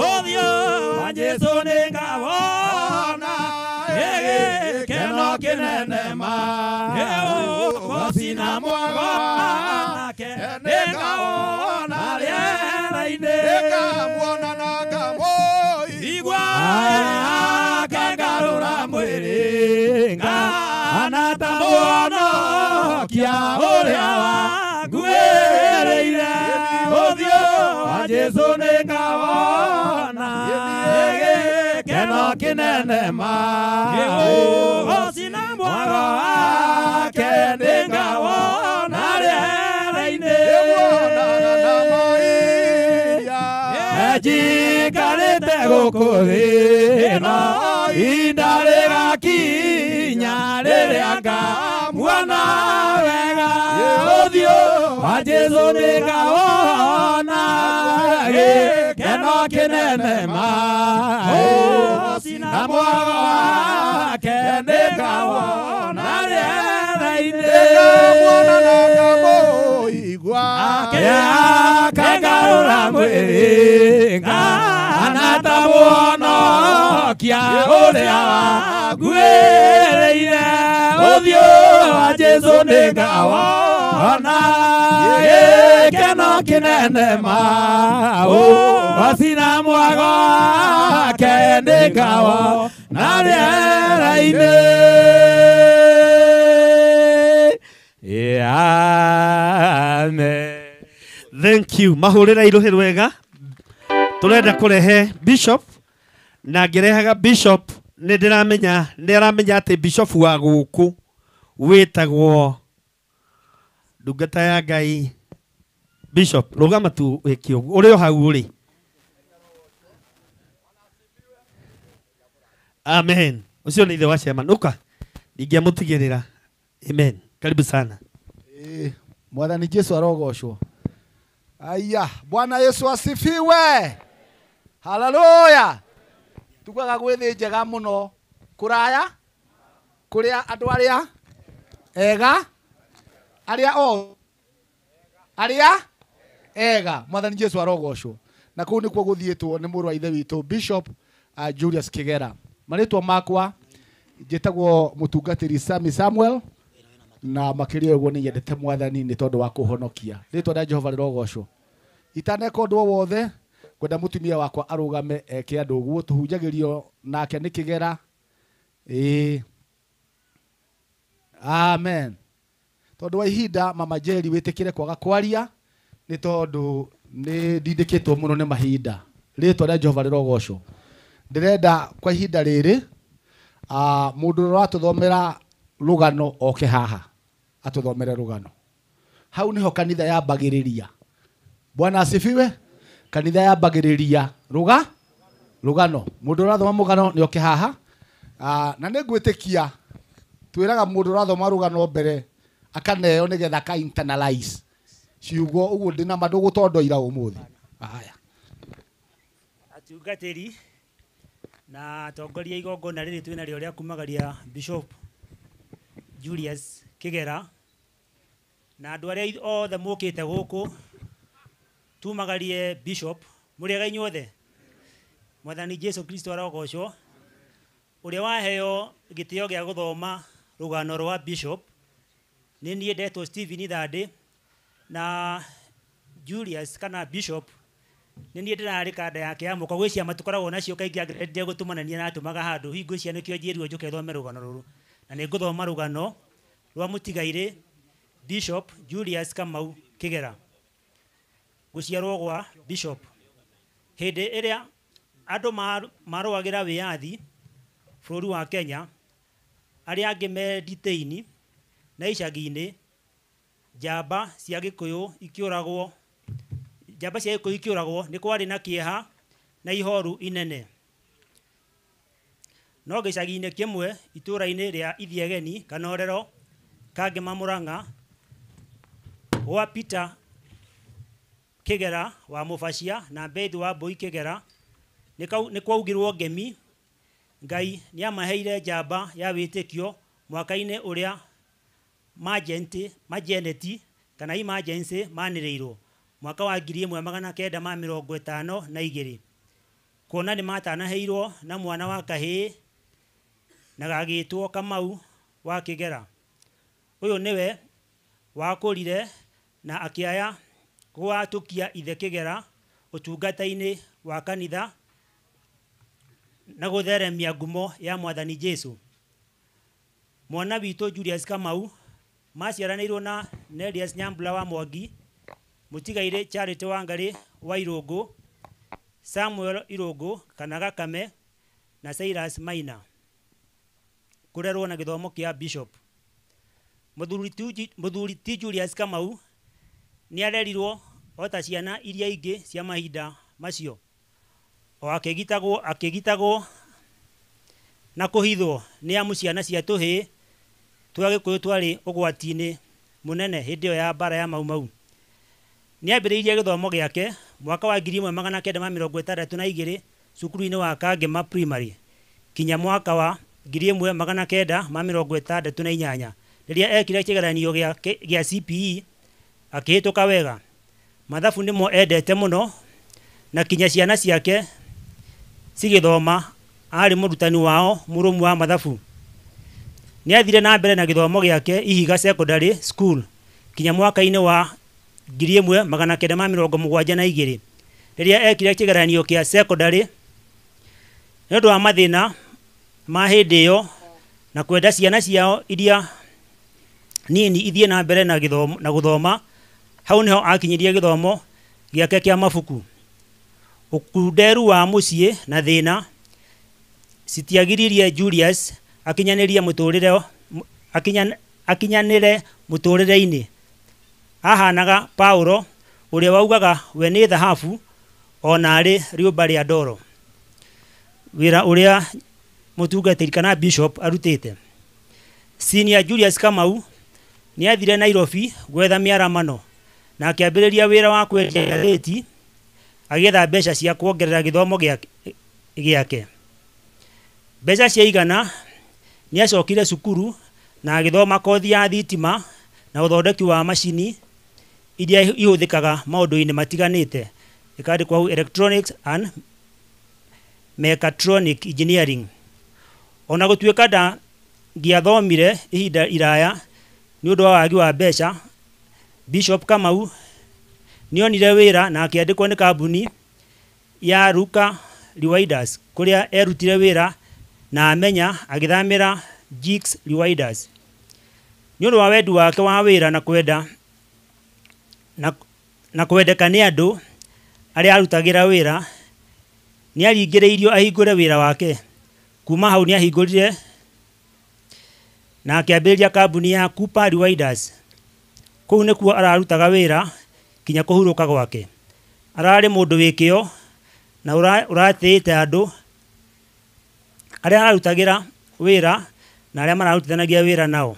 Ũthiũ wa Jesu nĩ ngawona gĩkeno kĩnene ma ũcina mwago wake nĩ ngawona rĩera-inĩ. Nĩngamuona na ngamũigua akangarũra mwĩrĩ kana ta mũhonokia ũrĩa wakuĩrĩire. Ũthiũ wa Jesu nĩ ngawona gĩkeno kĩnene ma ũcina mwago wake nĩ ngawona rĩera-inĩ. Nĩmuonaga na mairia Njikarĩte gũkũ thĩ ĩno ihinda rĩgakinya rĩrĩa ngamuona wega. Ũthiũ wa Jesu nĩ ngawona gĩkeno kĩnene ma ũcina mwago wake nĩ ngawona rĩera-inĩ. Nĩngamuona na ngamũigua akangarũra mwĩrĩ kana ta mũhonokia ũrĩa wakuĩrĩire. Ũthiũ wa Jesu nĩ ngawona gĩkeno kĩnene ma ũcina mwago wake nĩ ngawona rĩera-inĩ. Amen. Thank you. Mahũrĩra irũhĩ rwega. Tũrenda kũrehe bishop na ngĩrehaga bishop nĩ ndĩramenya nĩ aramenya atĩ bishop wa gũkũ wĩtagwo ndungata ya Ngai. Bishop rũgama tu wĩke ũguo ũrĩ o hau ũrĩ. Amen. Ũcio nĩ ithe wa chairman. Ũka ndingĩamũtigĩrĩra. Amen. Karibu sana. Mwathani Jesu arogocwo. Aya, Bwana Yesu asifiwe. Haleluya. Tugaga gwĩ thĩ njega mũno kũraya kũrĩa andũ arĩa ega arĩa o arĩa ega. Mwathani Jesu arogocwo. Na kũu nĩkuo gũthiĩtwo nĩ mũrũ wa ithe witũ Bishop Julius Kigera. Marĩtwa makwa njĩtagwo mũtungatĩri Sami Samuel na makĩria ũguo nĩ nyendete mwathani nĩ tondũ wa kũhonokia. Rĩtwa rĩa Jehova rĩrogocwo. Itaneka ũndũ o wothe ngwenda mũtumia wakwa arũgame eke andũ ũguo tũhunjagĩrio nake nĩ Kĩgera. Ĩĩ. Amen. Tondu wa ihinda Mama Jerry wĩtĩkĩre kwaga kwaria nĩ tondũ nĩ ndindĩkĩtwo mũno nĩ mahinda. Rĩtwa rĩa Jehova rĩrogocwo. Ndĩrenda kwa ihinda rĩrĩ mũndũ ũrĩa ũratũthomera rũgano oke haha atũthomere rũgano. Hau niho kanitha yambagĩrĩria. Bwana asifiwe. Kanitha yambagĩrĩria rũgano. Mũndũ ũrathoma mũgano nĩ oke haha. Na nĩ ngwĩtĩkia twĩraga mũndũ ũrathoma rũgano mbere akaneo nĩgetha aka internalize ciugo ũguo ndĩna ma ndũgũtondoira ũmũthĩ. Haya. Atungatĩri na atongoria igongona rĩrĩ twĩna rĩo rĩa kumagaria Bishop Julius Kigera na andũ arĩa othe mũkĩte gũkũ tumagarie Bishop mũrĩega inyuothe. Mwathani Jesu Kristo arogocwo. Ũrĩa waheo gĩtĩo gĩa gũthoma rũgano rwa Bishop nĩ niĩ ndetwo Stephen Ithande na Julius kana Bishop nĩ niĩ ndĩrarĩ kanda yake ya mũka. Gwĩ ciama tũkoragwo nacio kaingĩ angĩendire gũtũmanania na atũmaga handũ hingo icio nĩkĩo njĩrirwo njũke thome rũgano rũrũ, na nĩ ngũthoma rũgano rwa mũtigairĩ Bishop Julius Kamau Kigera. Gũciarwo gwa Bishop. Hĩndĩ ĩrĩa andũ marũagĩra wĩyathi bũrũri wa Kenya, arĩa angĩ me nditĩini na icagi-inĩ, njamba cia Gĩkũyũ ikĩũragwo, njamba cia Gĩkũyũ ikĩũragwo nĩ kwarĩ na kĩeha na ihoru inene. No gĩcagi-inĩ kĩmwe itũũra-inĩ rĩa Ithiegeni Kanorero Kangema Murang'a gwa Peter Kigera wa Mũbacia na Beth wa Mbũi Kigera nĩ kwaugirwo ngemi Ngai nĩamaheire njamba ya wĩtĩkio mwaka-inĩ ũrĩa majeneti kana emergency manĩrĩirwo mwaka wa 1952 kuona nĩ matanaheirwo na mwana wa kahĩĩ na gagĩtwo Kamau wa Kigera. Ũyũ nĩwe wakũrire na akĩaya gwatũkia ithe Kigera ũtungata-inĩ wa kanitha na gũtheremia ngumo ya Mwathani Jesu. Mwana witũ Julius Kamau maciaranĩirwo na Nelius Nyambura wa Mwangi, mũtigairĩ Charity Wangari wa Irũngũ, Samuel Irũngũ kana Gakame na Cyrus Maina. Kũrerwo na gĩthomo kĩa Bishop. Mũthuri ti Julius Kamau nĩ arerirwo o ta ciana iria ingĩ cia mahinda macio, o akĩgitagwo na kũhithwo nĩ amu ciana cia tũhĩĩ twa Gĩkũyũ twarĩ ũgwati-inĩ mũnene hĩndĩ ĩyo ya mbara ya Mau Mau. Nĩambĩrĩirie gĩthomo gĩake mwaka wa 1962 cukuru-inĩ wa Kangema Primary kinya mwaka wa 1968 rĩrĩa ekire kĩgeranio gĩa CPE akĩhĩtũka wega. Mathabu nĩmo endete mũno na kinya ciana ciake cigĩthoma arĩ mũrutani wao mũrũmu wa mathabu. Nĩathire na mbere na gĩthomo gĩake Ihiga Secondary School kinya mwaka-inĩ wa 1972 rĩrĩa ekire kĩgeranio kĩa secondary. Nĩ ũndũ wa mathĩna ma hĩndĩ ĩyo na kwenda ciana ciao iria nini ithiĩ na mbere na gũthoma, hau nĩho akinyirie gĩthomo gĩake kĩa mabuku. Ũkunderu wa mũciĩ na thĩna citiagiririe Julius akinyanĩre mũtũrĩre-inĩ. Ahanaga Paulo ũrĩa waugaga we nĩ thahabu ona arĩ rĩũmba rĩa ndoro. Wĩra ũrĩa mũtungatĩri kana Bishop arutĩte. Senior Julius Kamau nĩathire Nairobi gwetha mĩaramano na akĩambĩrĩria wĩra wa kwendia ngathĩti agĩetha mbeca cia kuongerera gĩthomo gĩake. Mbeca ciaigana nĩacokire cukuru na agĩthoma kothi ya thitima na ũthondeki wa macini iria ihũthĩkaga maũndũ-inĩ matiganĩte ĩkandĩkwo hau electronics and mechatronic engineering. Ona gũtuĩka ndangĩathomire ihinda iraya nĩ ũndũ wa wagi wa mbeca, Bishop Kamau nĩonire wĩra na akĩandĩkwo nĩ kambuni ya Ruka Rewinders kũrĩa erutire wĩra na amenya agĩthamĩra Jigs Rewinders. Nĩ ũndũ wa wendi wake wa wĩra na kwenda na kwendeka nĩ andũ arĩa arutagĩra wĩra, nĩ aringĩrĩirio ahingũre wĩra wake. Kuma hau nĩ ahingũrire na akĩambĩrĩria kambuni ya Cooper Rewinders. Kũu nĩkuo ararutaga wĩra kinya kũhurũka gwake. Ararĩ mũndũ wĩ kĩyo na ũratĩĩte andũ arĩa ararutagĩra wĩra na arĩa mararutithanagia wĩra nao.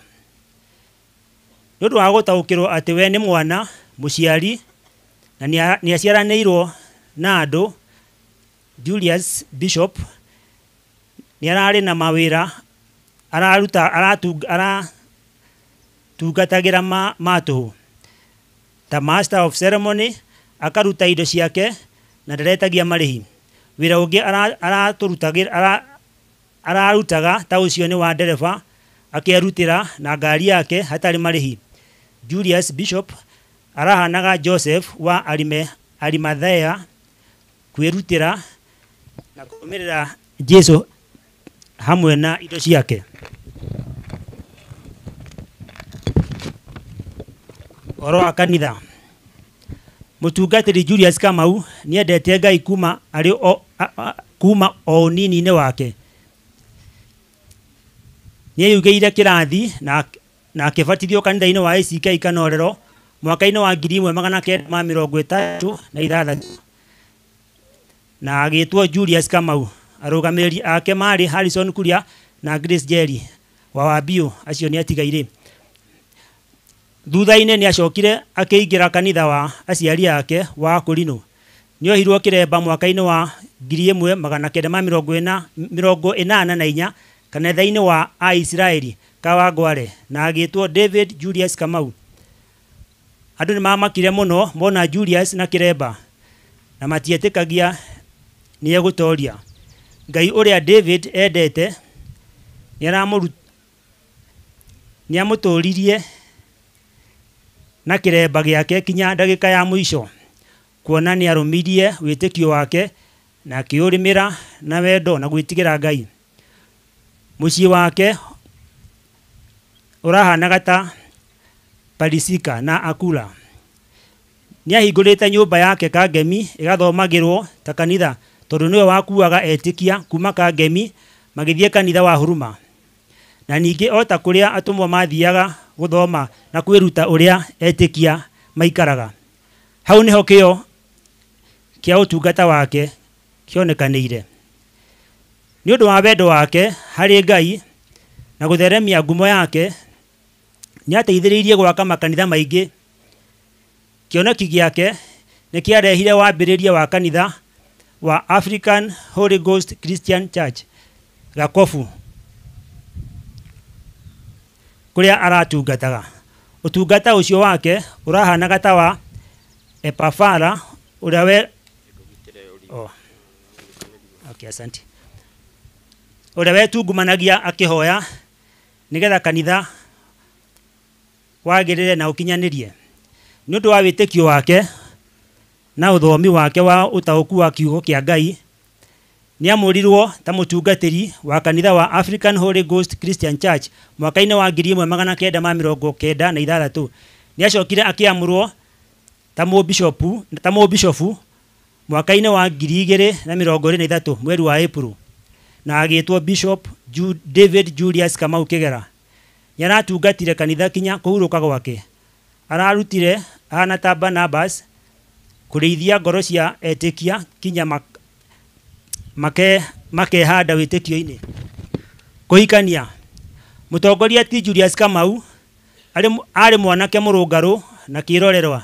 Nĩ ũndũ wa gũtaũkĩrwo atĩ we nĩ mwana mũciari na nĩ aciaranĩirwo na andũ, Julius Bishop nĩ ararĩ na mawĩra aratungatagĩra ma tũhũ ta master of ceremony, akaruta indo ciake na ndaretagia marĩhi. Wĩra ũngĩ ararutaga ta ũcio nĩ wa ndereba, akerutĩra na ngari yake hatarĩ marĩhi. Julius Bishop arahanaga Joseph wa Arimathea kwĩrutĩra na kũrũmĩrĩra Jesu hamwe na indo ciake. Ũhoro wa kanitha. Mũtungatĩri Julius Kamau nĩendete Ngai kuma o ũnini-inĩ wake. Nĩeyugĩire kĩrathi na akĩbatithio kanitha-inĩ wa ACK Kanorero mwaka-inĩ wa 1936 na agĩtwo Julius Kamau. Arũgamĩrĩri ake marĩ Harrison Kuria na Grace Jerry wa Wabiũ, acio nĩ atigaire. Thutha-inĩ nĩacokire akĩingĩra kanitha wa aciari ake wa Kũrinũ. Nĩohirwo kĩremba mwaka-inĩ wa 1984 kanitha-inĩ wa Aisiraeli Kawangware na agĩtwo David Julius Kamau. Andũ nĩmamakire mũno mona Julius na kĩremba na matietĩkagia nĩegũtoria. Ngai ũrĩa David endete nĩamũtũririe na kĩremba gĩake kinya ndagĩka ya mũico, kuona nĩarũmirie wĩtĩkio wake na akĩũrĩmĩra na wendo na gwĩtigĩra Ngai. Mũciĩ wake ũrahanaga ta Parisika na Akula. Nĩahingũrĩte nyũmba yake Kangemi ĩgathomagĩrwo ta kanitha tondũ nĩwe wakuaga etĩkia kuma Kangemi magĩthiĩ kanitha wa Huruma. Na ningĩ o ta kũrĩa atũmwo mathiaga gũthoma na kwĩruta ũrĩa etĩkia maikaraga. Hau nĩho kĩyo kĩa ũtungata wake kĩonekanĩire. Nĩ ũndũ wa wendo wake harĩ Ngai na gũtheremia ngumo yake, nĩateithĩrĩirie gwaka makanitha maingĩ. Kĩoneki gĩake nĩ kĩarehire wambĩrĩria wa kanitha wa African Holy Ghost Christian Church Gakobu, kũrĩa aratungataga. Ũtungata ũcio wake ũrahanaga ta wa Epafara ũrĩa we okay, asante. Ũrĩa wetungumanagia akĩhoya nĩgetha kanitha wagĩrĩre na ũkinyanĩrie. Nĩ ũndũ wa wĩtĩkio wake na ũthomi wake wa ũtaũku wa kiugo kĩa Ngai, nĩamũrirwo ta mũtungatĩri wa kanitha wa African Holy Ghost Christian Church mwaka-inĩ wa 1996. Nĩacokire akĩamũrwo ta mũbishopu mwaka-inĩ wa 2023 mweri wa April na agĩtwo Bishop David Julius Kamau Kĩgera. Nĩaratungatire kanitha kinya kũhurũka gwake. Ararutire ahana ta Barnabas kũrĩithia ngoro cia etĩkia kinya makehanda wĩtĩkio-inĩ. Kũhikania. Mũtongoria ti Julius Kamau arĩ mwanake mũrũngarũ na kĩrorerwa.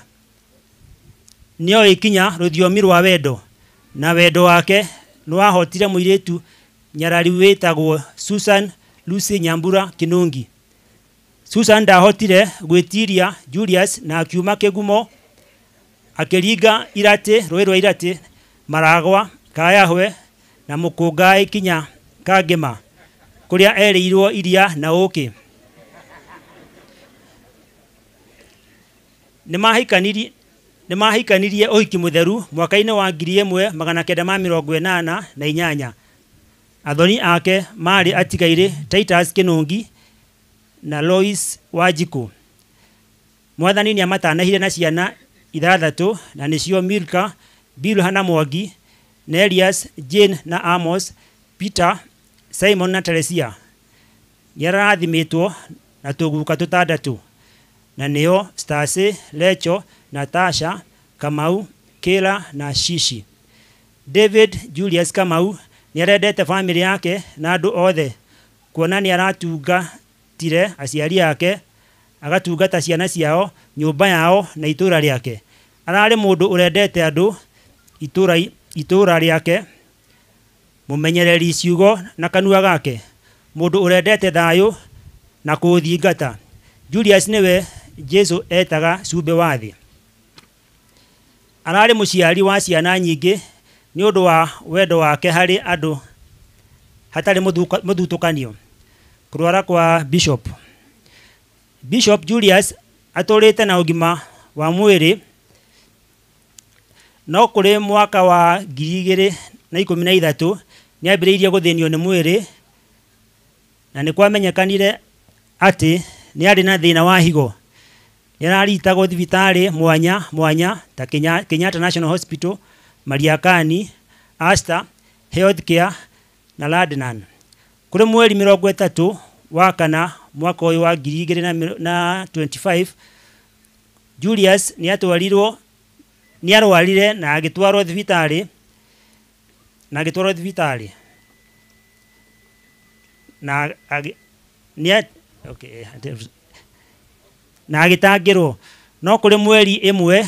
Nĩoĩ kinya rũthiomi rwa wendo na wendo wake nĩwahotire mũirĩtu nyarari wĩtagwo Susan Lucy Nyambura Kinungi. Susan ndahotire gwĩtiria Julius na akiuma kĩgumo akĩringa Iratĩ, rũĩ rwa Iratĩ, Maragwa, Kayahwe na Mũkũngaĩ kinya Kangema kũrĩa erĩirwo iria na ũũkĩ. Nĩmahikanirie ũhiki mũtheru mwaka-inĩ wa 1988. Athoni ake marĩ atigairĩ Titus Kinungi na Lois Wanjikũ. Mwathani nĩ amatanahire na ciana 6 na nĩcio Milka, Bilha na Mwangi, Nelias, Jane na Amos, Peter, Simon na Teresia. Nĩ arathimĩtwo na tũguka 6 na nĩo Stasi, Lecho, Natasha, Kamau, Kela na Shishi. David Julius Kamau nĩ arendete famĩlĩ yake na andũ othe, kuona nĩ aratungatire aciari ake, agatungata ciana ciao, nyũmba yao na itũra rĩake. Ararĩ mũndũ ũrendete andũ itũra rĩake, mũmenyereri ciugo na kanua gake, mũndũ ũrendete thayũ na kũũthingata. Julius nĩwe Jesu etaga cumbĩ wa thĩ. Ararĩ mũciari wa ciana nyingĩ nĩ ũndũ wa wendo wake harĩ andũ hatarĩ mũthutũkanio. Kũrwara kwa Bishop. Bishop Julius atũrĩte na ũgima wa mwĩrĩ, no kũrĩ mwaka wa 2013 nĩ ambĩrĩirie gũthĩnio nĩ mwĩrĩ, na nĩ kwamenyekanire atĩ nĩ arĩ na thĩna wa higo. Nĩ araritagwo thibitarĩ mwanya mwanya ta Kenyatta National Hospital, Mariakani, Asta Healthcare na Ladnan. Kũrĩ mweri 30 wa kana mwaka ũyũ wa 2025, Julius nĩ arwarire na agĩtwarwo thibitarĩ na na agĩtangĩrwo. No kũrĩ mweri 1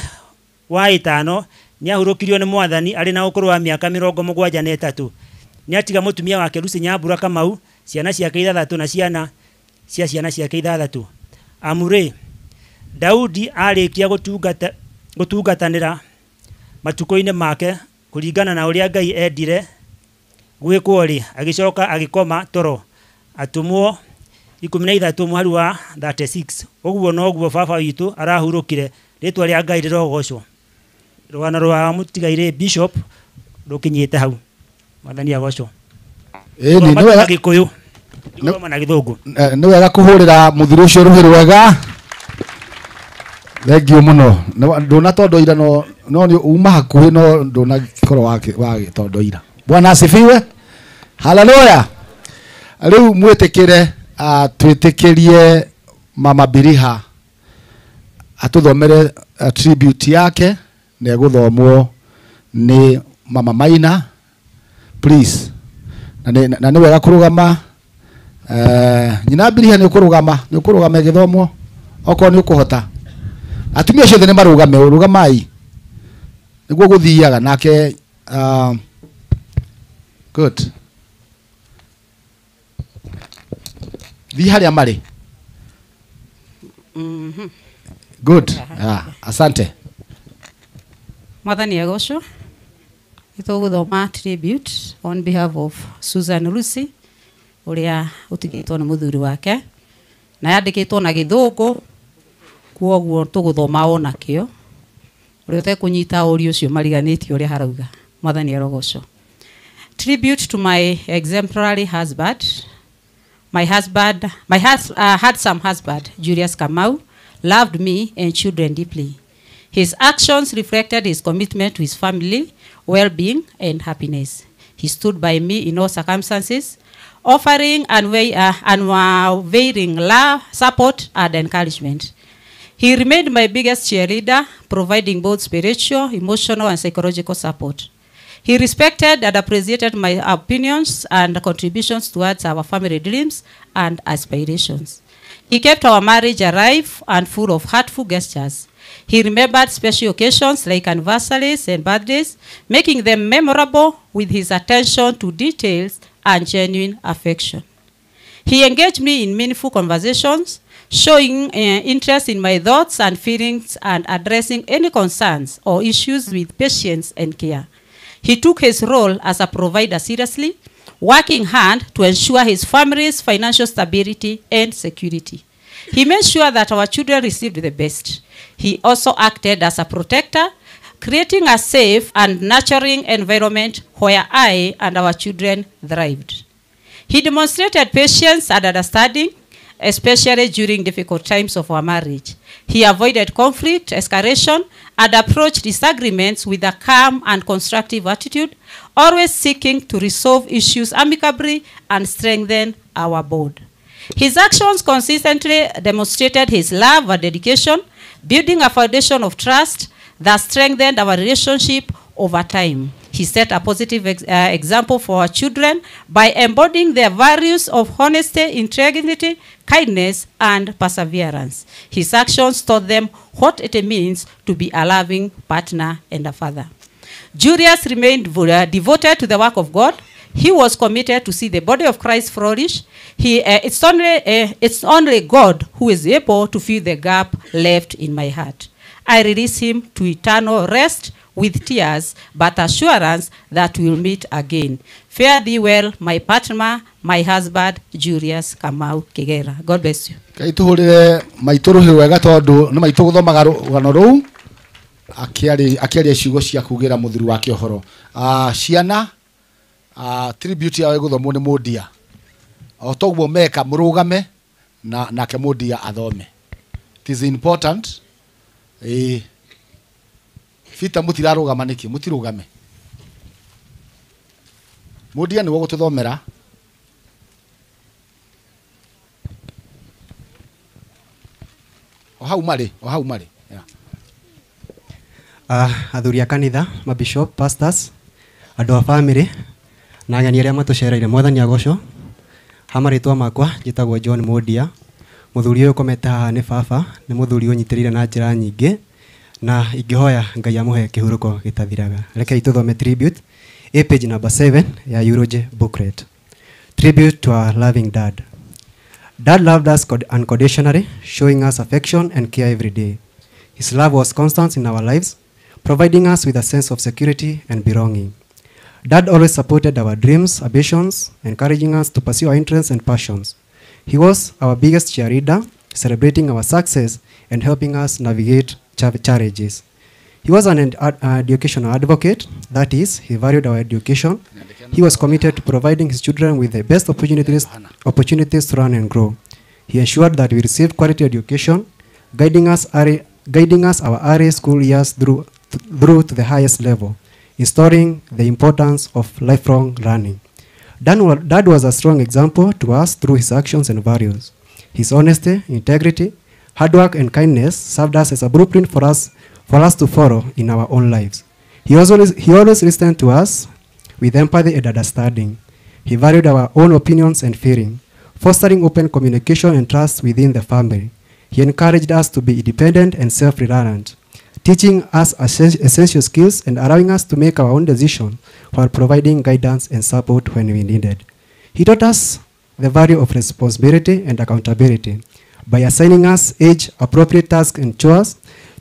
wa 5 nĩ ahurũkirio nĩ Mwathani arĩ na ũkũrũ wa mĩaka 73. Nĩ atiga mũtumia wake Lucy Nyambura Kamau, ciana ciake 6 na ciana cia ciana ciake 6. Amure Daudi arĩkia gũtungatanĩra matukũ-inĩ make kũringana na ũrĩa Ngai endire gwĩkwo rĩ, agĩcoka agĩkoma toro. Atũmwo 13 mũhari wa 36. Ũguo noguo baba witũ arahurũkire, rĩtwa rĩa Ngai rĩrogocwo. Rũgano rwa mũtigairĩ Bishop rũkinyĩte hau. Mwathani agocwo. Ĩni nĩ wega Gĩkũyũ na Gĩthũngũ. Nĩ wega kũhũrĩra mũthuri ũcio rũhĩ rwega. Thengio mũno. Ndũnatondoira no nĩ uma hakuhĩ no ndũnakorwo wagĩtondoira. Bwana asifiwe. Haleluya. Rĩu mwĩtĩkĩre twĩtĩkĩrie Mama Biriha atũthomere tribute yake na ĩgũthomwo nĩ Mama Maina, please. Na nĩ wega kũrũgama. Nyina Biriha nĩ ũkũrũgama, nĩ ũkũrũgama ĩgĩthomwo okorwo nĩ ũkũhota. Atumia acio othe nĩ marũgame, rũgamai nĩguo gũthiaga nake. Good. Thiĩ harĩa marĩ. Good. Asante. Mwathani agocwo. Nĩtũgũthoma tribute on behalf of Susan Lucy ũrĩa ũtigĩtwo nĩ mũthuri wake, na yandĩkĩtwo na Gĩthũngũ, kwoguo tũgũthoma o nakĩo. Ũrĩa ũtekũnyita ũri ũcio mariganĩtie ũrĩa harauga. Mwathani arogocwo. Tribute to my exemplary husband, my handsome husband, Julius Kamau, loved me and children deeply. His actions reflected his commitment to his family, well-being, and happiness. He stood by me in all circumstances, offering unwavering love, support, and encouragement. He remained my biggest cheerleader, providing both spiritual, emotional, and psychological support. He respected and appreciated my opinions and contributions towards our family dreams and aspirations. He kept our marriage alive and full of heartful gestures. He remembered special occasions like anniversaries and birthdays, making them memorable with his attention to details and genuine affection. He engaged me in meaningful conversations, showing interest in my thoughts and feelings and addressing any concerns or issues with patience and care. He took his role as a provider seriously, working hard to ensure his family's financial stability and security. He made sure that our children received the best. He also acted as a protector, creating a safe and nurturing environment where I and our children thrived. He demonstrated patience and understanding, especially during difficult times of our marriage. He avoided conflict, escalation, and approached disagreements with a calm and constructive attitude, always seeking to resolve issues amicably and strengthen our bond. His actions consistently demonstrated his love and dedication, building a foundation of trust that strengthened our relationship over time. He set a positive example for our children by embodying their values of honesty, integrity, kindness, and perseverance. His actions taught them what it means to be a loving partner and a father. Julius remained devoted to the work of God. He was committed to see the body of Christ flourish. It's only God who is able to fill the gap left in my heart. I release him to eternal rest with tears, but assurance that we'll meet again. Fare thee well, my partner, my husband, Julius Kamau Kigera. God bless you. Ngai tuhurire maitũ rũhĩ wega tondũ nĩ maitũ gũthomaga rũgano rũu akĩaria ciugo cia kugĩra mũthuri wake ũhoro. Ciana tribute yao ĩgũthomwo nĩ mũndia o toguo meka mũrũgame na nake mũndia athome. It is important. Fita mutirarũgama nĩkĩ? Mutirũgame. Mũndia nĩwe ũgũtũthomera. O hau marĩ, o hau marĩ. Yeah. Athuri a kanitha, mabishop, pastors, andũ a family na ageni arĩa matũcereire, mwathani agocwo. Ha marĩtwa makwa njĩtagwo John Mũndia. Mũthuri ũyũ ũkomete haha nĩ baba, nĩ mũthuri ũnyitĩrĩire na njĩra nyingĩ na ingĩhoya Ngai amũhe kĩhurũko gĩtathiraga. Rekei tũthome tribute a page number 7 ya Eulogy booklet. Tribute to our loving dad. Dad loved us unconditionally, showing us affection and care every day. His love was constant in our lives, providing us with a sense of security and belonging. Dad always supported our dreams, ambitions, encouraging us to pursue our interests and passions. He was our biggest cheerleader, celebrating our success and helping us navigate challenges. He was an educational advocate, that is, he valued our education. He was committed to providing his children with the best opportunities to learn and grow. He ensured that we received quality education, guiding us our early school years through to the highest level, installing the importance of lifelong learning. Dad was a strong example to us through his actions and values. His honesty, integrity, hard work, and kindness served us as a blueprint for us to follow in our own lives. He always listened to us with empathy and understanding. He valued our own opinions and feelings, fostering open communication and trust within the family. He encouraged us to be independent and self-reliant, teaching us essential skills and allowing us to make our own decisions while providing guidance and support when we needed. He taught us the value of responsibility and accountability by assigning us age-appropriate tasks and chores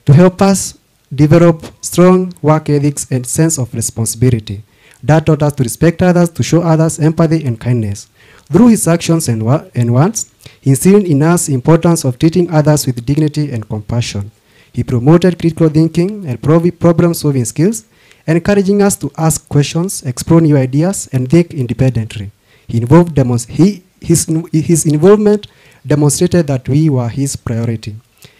to help us develop strong work ethics and sense of responsibility. Dad taught us to respect others, to show others empathy and kindness. Through his actions and words, he instilled in us the importance of treating others with dignity and compassion. He promoted critical thinking and problem-solving skills, encouraging us to ask questions, explore new ideas, and think independently. His involvement demonstrated that we were his priority.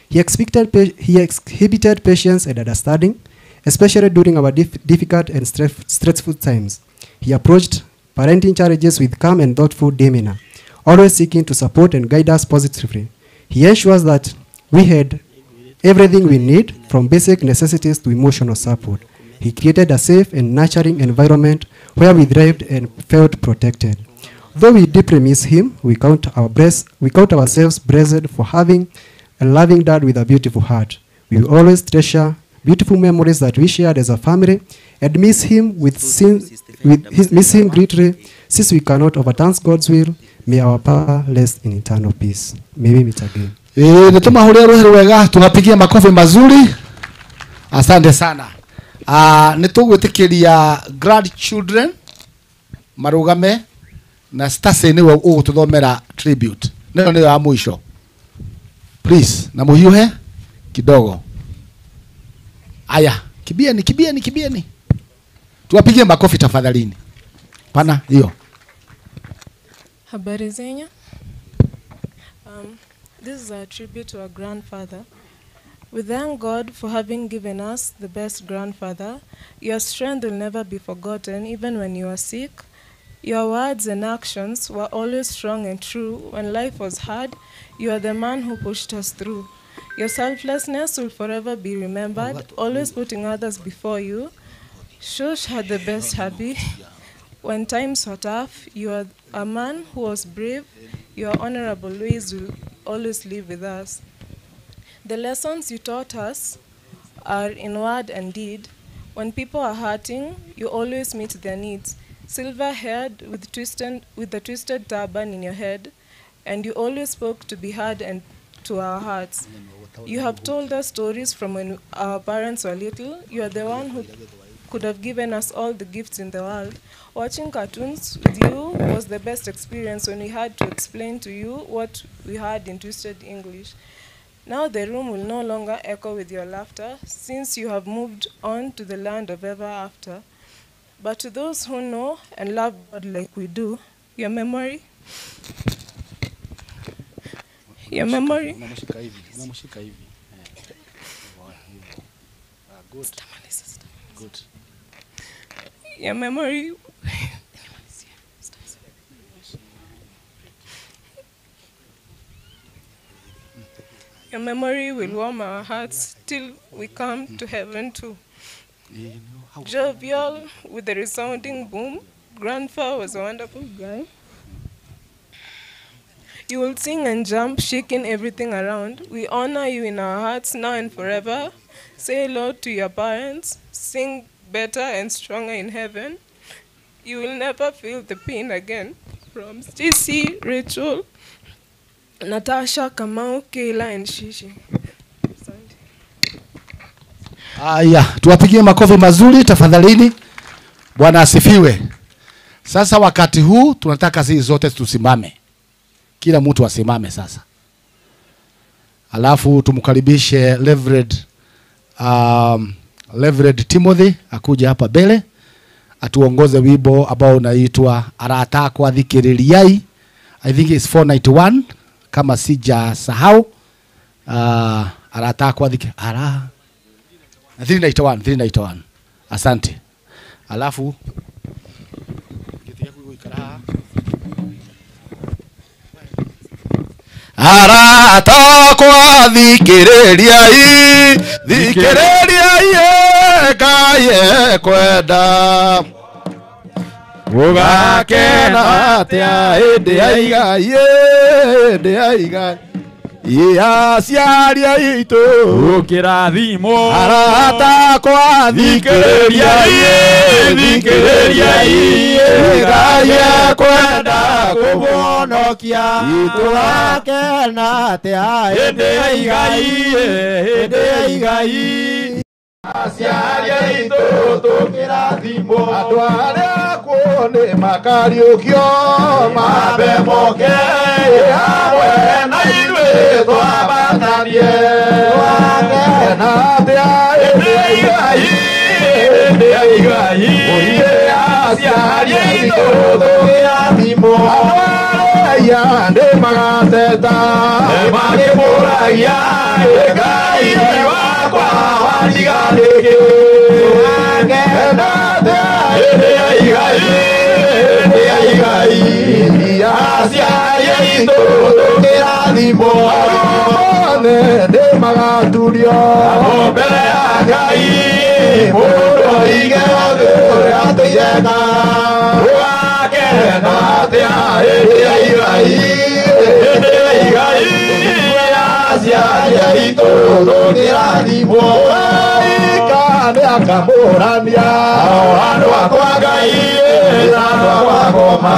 He exhibited patience and understanding, especially during our difficult and stressful times. He approached parenting challenges with calm and thoughtful demeanor, always seeking to support and guide us positively. He ensures that we had everything we need, from basic necessities to emotional support. He created a safe and nurturing environment where we thrived and felt protected. Though we deeply miss him, we count ourselves blessed for having a loving dad with a beautiful heart. We will always treasure beautiful memories that we shared as a family and miss him greatly. Since we cannot overturn God's will, may our power rest in eternal peace. May we meet again. Nĩtũmahũrĩre rũhĩ rwega, tuwapigie makofi mazuri. Asante sana. Nĩtũgwĩtĩkĩria grandchildren marũgame na Stacey nĩwe ũgũtũthomera tribute. Nĩyo nĩyo ya mũico. Please, na muhiuhe kidogo. Aya, kibieni, kibieni, kibieni. Tuwapigie makofi tafadhalini. Pana hiyo. Habari zenyu. This is a tribute to our grandfather. We thank God for having given us the best grandfather. Your strength will never be forgotten, even when you are sick. Your words and actions were always strong and true. When life was hard, you are the man who pushed us through. Your selflessness will forever be remembered, always putting others before you. Shush had the best hobby. When times were tough, you are a man who was brave. Your honorable ways will always live with us. The lessons you taught us are in word and deed. When people are hurting, you always meet their needs. Silver-haired with the twisted turban in your head, and you always spoke to be heard and to our hearts. You have told us stories from when our parents were little. You are the one who could have given us all the gifts in the world. Watching cartoons with you was the best experience when we had to explain to you what we had in twisted English. Now the room will no longer echo with your laughter, since you have moved on to the land of ever after. But to those who know and love God like we do, your memory. Good. Your memory. Your memory will warm our hearts till we come to heaven too. Jovial with a resounding boom, Grandpa was a wonderful guy. You will sing and jump, shaking everything around. We honor you in our hearts now and forever. Say hello to your parents. Sing better and stronger in heaven. You will never feel the pain again. From Stacy, Rachel, Natasha, Kamau, Kayla, and Shishi. Aya, tuwapigie makofi mazuri tafadhalini. Bwana asifiwe. Sasa wakati huu tunataka sisi zote tusimame. Kila mtu asimame sasa. Alafu tumkaribishe Reverend Timothy akuje hapa mbele atuongoze wimbo ambao unaitwa Arata kwa Thikĩrĩriai. I think it's 491 kama sijasahau. Arata kwa ara 391. Asante. Alafu Arata kwa thikĩrĩriai, thikĩrĩriai Ngai ekwenda. Mũgakena atĩa hĩndĩ ya igai, hĩndĩ ya igai aciari aitũ ũkĩrathimwo. Arata kwa thikĩrĩriai, thikĩrĩriai Ngai ekwenda kũmũhonokia. Tũgakena atĩa hĩndĩ ya igai, hĩndĩ ya igai aciari aitũ tũkĩrathimwo. Andũ arĩa akuũ nĩ makariũkio mambe moke hamwe na ithuĩ twambatanie. Twakena atĩa hĩndĩ ya igai, hĩndĩ ya igai aciari aitũ tũkĩrathimwo. Andũ arĩa nĩ magateta makĩmũragia Ngai wakwa watiganĩke. Twakena atĩa hĩndĩ ya igai, hĩndĩ ya igai aciari aitũ tũkĩrathimwo. Othe nĩ magaturio mbere ya Ngai mũndũ oige ũrĩa atũigeka. Twakena atĩa hĩndĩ ya igai, hĩndĩ ya igai aciari aitũ tũkĩrathimwo. Mũraika nĩ akamũrania andũ akwa Ngai na andũ akwa ngoma.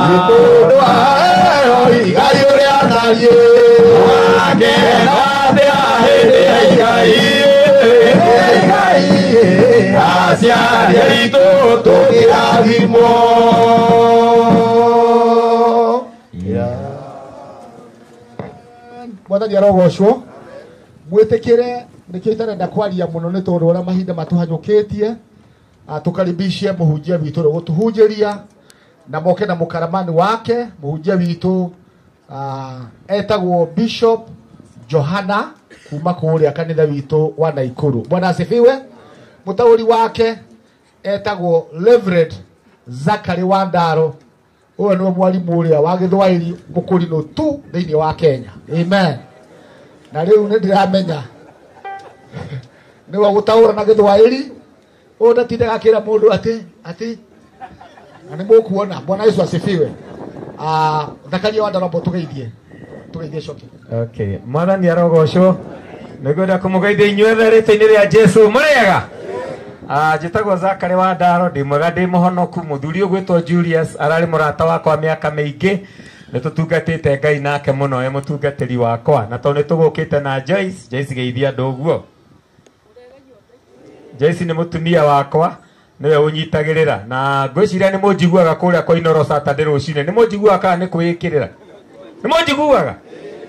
Mũndũ aheo igai ũrĩa atariĩ. Twakena atĩa hĩndĩ ya igai, hĩndĩ ya igai aciari aitũ tũkĩrathimwo. Mwathani arogocwo. Mwĩtĩkĩre nĩkĩo itarenda kwaria mũno nĩ tondũ ũrĩa mahinda matũhanyũkĩtie. Tũkaribishe mũhunjia witũ ũrĩa ũgũtũhunjĩria na moke na mũkaramani wake mũhunjia witũ Etagwo Bishop Johana kuma kuria kanitha witũ wa Naikuru. Bwana asifiwe. Mũtaũri wake etagwo Reverend Zachary Wandaro. Ũyũ nĩwe mwarimu ũrĩa wa Gĩthwaĩri mũkũrinũ tu thĩinĩ wa Kenya. Amen. Na rĩu nĩ ndĩramenya nĩwe gũtaũra na Gĩthwaĩri ũyũ ndatindaga akĩra mũndũ atĩ na nĩ mũkuona. Bwana Yesu asifiwe. Zakaria Wandaro, ambo tũgeithie coke. Okay, mwathani arogocwo. Nĩngwenda kũmũgeithia inyuothe rĩtwa-inĩ rĩa Jesu. Mũrĩega? Njĩtagwo Zachary Wandaro, ndĩ mwega, ndĩ mũhonoku. Mũthuri ũgwĩtwo Julius ararĩ mũrata wakwa mĩaka mĩingĩ. Nĩ tũtungatĩte Ngai nake mũno, e mũtungatĩri wakwa. Na tondũ nĩ tũgũkĩte na Joyce, Joyce geithia andũ ũguo. Joyce nĩ mũtumia wakwa, nĩwe ũnyitagĩrĩra. Na ngwĩciria nĩ mũnjiguaga kũrĩa kwa Inoro Saturday rũcinĩ. Nĩ mũnjiguaga kana nĩ kwĩĩkĩrĩra? Nĩ mũnjiguaga?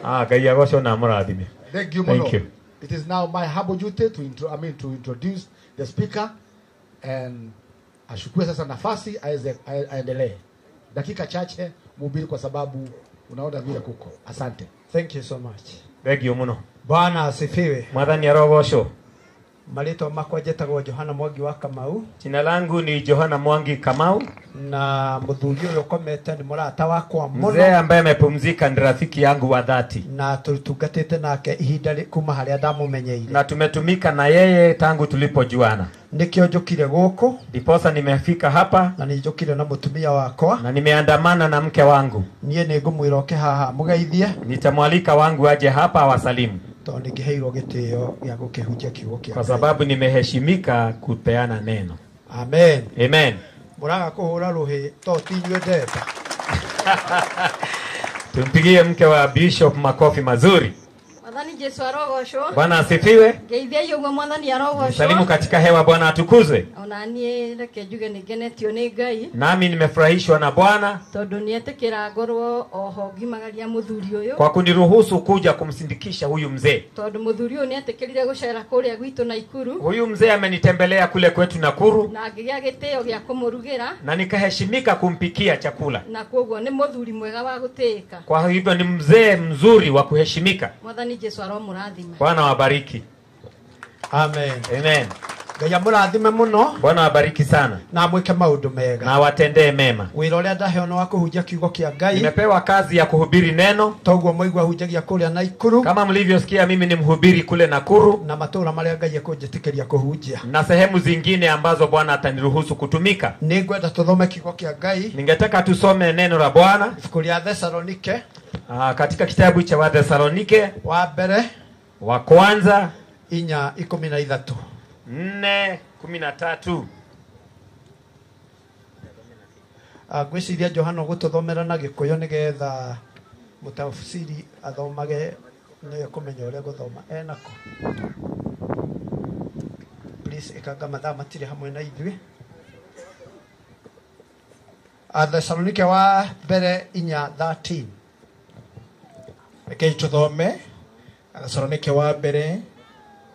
Ngai agocwo na amũrathime. Thank you. Thank you. It is now my humble duty to introduce the speaker and ashukue sasa nafasi aweze aendelee. Dakika chache mhubiri, kwa sababu unaona vile kuko. Asante. Thank you so much. Thank you muno. Bwana asifiwe. Mwathani arogocwo. Marĩtwa makwa njĩtagwo Johana Mwangi wa Kamau. Jina langu ni Johana Mwangi Kamau. Na mũthuri ũyũ ũkomete nĩ mũrata wakwa mũno. Mzee ambaye amepumzika ni rafiki yangu wa dhati. Na tũtungatĩte nake ihinda kuma harĩa ndamũmenyeire. Na tumetumika na yeye tangu tulipojuana. Nĩkĩo njũkire gũkũ. Ndiposa nimefika hapa. Na nĩnjũkire na mũtumia wakwa. Na nimeandamana na mke wangu. Niĩ nĩngũmwĩra oke haha mũgeithie. Nitamwalika wangu aje hapa awasalimu. Tondũ nĩngĩheirwo gĩtĩo gĩa gũkĩhunjia kiugo kĩa Kwa sababu nimeheshimika kupeana neno. Amen. Amen. Mũraga kũhũra rũhĩ to ti inyuĩ ndenda. Tumpigie mke wa Bishop makofi mazuri. Mwathani Jesu arogocwo. Bwana asifiwe. Ngeithiai ũguo Mwathani arogocwo. Salimu katika hewa, Bwana atukuzwe. Ona niĩ reke njuge nĩngenetio nĩ Ngai. Nami nimefurahishwa na Bwana tondũ nĩetĩkĩra ngorwo oho ngimagaria mũthuri ũyũ, kwa kuniruhusu kuja kumsindikisha huyu mzee. Tondũ mũthuri ũyũ nĩetĩkĩrire gũcera kũrĩa gwitũ Naikuru. Huyu mzee amenitembelea kule kwetu Nakuru, na ngĩgĩa gĩtĩo gĩa kũmũrugĩra, na nikaheshimika kumpikia chakula. Na koguo nĩ mũthuri mwega wa gũtĩĩka. Kwa hivyo ni mzee mzuri wa kuheshimika. Mwathani Jesu aromũrathima. Bwana wabariki. Amen. Amen. Ngai amũrathime mũno. Bwana wabariki sana. Na amwĩke maũndũ mega. Na awatendee mema. Wĩra ũrĩa ndaheo nĩ wa kũhunjia kiugo kĩa Ngai. Nimepewa kazi ya kuhubiri neno. Toguo mũigua hunjagia kũrĩa Naikuru. Kama mlivyosikia mimi ni mhubiri kule Nakuru. Na matũra marĩa Ngai ekũnjĩtĩkĩria kũhunjia. Na sehemu zingine ambazo Bwana ataniruhusu kutumika. Nĩngwenda tũthome kiugo kĩa Ngai. Ningetaka tusome neno la Bwana. Ibuku rĩa Thesalonike. Katika kitabu cha Wathesalonike wa mbere wa kwanza 4:13. 4:13. Ngwĩciria Johana ũgũtũthomera na Gĩkũyũ nĩgetha mũtafsiri athomage nĩwe kũmenya ũrĩa gũthoma enako. Please ĩkanga mathaa matirĩ hamwe na ithuĩ. Thesalonike wa mbere 4:13. Rekei tũthome Thesalonike wa mbere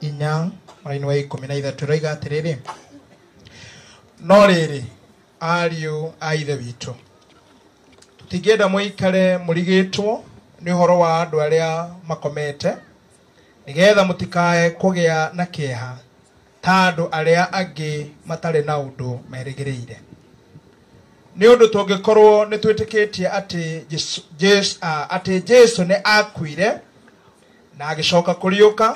4 mũraini wa 13 roiga atĩrĩrĩ, no rĩrĩ ariũ a Ithe witũ, tũtingĩenda mũikare mũrigĩtwo nĩ ũhoro wa andũ arĩa makomete, nĩgetha mũtikae kũgĩa na kĩeha ta andũ arĩa angĩ matarĩ na ũndũ merĩgĩrĩire. Nĩ ũndũ tũngĩkorwo nĩ twĩtĩkĩtie atĩ Jesu nĩ akuire na agĩcoka kũriũka,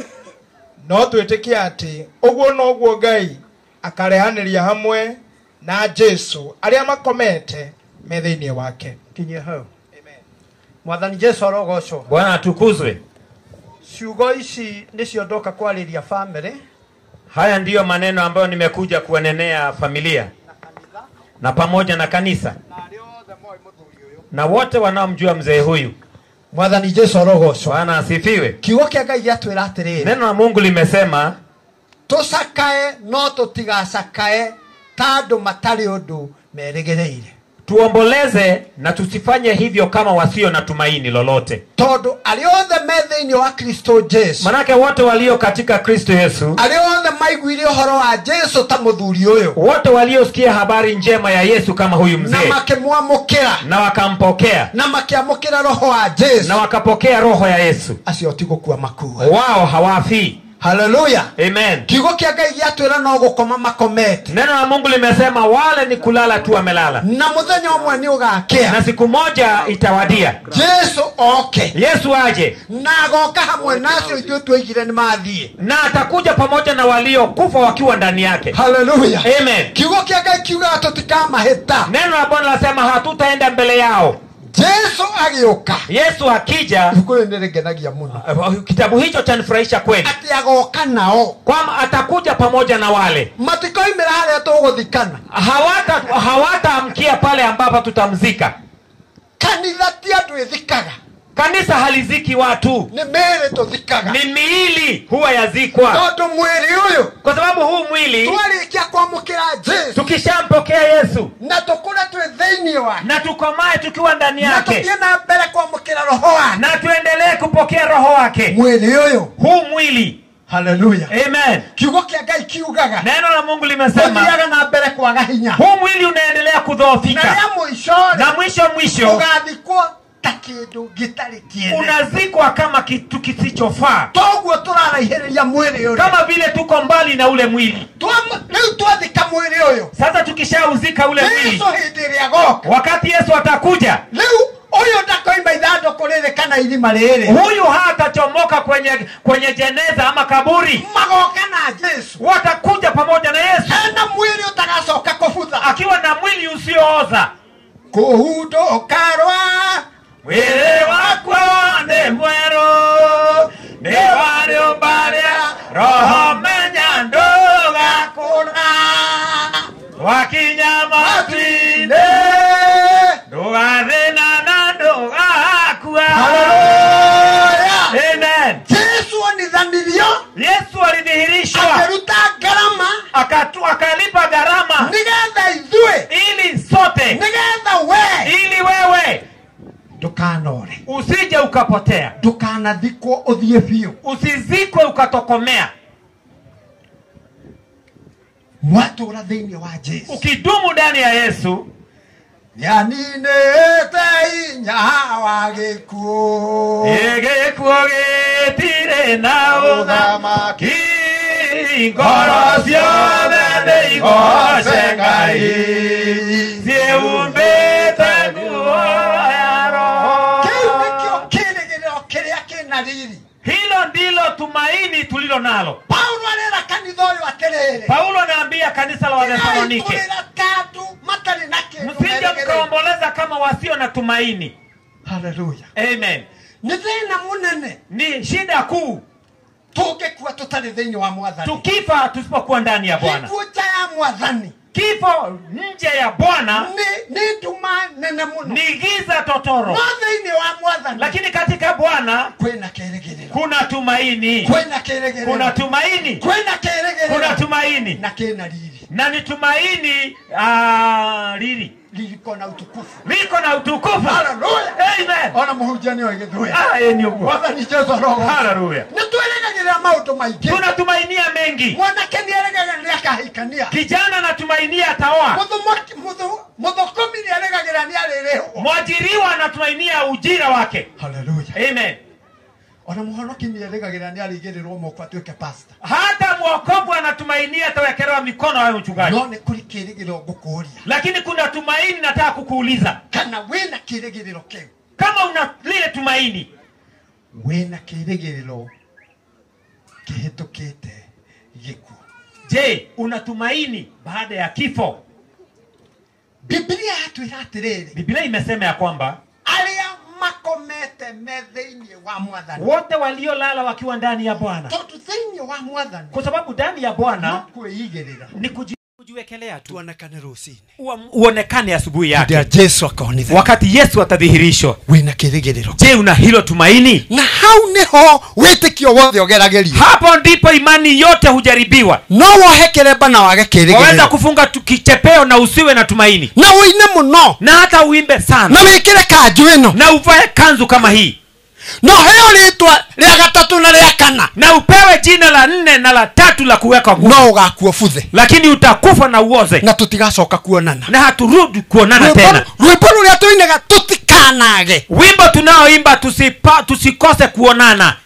no twĩtĩkie atĩ ũguo noguo Ngai akarehanĩria hamwe na Jesu arĩa makomete me thĩinĩ wake. Kinyia hau. Amen. Mwathani Jesu arogocwo. Bwana atukuzwe. Ciugo ici nĩcio ndoka kwarĩria family. Haya ndiyo maneno ambayo nimekuja kuwanenea familia na pamoja na kanisa na wote wanaomjua mzee huyu. Mwathani Jesu arogocwo. Bwana asifiwe. Kiugo kĩa Ngai gĩatwĩra atĩrĩrĩ, neno la Mungu limesema tũcakae no tũtigacakae ta andũ matarĩ ũndũ merĩgĩrĩire. Tuomboleze na tusifanye hivyo kama wasio na tumaini lolote. Tondu aria othe me thiini wa Kristo Jesu, manake wote walio katika Kristo Yesu, aria othe maiguire uhoro wa Jesu ta muthuri uyu, wote waliosikia habari njema ya Yesu kama huyu mzee, na makimwamukira, na wakampokea, na makiamukira roho wa Jesu, na wakapokea roho ya Yesu, acio ti gukua makua, wao hawafi. Haleluya. Amen. Kiugo kia Ngai giatwira no gukoma makomete. Neno la Mungu limesema wale ni kulala tu wamelala. Na muthenya umwe ni ugakia. Na siku moja itawadia. Jesu oke. Yesu aje. Na agoka hamwe nacio ithuĩ twaigire ni mathie. Na atakuja pamoja na walio kufa wakiwa ndani yake. Haleluya. Amen. Kiugo kia Ngai kiugaga tutikamahĩta. Neno la Bwana lasema hatutaenda mbele yao. Jesu agĩũka. Yesu akija. Ibuku rĩrĩ nĩrĩngenagia mũno. Kitabu hicho chanifurahisha kweli. Ati agoka nao. Kwamba atakuja pamoja na wale. Matikoimĩra harĩa tũgũthikana. Hawataamkia pale ambapo tutamzika. Kanitha ti andũ ĩthikaga. Kanisa haliziki watu. Ni mĩĩrĩ tũthikaga. Ni miili huwa yazikwa. Tondũ mwĩrĩ ũyũ, kwa sababu huu mwili twarĩkia kwamũkĩra Jesu, tukishampokea Yesu, na tũkũre twĩ thĩinĩ wake, na tukomae tukiwa ndani yake, na tũthiĩ na mbere kwamũkĩra roho wake, na tuendelee kupokea roho wake, mwĩrĩ ũyũ, huu mwili. Haleluya. Amen. Kiugo kia Ngai kiugaga, neno la Mungu limesema, ũthiaga na mbere kwaga hinya. Huu mwili unaendelea kudhoofika. Na rĩa mũico, na mwisho mwisho ũgathikwo ta kindu gitari kiene. Unazikwa kama kitu kisichofaa. Toguo turaraihĩrĩria mwĩrĩ ũrĩa, kama vile tuko mbali na ule mwili. Rĩu twathika mwĩrĩ ũyũ. Sasa tukishauzika ule mwili, Yesu hĩndĩ ĩrĩa agoka, wakati Yesu atakuja, rĩu ũyũ ndakoima ithandũkũ rĩrĩ kana irima rĩrĩ, huyu hatachomoka kwenye jeneza ama kaburi. Magoka na Yesu, watakuja pamoja na Yesu, ena mwĩrĩ ũtagacoka kũbutha, akiwa na mwili usiooza. Kũhundũka rwa mwĩrĩ wakwa nĩ mwerũ, nĩ wa rĩũmba rĩa roho menya ndũgakũra, wakinya matu-inĩ ndũgathĩna na ndũgakua. Haleluya. Amen. Yesu onithanirio, Yesu alidhihirishwa, akĩruta gharama, akalipa gharama, nĩgetha ithuĩ, ili sote, nĩgetha we, ili wewe ndukanore, usije ukapotea, ndukanathikwo uthie biũ, usizikwe ukatokomea. Watũra thĩinĩ wa Jesu, ukidumu ndani ya Yesu, nĩaninĩte hinya wa gĩkuũ, gĩkuũ gĩtirĩ na ũthamaki, ngoro ciothe nĩ igooce Ngai, ciĩhumbĩte nguo ya roho. Kĩu nĩkĩo kĩĩrĩgĩrĩro kĩrĩa kĩna riri. Hilo ndilo tumaini tulilo nalo. Paulo arera kanitha ũyũ atĩrĩrĩ. Paulo anaambia kanisa la Wathesalonike, msije mkaomboleza kama wasio na tumaini. Haleluya. Amen. Nĩ thĩna mũnene, ni shida kuu tũngĩkua tũtarĩ thĩinĩ wa Mwathani, tukifa tusipokuwa ndani ya Bwana. Kĩkuũ nja ya Mwathani, kifo nje ya Bwana ni nduma nene mũno, ni giza totoro. No thĩinĩ wa Mwathani, lakini katika Bwana kwĩna kĩĩrĩgĩrĩro, kuna tumaini, kwĩna kĩĩrĩgĩrĩro, kuna tumaini, kwĩna kĩĩrĩgĩrĩro, kuna tumaini, na kĩna riri, na ni tumaini riri liko na utukufu, liko na utukufu. Haleluya. Amen. Ona mũhunjia nĩoĩ gĩthweri. Ni ũguo. Mwathani Jesu arogoca. Haleluya. Nĩ twĩrĩgagĩrĩra maũndũ maingĩ, tunatumainia mengi. Mwanake nĩerĩgagĩrĩra nĩakahikania, kijana anatumainia ataoa, mũthũkũmi nĩerĩgagĩrĩra nĩarĩrĩhwo, mwajiriwa anatumainia ujira wake. Haleluya. Amen. Ona mũhonoki nĩerĩgagĩrĩra nĩarĩigĩrĩrwo moko atuĩke pastor. Hata mwokovu anatumainia atawekelewa mikono awe mchungaji. No nĩ kũrĩ kĩĩrĩgĩrĩro ngũkũũria, lakini kuna tumaini nataka kukuuliza, kana wĩna kĩĩrĩgĩrĩro kĩu? Kama una lile tumaini, wĩna kĩĩrĩgĩrĩro kĩhĩtũkĩte gĩkuũ. Je, una tumaini baada ya kifo? Biblia yatwĩra atĩrĩrĩ, Biblia imesema ya kwamba arĩa makomete me thĩinĩ wa Mwathani, wote waliolala wakiwa ndani ya Bwana, tondũ thĩinĩ wa Mwathani, kwa sababu ndani ya Bwana kwĩigĩrĩra ni Kujiwekelea tu Tuonekane rũcinĩ. Uonekane asubuhi yake. Hĩndĩ ya Jesu akonithania. Wakati Yesu atadhihirishwa. Wĩna kĩrĩgĩrĩro. Je, una hilo tumaini? Na hau nĩho wĩtĩkio wothe ũgeragĩrio. Hapo ndipo imani yote hujaribiwa. No wohe kĩremba na wage kĩrĩgĩrĩro. Waweza kufunga kichepeo na usiwe na tumaini. Na uine mũno. Na hata uimbe sana. Na wĩkĩre kanju ĩno. Na uvae kanzu kama hii. No heo rĩtwa rĩa gatatũ na rĩa kana. Na upewe jina la 4 na la 3 la kuweka nguvu. No ũgakua buthe. Lakini utakufa na uoze. Na tutigacoka kuonana. Na haturudi kuonana tena. Rwĩmbo rũrĩa tũinaga tutikanage. Wimbo tunaoimba tusikose kuonana.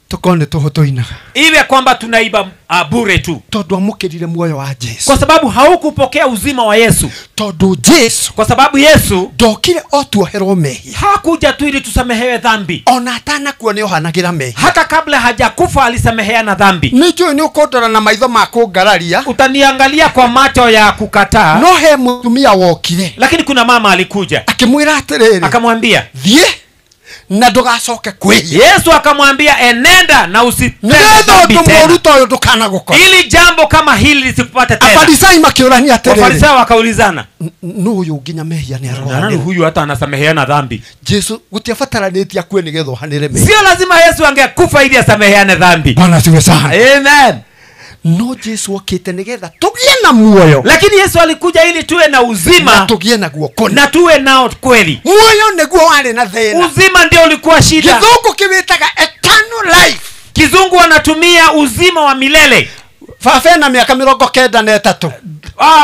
Tukorwo nĩ tũhũ tũinaga. Iwe kwamba tunaimba bure tu. Tondũ amũkĩrire muoyo wa Jesu. Kwa sababu haukupokea uzima wa Yesu. Tondũ Jesu. Kwa sababu Yesu ndokire o tuoherwo mehia. Hakuja tu ili tusamehewe dhambi. Ona atanakuwa nĩ ohanagĩra mehia. Hata kabla hajakufa alisameheana dhambi. Nĩ njũĩ nĩ ũkũndora na maitho ma kũngararia. Utaniangalia kwa macho ya kukataa. No he mũtumia wokire. Lakini kuna mama alikuja. Akĩmwĩra atĩrĩrĩ. Akamwambia, thiĩ na ndũgacoke kwĩhia. Yesu akamwambia, enenda na usitende dhambi tena. Ili jambo kama hili lisikupate tena. Afarisai makĩũrania atĩrĩrĩ. Wafarisai wakaulizana, nũ ũyũ nginya mehia nĩ arohanĩra? Nani huyu hata anasameheana dhambi? Jesu gũtiabataranĩtie akue nĩgetha ohanĩre mehia. Sio lazima Yesu angekufa ili asameheane dhambi. Bwana asifiwe sana. Amen. No Jesu okĩte nĩgetha tũgĩe na muoyo. Lakini Yesu alikuja ili tuwe na uzima. Na tũgĩe naguo kũna. Na tuwe nao kweli. Muoyo nĩguo warĩ na thĩna. Uzima ndio ulikuwa shida. Kizungu kĩwĩtaga eternal life. Kizungu wanatumia uzima wa milele. Baba ena miaka 93.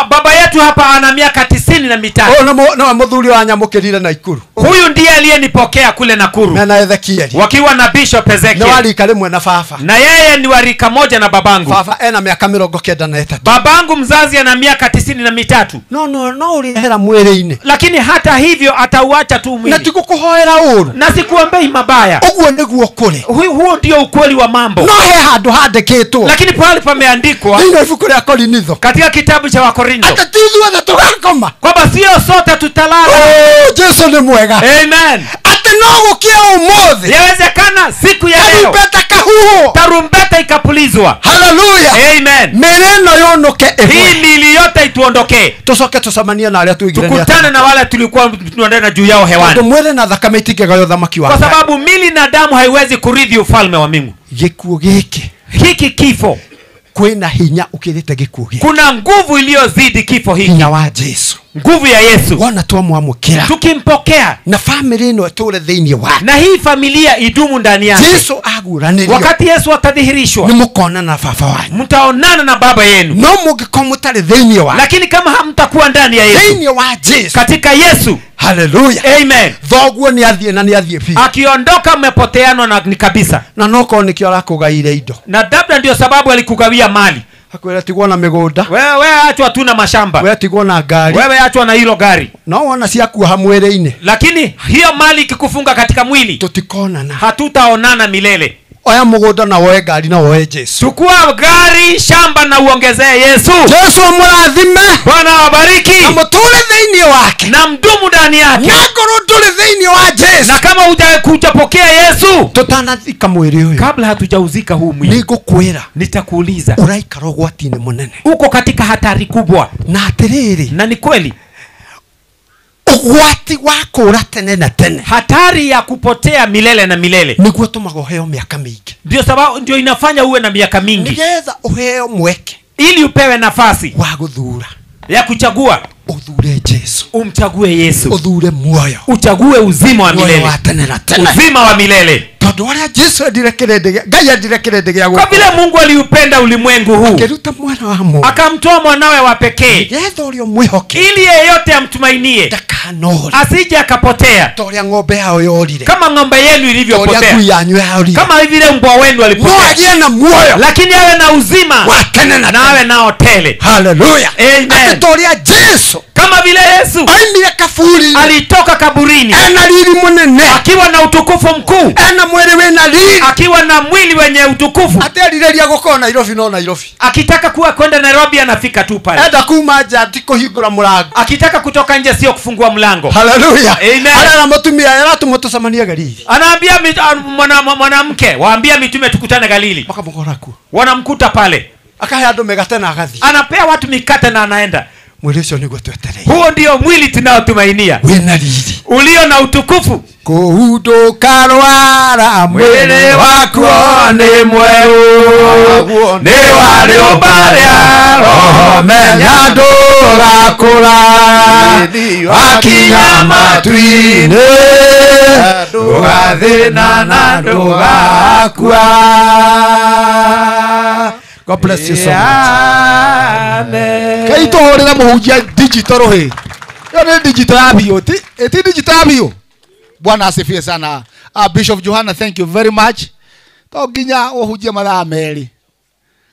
Baba yetu hapa ana miaka 93. No mũthuri wa nyamũkĩrire Nakuru. Huyu ndiye aliyenipokea kule Nakuru. Na Ezekiel. Wakiwa na Bishop Ezekiel. Na warika rĩmwe na baba. Na yeye ni warika moja na babangu. Baba ena miaka 93. Babangu mzazi ana miaka 93. No ũrĩhera mwĩrĩ-inĩ. Lakini hata hivyo atauacha tu mwili. Na tigũkũhoera ũru. Na sikuombei mabaya. Ũguo nĩguo kũrĩ. Huo ndio ukweli wa mambo. No he handũ handĩkĩtwo. Lakini pale pameandikwa thĩinĩ ibuku rĩa Korinitho. Katika kitabu cha Wakorintho. Hata ti ithuothe tũgakoma. Kwamba sio sote tutalala. Oh, Jesu ni mwega. Amen. Ati no gũkĩe ũmũthĩ. Yawezekana siku ya leo. Tarumbeta kahuhwo. Tarumbeta ikapulizwa. Hallelujah. Amen. Mĩĩrĩ ĩno yũnũke ĩgwe. Hii miili yote ituondokee. Tũcoke tũcemanie na arĩa tũigire. Tukutane na wale tulikuwa tunaenda juu yao hewani. Tondũ mwĩrĩ na thakame itingĩgaya ũthamaki wa Kwa Ngai. sababu mili na damu haiwezi kurithi ufalme wa Mungu. Gĩkuũ gĩkĩ. Hiki kifo. Kwĩna hinya ũkĩrĩte gĩkuũ gĩkĩ. Kuna nguvu iliyozidi kifo hiki. Hinya wa Jesu. Nguvu ya Yesu. Wona twamwamũkĩra. Tukimpokea. Na family ĩno ĩtũre thĩinĩ wake. Na hii familia idumu ndani yake. Jesu aguranĩrio. Wakati Yesu atadhihirishwa. Nĩ mũkonana na baba wanyu. Mtaonana na baba yenu. No mũngĩkorwo mũtarĩ thĩinĩ wake. Lakini kama hamtakuwa ndani ya Yesu. Thĩinĩ wa Jesu. Katika Yesu. Hallelujah. Amen. Thoguo nĩ athiĩ na nĩ athiĩ biũ. Akiondoka mmepoteanwa na ni kabisa. Na nokorwo nĩkĩo arakũgaire indo. Na labda ndio sababu alikugawia mali. Akwĩra tigwo na mĩgũnda. Wewe achwa tu na mashamba. Wewe tigwo na ngari. Wewe achwa na hilo gari. No wona ciakuoha mwĩrĩ-inĩ. Lakini hiyo mali ikikufunga katika mwili, tutikonana. Hatutaonana milele. Oya mũgũnda na woe ngari na woe Jesu. Chukua gari, shamba na uongezee Yesu. Jesu amũrathime. Bwana awabariki. Na mũtũre thĩinĩ wake. Na mdumu ndani yake. Na ngorwo ndũrĩ thĩinĩ wa Jesu. Na kama hujapokea Yesu, tutanathika mwĩrĩ ũyũ. Kabla hatujauzika huu mwili. Nĩngũkwĩra. Nitakuuliza. Ũraikara ũgwati-inĩ mũnene. Uko katika hatari kubwa. Na atĩrĩrĩ. Na ni kweli. Ũgwati wa kũra tene na tene. Hatari ya kupotea milele na milele. Nĩguo tũmaga ũheo miaka mingi. Ndio sababu ndio inafanya uwe na miaka mingi. Nĩgetha ũheo mweke. Ili upewe nafasi wa gũthura. Ya kuchagua. Uthure Jesu. Umchague Yesu. Uthure muoyo. Uchague uzima wa milele. Muoyo wa tene na tene. Uzima wa milele. Tondu aria Jesu endire kĩrĩndĩ, Ngai endire kĩrĩndĩ gĩa gũkũ. Kwa vile Mungu aliupenda ulimwengu huu, akĩruta mwana wa mũmwe, akamtoa mwanawe wa pekee, nĩgetha ũrĩa ũmwĩhoke, ili yeyote amtumainie ndakanore, asije akapotea, ta ũrĩa ng'ombe yao yorire, kama ng'ombe yenu ilivyopotea, ta ũrĩa ngui yanyu yorire, kama vile mbwa wenu alipotea. No agĩe na muoyo, lakini awe na uzima wa tene na na awe nao tele. Hallelujah. Amen. Atĩ ta ũrĩa Jesu, kama vile Yesu aimire kaburi, alitoka kaburini, ena riri munene, akiwa na utukufu mkuu, ena mwili wina riri, akiwa na mwili wenye utukufu. Aterirĩria gũkorwo Nairobi, no Nairobi. Akitaka kuwa kwenda Nairobi anafika tu pale. Enda kuma nja ti kũhingũra mũrango. Akitaka kutoka nje sio kufungua mlango. Hallelujah. Amen. Ara mũtumia aratũmwo tũcemanie Galili. Anaambia mwanamke, waambia mitume tukutane Galili. Makamũkora kuo. Wanamkuta pale. Akahe andũ mĩgate na agathiĩ. Anapea watu mikate na anaenda. Mwĩrĩ ũcio nĩguo twetereire. Huo ndio mwili tunaotumainia, wĩna riri, ulio na utukufu. Kũu ndũkarwara, mwĩrĩ wakuo nĩ mwerũ, nĩ wa rĩũmba rĩa roho, menya ndũgakũra, wakinya matu-inĩ ndũgathĩna na ndũgakua. God bless you so much. Amen. Kai tũhũrĩre mũhunjia digital rũhĩ. Ĩyo nĩ digital ya biũ, ti digital ya biũ. Bwana asifiwe sana. Bishop Johana, thank you very much. To nginya ũhunjie mathaa merĩ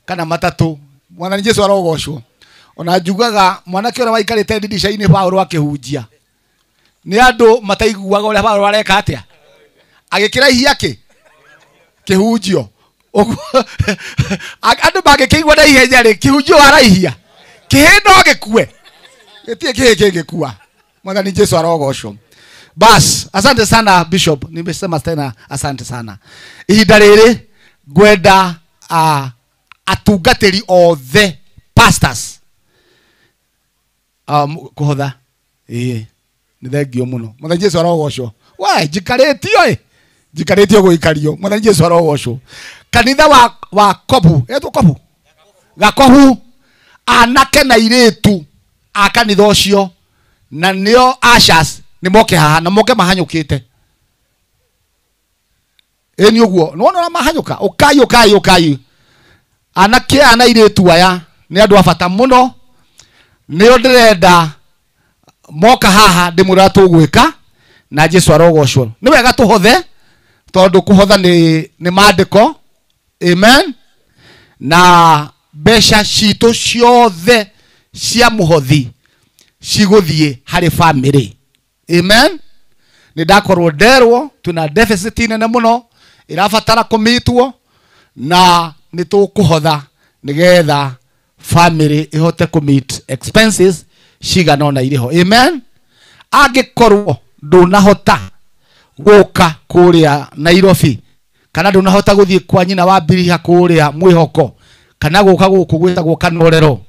kana matatũ. Mwathani Jesu arogocwo. Ona njugaga mwanake ũrĩa waikarĩte ndirisha-inĩ Paũlũ akĩhunjia, nĩ andũ mataiguaga ũrĩa Paũlũ areka atĩa, agĩkĩraihia kĩ kĩhunjio. Andũ mangĩkĩigua na ihenya rĩ, kĩhunjio waraihia kĩhĩ no gĩkue, gĩtirĩ kĩhĩ kĩngĩkua. Mwathani Jesu arogocwo. Bas, asante sana Bishop, nimesema tena asante sana. Ihinda rĩrĩ ngwenda atungatĩri othe pastors kũhotha. Ĩĩ, nĩ thengio mũno. Mwathani Jesu arogocwo. We njikarĩtio ĩ, njikarĩtio gũikario. Mwathani Jesu arogocwo. Kanitha wa Kobu, etwo Kobu, Gakobu, anake na irĩtu a kanitha ũcio na nĩo ushers nĩ moke haha na moke mahanyũkĩte. Ĩ nĩ ũguo, nĩ wona ũrĩa mahanyũka, ũkai ũkai ũkai. Anake aya na irĩtu aya nĩ andũ a bata mũno, nĩo ndĩrenda moka haha ndĩmwĩre ũrĩa tũgwĩka na Jesu arogocwo. Nĩ wega tũhothe tondũ kũhotha nĩ maandĩko. Amen. Na mbeca citũ ciothe cia mũhothi cigũthiĩ harĩ family. Amen. Nĩ ndakorwo nderwo twĩna deficit nene mũno ĩrabatara kũmitwo, na nĩ tũkũhotha nĩgetha family ĩhote kũ-meet expenses cigana ũna irĩ ho. Amen. Angĩkorwo ndũnahota gũka kũrĩa Nairobi, kana ndũnahota gũthiĩ kwa nyina wa Biriha kũrĩa Mwĩhoko, kana gũka gũkũ gwĩtagwo Kanorero.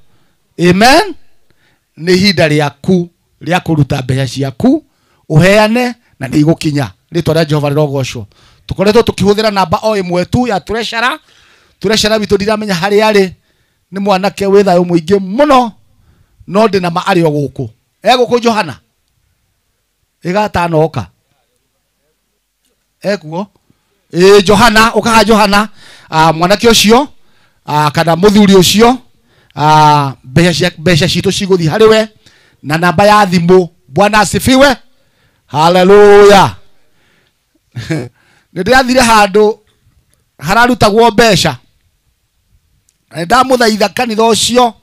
Amen. Nĩ ihinda rĩaku rĩa kũruta mbeca ciaku ũheane na nĩ igũkinya. Rĩtwa rĩa Jehova rĩrogocwo. Tũkoretwo tũkĩhũthĩra namba o ĩmwe tu ya treasurer. Treasurer witũ ndiramenya harĩa arĩ, nĩ mwanake wĩ thayũ mũingĩ mũno, no ndĩ na ma arĩ o gũkũ. E gũkũ Johana ĩgatanoka ekuo. Ĩ Johana, ũkaha Johana, mwanake ũcio kana mũthuri ũcio, mbeca citũ cigũthiĩ harĩ we na namba ya thimũ. Bwana asifiwe. Haleluya. Nĩ ndĩrathire handũ hararutagwo mbeca, na ndamũthaitha kanitha ũcio,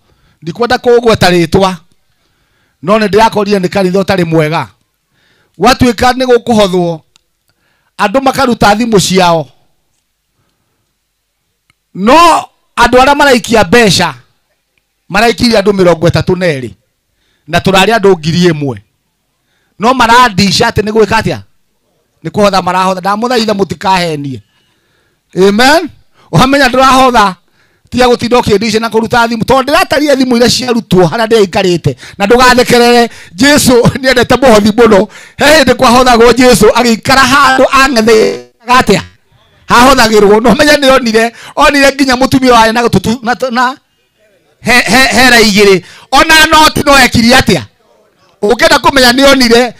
ndikwenda kũgweta rĩtwa, no nĩ ndĩrakorire nĩ kanitha ũtarĩ mwega. Gwatuĩka nĩ gũkũhothwo, andũ makaruta thimũ ciao, no andũ arĩa maraikia mbeca maraikirie andũ 32 na tũrarĩ andũ 1000, no marandica atĩ nĩ gwĩka atĩa, nĩ kũhotha marahotha. Ndamũthaitha mũtikahenie. Amen. Ũhamenya ndũrahotha, tiga gũtinda ũkĩndica na kũruta thimũ, tondũ ndĩrataria thimũ iria ciarutwo harĩa ndĩraikarĩte. Na ndũgathekerere, Jesu nĩendete mũhothi mũno. He hĩndĩ kwahothagwo Jesu agĩikara handũ ang'etheaga atĩa, hahothagĩrwo. No menya nĩ onire nginya mũtumia wayo na gũtutu na hera igĩrĩ, ona noti no ekirie atĩa. Ũngĩenda kũmenya nĩ onire,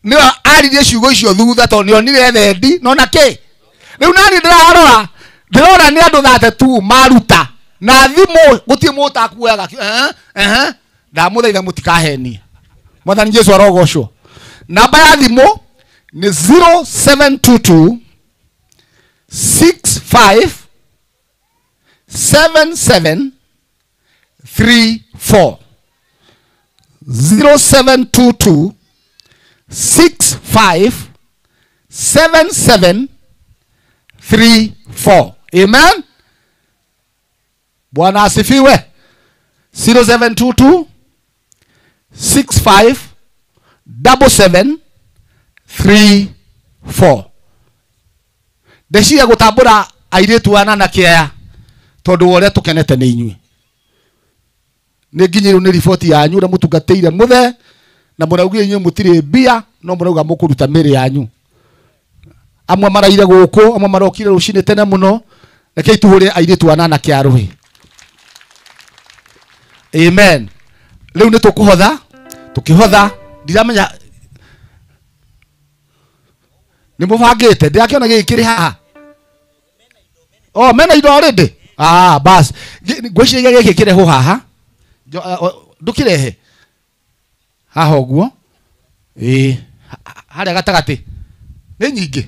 nĩ aririe ciugo icio thutha, tondũ nĩ onire thendi no na kĩ. Rĩu nani ndĩrarora, ndĩrona nĩ andũ 32 maruta na thimũ, gũtirĩ mũtakuoyaga. Ndamũthaitha mũtikahenie. Mwathani Jesu arogocwo. Namba ya thimũ nĩ 0722 65 77 34. 0722 65 77 34. Amen. Bwana asifiwe. 0722 65 77 34. Ndeciria gũtambũra airĩtu ana na kĩaya tondũ wa ũrĩa tũkenete nĩ inyuĩ. Nĩ nginyĩirwo nĩ riboti yanyu ũrĩa mũtungatĩire mũthe na mũraugire inyuĩ mũtirĩ mbia no mũrauga mũkũruta mĩrĩ yanyu. Amwe maraire gũkũ, amwe marokire rũcinĩ tene mũno. Rekei tũhũre airĩtu anana kĩarũhĩ. Amen. Rĩu nĩ tũkũhotha, tũkĩhotha ndiramenya nĩ mũbangĩte, ndĩrakĩona gĩkĩ kĩrĩ haha. Oh, mena indo already. Ah, bas. Ngwĩciria gĩkĩ kĩrehwo haha. Ndũkĩrehe haha ũguo. Ĩĩ, harĩa gatagatĩ. Nĩ nyingĩ.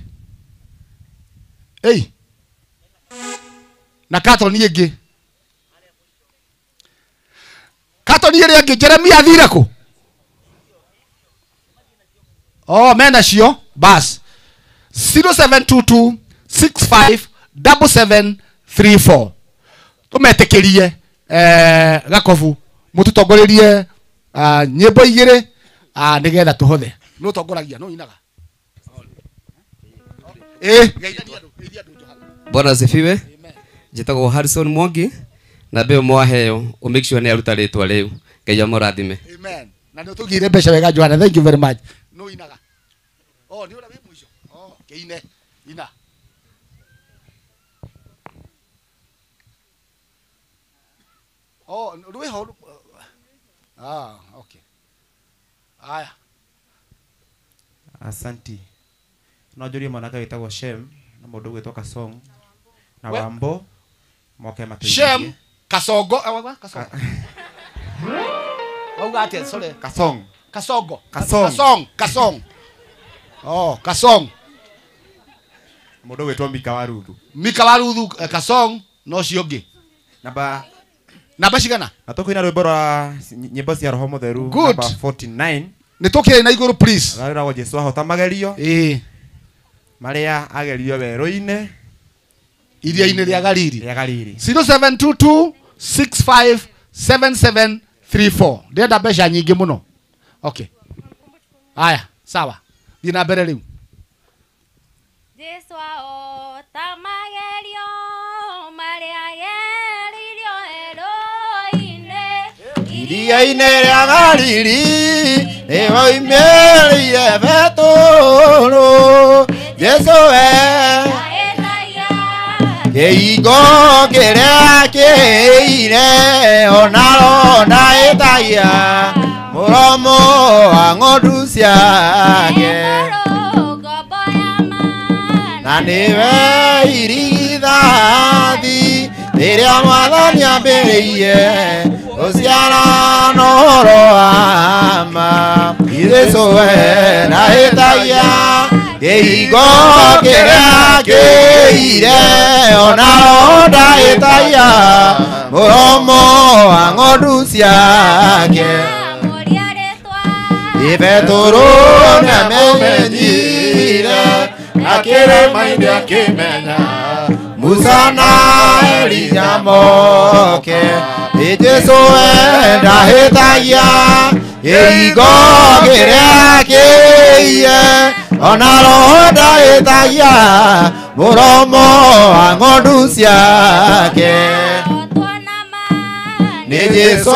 Ĩi. Na katoni ĩngĩ. Katoni ĩrĩa ĩngĩ Jeremia athire kũ? Oh, mena cio. Bas. 0722 65 7734. Tũmetĩkĩrie Gakobu mũtũtongorerie nyĩmbo igĩrĩ nĩgetha tũhothe. Nũ ũtongoragia, nũ ũinaga? Bwana asifiwe. Njĩtagwo Harrison Mwangi na mbeo mwaheo u make sure nĩ aruta rĩtwa rĩu. Ngai amũrathime. Amen. Na nĩ ũtũigĩire mbeca wega Johanna, thank you very much. Nũ ũinaga? Oh, nĩ ũrĩa wĩ mũico. Oh, kĩine. Ina. Oh, rwĩho. Ah, okay. Aya. Asanti. No njorie mwanake wĩtagwo Shem na mũndũ ũgwĩtwo Kasong na Wambo moke mateithie. Shem Kasongo, Kasongo. Wauga atĩa? Sorry. Kasong. Kasongo. Kasong. Kasong, Kasong. Oh, Kasong. Mũndũ ũgwĩtwo Mika wa Ruthu. Mika wa Ruthu, Kasong no ũcio ũngĩ. Namba cigana? Na tũkũina rwĩmbo rwa nyĩmbo cia Roho Mũtheru Good. namba 49. Nĩ tũkĩrĩ na igũrũ please. Rarĩragwo Jesũ ahota magerio. Ĩĩ. Marĩa agerio werũ-inĩ. Iria-inĩ rĩa Galili. Rĩa Galili. 0722 657734. Ndĩrenda mbeca nyingĩ mũno. Okay. Aya, sawa. Thiĩ na mbere rĩu. Jesũ ahota magerio marĩa ageririo werũ-inĩ. Iria-inĩ rĩa Galili nĩwoimĩrĩire Petũrũ. Jesũ we kĩhingo kĩrĩa kĩire ona roho ndaĩtagia mũromo wa ng'ondu ciake. Na nĩwe irigithathi rĩrĩa Mwathani ambĩrĩirie gũciara na ũhoro wa ma. Jesũ we ndaĩtagia kĩhingo kĩrĩa kĩire ona roho ndaĩtagia mũromo wa ng'ondu ciake. Petũrũ nĩamenyire na kĩrĩma-inĩ akĩmenya Musa na Elija moke. Jesũ we ndahĩtagia kĩhingo kĩrĩa kĩiye ona roho ndahĩtagia mũromo wa ng'ondu ciake. Nĩ Jesũ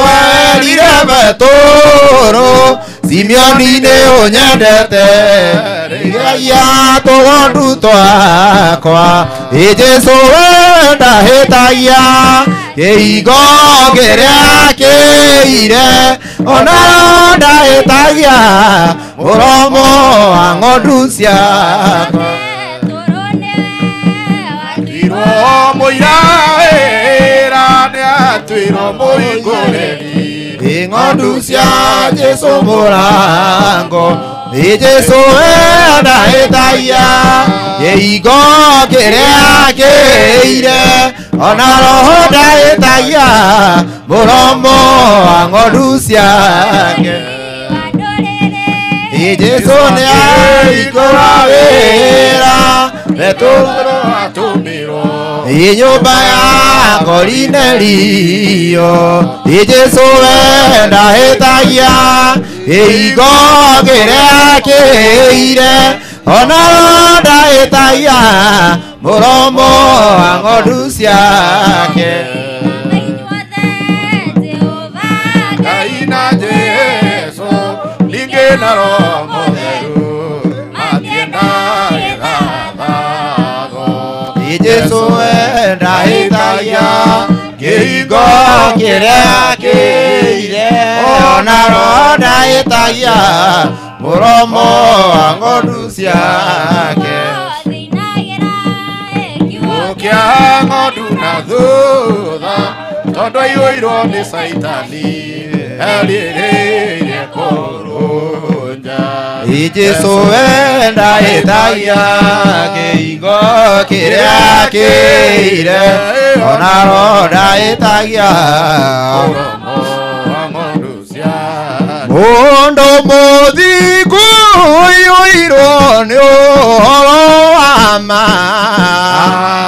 erire Petũrũ, Simeoni nĩ ũnyendete, rigagia tũgondu twakwa. Jesũ we ndahĩtagia kĩhingo kĩrĩa kĩire ona roho ndahĩtagia mũromo wa ng'ondu ciakwa. Atuirwo mũira wĩra nĩatuirwo mũhingũrĩri. Ng'ondu cia Jesũ mũrango. Jesũ we ndahĩtagia kĩhingo kĩrĩa kĩire ona roho ndahĩtagia mũromo wa ng'ondu ciake. Jesũ nĩahingũra wĩra Petũrũ atũmirwo nyũmba ya Korinelio. Jesũ we ndahĩtagia kĩhingo kĩrĩa kĩire ona roho ndahĩtagia mũromo wa ng'ondu ciake. na Roho Mũtheru matiendaga gĩthathago. Jesu ndahĩtagia kĩhingo kĩrĩa kĩire, ona Roho ndahĩtagia mũromo wa ng'ondu ciake. Gũkĩa ng'ondu na thutha tondũ aiyũirwo nĩ Caitani erirĩirie kũrũnja. Jesu ndahĩtagia kĩhingo kĩrĩa kĩire, ona Roho ndahĩtagia mũromo wa ng'ondu ciake. Mũndũ mũthingu ũiyũirwo nĩ ũhoro wa ma,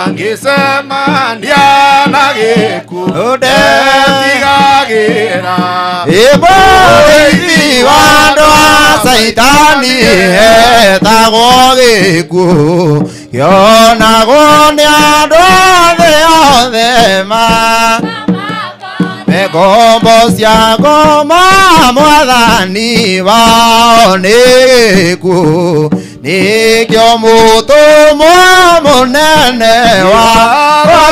angĩcemania na gĩkuũ ndetigagĩra. Mũrĩithi wa andũ a Caitani etagwo gĩkuũ, kĩonagwo nĩ andũ othe othe ma ngombo cia ngoma mwathani wao nĩ gĩkuũ, nĩkĩo mũtũmwo mũnene wa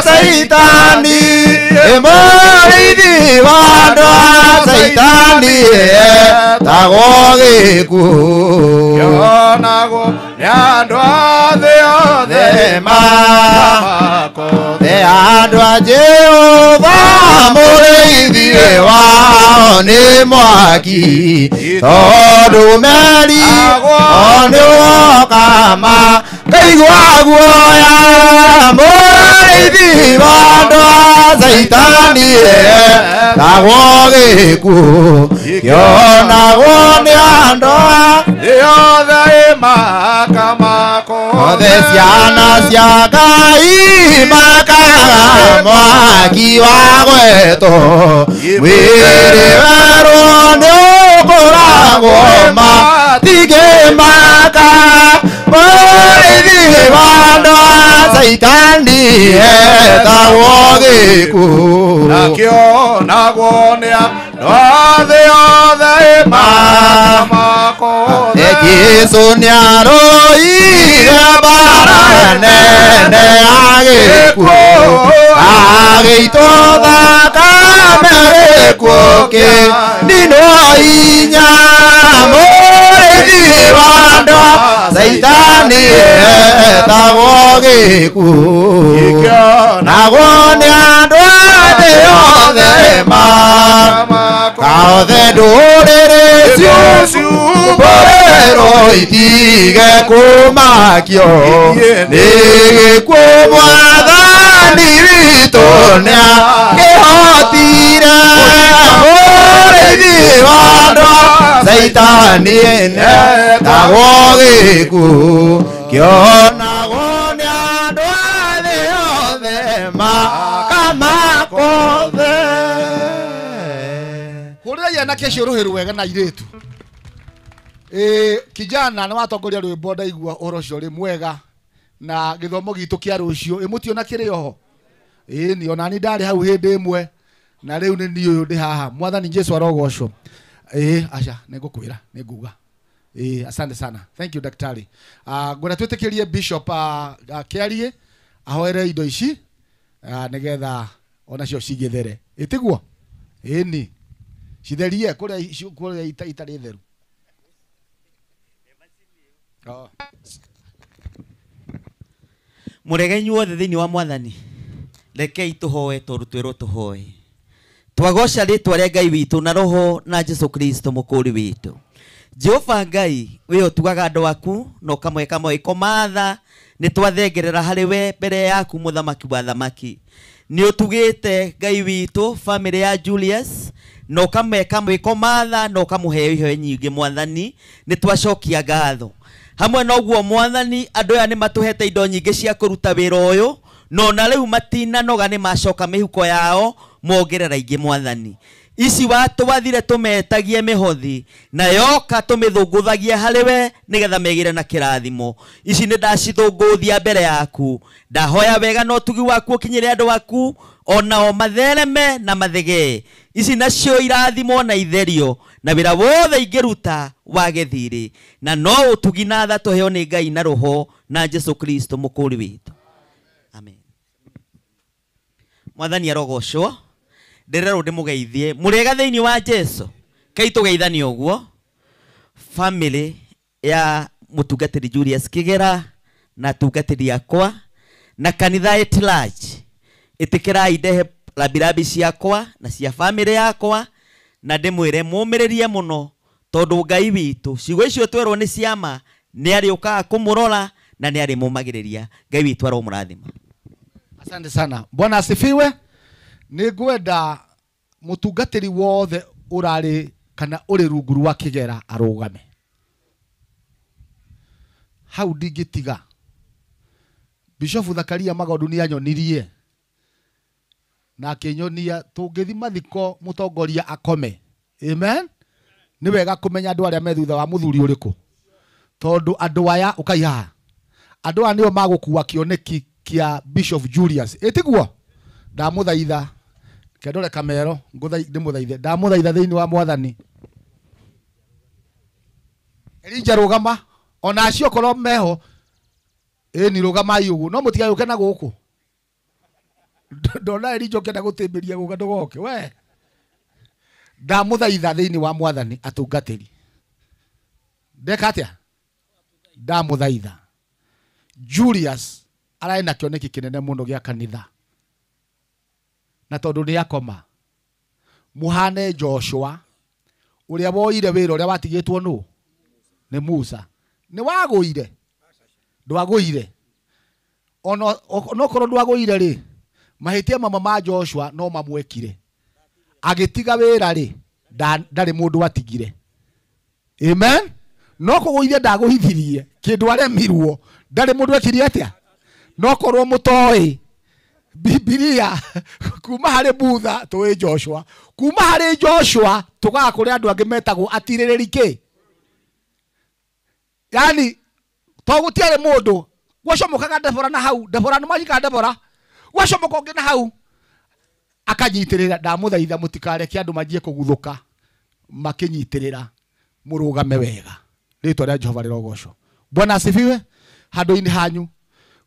Caitani. Mũrĩithi wa andũ a Caitani etagwo gĩkuũ, kĩonagwo nĩ andũ othe othe ma andũ a Jehova mũrĩithi wao nĩ mwaki, tondũ meri nĩ woka makaigua guoya. Mũrĩithi wa andũ a Caitani etagwo gĩkuũ, kĩonagwo nĩ andũ othe othe. Ciana cia Ngai makaga mwaki wa gwetwo, mwĩrĩ werũ nĩ ũkũragwo matingĩmaka. Mũrĩithi wa andũ a Caitani etagwo gĩkuũ, nakĩonagwo nĩ andũ othe othe makothe. Jesu nĩarũire mbara nene ya gĩkuũ, agĩitwo thakame gĩkuũ kĩninwo hinya. Mũrĩithi wa andũ a Caitani etagwo gĩkuũ, kĩonagwo nĩ andũ othe othe othe. Ndũrĩrĩ ciumbũrĩrwo itige kũmakio nĩ gĩkuũ, mwathani witũ nĩakĩhotire. Mũrĩithi wa andũ a Caitani etagwo gĩkuũ, kĩonagwo nĩ andũ othe othe makamakothe. Hũrĩrai anake acio rũhĩ rwega na airĩtu. Kijana nĩ watongoria rwĩmbo ndaigua ũhoro ũcio ũrĩ mwega na gĩthomo gitũ kĩa rũciũ ĩ mũtiona kĩrĩ oho. Ĩni ona ni ndarĩ hau hĩndĩ ĩmwe na rĩu nĩ niĩ ũyũ ndĩ haha. Mwathani Jesu arogocwo. Aca nĩngũkwĩra nĩnguga. Asante sana. Thank you daktari. Ngwenda twĩtĩkĩrie Bishop kĩarie ahoere indo ici nĩgetha onacio cigĩthere. Ĩtiguo? Ĩni citherie kũrĩa itarĩ theru. Mũrege inyuothe thĩinĩ wa mwathani, rekei tũhoe tondũ twĩrwo tũhoe. Twagoca rĩtwa rĩa Ngai witũ na Roho na Jesu Kristo mũkũũri witũ. Jehova Ngai, we ũtugaga andũ aku na ũkamwĩka mwĩko matha, nĩ twathengerera harĩ we mbere yaku mũthamaki wa thamaki. Nĩ ũtugĩte Ngai witũ famĩlĩ ya Julius na ũkameka mwĩko matha na ũkamũhe iheo nyingĩ mwathani, nĩ twacokia ngatho. Hamwe na ũguo mwathani, andũ aya nĩ matũhete indo nyingĩ cia kũruta wĩra ũyũ, no na rĩu matinanoga nĩ macoka mĩhuko yao mongerera ingĩ mwathani. Ici watwathire tũmetagie mĩhothi na yoka tũmĩthũngũthagie harĩ we nĩgetha megĩre na kĩrathimo. Ici nĩ ndacithũngũthia mbere yaku. Ndahoya wega na ũtugi waku ũkinyĩre andũ aku onao mathereme na mathegee. Ici nacio irathimo na itherio na wĩra wothe ingĩruta wage thirĩ, na no ũtugi na tha tũheo nĩ Ngai na Roho na Jesu Kristo mũkũũri witũ. Amen. Mwathani arogocwo. Ndĩrerwo ndĩmũgeithie mũrĩega thĩinĩ wa Jesu. Kai tũgeithanie ũguo. Family ya mũtungatĩri Julius Kigera na atungatĩri akwa na kanitha at large, ĩtĩkĩrai ndehe rambirambi ciakwa na cia family yakwa na ndĩmwĩre mũmĩrĩrie mũno tondũ Ngai witũ ciugo icio twerwo nĩ ciama nĩ arĩũkaga kũmũrora na nĩ arĩmũmagĩrĩria. Ngai witũ aromũrathima. Asante sana. Bwana asifiwe. Nĩngwenda mũtungatĩri wothe ũrarĩ kana ũrĩ rungu rwa Kigera arũgame hau. Ndingĩtiga Bishop Zakaria Magondu nĩ anyonirie na akĩnyonia tũngĩthi mathiko mũtongoria akome. Amen. Nĩ wega kũmenya andũ arĩa me thutha wa mũthuri ũrĩkũ, tondũ andũ aya ũkai haha, andũ aya nĩo magũkua kĩoneki kĩa Bishop Julius. Ĩtiguo? Ndamũthaitha kendore kamero ndĩmũthaithe, ndamũthaitha thĩinĩ wa Mwathani. Elijah rũgama ona acio korwo meho ĩni rũgamai ũguo, no mũtigagĩũke na gũkũ. Ndona Elijah ũkĩenda gũtĩmbĩria gũka ndũgoke we. Ndamũthaitha thĩinĩ wa Mwathani atungatĩri, ndeka atĩa? Ndamũthaitha. Julius ararĩ na kĩoneki kĩnene mũno gĩa kanitha, na tondũ nĩ akoma mũhane Joshua ũrĩa woire wĩra ũrĩa watigĩtwo nũ nĩ Musa. Nĩ wagũire? Ndwagũire. Onokorwo ndwagũire rĩ, mahĩtia mama ma Joshua no mamwekire. Agĩtiga wĩra rĩ, ndarĩ mũndũ atigire. Amen. No kũgũithia ndagũithirie kĩndũ aremirwo, ndarĩ mũndũ ekire atĩa? No korwo mũtoĩ Bibilia kuma harĩ Butha tũĩ Joshua, kuma harĩ Joshua tũgaga kũrĩ andũ angĩ metagwo atirĩrĩri kĩ, yani to gũtiarĩ mũndũ gwacomokaga Debora na hau, Debora nĩ mwanyika Debora, gwacomoka ũngĩ na hau akanyitĩrĩra. Ndamũthaitha mũtikareke andũ manjie kũguthũka makĩnyitĩrĩra, mũrũgame wega. Rĩtwa rĩa Jehova rĩrogocwo. Bwana asifiwe. Handũ-inĩ hanyu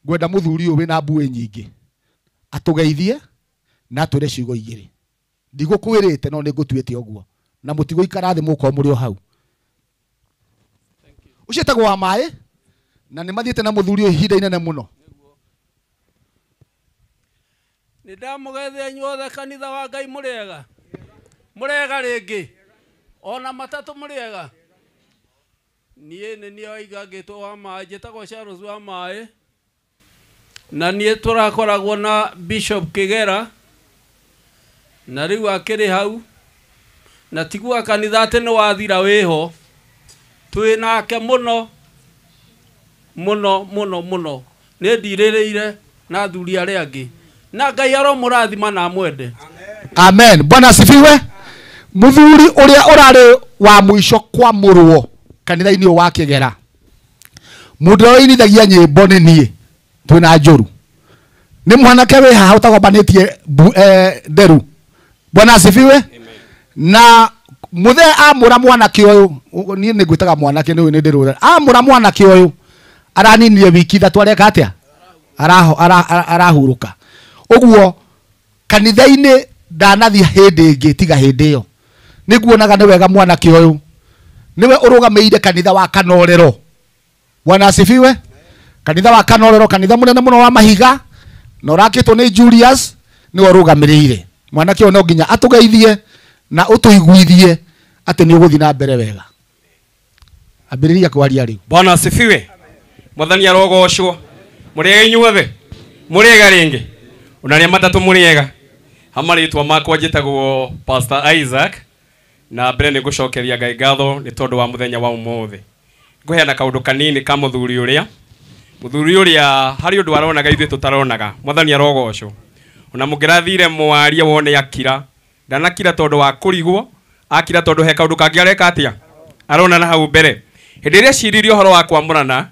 ngwenda mũthuri ũyũ wĩna mbuĩ nyingĩ atũgeithie na atwĩre ciugo igĩrĩ. Ndigũkwĩrĩte no nĩngũtuĩte ũguo, na mũtigũikara thĩ mũkorwo mũrĩ o hau. Ũcio etagwo wa maĩ na nĩ mathiĩte na mũthuri ũyũ ihinda inene mũno. Nĩ ndamũgeithia inyuothe kanitha wa Ngai. Mũrĩega? Mũrĩega rĩngĩ? Ona matatũ mũrĩega? Niĩ nĩ niĩ waiga ngĩtwo wa maĩ, njĩtagwo Charles wa maĩ, na niĩ tũrakoragwo na Bishop Kigera na rĩu akĩrĩ hau, na tiguo kanitha atĩ nĩ wathira wĩho, twĩ nake mũno mũno mũno mũno. Nĩ ndirĩrĩire na athuri arĩa angĩ, na Ngai aromũrathima na amwende. Amen. Bwana asifiwe. Mũthuri ũrĩa ũrarĩ wa mũico kwamũrwo kanitha-inĩ ũyũ wa Kigera, mũndũ ũrĩa ũinithagia nyĩmbo nĩ niĩ twĩna Njũru, nĩ mwanake wĩ haha ũtagombanĩtie nderu. Bwana asifiwe. Na mũthee amũra mwanake ũyũ, niĩ nĩ ngwĩtaga mwanake nĩ ndĩrũra, amũra mwanake ũyũ araninire wiki ithatũ areka atĩa? Arahurũka. Ũguo kanitha-inĩ ndanathiĩ hĩndĩ ĩngĩ tiga hĩndĩ ĩyo. Nĩnguonaga nĩ wega mwanake ũyũ nĩwe ũrũgamĩire kanitha wa Kanorero. Bwana asifiwe. Kanitha wa Kanorero, kanitha mũnene mũno wa mahiga na ũrakĩtwo nĩ Julius, nĩwe ũrũgamĩrĩire. Mwanake ũyũ no nginya atũgeithie na ũtũiguithie atĩ nĩ ũgũthiĩ na mbere wega. Ambĩrĩria kwaria rĩu. Bwana asifiwe. Mwathani arogocwo. Mũrĩega inyuothe? Mũrĩega rĩngĩ? Ona arĩa matatũ mũrĩega? Hamarĩtwa makwa njĩtagwo Pastor Isaac, na mbere nĩ ngũcokeria Ngai ngatho nĩ tondũ wa mũthenya wa ũmũthĩ. Ngũheana kaũndũ kanini ka mũthuri ũrĩa. Mũthuri ũrĩa harĩ ũndũ aronaga ithuĩ tũtaronaga. Mwathani arogocwo. Ona mũngĩrathire mwaria wone akira, Ndanakira tondu wa kurigwo, akira tondu he kaundu kangi areka atia arona na hau mbere. Hindi ria ciririe uhoro wa kwamurana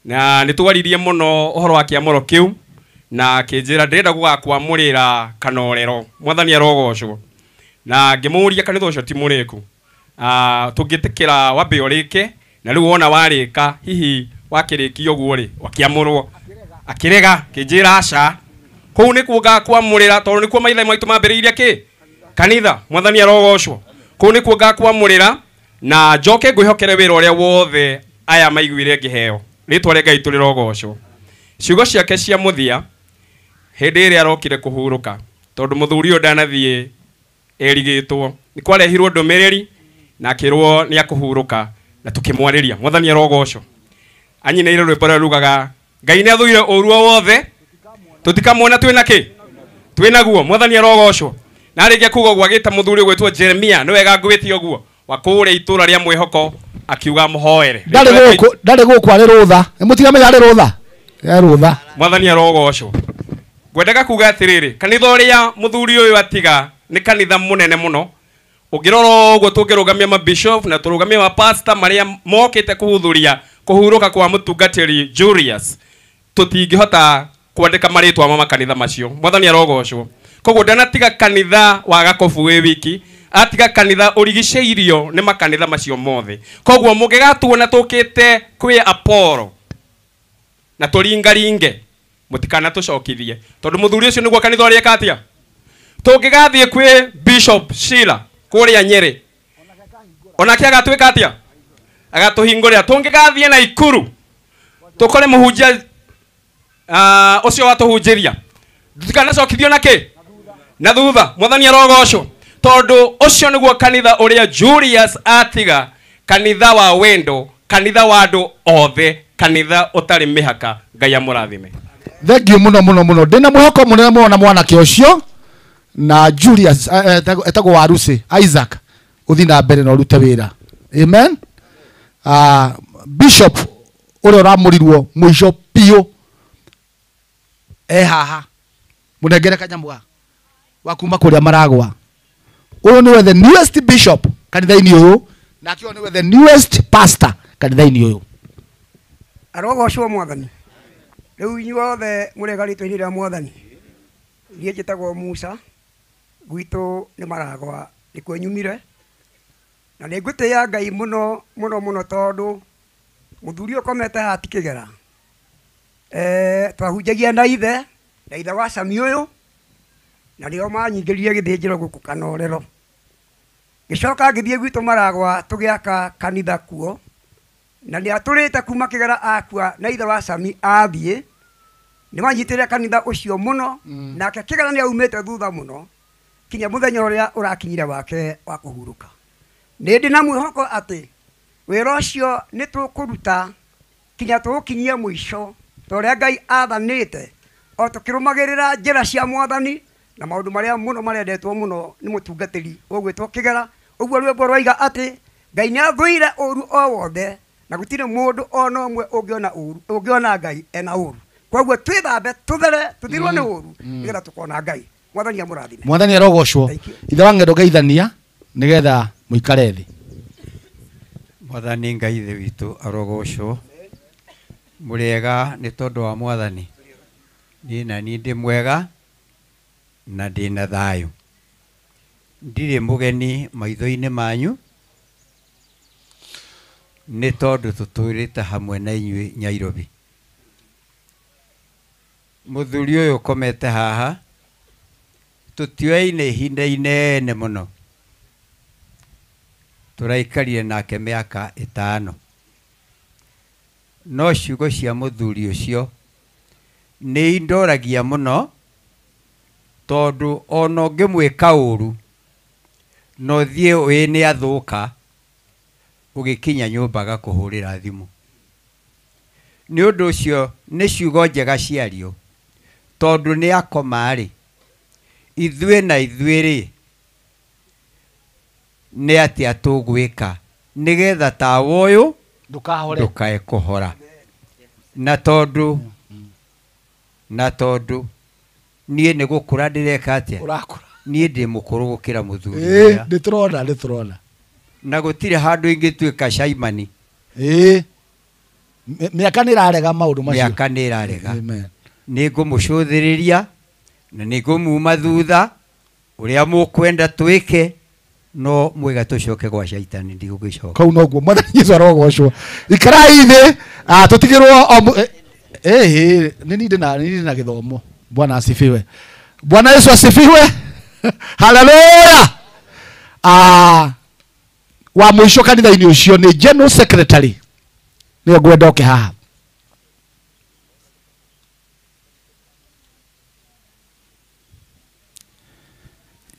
na nitwaririe muno uhoro wa kiamuro kiu na kinjira ndirenda gugakwamurira kanorero. Mwathani arogocwo. Na ngimuria kanitha ucio ti muriku, tungitikira wambe urike na riu wona warika hihi wakirikia uguo ri wakiamurwo. Akirega kinjira aca kuu nikuo ngakwamurira tondu nikuo maithe maitu mambiriirie ki kanitha. Mwathani arogocwo. Kuu nikuo ngakwamurira na njoke ngwihokere wira uria wothe aya maiguire ngiheo. Ritwa ria Ngai turirogocwo. Ciugo ciake cia muthia hindi ria arokire kuhuruka tondu muthuri uyu ndanathie erigitwo ni kwarehirwo ndumiriri na akirwo ni akuhuruka na tukimwariria. Mwathani arogocwo. Anyineire rwimbo rũrĩa rugaga Ngai ni athuire ũru o wothe tutikamwona twina ki twina guo. Mwathani arogocwo. Na rĩngĩ kuga ũguo agĩta mũthuri ũgwĩtwo Jeremia, nĩ wega ngwĩtie ũguo, wa kũrĩa itũra rĩa mwĩhoko, akiuga mũhoere. Ndarĩ gũkũ arĩ rũtha. Mũtiramenya arĩ rũtha. E rũtha. Mwathani arogocwo. Ngwendaga kuga atĩrĩrĩ, kanitha ũrĩa mũthuri ũyũ atiga nĩ kanitha mũnene mũno. Ũngĩrora ũguo tũngĩrũgamia mabishop na tũrũgamie mapasta marĩa mokĩte kũhudhuria kũhurũka kwa mũtungatĩri Julius, tũtingĩhota kwandĩka marĩtwa ma makanitha macio. Mwathani arogocwo. Koguo ndanatiga kanitha wa Gakobu wĩ wiki, atiga kanitha ũrigicĩirio nĩ makanitha macio mothe. Koguo mũngĩgatuona tũkĩte kwĩ Apollo na tũringaringe, mũtikanatũcokithie tondu mũthuri ũcio nĩguo kanitha ũrĩa eka atia. Tũngĩgathiĩ kwĩ Bishop Sheila kũrĩa Nyeri, onake agatwĩka atia, agatũhingũrĩra. Tũngĩgathiĩ Naikuru tũkore mũhunjia ũcio watũhunjĩria, tũtikanacokithio na kĩ na thutha. Mwathani arogocwo. Tondu ũcio nĩguo kanitha ũrĩa Julius atiga, kanitha wa wendo, kanitha wa andũ othe, kanitha ũtarĩ mĩhaka. Ngai amũrathime. Thank you muno muno muno. Ndina mwĩhoko mũnene mũno na mwanake ũcio na Julius etagwo Warusi Isaac, uthi na mbere na ũrute wĩra. Amen. Bishop ũrĩa ũramũrirwo mũico biũ e haha, mũnengere kanyamũ gaka wa kuma kũrĩa maragwa. Ũyũ nĩwe the newest bishop kanitha-inĩ ũyũ, nake ũyũ nĩwe the newest pastor kanitha-inĩ ũyũ. Arogocwo Mwathani. Rĩu inyuothe mũrega rĩtwa-inĩ rĩa Mwathani. Niĩ njĩtagwo Musa, gwitũ nĩ Maragwa nĩkuo nyumire, na nĩ ngwĩtĩĩa Ngai mũno mũno mũno tondũ mũthuri ũyũ ũkomete haha ti kĩgera. Twahunjagia na ithe, na ithe wa Sami ũyũ, na nĩo manyingĩrire gĩthĩnjĩro gũkũ Kanorero. Ngĩcoka ngĩthiĩ gwitũ Maragwa tũgĩaka kanitha kuo, na nĩ atũrĩte kuma kĩgera akua na ithe wa Sami athiĩ, nĩ manyitĩrĩre kanitha ũcio mũno, nake kĩgera nĩ aumĩte thutha mũno kinya mũthenya ũrĩa ũrakinyire wake wa kũhurũka. Nĩ ndĩ na mwĩhoko atĩ wĩra ũcio nĩ tũkũruta kinya tũũkinyie mũico ta ũrĩa Ngai athanĩte, o tũkĩrũmagĩrĩra njĩra cia Mwathani na maũndũ marĩa mũno marendetwo mũno nĩ mũtungatĩri ũgwĩtwo Kĩgera. Ũguo rwĩmbo rwaiga atĩ Ngai nĩ athũire ũru o wothe na gũtirĩ mũndũ ona ũmwe ũngĩona ũru, ũngĩona Ngai ena ũru. Koguo twĩthambe tũthere tũthirwo nĩ ũru nĩgetha tũkona Ngai. Mwathani amũrathime. Mwathani arogocwo. Ithe wa ng'endo geithania nĩgetha mũikare thĩ. Mwathani Ngai ithe witũ arogocwo. Mũrĩega nĩ tondũ wa Mwathani. Niĩ na niĩ ndĩ mwega na ndĩ na thayũ. Ndirĩ mũgeni maitho-inĩ manyu nĩ tondũ tũtũrĩte hamwe na inyuĩ Nyairobi. Mũthuri ũyũ ũkomete haha tũtioaine ihinda inene mũno, tũraikarire nake mĩaka 5. No ciugo cia mũthuri ũcio nĩ indoragia mũno, tondũ ona ũngĩmwĩka ũru no thiĩ wĩ nĩ athũka, ũgĩkinya nyũmba agakũhũrĩra thimũ. Nĩ ũndũ ũcio nĩ ciugo njega ciario, tondũ nĩ akoma rĩ, ithuĩ na ithuĩ rĩ nĩ atĩa tũgwĩka nĩgetha tawa ũyũ ndũkae kũhora. Na tondũ niĩ nĩ gũkũra ndĩreka atĩa? Niĩ ndĩ mũkũrũ gũkĩra mũthuri ũrĩa. Nĩ tũrona na gũtirĩ handũ ingĩtuĩka caimani. Mĩaka nĩ ĩrarega maũndũ macio. Mĩaka nĩ ĩrarega. Nĩ ngũmũcũthĩrĩria na nĩ ngũmuma thutha ũrĩa mũkwenda twĩke, no mwega tũcoke gwa caitani ndigũgĩcoka. Kau noguo Mwathani Jesũ arogocwo. Ikarai thĩ, tũtigĩrwo o nĩ niĩ ndĩ na gĩthomo. Bwana asifiwe. Bwana Yesu asifiwe. Haleluya. Wa mũico kanitha-inĩ ũcio nĩ General Secretary, nĩwe ngwenda oke haha.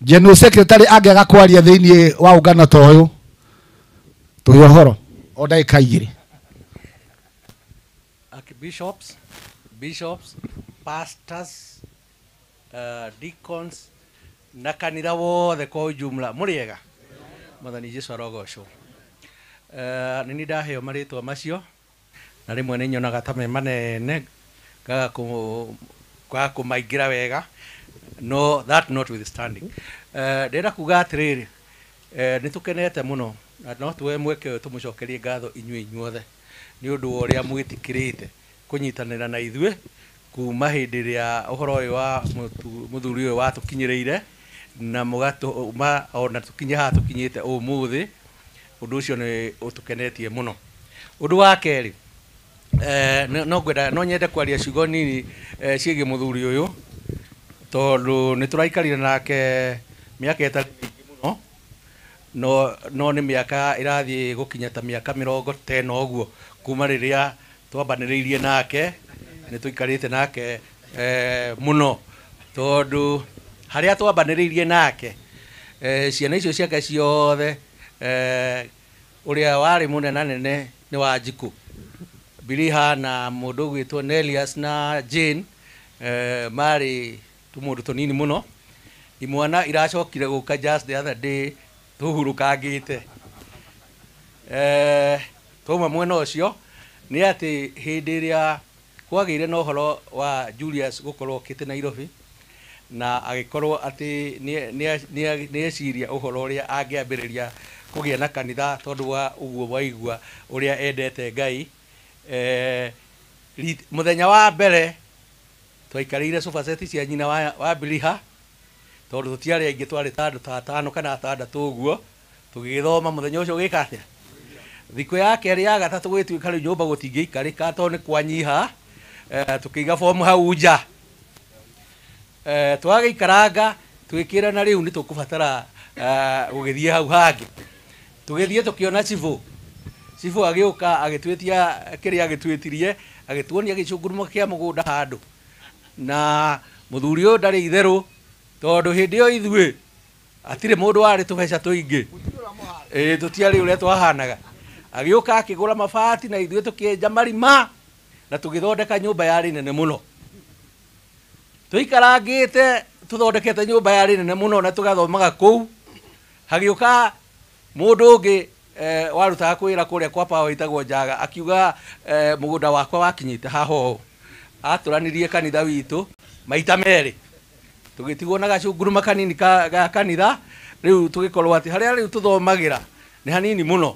General Secretary angĩaga kwaria thĩinĩ wa ũngano ta ũyũ, tũhe ũhoro o ndagĩka 2. Archbishops, bishops, pastors, deacons na kanitha wothe kwa ujumla, mũrĩega? Mwathani Jesũ arogocwo. Nĩ niĩ ndaheo marĩtwa macio na rĩmwe nĩ nyonaga ta me manene ngaga kũmaingĩra wega, no that notwithstanding, ndĩrenda kuga atĩrĩrĩ, nĩ tũkenete mũno na no tuoe mweke ũyũ tũmũcokerie ngatho inyuĩ inyuothe nĩ ũndũ wa ũrĩa mwĩtĩkĩrĩte kũnyitanĩra na ithuĩ kuma hĩndĩ ĩrĩa ũhoro ũyũ wa mũthuri ũyũ watũkinyĩrĩire na mũgatũma ona tũkinye haha tũkinyĩte ũmũthĩ. Ũndũ ũcio nĩ ũtũkenetie mũno. Ũndũ wa kerĩ, no ngwenda no nyende kwaria ciugo nini ciĩgiĩ mũthuri ũyũ, tondũ nĩ tũraikarire nake mĩaka ĩtarĩ mĩingĩ mũno, no nĩ mĩaka ĩrathiĩ gũkinya ta mĩaka 90 ũguo kuma rĩrĩa twambanĩrĩirie nake. Nĩ tũikarĩte nake mũno, tondũ harĩa twambanĩrĩirie nake, ciana icio ciake ciothe, ũrĩa warĩ mũnenanene nĩ Wanjikũ Biliha na mũndũ ũgwĩtwo Nelias na Jane, marĩ tũmũndũ tũnini mũno. Imwana iracokire gũka just the other day tũhurũkangĩte. Twauma mwena ũcio nĩ atĩ hĩndĩ ĩrĩa kwagĩire na ũhoro wa Julius gũkorwo okĩte Nairobi na agĩkorwo atĩ nĩ eciria ũhoro ũrĩa angĩambĩrĩria kũgĩa na kanitha, tondũ wa ũguo waigua ũrĩa endete Ngai. Mũthenya wa mbere twaikarĩire sofa set cia nyina wa Biliha, tondũ tũtiarĩ aingĩ, twarĩ ta andũ ta 5 kana 6 ũguo, tũgĩgĩthoma mũthenya ũcio ũgĩka atĩa. Thikũ ya kerĩ ya gatatũ gũgĩtuĩka rĩu nyũmba gũtingĩikarĩka tondũ nĩ kwanyiha, tũkĩiga bomu hau nja. Twagĩikaranga tũgĩkĩrana rĩu nĩ tũkũbatara gũgĩthiĩ hau hangĩ. Tũgĩthiĩ tũkĩona cibũ. Cibũ agĩũka agĩtwĩtia kĩrĩa agĩtwĩtirie, agĩtuonia gĩcunguruma kĩa mũgũnda handũ. Na mũthuri ũyũ ndarĩ itherũ, tondũ hĩndĩ ĩyo ithuĩ hatirĩ mũndũ warĩ tũbeca tũingĩ. Tũtiarĩ ũrĩa twahanaga. Agĩũka akĩgũra mabati na ithuĩ tũkĩenja marima na tũgĩthondeka nyũmba yarĩ nene mũno. Tũikarangĩte tũthondekete nyũmba yarĩ nene mũno na tũgathomaga kũu. Hagĩũka mũndũ ũngĩ warutaga kwĩra kũrĩa kwa Pawa wĩtagwo Njaga, akiuga mũgũnda wakwa wakinyĩte haha ũũ. Atũranirie kanitha witũ maita merĩ, tũgĩtigwo na gacunguruma kanini ga kanitha. Rĩu tũgĩkorwo atĩ harĩa rĩu tũthomagĩra nĩ hanini mũno.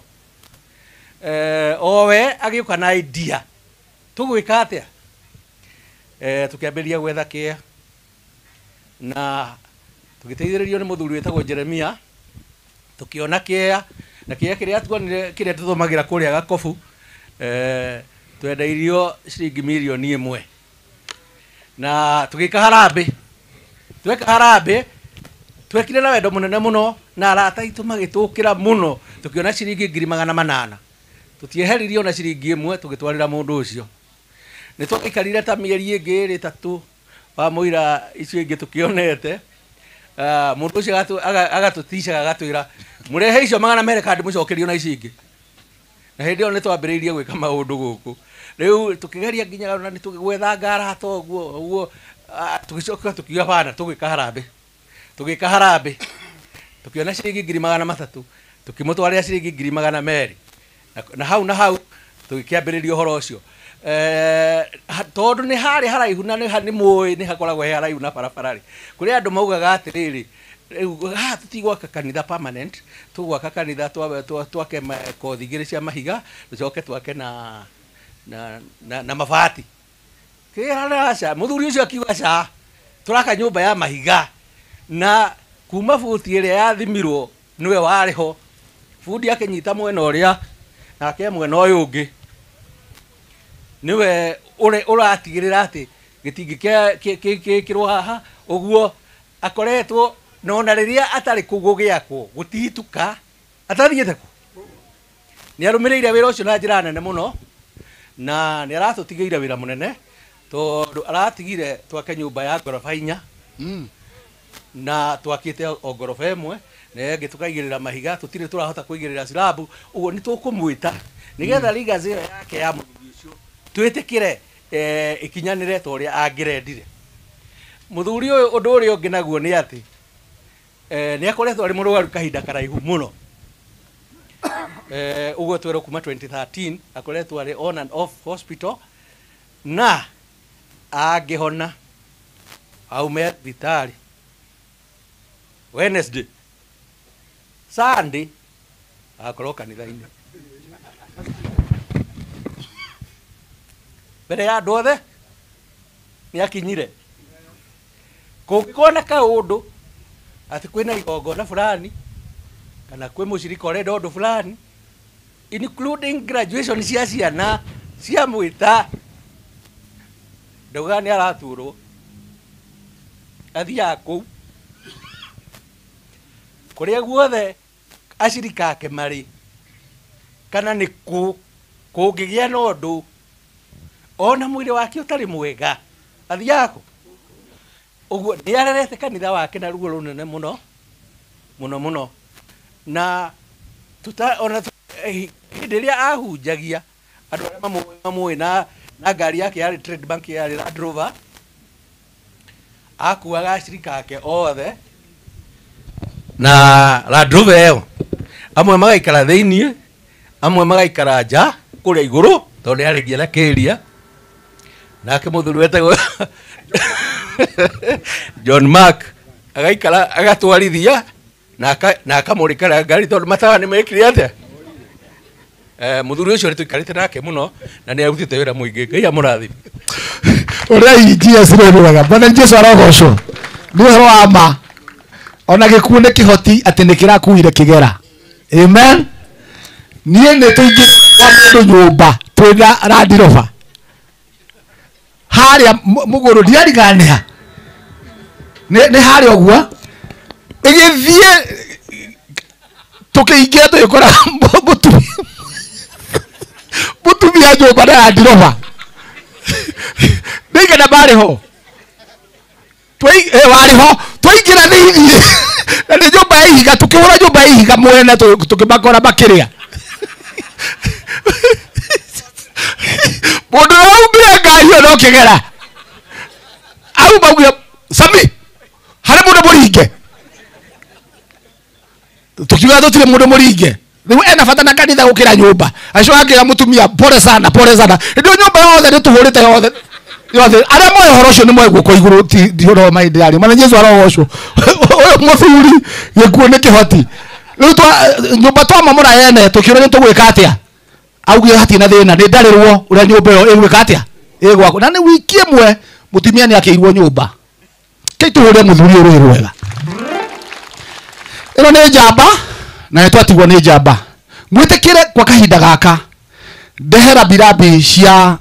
Owe agĩũka na idea tũgwĩka atĩa. Tũkĩambĩrĩria gwetha kĩa na tũgĩteithĩrĩrio nĩ mũthuri wĩtagwo Jeremia, tũkĩona kĩa na kĩa kĩrĩa tuonire kĩrĩa tũthomagĩra kũrĩa Gakobu, twendeirio ciringi mirioni 1 na tũgĩka harambĩ. Tweka harambĩ twekire na wendo mũnene mũno na arata aitũ magĩtũkĩra mũno, tũkĩona ciringi 800,000. Tũtieheririo na ciringi 1 tũgĩtwarĩra mũndũ ũcio. Nĩ twaikarire ta mĩeri ĩngĩ ĩrĩ ĩtatũ wa mũira icio ingĩ tũkĩonete. Mũndũ ũcio agatũticaga agatwĩra mũrehe icio 200 kandi mũcokerio na ici ingĩ. Na hĩndĩ ĩyo nĩ twambĩrĩirie gwĩka maũndũ gũkũ. Rĩu tũkĩgeria nginya ona nĩ tũgĩgwetha arata ũguo ũguo, tũgĩcoka tũkiuga bana tũgĩka harambĩ. Tũgĩka harambĩ tũkĩona ciringi 300,000, tũkĩmũtwarĩra ciringi 200,000. Na hau tũgĩkĩambĩrĩria ũhoro ũcio. Tondũ nĩ harĩ haraihu na nĩ mũĩ nĩ hakoragwo he haraihu na barabara rĩ, kũrĩ andũ maugaga atĩrĩrĩ, Rĩu haha tũtigwaka kanitha permanent, tũgwaka kanitha twake kothi igĩrĩ cia mahiga, tũcoke twake na mabati. Kĩrana aca, mũthuri ũcio akiuga aca, tũraka nyũmba ya mahiga. Na kuma buti ĩrĩa yathimirwo nĩwe warĩ ho, bundi akĩnyita mwena ũrĩa nake mwena ũyũ ũngĩ, nĩwe ũratigĩrĩra atĩ gĩtingĩ kĩkĩrwo haha. Ũguo akoretwo nona rĩrĩa atarĩ kũu gũgĩakwo gũtihituka atathiĩte kũ, nĩ arũmĩrĩire wĩra ũcio na njĩra nene mũno, na nĩ aratũtigĩire wĩra mũnene tondũ aratigire twake nyũmba ya ngoroba 4 na twakĩte o ngoroba ĩmwe na ĩngĩ tũkaigĩrĩra mahiga, tũtirĩ tũrahota kũigĩrĩra silabu. Ũguo nĩ tũkũmwĩta nĩgetha legacy ĩyo yake ya mũthuri ũcio twĩtĩkĩre ĩkinyanĩre ta ũrĩa angĩrendire. Mũthuri ũyũ ũndũ ũrĩa ũngĩ naguo nĩ atĩ nĩ akoretwo arĩ mũrwaru kahinda karaihu mũno. Ũguo twerwo kuma 2013 akoretwo arĩ on and off hospital, na angĩhona aume thibitarĩ Wednesday, Sunday akorwo kanitha-inĩ mbere ya andũ othe. Nĩ akinyire kũngĩkorwo na kaũndũ atĩ kwĩna igongona fulani kana kwĩ mũcirika ũrenda ũndũ fulani, including graduation cia ciana cia mwĩta, ndaugaga nĩ araturwo, athiaga kũu kũrĩa guothe acirika ake marĩ, kana nĩ kũ kũngĩgĩa na ũndũ ona mwĩrĩ wake ũtarĩ mwega athiaga kũ. Ũguo nĩ arerete kanitha wake na ruo rũnene mũno mũno mũno, na ona hĩndĩ ĩrĩa ahunjagia andũ arĩa mamũĩ na ngari yake yarĩ Trade Bank yarĩ Land Rover, akuaga acirika ake othe na Land Rover ĩyo, amwe magaikara thĩiniĩ, amwe magaikara nja kũrĩa igũrũ tondũ nĩ arĩngia na kĩria. Nake mũthuri wetagwo John Mark agaikara agatwarithia na akamũrĩka ngari tondũ matawa nĩ mekire atĩa. Mũthuri ũcio nĩ tũikarĩte nake mũno na nĩ arutĩte wĩra mũingĩ. Ngai amũrathime. Ũrĩa EGS rĩrũraga Bwana Jesu arogocwo. Nĩ ũhoro wa ma, ona gĩkuũ nĩ kĩhoti atĩ nĩ kĩrakuire kĩgera. Amen. Niĩ nĩ tũingĩ kwa mũndũ nyũmba twĩna Land Rover harĩa mũgũrũ, ndiariganĩha nĩ harĩa ũguo ĩgĩthiĩ tũkĩingĩra tũgĩkora mũtumia nyũmba na Land Rover nĩigana marĩ ho, warĩ ho, twaingĩra thĩiniĩ na nĩ nyũmba ya ihiga, tũkĩhũra nyũmba ya ihiga mwene tũkĩmakora makĩrĩa. Mũndũ ũrĩa waumire ngari ĩyo no kĩgera auma augire Sami, harĩ mũndũ mũringe. Tũkiuga tũtirĩ mũndũ mũringe. Rĩu ena bata na kanitha gũkĩra nyũmba. Acoka akĩra mũtumia pole sana, pole sana. Hĩndĩ ĩyo nyũmba yothe nĩ tũhũrĩte yothe yothe. Arĩa moĩ ũhoro ũcio nĩ moĩ guoko igũrũ, ti ũhoro wa mahinda yarĩ. Mwana Jesu arogocwo. Ũyũ mũthuri gĩkuũ nĩ kĩhoti. Rĩu nyũmba twamamũra yene tũkĩũria nĩ tũgwĩka atĩa, augire hatirĩ na thĩna, nĩ ndarĩrwo ũrĩa nyũmba ĩyo ĩgwĩka atĩa ĩgwakwo. Na nĩ wiki ĩmwe mũtumia nĩ akĩirwo nyũmba. Kei tũhũre mũthuri ũyũ rũhĩ rwega. Ĩno nĩ njamba na nĩ twatigwo nĩ njamba. Mwĩtĩkĩre kwa kahinda gaka ndehera birabi cia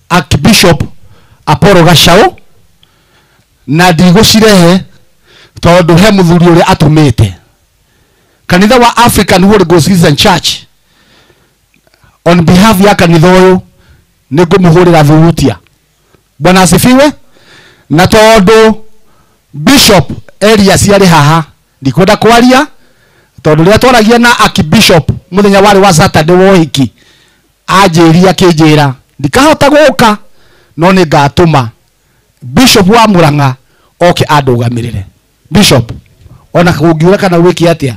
Archbishop Apollo Gachau na ndigũcirehe tondũ he mũthuri ũrĩa atũmĩte kanitha wa African Holy Ghost Christian Church. On behalf ya kanitha ũyũ nĩ ngũmũhũrĩra thurutia. Bwana asifiwe. Na tondũ Bishop Elias arĩ haha ndikwenda kwaria tondũ rĩrĩa twaragia na Archbishop mũthenya warĩ wa Saturday wa ũhiki, anjĩria akĩnjĩra ndikahota gũka no nĩ ngatũma Bishop wa Murang'a oke andũgamĩrĩre. Bishop, ona kũngiura kana wĩke atĩa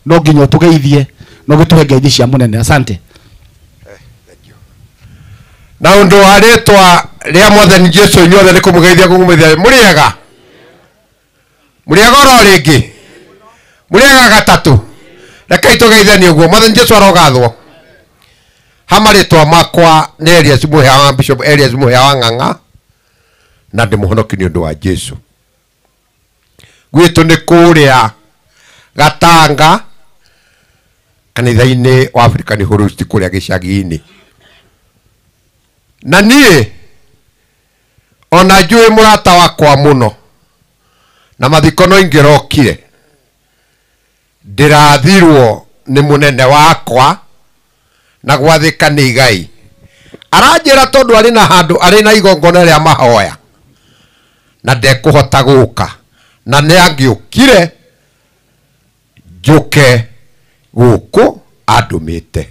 no nginya ũtũgeithie no gĩtũhe ngeithi cia mũnene. Asante. Na ũndũ wa rĩtwa rĩa Mwathani Jesu inyuothe nĩ kũmũgeithia kũmũgeithia. Mũrĩega? Mũrĩega oro rĩngĩ? Mũrĩega gatatũ. Rekei tũgeithanie ũguo. Mwathani Jesu arogathwo. Ha marĩtwa makwa nĩ Elias Mũhĩa wa Bishop Elias Mũhĩa wa Ng'ang'a, na ndĩ mũhonoki nĩ ũndũ wa Jesu. Gwitũ nĩ kũrĩa Gatanga, kanitha-inĩ wa African Host kũrĩa gĩcagi-inĩ. Na niĩ ona njũĩ mũrata wakwa mũno, na mathiko no ingĩrokire, ndĩrathirwo nĩ mũnene wakwa na gwathĩka nĩ igai. Aranjĩra tondũ arĩ na handũ arĩ na igongona rĩa mahoya na ndekũhota gũka, na nĩ angĩũkire njũke gũkũ andũmĩte.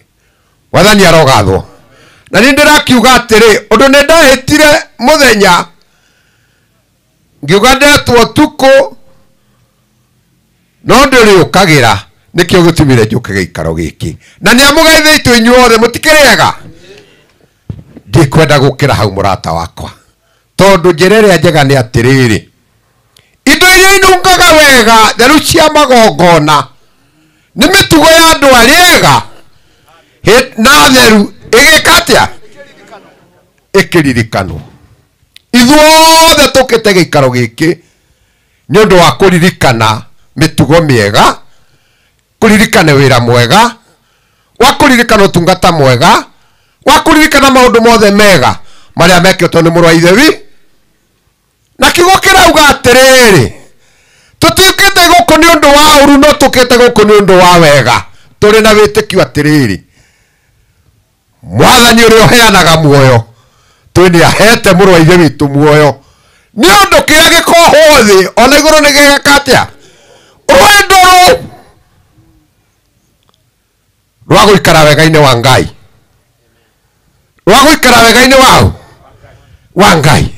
Wathani arogathwo. Na niĩ ndĩrakiuga atĩrĩ, ũndũ nĩ ndahĩtire mũthenya ngiuga ndetwo ũtukũ no ndĩrĩũkagĩra, nĩkĩo gĩtũmire njũke gĩikaro gĩkĩ. Na nĩ amũgeithĩtwo inyuothe, mũtikĩrĩega. Ndikwenda gũkĩra hau mũrata wakwa, tondũ njĩra ĩrĩa njega nĩ atĩrĩrĩ, indo iria inungaga wega theru cia magongona nĩ mĩtugo ya andũ arĩa ega na theru ĩgĩka atĩa? Ĩkĩririkanwo. Ithuothe tũkĩte gĩikaro gĩkĩ nĩ ũndũ wa kũririkana mĩtugo mĩega, kũririkana wĩra mwega, wa kũririkana ũtungata mwega, wa kũririkana maũndũ mothe mega marĩa mekĩtwo nĩ mũrũ wa Ithe witũ. Na kiugo kĩrauga atĩrĩrĩ, tũtiũkĩte gũkũ nĩ ũndũ wa ũru, no tũkĩte gũkũ nĩ ũndũ wa wega. Tũrĩ na wĩtĩkio atĩrĩrĩ, Mwathani ũrĩa ũheanaga muoyo, twĩ nĩ ahete mũrũ wa Ithe witũ muoyo, nĩ ũndũ kĩrĩa gĩkohwo thĩ ona igũrũ nĩ gĩgeka atĩa? Rwendo rũu rwa gũikara wega-inĩ wa Ngai, rwa gũikara wega-inĩ wa Ngai,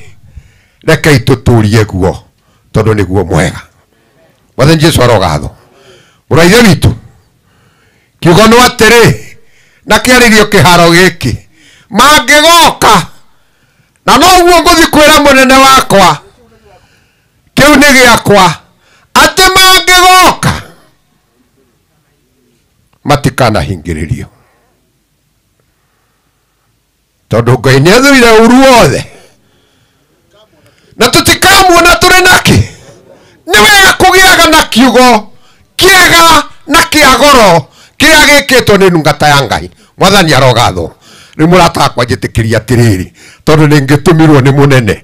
rekei tũtũrie guo tondũ nĩguo mwega. Mwathani Jesu arogathwo. Mũrũ wa Ithe witũ, kiugo nĩ atĩrĩ, na kĩarĩrio kĩharo gĩkĩ, mangĩgoka na noguo ngũthiĩ kwĩra mũnene wakwa, kĩu nĩ gĩakwa, atĩ mangĩgoka matikanahingĩrĩrio, tondũ Ngai nĩ athũire ũru wothe na tũtikamuona tũrĩ nakĩ. Nĩ wega kũgĩaga na kiugo kĩega na kĩa goro kĩrĩa gĩkĩtwo nĩ ndungata ya Ngai. Mwathani arogathwo. Rĩu mũrata wakwa njĩtĩkĩria atĩrĩrĩ, tondũ nĩ ngĩtũmirwo nĩ mũnene,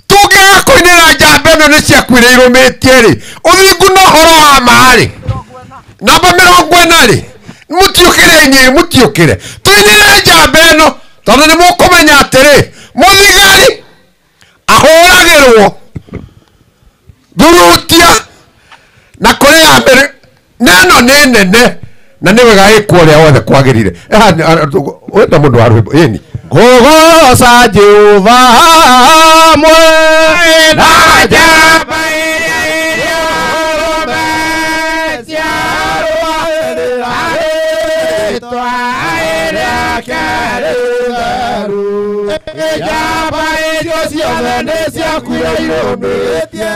tũngĩaga kũinĩra njamba ĩno nĩ ciakuire irũmĩtie rĩ, ũthingu na ũhoro wa ma rĩ, namba 40 rĩ, mũtiũkĩre inyuĩ, mũtiũkĩre tũinĩre njamba ĩno, tondũ nĩ mũkũmenya atĩrĩ, mũthigari ahũragĩrwo thurutia na kũrĩ ya mbere, na ĩno nĩ nene na nĩ wega ĩkwo ũrĩa wothe kwagĩrĩire. Wenda mũndũ wa rwĩmbo ĩni Ngũgoca Jehova hamwe na njamba ĩrĩa ĩrũme ciarũanĩra rĩĩtwa rĩake rĩtheru. Njamba icio ciothe nĩ ciakuire irũmĩtie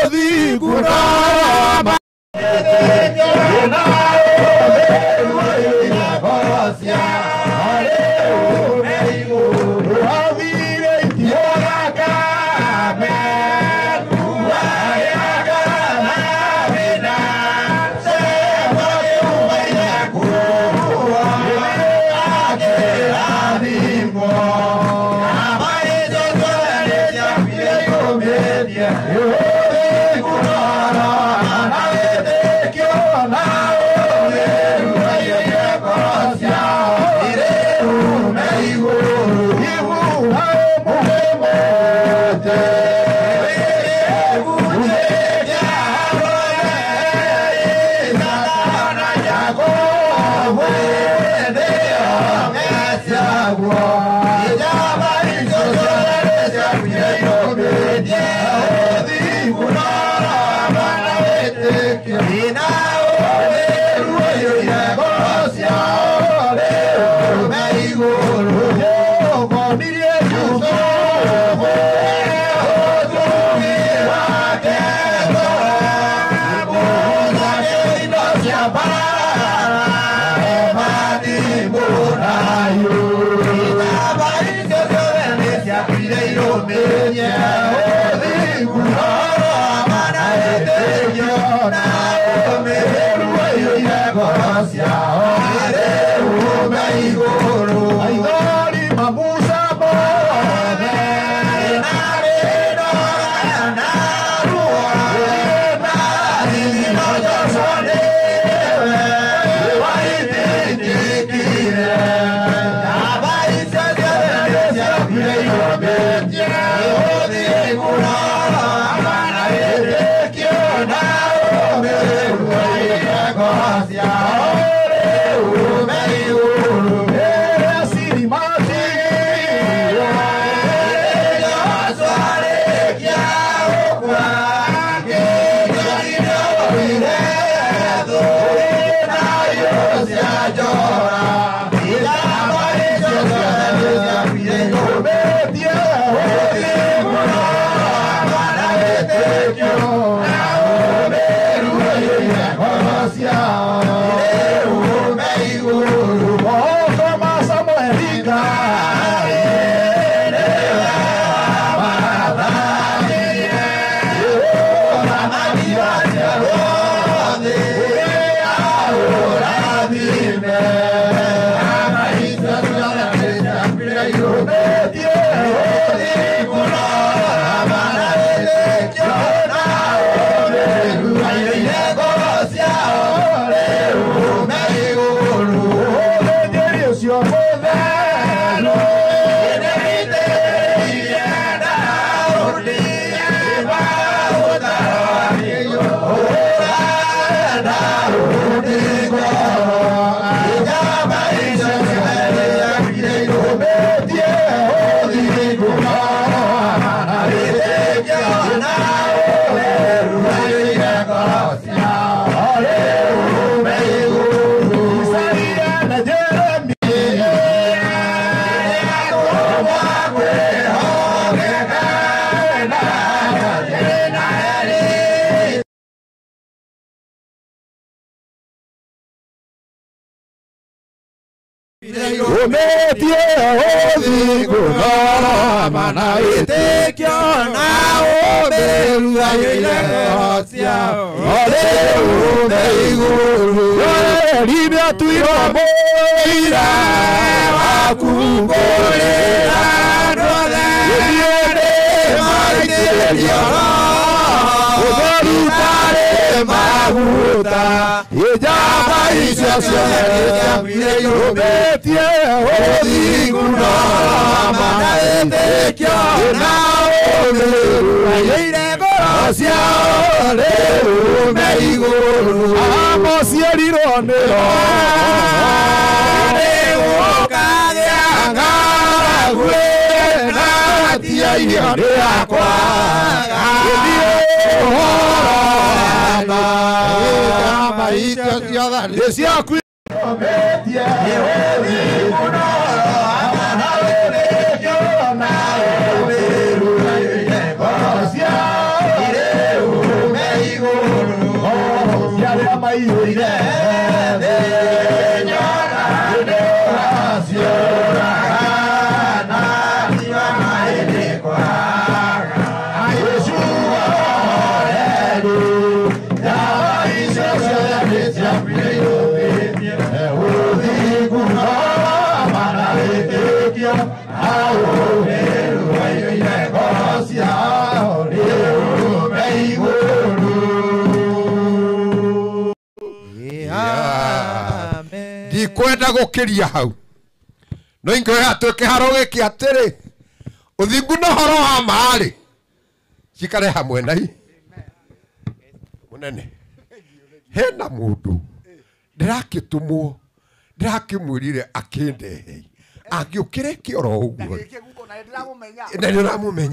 ũthingu na ũhoro wa Ndikwenda gukiria hau no ingĩoya twĩke haro gĩkĩ atĩrĩ ũthingu na ũhoro wa ma-rĩ cikare hamwe na mũnene hena mũndũ ndĩrakĩtũmwo ndĩrakĩmwĩrire akĩndehe angĩũkĩre kĩoro ũguo na nĩũramũmenya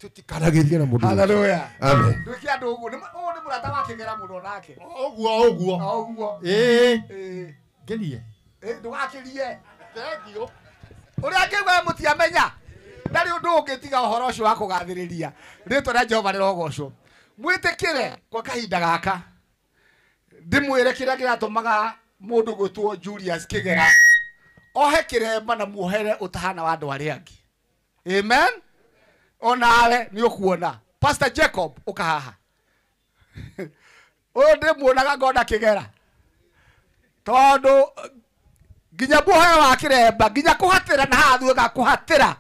tũtikanagĩrie na mũndũ. Hallelujah. Amen. Ndwĩke andũ ũguo ũyũ nĩ mũrata wa kĩgera mũno nake ũguo ũguo ũguo ĩĩ ngerie ndũgakĩrie thengiũ ũrĩa ngĩigua mũtiamenya ndarĩ ũndũ ũngĩ tiga ũhoro ũcio wa kũgathĩrĩria rĩtwa rĩa Jehova rĩrogocwo. Mwĩtĩkĩre kwa kahinda gaka ndĩmwĩre kĩrĩa kĩratũmaga mũndũ gwĩtwo Julius Kĩgera ohe kĩremba na muohere ũtahana wa andũ arĩa angĩ. Amen. Onawe nĩ ũkuona. Pastor Jacob ũka haha. Ũyũ ndĩmuonaga ngona kĩgera. Tondũ nginya muoyo wa kĩremba nginya kũhatĩra na haha thuaga kũhatĩra.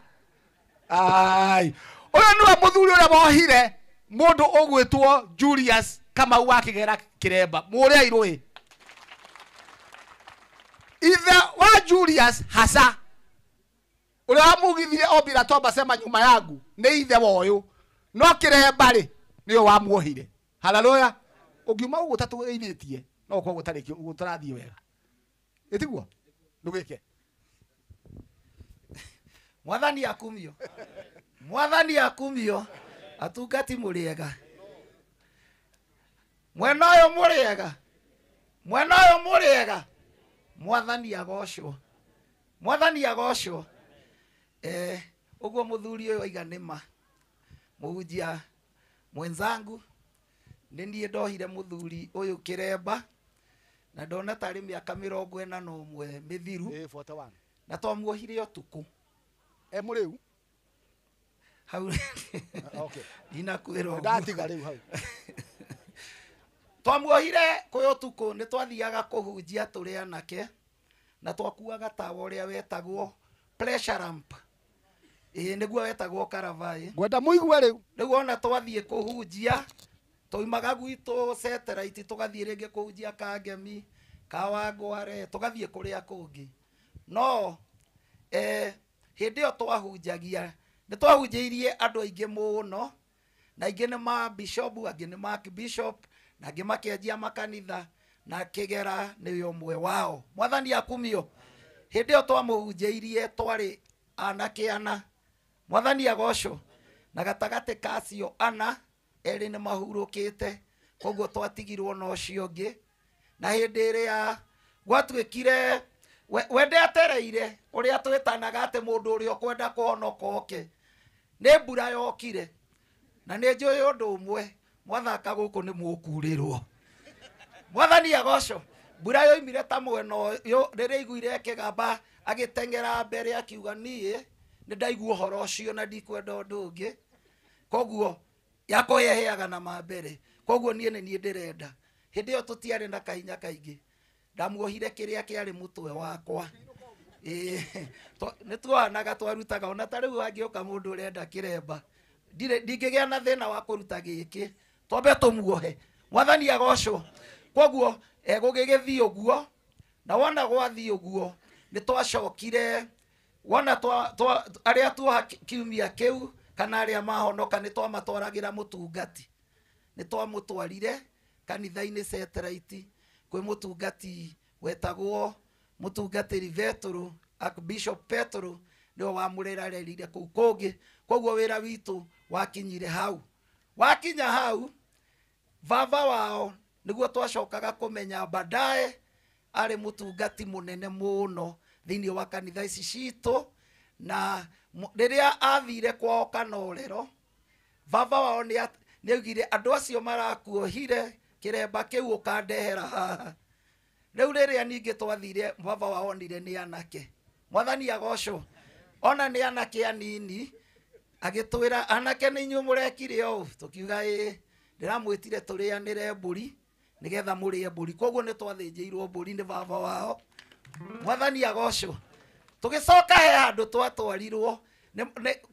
Ai. Ũyũ nĩwe mũthuri ũrĩa wohire mũndũ ũgwĩtwo Julius Kamau wa kĩgera kĩremba mũrĩa irũĩ. Ithe wa Julius hasa ũrĩa wamugithirie ombira tomba sema nyuma yangu nĩ ithe wa ũyũ no kĩremba rĩ nĩwe wamuohire. Haleluya. Ũngiuma ũguo ũtatũgeithĩtie no ũkorwo gũtarĩ gũtarathiĩ wega. Ĩtiguo ndũgĩke. Mwathani akumio. Mwathani akumio. Atungati mũrĩega. Mwena ũyũ mũrĩega. Mwena ũyũ mũrĩega. Mwathani agocwo. Mwathani agocwo. Ũguo mũthuri ũyũ aiga nĩ ma. Mũhunjia mwenzangu nĩ niĩ ndohire mũthuri ũyũ kĩremba na ndona tarĩ mĩaka 41 mĩthiru. 41. Na twamuohire ũtukũ. Mũrĩu? Hau. Okay. Ndinakwĩra ũguo. Ndatiga rĩu hau. Twamuohire kwĩ ũtukũ nĩ twathiaga kũhunjia tũrĩ anake na twakuaga tawa ũrĩa wetagwo pressure lamp. Ĩĩ nĩguo wetagwo karavaĩ. Ngwenda mũigue rĩu. Rĩu ona twathiĩ kũhunjia tũimaga gwitũ satellite tũgathiĩ rĩngĩ kũhunjia Kangemi, Kawangware, tũgathiĩ kũrĩa kũngĩ. No hĩndĩ ĩyo twahunjagia nĩ twahunjĩirie andũ aingĩ mũno na aingĩ nĩ ma bishop, angĩ nĩ ma archbishop na angĩ makĩanjia makanitha na kĩgera nĩ ũmwe wao. Mwathani akumio. Hĩndĩ ĩyo twamũhunjĩirie twarĩ anake ana. Mwathani agocwo. Na gatagatĩ ka acio ana erĩ nĩ mahurũkĩte koguo twatigirwo na ũcio ũngĩ. Na hĩndĩ ĩrĩa gwatuĩkire wende atereire ũrĩa twĩtanaga atĩ mũndũ ũrĩa ũkwenda kũhonoka oke nĩ mbura yokire na nĩ njũĩ ũndũ ũmwe mwathaka gũkũ nĩ mũkurĩrwo. Mwathani agocwo. Mbura yoimire ta mwena ũyũ rĩrĩa aiguire kĩgamba agĩteng'era mbere akiuga niĩ nĩ ndaigua ũhoro ũcio na ndikwenda ũndũ ũngĩ koguo yakwa yeheaga na mambere koguo niĩ nĩ niĩ ndĩrenda. Hĩndĩ ĩyo tũtiarĩ na kahinya kaingĩ ndamuohire kĩrĩa kĩarĩ mũtwe wakwa. Nĩ tuohanaga twarutaga ona ta rĩu hangĩũka mũndũ ũrenda kĩremba ndingĩgĩa na thĩna wa kũruta gĩkĩ twambe tũmuohe. Mwathani agocwo. Koguo gũgĩgĩthiĩ ũguo na wona gwathiĩ ũguo nĩ twacokire wona arĩa tuoha kiumia kĩu kana arĩa mahonoka nĩ twamatwaragĩra mũtungati. Nĩ twamũtwarire kanitha-inĩ satellite kwĩ mũtungati wetagwo mũtungatĩri Petro, Archbishop Petro nĩwe wamũrerarerire kũu kũngĩ. Koguo wĩra witũ wakinyire hau. Wakinya hau baba wao nĩguo twacokaga kũmenya baadaye arĩ mũtungati mũnene mũno thĩinĩ wa kanitha ici citũ. Na rĩrĩa athire kwao Kanorero baba wao nĩ augire andũ acio marakuohire kĩremba kĩu ũkandehera haha. Rĩu rĩrĩa ningĩ twathire baba wao onire nĩ anake. Mwathani agocwo. Ona nĩ anake anini agĩtwĩra anake nĩ inyuĩ mũrekire ũũ. Tũkiuga ĩĩ ndĩramwĩtire tũrĩanĩre mbũri nĩgetha mũrĩe mbũri. Koguo nĩ twathĩnjĩirwo mbũri nĩ baba wao. Mwathani agocwo. Tũgĩcoka he handũ twatwarirwo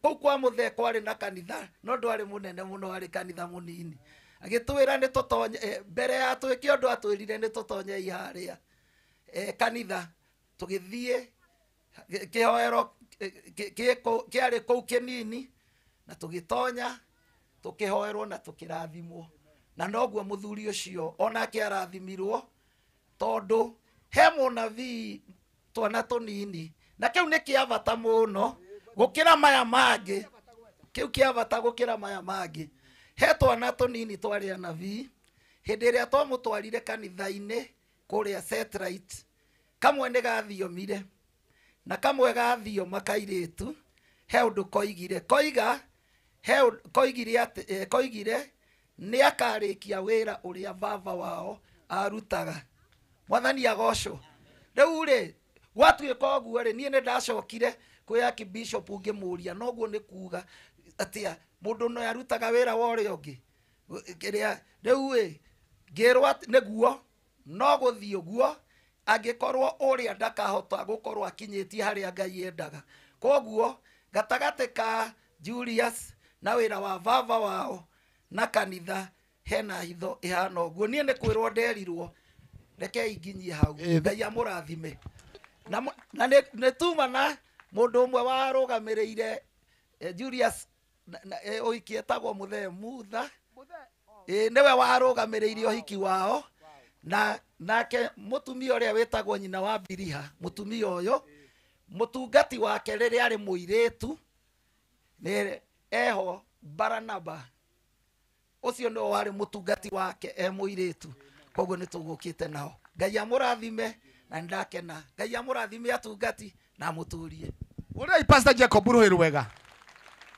kũu kwa mũthee kwarĩ na kanitha no ndwarĩ mũnene mũno warĩ kanitha mũnini. Agĩtwĩra nĩ tũtonye mbere ya twĩke ũndũ atwĩrire nĩ tũtonyei harĩa kanitha. Tũgĩthiĩ kĩhoero kĩarĩ kũu kĩnini na tũgĩtonya tũkĩhoerwo na tũkĩrathimwo. Na noguo mũthuri ũcio onake arathimirwo tondũ he mũnabii twana tũnini na kĩu nĩ kĩa bata mũno gũkĩra maya mangĩ. Kĩu kĩa bata gũkĩra maya mangĩ. He twana tũnini twarĩ anabii hĩndĩ ĩrĩa twamũtwarire kanitha-inĩ kũrĩa satellite kamwe nĩ gathiomire na kamwe gathioma kairĩtu he ũndũ koigire koiga he koigire atĩ koigire nĩ akarĩkia wĩra ũrĩa baba wao arutaga. Mwathani agocwo. Rĩu rĩ gwatuĩka ũguo rĩ niĩ nĩ ndacokire Kwĩ archbishop ũngĩmũria noguo nĩ kuga atĩa mũndũ no arutaga wĩra wa ũrĩa ũngĩ kĩrĩa rĩu ĩ ngĩrwo nĩguo no gũthiĩ ũguo angĩkorwo ũrĩa ndakahota gũkorwo akinyĩtie harĩa Ngai endaga. Koguo gatagatĩ ka Julius na wĩra wa baba wao na kanitha hena hitho ĩhana ũguo. Niĩ nĩ kwĩrwo nderirwo rekei nginyie hau. Ngai amũrathime. Na nĩ tuma na mũndũ ũmwe warũgamĩrĩire Julius ũhiki etagwo Mũthee Mutha. Nĩwe warũgamĩrĩire ũhiki wao na nake mũtumia ũrĩa wĩtagwo nyina wa Biriha, mũtumia ũyũ mũtungati wake rĩrĩa arĩ mũirĩtu nĩ eho Baranaba, ũcio nĩwe warĩ mũtungati wake e mũirĩtu. Koguo nĩ tũgũkĩte nao. Ngai amũrathime na nĩndakena. Ngai amũrathime atungati na amũtũrie. Ũrĩa Pastor Jacob Rũhĩ rwega.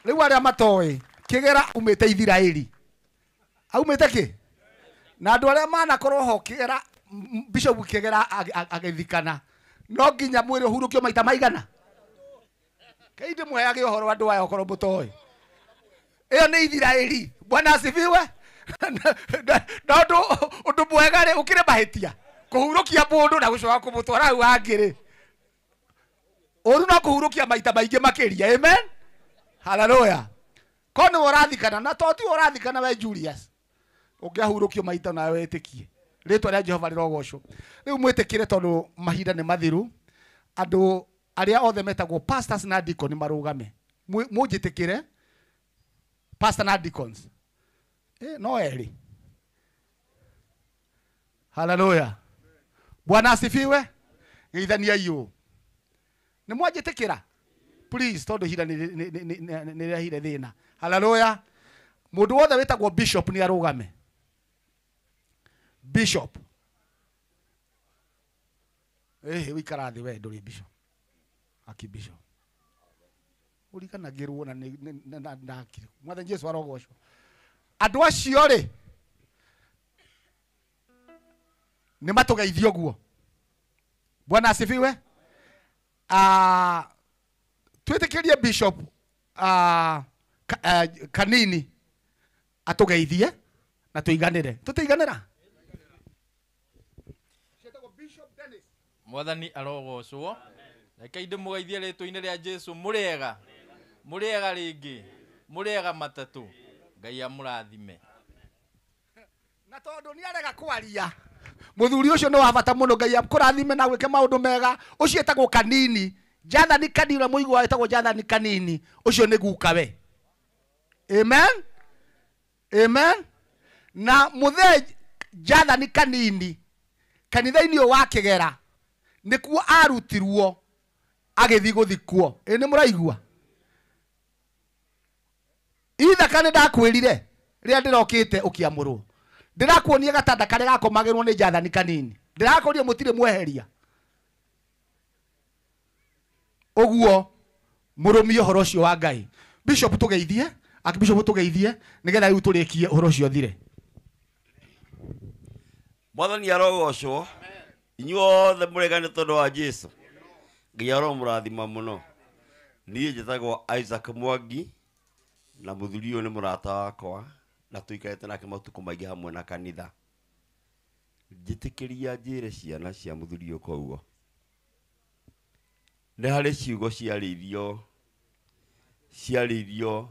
Rĩu arĩa matoĩ Kĩgera umĩte Ithiraeli. Aumĩte kĩ? Na andũ arĩa manakorwo ho Kĩgera Bishop Kĩgera agĩthikana no nginya mwĩrĩ ũhurũkio maita maigana. Kei ndĩmũheage ũhoro andũ aya okorwo mũtoĩ. Ĩyo nĩ Ithiraeli. Bwana asifiwe. Na ũndũ mwega rĩ ũkĩrĩ mahĩtia kũhurũkia mũndũ na gũcoka kũmũtwara hau hangĩ rĩ ũru no kũhurũkia maita maingĩ makĩria. Amen. Hallelujah. Ko nĩ ũrathikana na to ti ũrathikana we Julius ũngĩahurũkio maita nawe wĩtĩkie. Rĩtwa rĩa Jehova rĩrogocwo. Rĩu mwĩtĩkĩre tondũ mahinda nĩ mathiru. Andũ arĩa othe metagwo pastors na deacon nĩ marũgame. Mũnjĩtĩkĩre pastor na deacons. No erĩ. Hallelujah. Bwana asifiwe. Geithaniai ũũ. Nĩ mwanjĩtĩkĩra? Please tondũ ihinda nĩ rĩahire thĩna. Hallelujah. Mũndũ wothe wĩtagwo bishop nĩ arũgame. Bishop. Wĩikara thĩ we ndũrĩ bishop. Aki bishop. Ũriganagĩrwo na ndakire. Mwathani Jesu arogocwo. Andũ acio rĩ nĩ matũgeithio guo. Bwana asifiwe. Twĩtĩkĩrie bishop Kanini atũgeithie na tũiganĩre. Tũtiiganĩra? Mwathani arogocwo. Reke ndĩmũgeithie rĩtwa-inĩ rĩa Jesu. Mũrĩega. Mũrĩega rĩngĩ. Mũrĩega matatũ. Ngai amũrathime. Na tondũ nĩ arega kwaria mũthuri ũcio nĩ wa bata mũno. Ngai akũrathime na gwĩke maũndũ mega. Ũcio etagwo Kanini. Jathani Kanini ũrĩa mũigua etagwo Jathani Kanini. Ũcio nĩ gukawe. Amen. Amen. Na mũthee Jathani Kanini kanitha-inĩ ũyũ wa Kĩgera nĩkuo arutirwo agĩthiĩ gũthikwo. Ĩ nĩ mũraigua? Ithaka nĩ ndakwĩrire rĩrĩa ndĩrokĩte ũkĩamũrwo. Ndĩrakuonia gatanda karĩa gakomagĩrwo nĩ Jathani Kanini. Ndĩrakũria mũtirĩ mweheria. Ũguo mũrũmie ũhoro ũcio wa Ngai. Bishop tũgeithie, Archbishop tũgeithie nĩgetha rĩu tũrĩkie ũhoro ũcio thire. Mwathani arogocwo. Inyuothe mũrega nĩ tondũ wa Jesu. Ngai aromũrathima mũno. Niĩ njĩtagwo Isaac Mwangi na mũthuri ũyũ nĩ mũrata wakwa na tũikarĩte nake matukũ maingĩ hamwe na kanitha. Njĩtĩkĩria njĩre ciana cia mũthuri ũyũ koguo. Nĩ harĩ ciugo ciarĩirio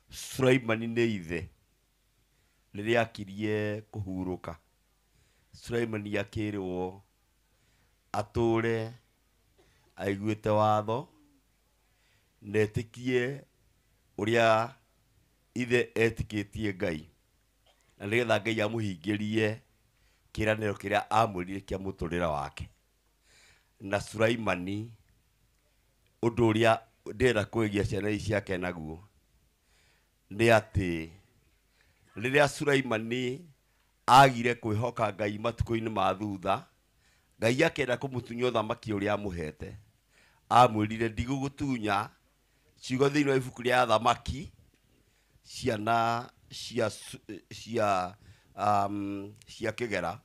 Sulaimani nĩ ithe rĩrĩa akirie kũhurũka. Sulaimani akĩrwo atũre aiguĩte watho na etĩkie ũrĩa ithe etĩkĩtie Ngai na nĩgetha Ngai amũhingĩrie kĩĩranĩro kĩrĩa amwĩrire kĩa mũtũrĩre wake. Na Sulaimani ũndũ ũrĩa ndĩrenda kwĩgia ciana ici ciake naguo nĩ atĩ rĩrĩa Sulaimani agire kwĩhoka Ngai matukũ-inĩ ma thutha, Ngai akĩenda kũmũtunya ũthamaki ũrĩa amũhete. Amwĩrire ndigũgũtunya ciugo thĩinĩ wa ibuku rĩa athamaki ciana cia Kĩgera.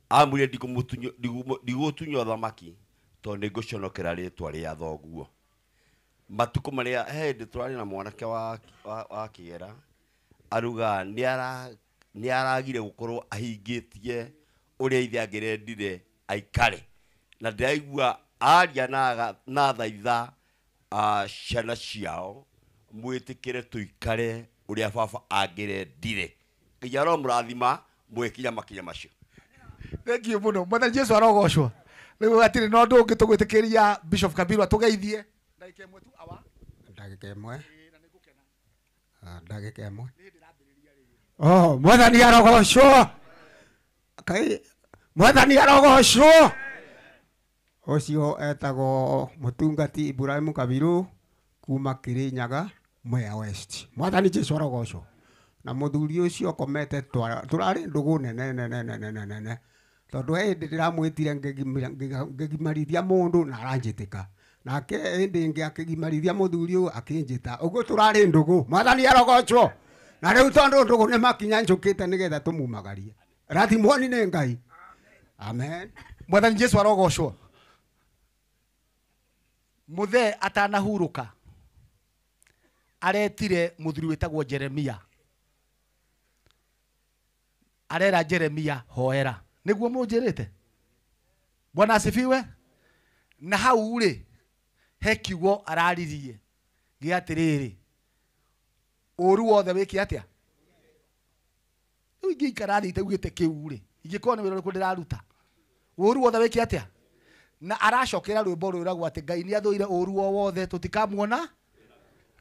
Amwĩrire ndigũgũtunya ũthamaki Tondũ nĩ ngũconokera rĩtwa rĩa thoguo. Matukũ marĩa he hĩndĩ tũrarĩ na mwanake wa kĩgera aruga nĩ aragire gũkorwo ahingĩtie ũrĩa ithe angĩrendire aikare. Na ndĩraigua aria na thaitha ciana ciao mwĩtĩkĩre tũikare ũrĩa baba angĩrendire. Ngai aromũrathima mwĩkinya makinya macio. Thank you mũno. Mwathani Jesu arogocwo. Rĩu hatirĩ na ũndũ ũngĩ tũgwĩtĩkĩria Bishop Kabiru atũgeithie. Ndagĩka ĩmwe tu awa. Ndagĩka ĩmwe. Ndagĩka ĩmwe. Oh, Mwathani arogocwo. Kai Mwathani arogocwo. Ũcio etagwo Mũtungati Ibrahim Kabiru kuma Kirinyaga Mwea West. Mwathani Jesu arogocwo. Na mũthuri ũcio komete tũrarĩ ndũgũ nene nene nene nene. Tondũ he hĩndĩ ndĩramwĩtire ngĩgimarithia mũndũ na aranjĩtĩka. Nake hĩndĩ ĩngĩ akĩgimarithia mũthuri ũyũ akĩnjĩta. Ũguo tũrarĩ ndũgũ. Mwathani arogocwo. Na rĩu tondũ ndũgũ nĩ makinya njũkĩte nĩgetha tũmumagarie. Rathimwoni nĩ Ngai. Amen. Mwathani Jesu arogocwo. Mũthee atanahurũka aretire mũthuri wĩtagwo Jeremia. Arera Jeremia hoera. Nĩguo mũnjĩrĩte. Bwana asifiwe. Na hau rĩ he kiugo araririe gĩa atĩrĩrĩ, ũru wothe wĩke atĩa? Rĩu ingĩikara thĩ itaugĩte kĩu rĩ, ingĩkorwo nĩ wĩra ũrĩkũ ndĩraruta? Ũru wothe wĩke atĩa? Na aracokera rwĩmbo rwĩragwo atĩ Ngai nĩ athũire ũru o wothe tũtikamuona.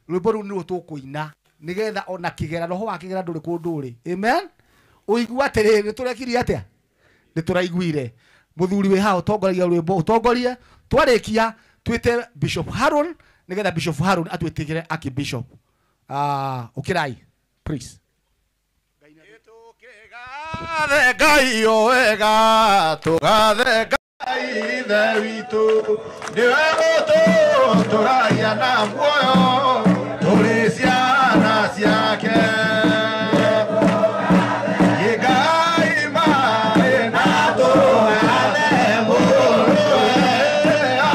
Rwĩmbo rũu nĩruo tũkũina nĩgetha ona kĩgera roho wa kĩgera ndũrĩ kũndũ ũrĩ. Amen. Ũigua atĩrĩrĩ, nĩtũrekirie atĩa? Nĩtũraiguire. Mũthuri wĩ haha ũtongoragia rwĩmbo, ũtongorie. Twarĩkia twĩte Bishop Haron nĩgetha Bishop Haron atwĩtĩkĩre Archbishop. Ũkĩrai please. Tũgathe Ngai o wega, tũgathe Ngai Ithe witũ, nĩwe ũtũtũragia na muoyo, tũrĩ ciana ciake. Ngai maĩ na tũgathe mũrũwe,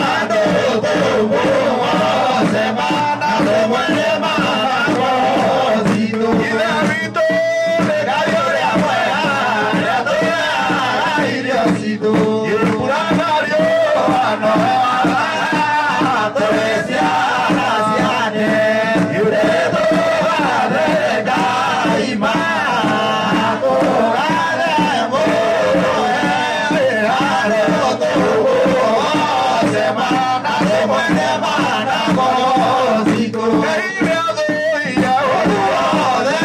andũ tũmũgoce mana tũmwende mana ngoro citũ. Ithe witũ nĩ Ngai ũrĩa mwega, nĩatũheaga irio citũ. Mbura na riũa nowe wathaga, tũrĩ ciana ciake. Nĩtũgathe Ngai mana, tũgathe mũrũwe, andũ tũmũgoce mana tũmwende mana ngoro citũ. Ngai nĩathũire ũru wothe,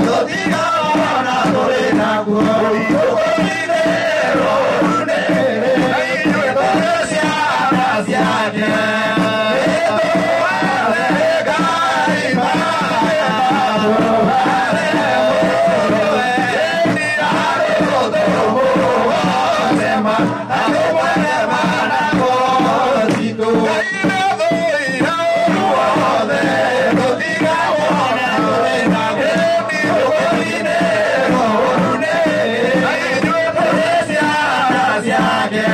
tũtigona tũrĩ naguo. Tũkũrire rũũru nĩrĩ, na inyuĩ tũrĩ ciana ciake. Nĩtũgathe Ngai mana, tũgathe mũrũwe, andũ tũmũgoce mana tũmwende mana ngoro citũ. Ngai nĩathũire ũru wothe, tũtigawona tũrĩ naguo. Tũkũrire rũũru nĩrĩ, na inyuĩ tũrĩ ciana ciake.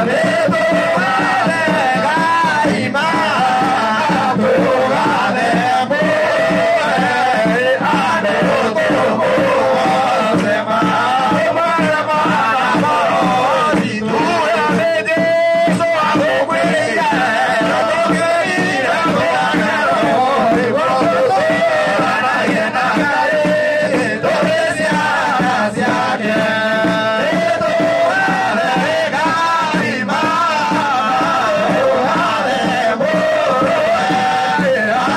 Nĩtũgathe Ngai mana, tũgathe mũrũwe, andũ tũmũgoce mana tũmwende mana ngoro citũ. Ũrĩa nĩ Jesũ atũkwĩrĩire, tũkĩire kũragerwo, nĩguo tũtũũranagie na Ngai, tũrĩ ciana ciake. Nĩtũgathe Ngai mana, tũgathe mũrũwe,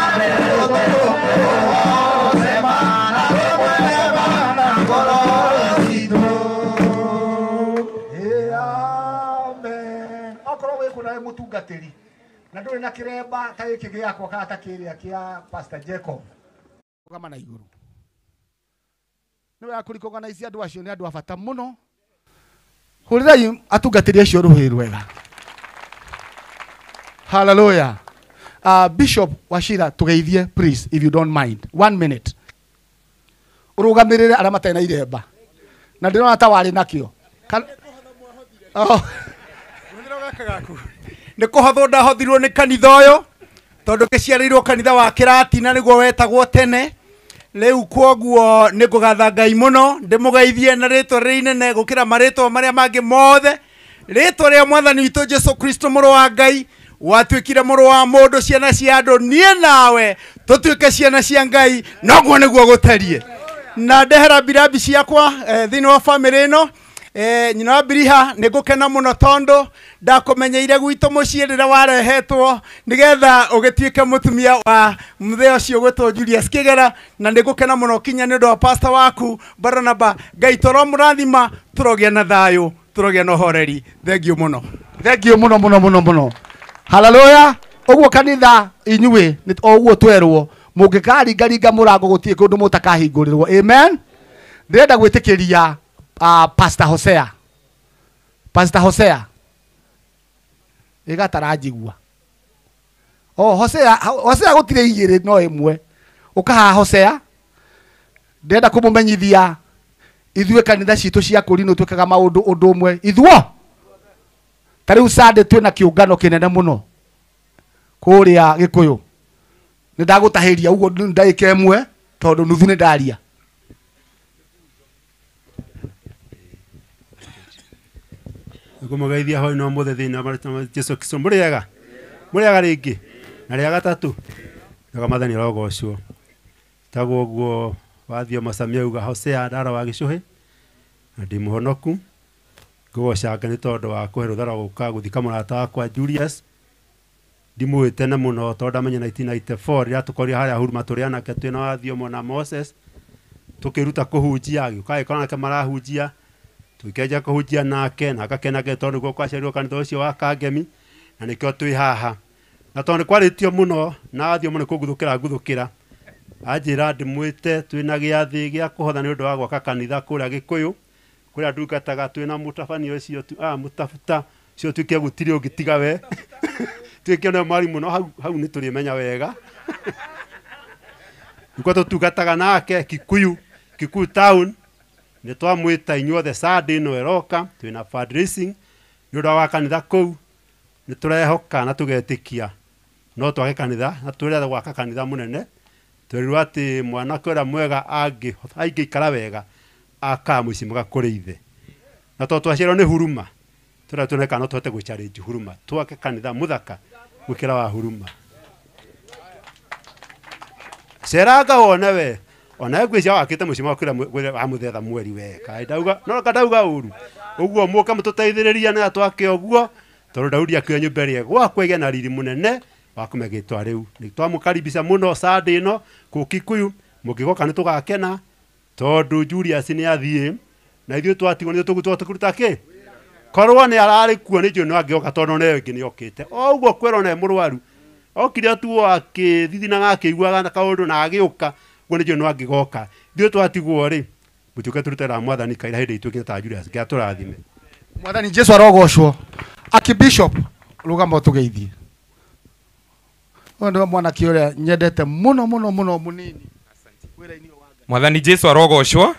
andũ tũmũgoce mana tũmwende mana ngoro citũ. Amen. Okorwo wĩ kũ na wĩ mũtungatĩri na ndũrĩ na kĩremba ta gĩkĩ gĩakwa kana ta kĩrĩa kĩa Pastor Jacob, rũgama na igũrũ. Nĩ wega kũrecognize andũ acio, nĩ andũ a bata mũno. Hũrĩrai atungatĩri acio rũhĩ rwega. Hallelujah. Bishop Wachira, tũgeithie please if you don't mind. 1 minute. Ũrũgamĩrĩre arĩa matarĩ na iremba. Na ndĩrona ta warĩ nakĩo. Oh. Gaka gaku nĩ kũhothwo ndahothirwo nĩ kanitha ũyũ tondũ ngĩciarĩirwo kanitha wa Kĩratina nĩguo wetagwo tene. Rĩu kwoguo nĩ ngũgatha Ngai mũno ndĩmũgeithie na rĩtwa rĩrĩa inene gũkĩra marĩtwa marĩa mangĩ mothe, rĩtwa rĩa mwathani witũ Jesu Kristo mũrũ wa Ngai watuĩkire mũrũ wa mũndũ, ciana cia andũ, niĩ nawe tũtuĩke ciana cia Ngai, noguo nĩguo gũtariĩ. Na ndehera mbirabi ciakwa thĩinĩ wa bamĩrĩ ĩno. Nyina wa Biriha nĩ ngũkena mũno tondũ ndakũmenyeire gwitũ mũciĩ rĩrĩa warehetwo nĩgetha ũgĩtuĩke mũtumia wa mũthee ũcio ũgwĩtwo Julius Kĩgera, na nĩ ngũkena mũno kinya nĩ ũndũ wa pastor waku Baranaba. Ngai tũromũrathima, tũrogĩa na thayũ, tũrogĩa na ũhoreri. Thengiũ mũno. Thengiũ mũno mũno mũno mũno. Haleluya. Ũguo kanitha inyuĩ o ũguo twerwo mũngĩkaringaringa mũrango gũtirĩ kũndũ mũtakahingũrĩrwo. Amen. Ndĩrenda gwĩtĩkĩria Pastor Hosea. Pastor Hosea. Ĩgataranjigua. Oh, Hosea, Hosea gũtirĩ igĩrĩ no ĩmwe. Ũkahaha Hosea. Ndĩrenda kũmũmenyithia ithuĩ kanitha citũ cia kũrinũ twĩkaga maũndũ ũndũ ũmwe. Ithuo. Ta rĩu Sunday twĩna kĩũngano kĩnene mũno kũrĩa Gĩkũyũ. Nĩ ndagũtahĩria ũguo ndagĩka ĩmwe tondũ nuthu nĩ ndaria. Ngũmũgeithia hwaĩ-inĩ wa ũmũthĩ thĩinĩ wa marĩtwa ma Jesu Kristo. Mũrĩega? Mũrĩega rĩngĩ? Na rĩa gatatũ? Nyoka Mwathani arogocwo. Tagwo ũguo wathio Macami auga Hosea Ndara wa Gĩcũhĩ na ndĩ mũhonoku. Ngũgoca Ngai nĩ tondũ wa kũhe rũtha rwa gũka gũthika mũrata wakwa Julius. Ndimũĩ tene mũno tondũ ndamenya 1994 rĩrĩa tũkorire harĩa Huruma tũrĩ anake twĩna Wathiomo na Moses tũkĩruta kũhunjia, agĩũka agĩkora anake marahunjia, tũgĩkĩanjia kũhunjia nake na agakena Ngai tondũ nĩguo kwaciarirwo kanitha ũcio wa Kangemi na nĩkĩo twĩ haha. Na tondũ nĩ kwarĩtio mũno na Wathiomo nĩ kũnguthũkĩra nguthũkĩra, anjĩra ndĩmwĩte twĩna gĩathĩ gĩa kũhotha nĩ ũndũ wa gwaka kanitha kũrĩa Gĩkũyũ, kũrĩa ndungataga twĩna mũtabania ũcio mũtabuta ũcio tuĩke gũtirĩ ũngĩ tiga we. Tuĩke nĩwe mwarimũ no hau nĩ tũrĩmenya wega. Nĩkuo tũtungataga nake Kikuyu, Kikuyu town. Nĩ twamwĩta inyuothe Sunday ĩno ĩroka twĩna fundraising nĩ ũndũ wa kanitha kũu. Nĩ tũrehoka na tũgetĩkia no twake kanitha na twĩrenda gwaka kanitha mũnene. Twerirwo atĩ mwanake ũrĩa mwega angĩikara wega akaga mũciĩ mwega kũrĩ ithe. Na tondũ twaciarwo nĩ Huruma, tũrĩa tuone kana no tũhote gwĩ challenge Huruma, twake kanitha mũthaka gũkĩra wa Huruma. Ceranga wone we, ona ngwĩciria wakĩte mũciĩ mwega gũkĩra wa mũthetha mweri we. Kaĩ ndauga, no ndauga ũru. Ũguo mũke mũtũteithĩrĩria na twake ũguo, tondũ Daudi akĩoya nyũmba ĩrĩa gwakwa ĩgĩe na riri mũnene wa kũmegĩtwa rĩu. Nĩ twamũkaribisha mũno Sunday ĩno kũu Kikuyu, mũngĩgoka nĩ tũgakena tondũ Julius nĩ athiĩ na ithuĩ twatigwo nĩ tũkũruta kĩ? Korwo nĩ ararĩ kuo nĩ njũĩ no angĩoka tondũ ona ĩyo ĩngĩ nĩ okĩte. O ũguo kwĩrwo nĩ mũrwaru, okire tu o akĩthithinaga akĩiguaga kaũndũ na agĩũka, ũguo nĩ njũĩ no angĩgoka. Ithuĩ twatigwo rĩ, mũtuĩke tũrutĩra Mwathani kaira hĩndĩ itũ ĩkinya ta Julius, Ngai atũrathime. Mwathani Jesu arogocwo. Archbishop, rũgama ũtũgeithie. Ũyũ nĩwe mwanake ũrĩa nyendete mũno mũno mũno mũnini. Mwathani Jesu arogocwo.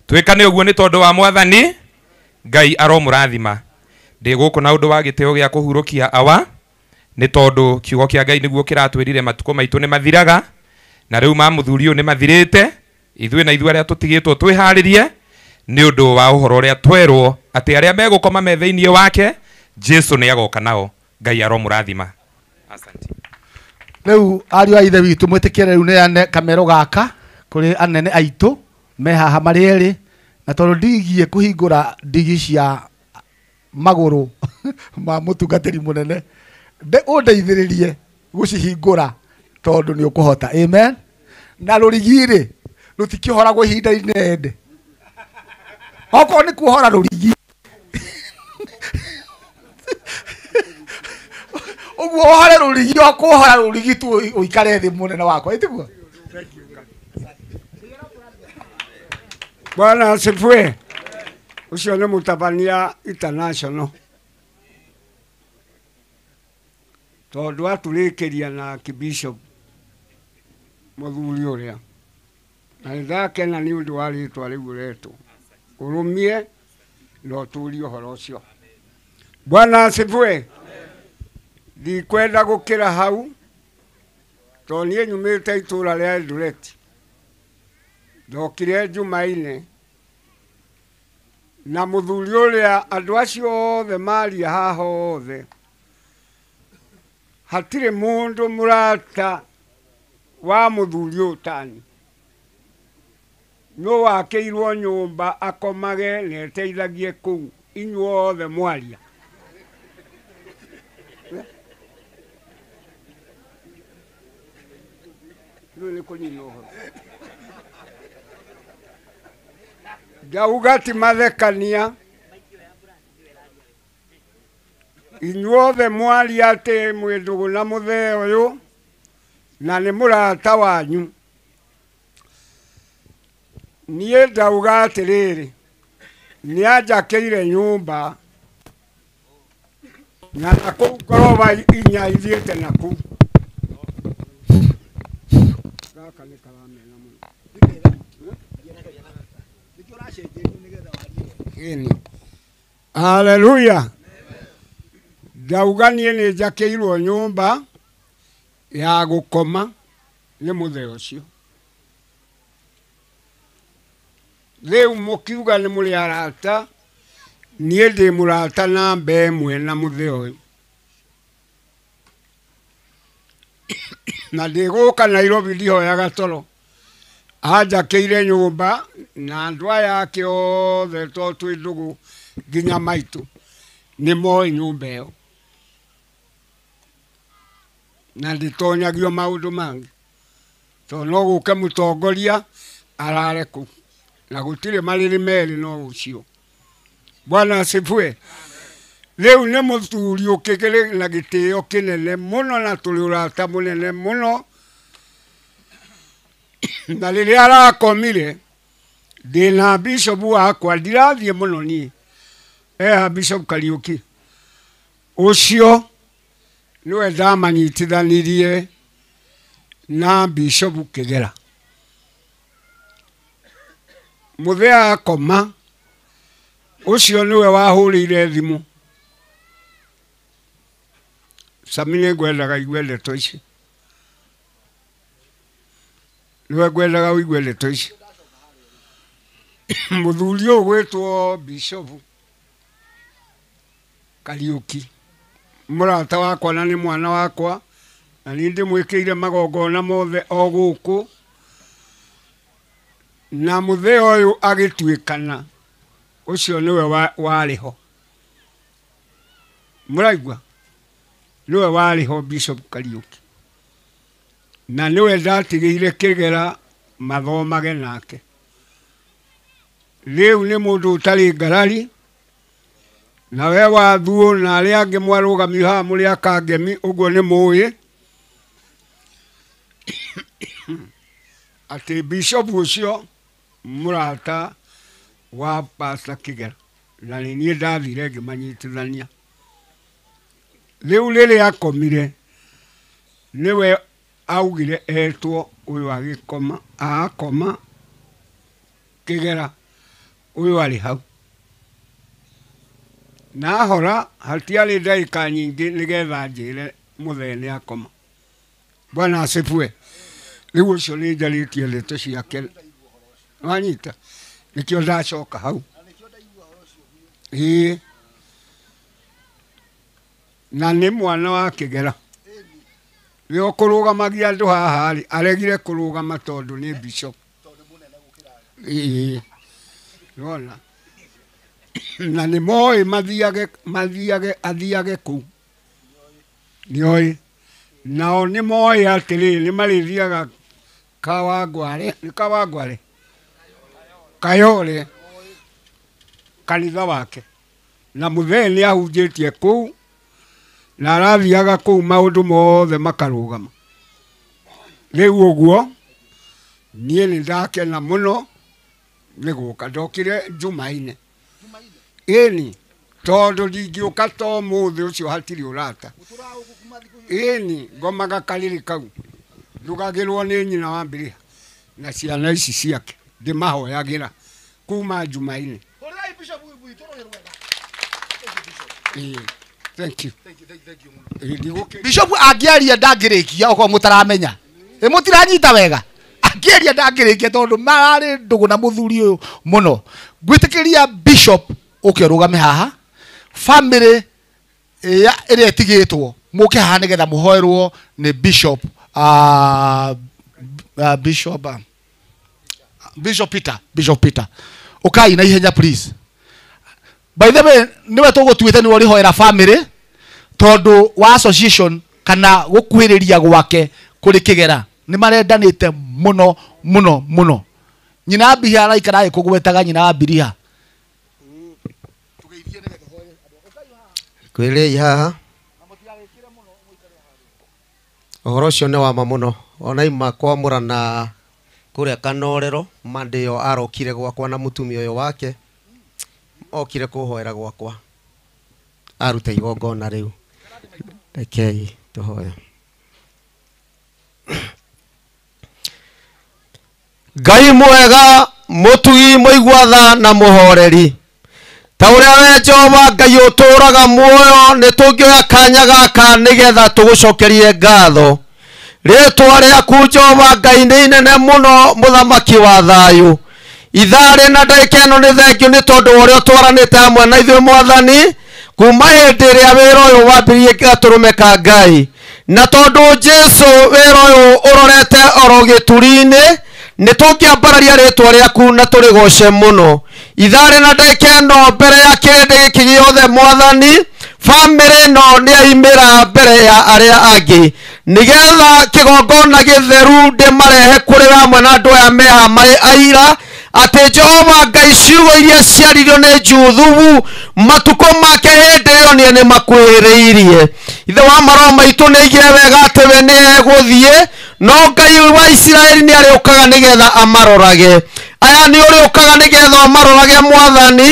Twĩkane ũguo nĩ tondũ wa Mwathani, Ngai aromũrathima. Ndĩ gũkũ na ũndũ wa gĩtĩo gĩa kũhurũkia awa, nĩ tondũ kiugo kĩa Ngai nĩguo kĩratwĩrire matukũ maitũ nĩ mathiraga, na rĩu ma mũthuri ũyũ nĩ mathirĩte. Ithuĩ na ithuĩ arĩa tũtigĩtwo twĩharĩrie nĩ ũndũ wa ũhoro ũrĩa twerwo atĩ arĩa megũkoma me thĩinĩ wake, Jesu nĩ agoka nao. Ngai aromũrathima. Asante. Rĩu ariũ a ithe witũ mwĩtĩkĩre rĩu neane kamero gaka kũrĩ anene aitũ me haha marĩ erĩ, na tondũ ndigiĩ kũhingũra ndigi cia magũrũ ma mũtungatĩri mũnene, ũndeithĩrĩrie gũcihingũra tondũ nĩ ũkũhota. Amen. Na rũrigi rĩ rũtikĩhoragwo ihinda inene, okorwo nĩ kuohora rũrigi ũguo wohore rũrigi, o kuohora rũrigi tu ũikare thĩ mũnene wakwa, ĩtiguo? Bwana asifiwe. Ucio nĩ mũtabania international. Tondũ atũrĩkĩria na Archbishop mũthuri ũrĩa. Na nĩ ndakena nĩ ũndũ wa rĩtwa rĩu ũretwo. Ũrũmie na ũtũrie ũhoro ũcio. Bwana asifiwe. Ndikwenda gukira hau to niĩ nyumĩte itũra rĩa Eldoret. Ndokire Jumaine na mũthuri ũrĩa andũ acio othe maria haha othe hatirĩ mũndũ mũrata wa mũthuri ũyũ tani. No wakĩirwo nyũmba akomage na eteithagie kũu inyuothe mwaria. Rĩu nĩ kũnina ũhoro. Ndauga ti mathekania inyuothe mwaria atĩ mwĩ ndũgũ na mũthee ũyũ na nĩ mũrata wanyu. Niĩ ndauga atĩrĩrĩ, nĩ anjakĩire nyũmba na nakũu ngoroba inya ithiĩte nakũu. Gaka nĩ karamena mũno. Ĩni. Haleluya. Ndauga niĩ nĩ njakĩirwo nyũmba ya gũkoma nĩ mũthee ũcio. Rĩu mũkiuga nĩ mũrĩ arata, niĩ ndĩ mũrata namba ĩmwe na mũthee ũyũ. Na ndĩgũka Nairobi ndihoyaga toro. Anjakĩire nyũmba na andũ aya ake othe to twĩ ndũgũ nginya maitũ nĩ moĩ nyũmba ĩyo. Na ndĩtonyagio maũndũ mangĩ tondũ no gũke mũtongoria arare kũu na gũtirĩ marĩrĩ merĩ no ũcio. Bwana asifiwe. Rĩu nĩ mũthuri ũkĩgĩrĩ na gĩtĩo kĩnene mũno na tũrĩ ũrata mũnene mũno. Na rĩrĩa arakomire ndĩna bishop wakwa ndirathiĩ mũno niĩ eha Bishop Kariuki ũcio nĩwe ndamanyitithanirie na Bishop Kĩgera. Mũthee akoma ũcio nĩwe wahũrĩire thimũ. Sami nĩ ngwendaga igue ndeto ici. Nĩwe ngwendaga ũigue ndeto ici. Mũthuri ũyũ gwĩtwo Bishop Kariuki mũrata wakwa na nĩ mwana wakwa na nĩ ndĩmwĩkĩire magongona mothe o gũkũ. Na mũthee ũyũ agĩtuĩkana ũcio nĩwe warĩ ho. Mũraigua? Nĩwe warĩ ho Bishop Kariuki. Na nĩwe ndatigĩire Kĩgera mathomage nake. Rĩu nĩ mũndũ ũtarĩ ngarari na we wathuo na arĩa angĩ mwarũgamio haha mũrĩ akangemi ũguo nĩ mũĩ atĩ bishop ũcio mũrata wa Pastor Kĩgera na nĩ niĩ ndathire ngĩmanyitithania. Rĩu rĩrĩa akomire nĩwe augire etwo ũyũ agĩkoma akoma Kĩgera ũyũ arĩ hau. Na ahora hatiarĩ ndagĩka nyingĩ nĩgetha njĩre mũthee nĩ akoma. Bwana asifiwe. Rĩu ũcio nĩ njarĩtie ndeto ciake. Wanyita? Nĩkĩo ndacoka hau. Ĩĩ. Na nĩ mwana wa Kĩgera. Nĩwe ũkũrũgamagia andũ haha rĩ, aregire kũrũgama tondũ nĩ bishop. Ĩĩ. Nĩwona? Na nĩ moĩ mathiage athiage kũu. Nĩoĩ. Nao nĩ moĩ atĩrĩrĩ nĩ marĩthiaga Kawangware, nĩ Kawangware? Kayole kanitha wake. Na mũthee nĩ ahunjĩtie kũu na arathiaga kũu maũndũ mothe makarũgama. Rĩu ũguo niĩ nĩ ndakena mũno nĩ gũka. Ndokire Jumaine. Ĩni tondũ ndingĩũka to mũthĩ ũcio hatirĩ ũrata. Ĩni ngomaga karĩrĩ kau ndugagĩrwo nĩ nyina wa Mbĩrĩha na ciana ici ciake ndĩmahoyagĩra kuma Jumaine. Thank you. Bishop angĩaria ndangĩrĩkia okorwo mũtaramenya. Ĩ mũtiranyita wega. Angĩaria ndangĩrĩkia tondũ mararĩ ndũgũ na mũthuri ũyũ mũno. Ngwĩtĩkĩria Bishop ũke ũrũgame haha. Family ya ĩrĩa ĩtigĩtwo mũke haha nĩgetha mũhoerwo nĩ Bishop Bishop Peter, Bishop Peter. Ũkai na ihenya please. By the way, niwe tũgũtuĩte nĩwe ũrĩhoera family tondũ wa association kana gũkuhĩrĩria gwake kũrĩ kĩgera nĩ marendanĩte mũno mũno mũno. Nyina wa Biriha araikara agĩkũgwetaga nyina wa Biriha. Kwĩrĩi haha ũhoro ũcio nĩ wa ma mũno ona ima kwamũrana kũrĩa Kanorero Monday ĩyo arokire gwakwa na mũtumia ũyũ wake okire kũhoera gwakwa aruta igongona rĩu. Rekei tũhoe. Ngai mwega mũtugi mũigua tha na mũhoreri ta ũrĩa we Jehova Ngai ũtũũraga muoyo nĩ tũngĩoya kanya gaka nĩgetha tũgũcokerie ngatho. Rĩtwa rĩaku Jehova Ngai nĩ inene mũno mũthamaki wa thayũ. Ithaa rĩna ndagĩka ĩno nĩ thengio nĩ tondũ wa ũrĩa ũtwaranĩte hamwe na ithuĩ Mwathani kuma hĩndĩ ĩrĩa wĩra ũyũ wambĩrĩirie gatũrũme ka Ngai, na tondũ Jesũ wĩra ũyũ ũrorete oro gĩturi-inĩ nĩ tũngĩambararia rĩtwa rĩaku na tũrĩgoce mũno. Ithaa rĩna ndagĩka ĩno mbere ya kĩrĩndĩ gĩkĩ gĩothe Mwathani, bamĩrĩ ĩno nĩ yaimĩra mbere ya arĩa angĩ nĩgetha kĩgongona gĩtheru ndĩmarehe kũrĩ we hamwe na andũ aya me haha marĩ aira atĩ Jehova Ngai ciugo iria ciaririo nĩ Juthubu matukũ make hĩndĩ ĩyo nĩ nĩmakuhĩrĩirie. Ithe wa maroho maitũ nĩ aigire wega atĩ we nĩ egũthiĩ, no Ngai wa Isiraeli nĩ arĩũkaga nĩgetha amarorage. Aya nĩ ũrĩũkaga nĩgetha amarorage Mwathani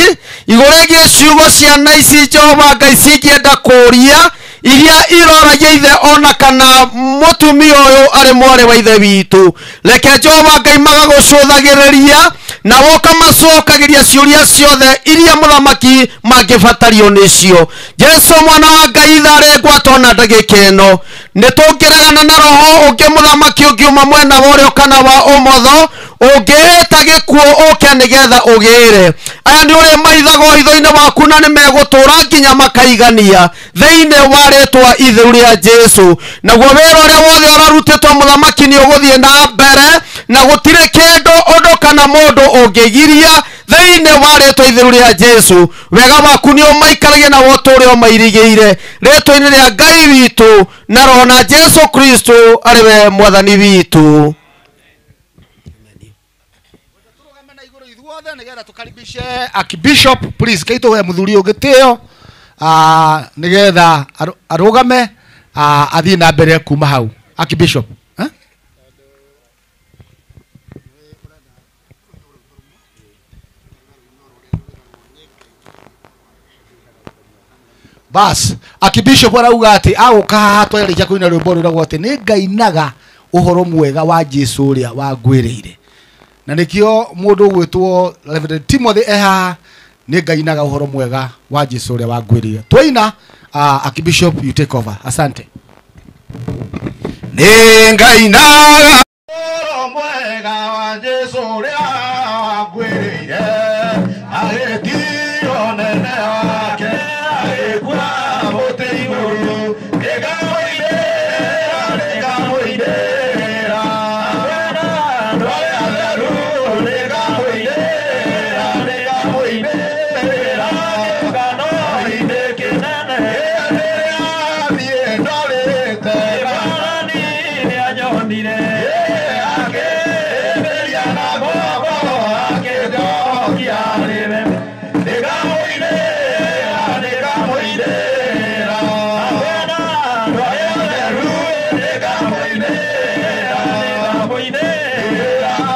igũrũ rĩgiĩ ciugo ciana ici Jehova Ngai cingĩenda kũũria iria iroragia ithe ona kana mũtumia ũyũ arĩ mwarĩ wa ithe witũ. Reke Jehova Ngai magagũcũthagĩrĩria na woka macokagĩria ciũria ciothe iria mũthamaki mangĩbatario nĩcio. Jesũ mwana wa Ngai ithaa rĩngwata ona ndagĩka ĩno nĩ tũngĩregana na roho ũngĩ mũthamaki ũngiuma mwena wa ũrĩo kana wa ũmotho ũngĩĩta gĩkuũ ũke nĩgetha ũgĩre. Aya nĩ ũrĩ maithagwo hitho-inĩ waku na nĩ megũtũũra nginya makaigania thĩinĩ wa rĩtwa itheru rĩa Jesũ. Naguo wĩra ũrĩa wothe ũrarutĩtwo mũthamaki nĩ ũgũthiĩ na mbere na gũtirĩ kĩndũ ũndũ kana mũndũ ũngĩgiria thĩinĩ wa rĩtwa itheru rĩa Jesũ. Wega waku nĩ ũmaikaragie na wotũũre ũmairigĩire rĩtwa-inĩ rĩa Ngai witũ na Roho na Jesũ Kristo arĩ we Mwathani witũ. Nĩgetha tũkaribishe Archbishop please kaitũhe mũthuri ũngĩ tĩo nĩgetha arũgame athiĩ na mbere kuma hau. Archbishop Bas Archbishop arauga atĩ agũka haha twarĩkia kũina rwĩmbo rũragwo atĩ nĩ ngainaga ũhoro mwega wa Jesũ ũrĩa wangwĩrĩire. Na nĩkĩo mũndũ ũgwĩtwo Reverend Timothy e haha nĩ ngainaga ũhoro mwega wa Jesũ ũrĩa wangwĩrĩire. Twaina Archbishop you take over. Asante. Nĩ ngainaga ũhoro mwega wa Jesũ ũrĩa wangwĩrĩire agĩtio nene wake agĩkua mũtĩ igũrũ nĩngamũinĩra nĩngamũinĩra andũ arĩa atheru nĩngamũinĩra nĩngamũinĩra kĩũngano-inĩ kĩnene rĩrĩa thiĩ ndorĩte Mwathani nĩanyonire akĩmbĩria na guoko akĩnjokia rĩwe nĩngamũinĩra nĩngamũinĩra andũ arĩa atheru nĩngamũinĩra nĩngamũinĩra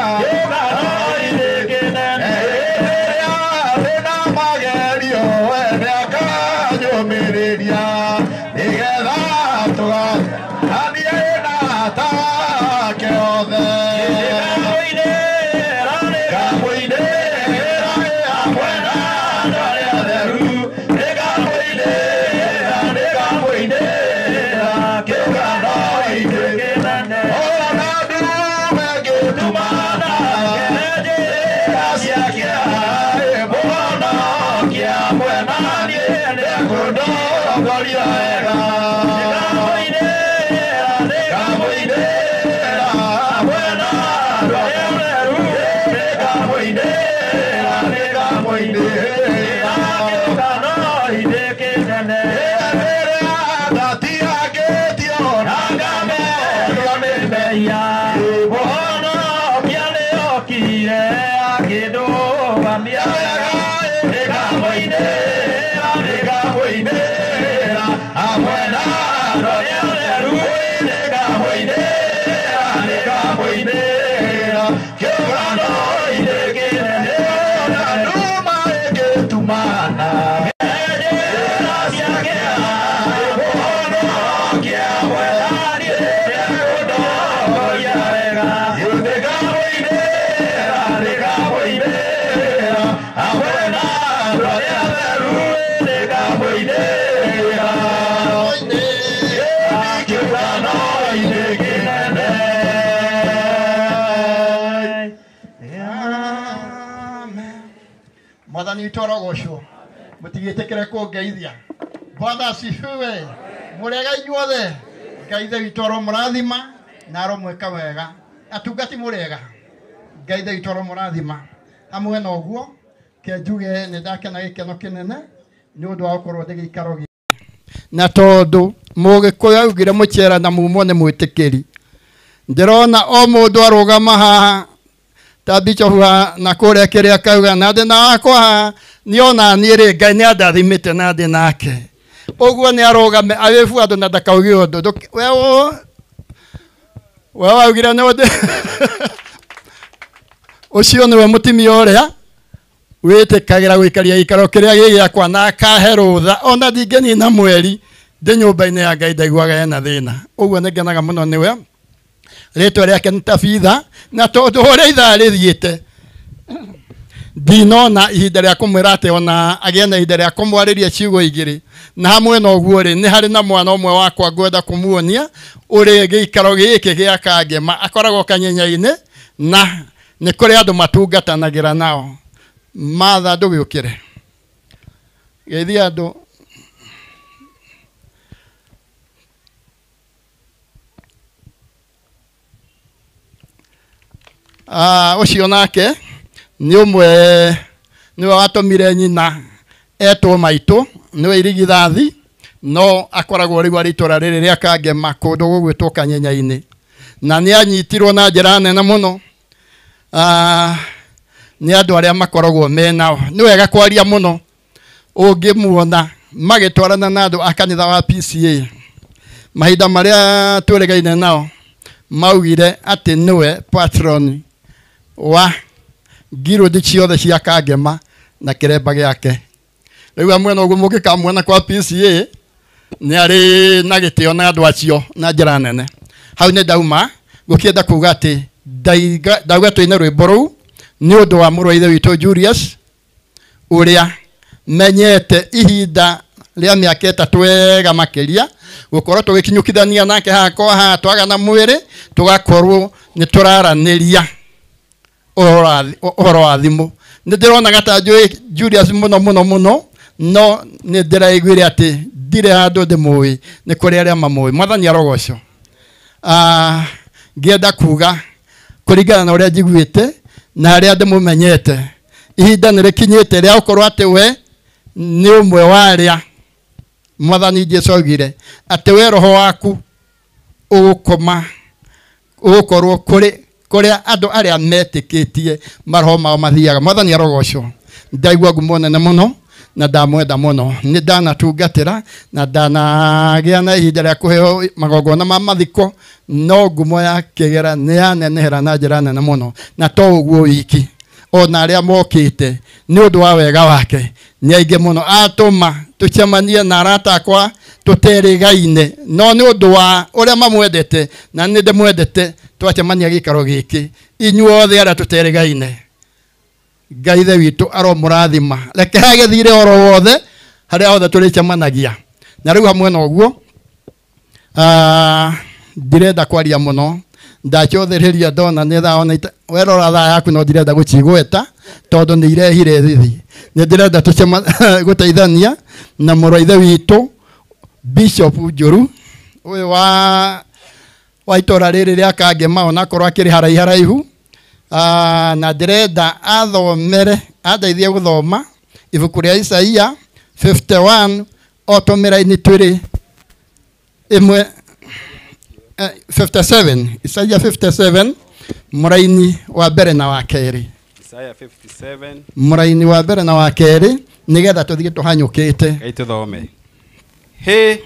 Kĩũngano-inĩ kĩnene na nduma ĩgĩtumana. Njĩra ciake kũhonokia Mwathani nĩekũndongoria wega. Nĩngamũinĩra, nĩngamũinĩra, hamwe na andũ arĩa atheru, nĩngamũinĩra. Kĩũngano-inĩ kĩnene. Mwathani witũ arogocwo. Mũtigĩtĩkĩre kũngeithia. Bwana asifiwe. Mũrĩega inyuothe. Ngai Ithe witũ aromũrathima na aromwĩka wega. Atungati mũrĩega. Ngai Ithe witũ aromũrathima. Hamwe na ũguo, ke njuge nĩ ndakena gĩkeno kĩnene nĩ ũndũ wa gũkorwo ndĩ gĩikaro gĩkĩ. Na tondũ Mũgĩkũyũ augire mũcera na mumo nĩ mwĩtĩkĩri. Ndĩrona o mũndũ arũgama haha ta bishop na kũrĩa kĩrĩa akauga na ndĩ na wakwa haha niĩ ona niĩ rĩ Ngai nĩ andathimĩte na ndĩ nake. Ũguo nĩ arũgame awĩbu andũ na ndakauge ũndũ. We waugire nĩ ũndũ ũcio nĩwe mũtumia ũrĩa wĩtĩkagĩra gũikaria gĩikaro kĩrĩa gĩ gĩakwa na akahe rũtha ona ndingĩnina mweri ndĩ nyũmba-inĩ ya Ngai ndaiguaga ena thĩna. Ũguo nĩ ngenaga mũno nĩwe. Rĩtwa rĩake nĩ Tabitha, na tondũ ũrĩa ithaa rĩthiĩte ndinona ihinda rĩa kũmwĩra atĩ ona agĩe na ihinda rĩa kũmwarĩria ciugo igĩrĩ. Na hamwe na ũguo rĩ, nĩ harĩ na mwana ũmwe wakwa ngwenda kũmuonia ũrĩ gĩikaro gĩkĩ gĩa Kangema, akoragwo kanyenya-inĩ na nĩ kũrĩ andũ matungatanagĩra nao. Martha, ndũgĩũkĩre. Geithia andũ. Ũcio nake nĩ ũmwe nĩwe watũmire nyina etwo maitũ, nĩwe irigithathi, no akoragwo rĩu arĩ itũra rĩrĩ rĩa Kangema kũndũ gũgwĩtwo Kanyenya-inĩ. Na nĩ anyitirwo na njĩra nene mũno nĩ andũ arĩa makoragwo menao. Nĩ wega kwaria mũno ũngĩmuona magĩtwarana na andũ a kanitha wa PCA. Mahinda marĩa twĩrĩgaine nao maugire atĩ nĩwe patron wa ngirũndi ciothe cia Kangema na kĩremba gĩake. Rĩu hamwe na ũguo mũngĩkamuona kwa PCA nĩ arĩ na gĩtĩo na andũ acio na njĩra nene. Hau nĩ ndauma gũkĩenda kuga atĩ ndauga tũine rwĩmbo rũu nĩ ũndũ wa mũrũ wa ithe witũ Julius ũrĩa menyete ihinda rĩa mĩaka 3 wega makĩria gũkorwo tũgĩkinyũkithania nake haha kwa haha twagana mwĩrĩ tũgakorwo nĩ tũraranĩria ũhoro wa thimũ. Nĩ ndĩronaga ta njũĩ Julius mũno mũno mũno, no nĩ ndĩraiguire atĩ ndirĩ handũ ndĩmũĩ, nĩ kũrĩ arĩa mamũĩ. Mwathani arogocwo. Ngĩenda kuga kũringana na ũrĩa njiguĩte na harĩa ndĩmũmenyete, ihinda nĩ rĩkinyĩte rĩa gũkorwo atĩ we nĩ ũmwe wa arĩa Mwathani Jesũ augire atĩ we roho waku ũgũkoma ũgũkorwo kũrĩ kũrĩa andũ arĩa metĩkĩtie maroho mao mathiaga. Mwathani arogocwo. Ndaigua ngumo nene mũno na ndamwenda mũno. Nĩ ndanatungatĩra na ndanagĩa na ihinda rĩa kũheo magongona ma mathiko, no ngumo ya kĩgera nĩ yanenehera na njĩra nene mũno. Na to ũguo wiki, ona arĩa mokĩte nĩ ũndũ wa wega wake nĩ aingĩ mũno. Atũma tũcemanie na arata akwa tũterĩgaine, no nĩ ũndũ wa ũrĩa mamwendete na nĩ ndĩmwendete twacemania gĩikaro gĩkĩ. Inyuothe arĩa tũterĩgaine, Ngai Ithe witũ aromũrathima. Reke hagĩthire oro wothe harĩa hothe tũrĩcemanagia. Na rĩu hamwe na ũguo ndirenda kwaria mũno, ndacothĩrĩria ndona nĩ thaa ona werora thaa yaku no ndirenda gũcigweta tondũ nĩ irehire thithi. Nĩ ndĩrenda gũteithania na mũrũ wa ithe witũ Bishop Njũru ũyũ wa itũra rĩrĩ rĩa Kangema, onakorwo akĩrĩ haraihu haraihu. Na ndĩrenda athomere, andeithie gũthoma ibuku rĩa Isaia 51 o tũmĩraini twĩrĩ ĩmwe 57, Isaia 57 mũraini wa mbere na wa kerĩ. Isaiah 57 Mũraini wa mbere na wa kerĩ nĩgetha tũthiĩ tũhanyũkĩte. Ngai tũthome. Hĩ,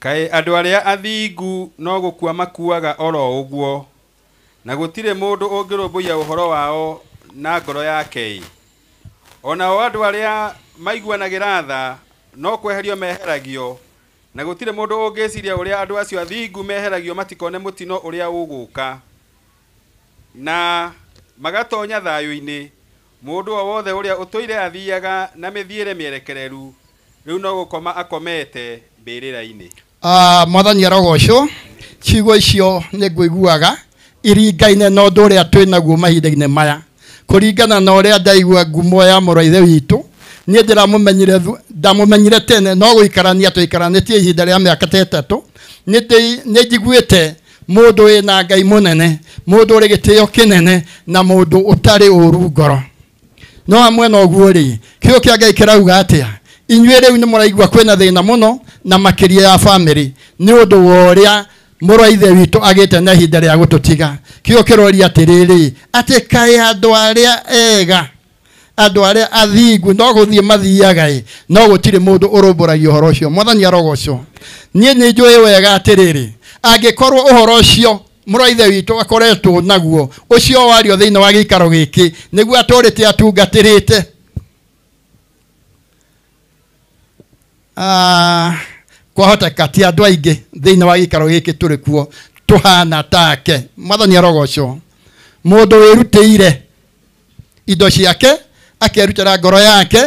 kaĩ andũ arĩa athingu no gũkua makuaga oro ũguo, Na gũtirĩ mũndũ ũngĩrũmbũiya ũhoro wao na ngoro yake. Onao andũ arĩa maiguanagĩra tha no kweherio meheragio, na gũtirĩ mũndũ ũngĩciria ũrĩa andũ acio athingu meheragio matikone mũtino ũrĩa ũgũka, na magatonya thayũ-inĩ. Mũndũ o wothe ũrĩa ũtũire athiaga na mĩthiĩre mĩerekereru rĩu no gũkoma akomete mbĩrĩra-inĩ. Mwathani arogocwo. Ciugo icio nĩ ngũiguaga iringaine na ũndũ ũrĩa twĩ naguo mahinda-inĩ maya, kũringana na ũrĩa ndaigua ngumo ya mũrũ wa ithe witũ. Niĩ ndĩramũmenyire, ndamũmenyire tene, no gũikarania tũikaranĩtie ihinda rĩa mĩaka ta 3. Nĩ njiguĩte mũndũ wĩna Ngai mũnene, mũndũ ũrĩ gĩtĩo kĩnene, na mũndũ ũtarĩ ũru ngoro. No hamwe na ũguo rĩ, kĩo kĩa Ngai kĩrauga atĩa? Inyuĩ rĩu nĩ mũraigua kwĩna thĩna mũno na makĩria ya bamĩrĩ nĩ ũndũ wa ũrĩa mũrũ wa ithe witũ agĩte na ihinda rĩa gũtũtiga. Kĩo kĩroria atĩrĩrĩ, atĩ kaĩ andũ arĩa ega, andũ arĩa athingu no gũthiĩ mathiaga ĩ, no gũtirĩ mũndũ ũrũmbũragia ũhoro ũcio. Mwathani arogocwo. Niĩ nĩ njũĩ wega atĩrĩrĩ, angĩkorwo ũhoro ũcio mũrũ wa ithe witũ akoretwo naguo, ũcio wario thĩinĩ wa gĩikaro gĩkĩ, nĩguo atũrĩte atungatĩrĩte. Kwahoteka ti andũ aingĩ thĩinĩ wa gĩikaro gĩkĩ tũrĩ kuo tũhana take. Mwathani arogocwo. Mũndũ wĩrutĩire indo ciake, akerutĩra ngoro yake,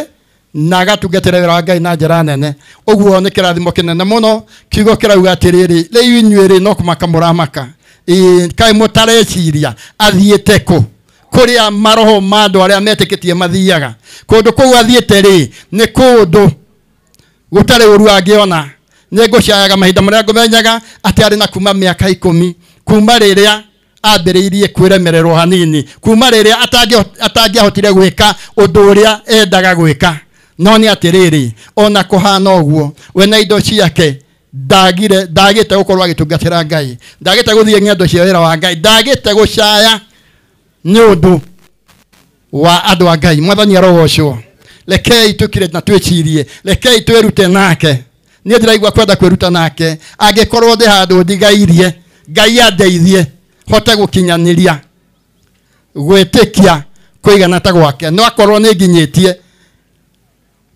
na agatungatĩra wĩra wa Ngai na njĩra nene. Ũguo nĩ kĩrathimo kĩnene mũno. Kiugo kĩrauga atĩrĩrĩ, rĩu inyuĩ rĩ, no kũmaka mũramaka. Ĩĩ, kaĩ mũtareciria athiĩte kũ? Kũrĩa maroho ma andũ arĩa metĩkĩtie mathiaga. Kũndũ kũu athiĩte rĩ, nĩ kũndũ gũtarĩ ũru angĩona. Nĩ ngũcayaga mahinda marĩa ngũmenyaga atĩ arĩ na kuma mĩaka 10, kuma rĩrĩa ambĩrĩirie kwĩremererwo hanini, kuma rĩrĩa atangĩahotire gwĩka ũndũ ũrĩa endaga gwĩka. No nĩ atĩrĩrĩ, ona kũhana ũguo, we na indo ciake ndagĩte gũkorwo agĩtungatĩra Ngai, ndagĩte gũthiĩ ng'endo cia wĩra wa Ngai, ndagĩte gũcaya nĩ ũndũ wa andũ a Ngai. Mwathani arogocwo. Rekei tũkire na twĩcirie, rekei twĩrute nake. Niĩ ndĩraigua kwenda kwĩruta nake. Angĩkorwo ndĩ handũ ndigairie, Ngai andeithie hote gũkinyanĩria gwĩtĩkia kũigana ta gwake. No akorwo nĩ nginyĩtie,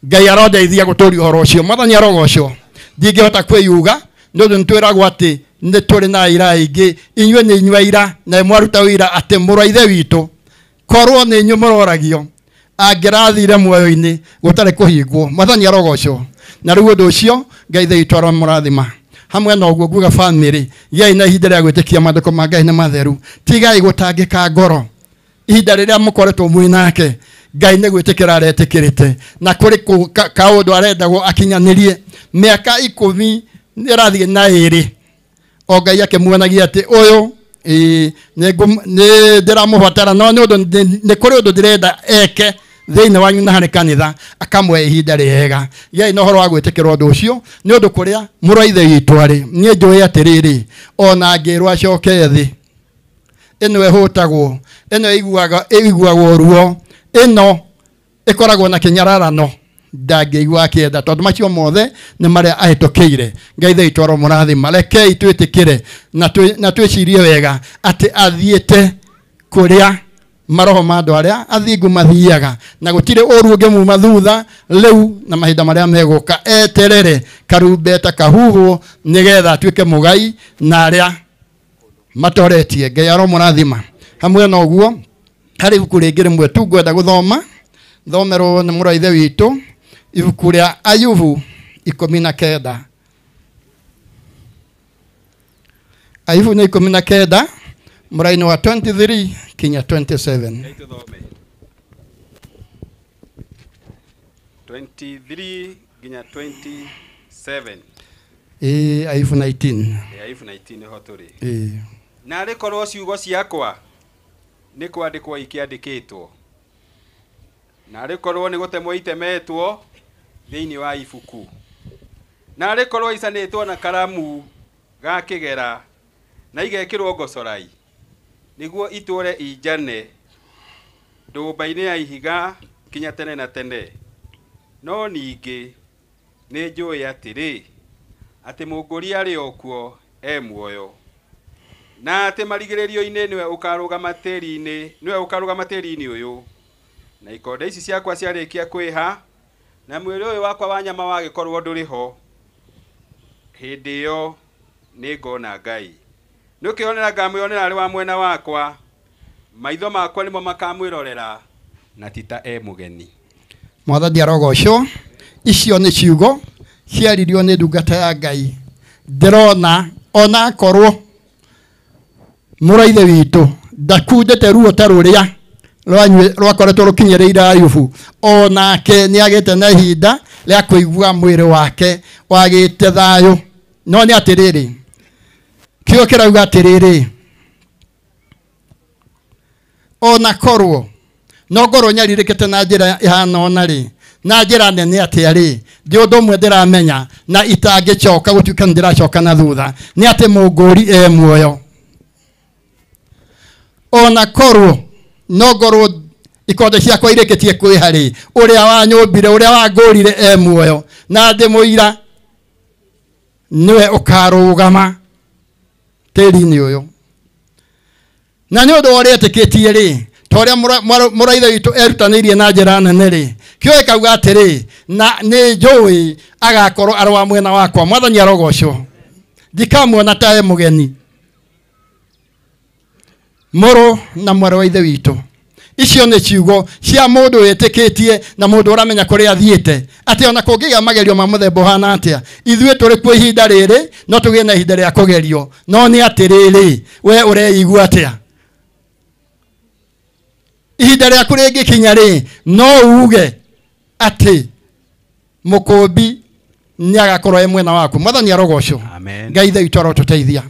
Ngai arondeithia gũtũria ũhoro ũcio. Mwathani arogocwo. Ndingĩhota kwĩyuga nĩ ũndũ nĩtwĩragwo atĩ nĩ tũrĩ na aira aingĩ. Inyuĩ nĩ inyuĩ aira, na mwaruta ũira atĩ mũrũ wa ithe witũ, korwo nĩ inyuĩ mũroragio, angĩrathire muoyo-inĩ gũtarĩ kũhingwo. Mwathani arogocwo. Na rĩu ũndũ ũcio Ngai ithe witũ aromũrathima. Hamwe na ũguo nguga bamĩrĩ, gĩai na ihinda rĩa gwĩtĩkia maandĩko ma Ngai nĩ matheru. Tigai gũtangĩka ngoro. Ihinda rĩrĩa mũkoretwo mwĩ nake, Ngai nĩ gwĩtĩkĩra aretĩkĩrĩte, na kũrĩ kaũndũ arendagwo akinyanĩrie. Mĩaka 10 ĩrathiĩ na 2, o Ngai akĩmuonagia atĩ ũyũ, nĩ ndĩramũbatara, no nĩ ũndũ nĩ kũrĩ ũndũ ndĩrenda eke thĩinĩ wanyu na harĩ kanitha, akamũhe ihinda rĩega. Gĩai na ũhoro wa gwĩtĩkĩra ũndũ ũcio, nĩ ũndũ kũrĩa mũrũ wa ithe witũ arĩ. Niĩ njũĩ atĩrĩrĩ, ona angĩrwo acoke thĩ, ĩno ĩhũtagwo, ĩno ĩiguagwo ruo, ĩno ĩkoragwo na kĩnyararano, ndangĩigua akĩenda, tondũ macio mothe nĩ marĩa ahĩtũkĩire. Ngai ithe witũ aromũrathima. Rekei twĩtĩkĩre na twĩcirie wega atĩ athiĩte kũrĩa maroho ma andũ arĩa athingu mathiaga, na gũtirĩ ũru ũngĩmuma thutha rĩu na mahinda marĩa megũka. Eterere karumbeta kahuhwo nĩgetha atuĩke mũgai na arĩa matoretie. Ngai aromũrathima. Hamwe na ũguo, harĩ ibuku rĩngĩ rĩmwe tu ngwenda gũthoma, thomerwo nĩ mũrũ wa ithe witũ, ibuku rĩa Ayubu 19. Ayubu nĩ 19, mũraini wa 23 kinya 27. 23 nginya 27. Ĩĩ, Ayubu 19. Ĩĩ, Ayubu 19 nĩho tũrĩ. Ĩĩ. Narĩ korwo ciugo ciakwa nĩ kwandĩkwo ikĩandĩkĩtwo, narĩ korwo nĩ gũtemwo itemetwo thĩinĩ wa ibuku, narĩ korwo icanĩtwo na karamu ga kĩgera na igekĩrwo ngocorai, nĩguo itũre injane ndũmba-inĩ ya ihiga kinya tene na tene. No ningĩ nĩ njũĩ atĩrĩ, atĩ mũngũri arĩ o kuo e muoyo, Na atĩ marigĩrĩrio-inĩ nĩwe ũkarũgama tĩri-inĩ, nĩwe ũkarũgama tĩri-inĩ ũyũ. Na ikonde ici ciakwa ciarĩkia kwĩha, na mwĩrĩ ũyũ wakwa wa nyama wagĩkorwo ndũrĩ ho, hĩndĩ ĩyo nĩngona Ngai. Nĩũkĩonera ngamwĩonera arĩ wa mwena wakwa, maitho makwa nĩmo makamwĩrorera, na ti ta e mũgeni. Mwathani arogocwo. Icio nĩ ciugo ciaririo nĩ ndungata ya Ngai. Ndĩrona onakorwo mũraithe witũ ndakundĩte ruo ta rũrĩa rwakoretwo rũkinyĩrĩire Ayubu, onake nĩ agĩte na ihinda rĩa kũigua mwĩrĩ wake wagĩte thayũ. No nĩ atĩrĩrĩ, kĩo kĩrauga atĩrĩrĩ, onakorwo no ngorwo nyarirĩkĩte na njĩra ĩhana ona rĩ, na njĩra nene atĩa rĩ, ndĩ ũndũ ũmwe ndĩramenya na itangĩcoka gũtuĩka nĩ ndĩracoka na thutha, nĩ atĩ mũngũri e muoyo. Onakorwo no ngorwo ikonde ciakwa irĩkĩtie kwĩha rĩ, ũrĩa wanyũmbire, ũrĩa wangũrire e muoyo, na ndĩ mũira nĩwe ũkarũgama tĩri-inĩ ũyũ. Na nĩ ũndũ wa ũrĩa etĩkĩtie rĩ, ta ũrĩa mũraithe witũ erutanĩirie na njĩra nene rĩ, kĩo gĩkauga atĩrĩ, na nĩ njũĩ agakorwo arĩ wa mwena wakwa. Mwathani arogocwo. Ndikamuona ta e mũgeni. Mũrũ na mwarĩ wa ithe witũ, icio nĩ ciugo cia mũndũ wĩtĩkĩtie na mũndũ ũramenya kũrĩa athiĩte, atĩ ona kũngĩgĩa magerio ma mũthemba ũhana atĩa, ithuĩ tũrĩ kuo ihinda rĩrĩ, no tũgĩe na ihinda rĩa kũgerio. No nĩ atĩrĩrĩ, we ũreigua atĩa? Ihinda rĩaku rĩngĩkinya rĩ, no uge atĩ mũkũmbi nĩ agakorwo e mwena waku. Mwathani arogocwo. Ngai ithe witũ arotũteithia.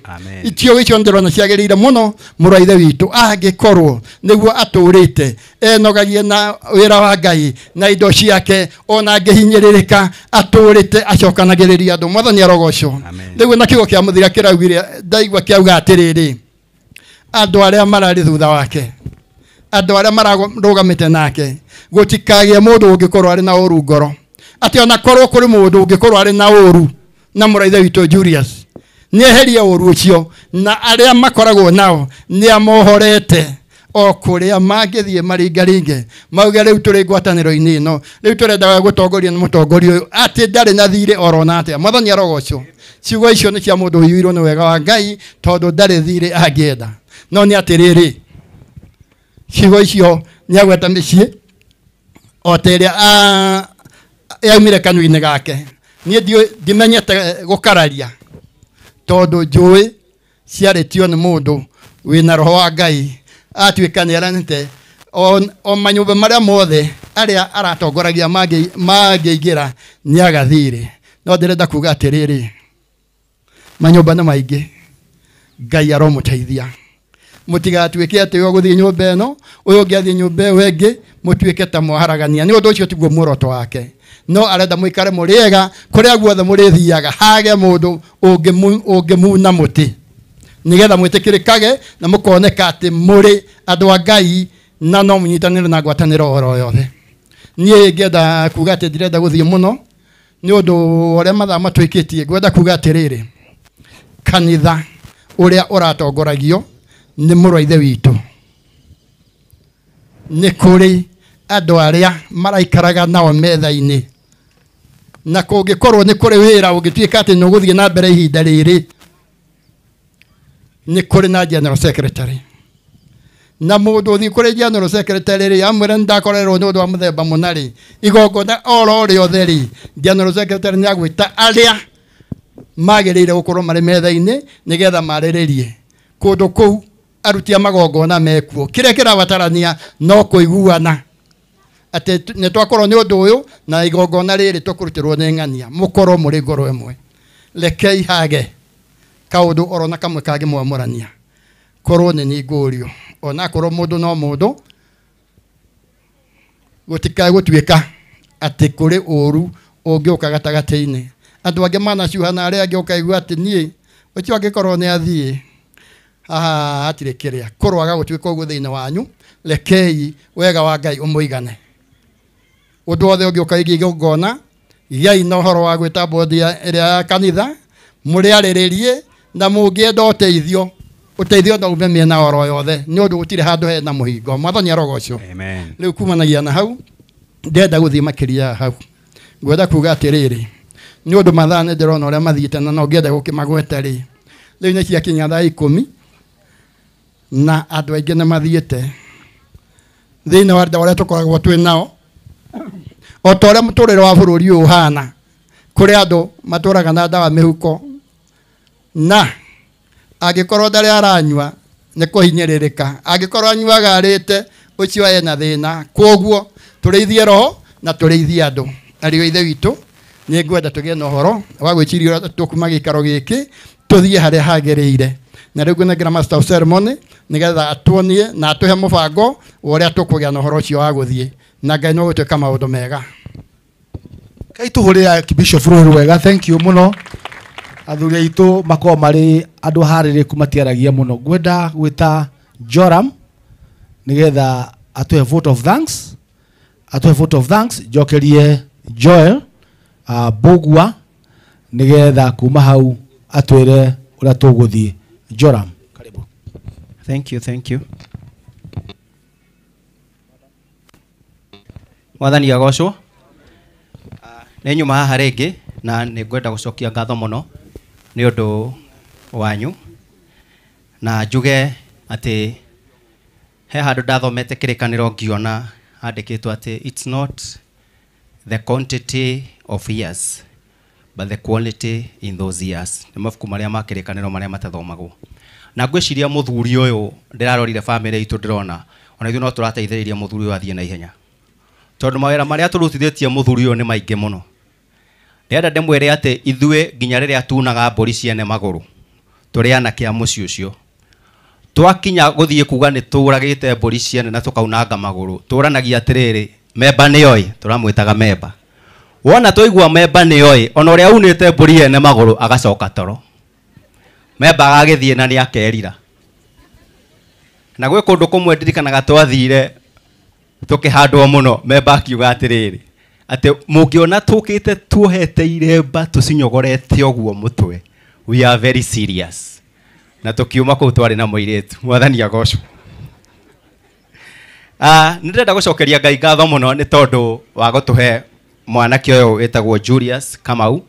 Itio icio ndĩrona ciagĩrĩire mũno mũrũ wa ithe witũ angĩkorwo nĩguo atũrĩte enogagie na wĩra wa Ngai na indo ciake, ona angĩhinyĩrĩrĩka atũrĩte acokanagĩrĩria andũ. Mwathani arogocwo. Rĩu na kiugo kĩa mũthia kĩraugire, ndaigua kĩauga atĩrĩrĩ, andũ arĩa mararĩ thutha wake, andũ arĩa mararũgamĩte nake, gũtikagĩe mũndũ ũngĩkorwo arĩ na ũru ngoro, atĩ ona korwo kũrĩ mũndũ ũngĩkorwo arĩ na ũru na mũraithe witũ Julius, nĩeherie ũru ũcio, na arĩa makoragwo nao nĩamohorete o kũrĩa mangĩthiĩ maringaringe, mauge rĩu tũrĩ ngwatanĩro-inĩ ĩno, rĩu tũrendaga gũtongorio nĩ mũtongoria ũyũ, atĩ ndarĩ na thirĩ orona atĩa. Mwathani arogocwo. Ciugo icio nĩ cia mũndũ ũiyũirwo nĩ wega wa Ngai, tondũ ndarĩ thirĩ angĩenda. No nĩ atĩrĩrĩ, ciugo icio nĩagweta mĩciĩ o ta ĩrĩa yaumire kanua-inĩ gake. Niĩ ndimenyete gũkararia, tondũ njũĩ ciarĩtio nĩ mũndũ wĩna roho wa Ngai, atuĩka nĩ aranĩte o manyũmba marĩa mothe arĩa aratongoragia mangĩingĩra nĩ agathirĩ. No ndĩrenda kuga atĩrĩrĩ, manyũmba nĩ maingĩ, Ngai aromũteithia. Mũtigatuĩke atĩ ũyũ ũgũthiĩ nyũmba ĩno, ũyũ ũngĩ athiĩ nyũmba ĩyo ĩngĩ, mũtuĩke ta mwaharagania. Nĩ ũndũ ũcio tiguo muoroto wake, no arenda mũikare mũrĩ ega kũrĩa guothe mũrĩthiaga, hage mũndũ ũngĩmuna mũtĩ, nĩgetha mwĩtĩkĩrĩkage na mũkoneka atĩ mũrĩ andũ a Ngai, na no mũnyitanĩre na ngwatanĩro oro yothe. Niĩ ngĩenda kuga atĩ ndirenda gũthiĩ mũno nĩ ũndũ ũrĩa mathaa matwĩkĩtie. Ngwenda kuga atĩrĩrĩ, kanitha ũrĩa ũratongoragio nĩ mũrũ wa ithe witũ, nĩ kũrĩ andũ arĩa maraikaraga nao metha-inĩ, na kũngĩkorwo nĩ kũrĩ wĩra ũngĩtuĩka atĩ nĩ ũgũthiĩ na mbere ihinda rĩrĩ, nĩ kũrĩ na general secretary. Na mũndũ ũthiĩ kũrĩ general secretary rĩ, amwĩre nĩ ndakorerwo nĩ ũndũ wa mũthemba mũna rĩ, igongona oro rĩothe rĩ, general secretary nĩ agwĩta arĩa magĩrĩire gũkorwo marĩ metha-inĩ nĩgetha marĩrĩrie kũndũ kũu aruti a magongona mekuo. Kĩrĩa kĩrabatarania no kũiguana atĩ nĩ twakorwo nĩ ũndũ ũyũ na igongona rĩrĩ tũkũrutĩrwo nĩ ng'ania, mũkorwo mũrĩ ngoro ĩmwe. Rekei hage kaũndũ oro na kamwe kangĩmwamũrania, korwo nĩ niĩ ngũrio, onakorwo mũndũ no mũndũ, gũtikae gũtuĩka atĩ kũrĩ ũru ũngĩũka gatagatĩ-inĩ. Andũ angĩ manacuha na arĩa angĩ ũkaigua atĩ niĩ ũcio angĩkorwo nĩ athiĩ haha hatirĩ kĩrĩa, kũrwaga gũtuĩka ũguo thĩinĩ wanyu. Rekei wega wa Ngai ũmũigane. Ũndũ wothe ũngĩũka wĩgiĩ igongona, gĩai na ũhoro wa gwĩta bodi ĩrĩa ya kanitha, mũrĩarĩrĩrie, na mũngĩenda ũteithio Ũteithio no ume mĩena oro yothe nĩ ũndũ gũtirĩ handũ hena mũhingo. Mwathani arogocwo. Amen. Rĩu kumanagia na hau ndĩrenda gũthiĩ makĩria hau. Ngwenda kuga atĩrĩrĩ, nĩ ũndũ mathaa nĩ ndĩrona ũrĩa mathiĩte na no ngĩenda gũkĩmagweta rĩ. Rĩu nĩ ciakinya thaa 10 na andũ aingĩ nĩ mathiĩte thĩinĩ wa andũ arĩa tũkoragwo twĩ nao. O ta ũrĩa mũtũrĩre wa bũrũri ũyũ ũhana, kũrĩ andũ matũraga na ndawa mĩhuko, na angĩkorwo ndarĩ aranyua nĩ kũhinyĩrĩrĩka, angĩkorwo anyuaga arĩte ũcio ena thĩna. Kwoguo tũrĩithie roho na tũrĩithie andũ. Ariũ a Ithe witũ, nĩ ngwenda tũgĩe na ũhoro wa gwĩciria ũrĩa tũkuma gĩikaro gĩkĩ tũthiĩ harĩa hagĩrĩire. Na rĩu ngũnengera master of ceremony nĩgetha atuonie na atũhe mũbango wa ũrĩa tũkũgĩa na ũhoro ũcio wa gũthiĩ, na Ngai no gũtuĩka maũndũ mega. Kai tũhũrĩre Bishop rũhĩ wega, thank you mũno. Athuri aitũ makoragwo marĩ andũ harĩrĩku, matiaragia mũno. Ngwenda gwĩta Joram nĩgetha atũhe vote of thanks, atũhe vote of thanks, njokerie Joel Bugua nĩgetha kuma hau atwĩre ũrĩa tũgũthiĩ. Joram, karibu. Thank you, thank you. Mwathani agocwo. Nĩ nyuma haha rĩngĩ na nĩ ngwenda gũcokia ngatho mũno nĩ ũndũ wanyu, na njuge atĩ he handũ ndathomete kĩrĩkanĩro ngiona handĩkĩtwo atĩ it's not the quantity of years but the quality in those years. Nĩ mabuku marĩa ma kĩrĩkanĩro marĩa matathomagwo. Na ngwĩciria mũthuri ũyũ ndĩrarorire bamĩrĩ itũ ndĩrona ona ithuĩ no tũrateithĩrĩria mũthuri ũyũ athiĩ na ihenya, tondũ mawĩra marĩa tũrutithĩtie mũthuri ũyũ nĩ maingĩ mũno. Ndĩrenda ndĩmwĩre atĩ ithuĩ nginya rĩrĩa tunaga mbũri ciene magũrũ tũrĩ anake a mũciĩ ũcio, twakinya gũthiĩ kuga nĩ tũragĩte mbũri ciene na tũkaunanga magũrũ, tũranagia atĩrĩrĩ, memba nĩoĩ, tũramwĩtaga memba. Wona twaigua memba nĩoĩ, ona ũrĩa unĩte mbũri ene magũrũ agacoka toro, memba agagĩthiĩ na nĩ akerira. Na gwĩ kũndũ kũmwe ndirikanaga twathire tũkĩhandwo mũno, memba akiuga atĩrĩrĩ, atĩ mũngĩona tũkĩte tuohete iremba tũcinyogorete ũguo mũtwe, we are very serious. Na tũkiuma kũu twarĩ na mũirĩtu. Mwathani agocwo. Nĩ ndĩrenda gũcokeria Ngai ngatho mũno nĩ tondũ wa gũtũhe mwanake ũyũ wĩtagwo Julius Kamau,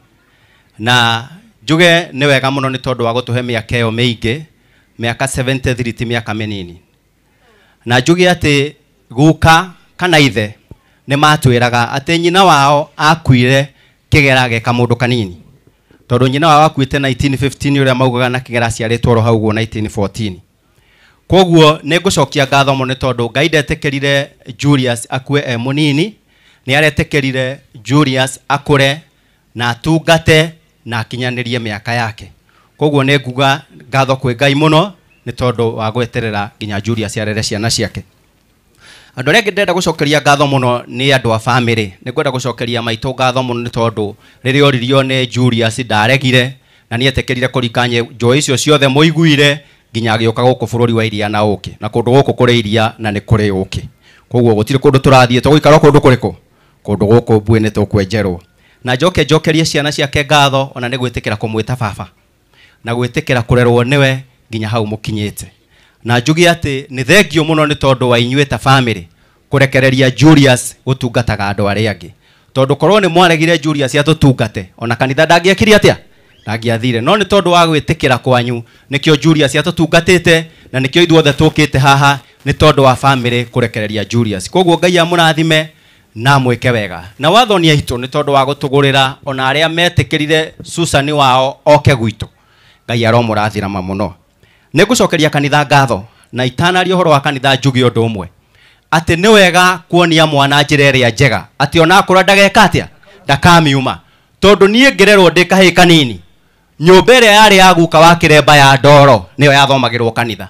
na njuge nĩ wega mũno nĩ tondũ wa gũtũhe mĩaka ĩyo mĩingĩ, mĩaka 73 ti mĩaka mĩnini. Na njuge atĩ guka kana ithe nĩ matwĩraga atĩ nyina wao akuire kĩgera geka mũndũ kanini, tondũ nyina wao akuĩte 1915 ũrĩa maugaga na kĩgera aciarĩtwo oro hau ũguo 1914. Koguo nĩ ngũcokia ngatho mũno nĩ tondũ Ngai ndetĩkĩrire Julius akue e mũnini, nĩ aretĩkĩrire Julius akũre na atungate na akinyanĩrie mĩaka yake. Koguo nĩ nguga ngatho kwĩ Ngai mũno nĩ tondũ wa gweterera nginya Julius arere ciana ciake. Andũ arĩa angĩ ndĩrenda gũcokeria ngatho mũno nĩ andũ a bamĩrĩ. Nĩ ngwenda gũcokeria maitũ ngatho mũno nĩ tondũ rĩrĩa oririo nĩ Julius ndaregire na nĩ etĩkĩrire kũringa njũĩ icio ciothe mũiguire nginya agĩũka gũkũ bũrũri wa iria na ũkĩ. Na kũndũ gũkũ kũrĩ iria na nĩ kũrĩ ũkĩ. Koguo gũtirĩ kũndũ tũrathiĩ, tũgũikara kũndũ kũrĩkũ? Kũndũ gũkũ mbuĩ nĩ tũkwenjerwo. Na njoke njokerie ciana ciake ngatho ona nĩ gwĩtĩkĩra kũmwĩta baba na gwĩtĩkĩra kũrerwo nĩwe nginya hau mũkinyĩte. Na njuge atĩ nĩ thengio mũno nĩ tondũ wa inyuĩ ta bamĩrĩ kũrekereria Julius gũtungataga andũ arĩa angĩ, tondũ korwo nĩ mwaregire Julius atũtungate ona kanitha ndangĩekire atĩa? Ndangĩathire. No nĩ tondũ wa gwĩtĩkĩra kwanyu nĩkĩo Julius atũtungatĩte na nĩkĩo ithuothe tũkĩte haha nĩ tondũ wa bamĩrĩ kũrekereria Julius. Koguo Ngai amũrathime na mwĩke wega. Na wathoni aitũ nĩ tondũ wa gũtũgũrĩra ona arĩa metĩkĩrire Susan wao oke gwitũ, Ngai aromũrathima mũno. Nĩ ngũcokeria kanitha ngatho na itanaria ũhoro wa kanitha njuge ũndũ ũmwe, atĩ nĩ wega kuonia mwana njĩra ĩrĩa njega, atĩ ona akũra ndageka atĩa, ndakamiuma. Tondũ niĩ ngĩrerwo ndĩ kahĩĩ kanini, nyũmba ĩrĩa yarĩ ya guka wa kĩremba ya ndoro nĩyo yathomagĩrwo kanitha.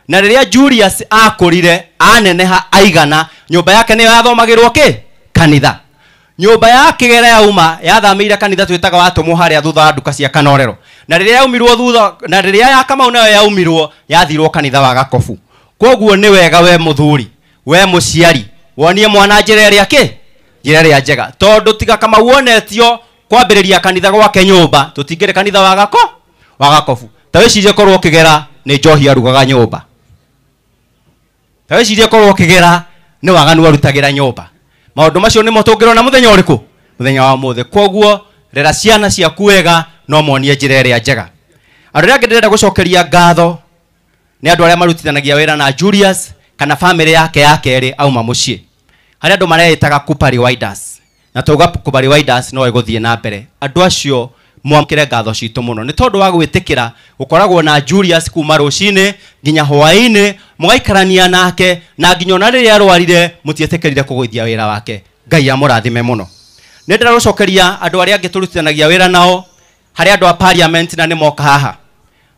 Na rĩrĩa Julius akũrire aneneha aigana, nyũmba yake nĩyo yathomagĩrwo kĩ? Kanitha. Nyũmba ya kĩgera yauma yathamĩire kanitha twĩtaga watũmwo harĩa thutha wa nduka cia Kanorero. Na rĩrĩa yaumirwo thutha, na rĩrĩa ya Kamau nayo yaumirwo yathirwo kanitha wa Gakobu. Koguo nĩ wega we mũthuri, we mũciari, wonie mwana njĩra ĩrĩa kĩ? Njĩra ĩrĩa njega. Tondũ tiga Kamau wonetio kwambĩrĩria kanitha gwake nyũmba, tũtingĩrĩ kanitha wa Gako? Wa Gakobu. Ta wĩcirie korwo kĩgera nĩ njohi arugaga nyũmba. Ta wĩcirie korwo kĩgera nĩ waganu arutagĩra nyũmba. Maũndũ macio nĩmo tũngĩrona mũthenya ũrĩkũ? Mũthenya wa ũmũthĩ. Kwoguo rera ciana ciaku wega no monie njĩra ĩrĩa njega. Andũ arĩa angĩ ndĩrenda gũcokeria ngatho nĩ andũ arĩa marutithanagia wĩra na Julius kana famĩlĩ yake ya kerĩ auma mũciĩ. Harĩ andũ mareĩtaga Kupari Winders. Na tauga Kupari Winders no ĩgũthiĩ na mbere. Andũ acio mwamũkĩre ngatho citũ mũno nĩ tondũ wa gwĩtĩkĩra gũkoragwo na Julius kuma rũcinĩ nginya hwaĩ-inĩ, mũgaikarania nake na nginya ona rĩrĩa arwarire mũtietĩkĩrire kũgũithia wĩra wake. Ngai amũrathime mũno. Nĩ ndĩragũcokeria andũ arĩa angĩ tũrutithanagia wĩra nao, harĩ andũ a parliament na nĩ moka haha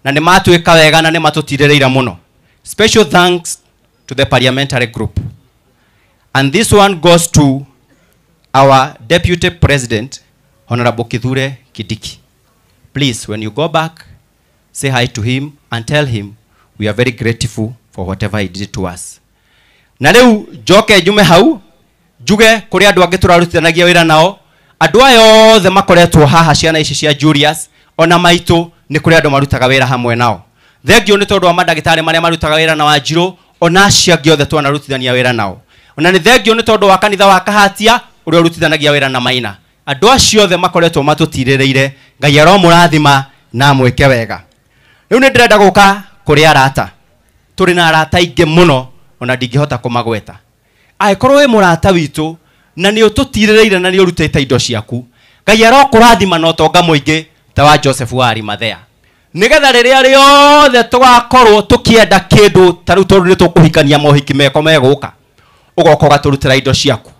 na nĩ matuĩka wega na nĩ matũtirĩrĩire mũno. Special thanks to the parliamentary group. And this one goes to our deputy president, Honorable Kithure Kindiki. Please, when you go back, say hi to him and tell him we are very grateful for whatever he did to us. Na rĩu njoke njume hau njuge kũrĩ andũ angĩ tũrarutithanagia wĩra nao. Andũ aya othe makoretwo haha, ciana ici cia Julius ona maitũ, nĩ kũrĩ andũ marutaga wĩra hamwe nao. Thengio nĩ tondũ wa mandagĩtarĩ marĩa marutaga wĩra na Wanjirũ, ona acio angĩ othe twanarutithania wĩra nao. Ona nĩ thengio nĩ tondũ wa kanitha wa Kahatia ũrĩa ũrutithanagia wĩra na Maina. Andũ acio othe makoretwo matũtirĩrĩire, Ngai aromũrathima na amwĩke wega. Rĩu nĩ ndĩrenda gũka kũrĩ arata. Tũrĩ na arata aingĩ mũno ona ndingĩhota kũmagweta. Angĩkorwo wĩ mũrata witũ na nĩ ũtũtirĩrĩire na nĩ ũrutĩte indo ciaku, Ngai arokũrathima na ũtonga mũingĩ ta wa Joseph wa Arimathea, nĩgetha rĩrĩa rĩothe tũgakorwo tũkĩenda kĩndũ ta rĩu, tondũ nĩ tũkũhikania mohiki meko megũka, ũgoka ũgatũrutĩra indo ciaku.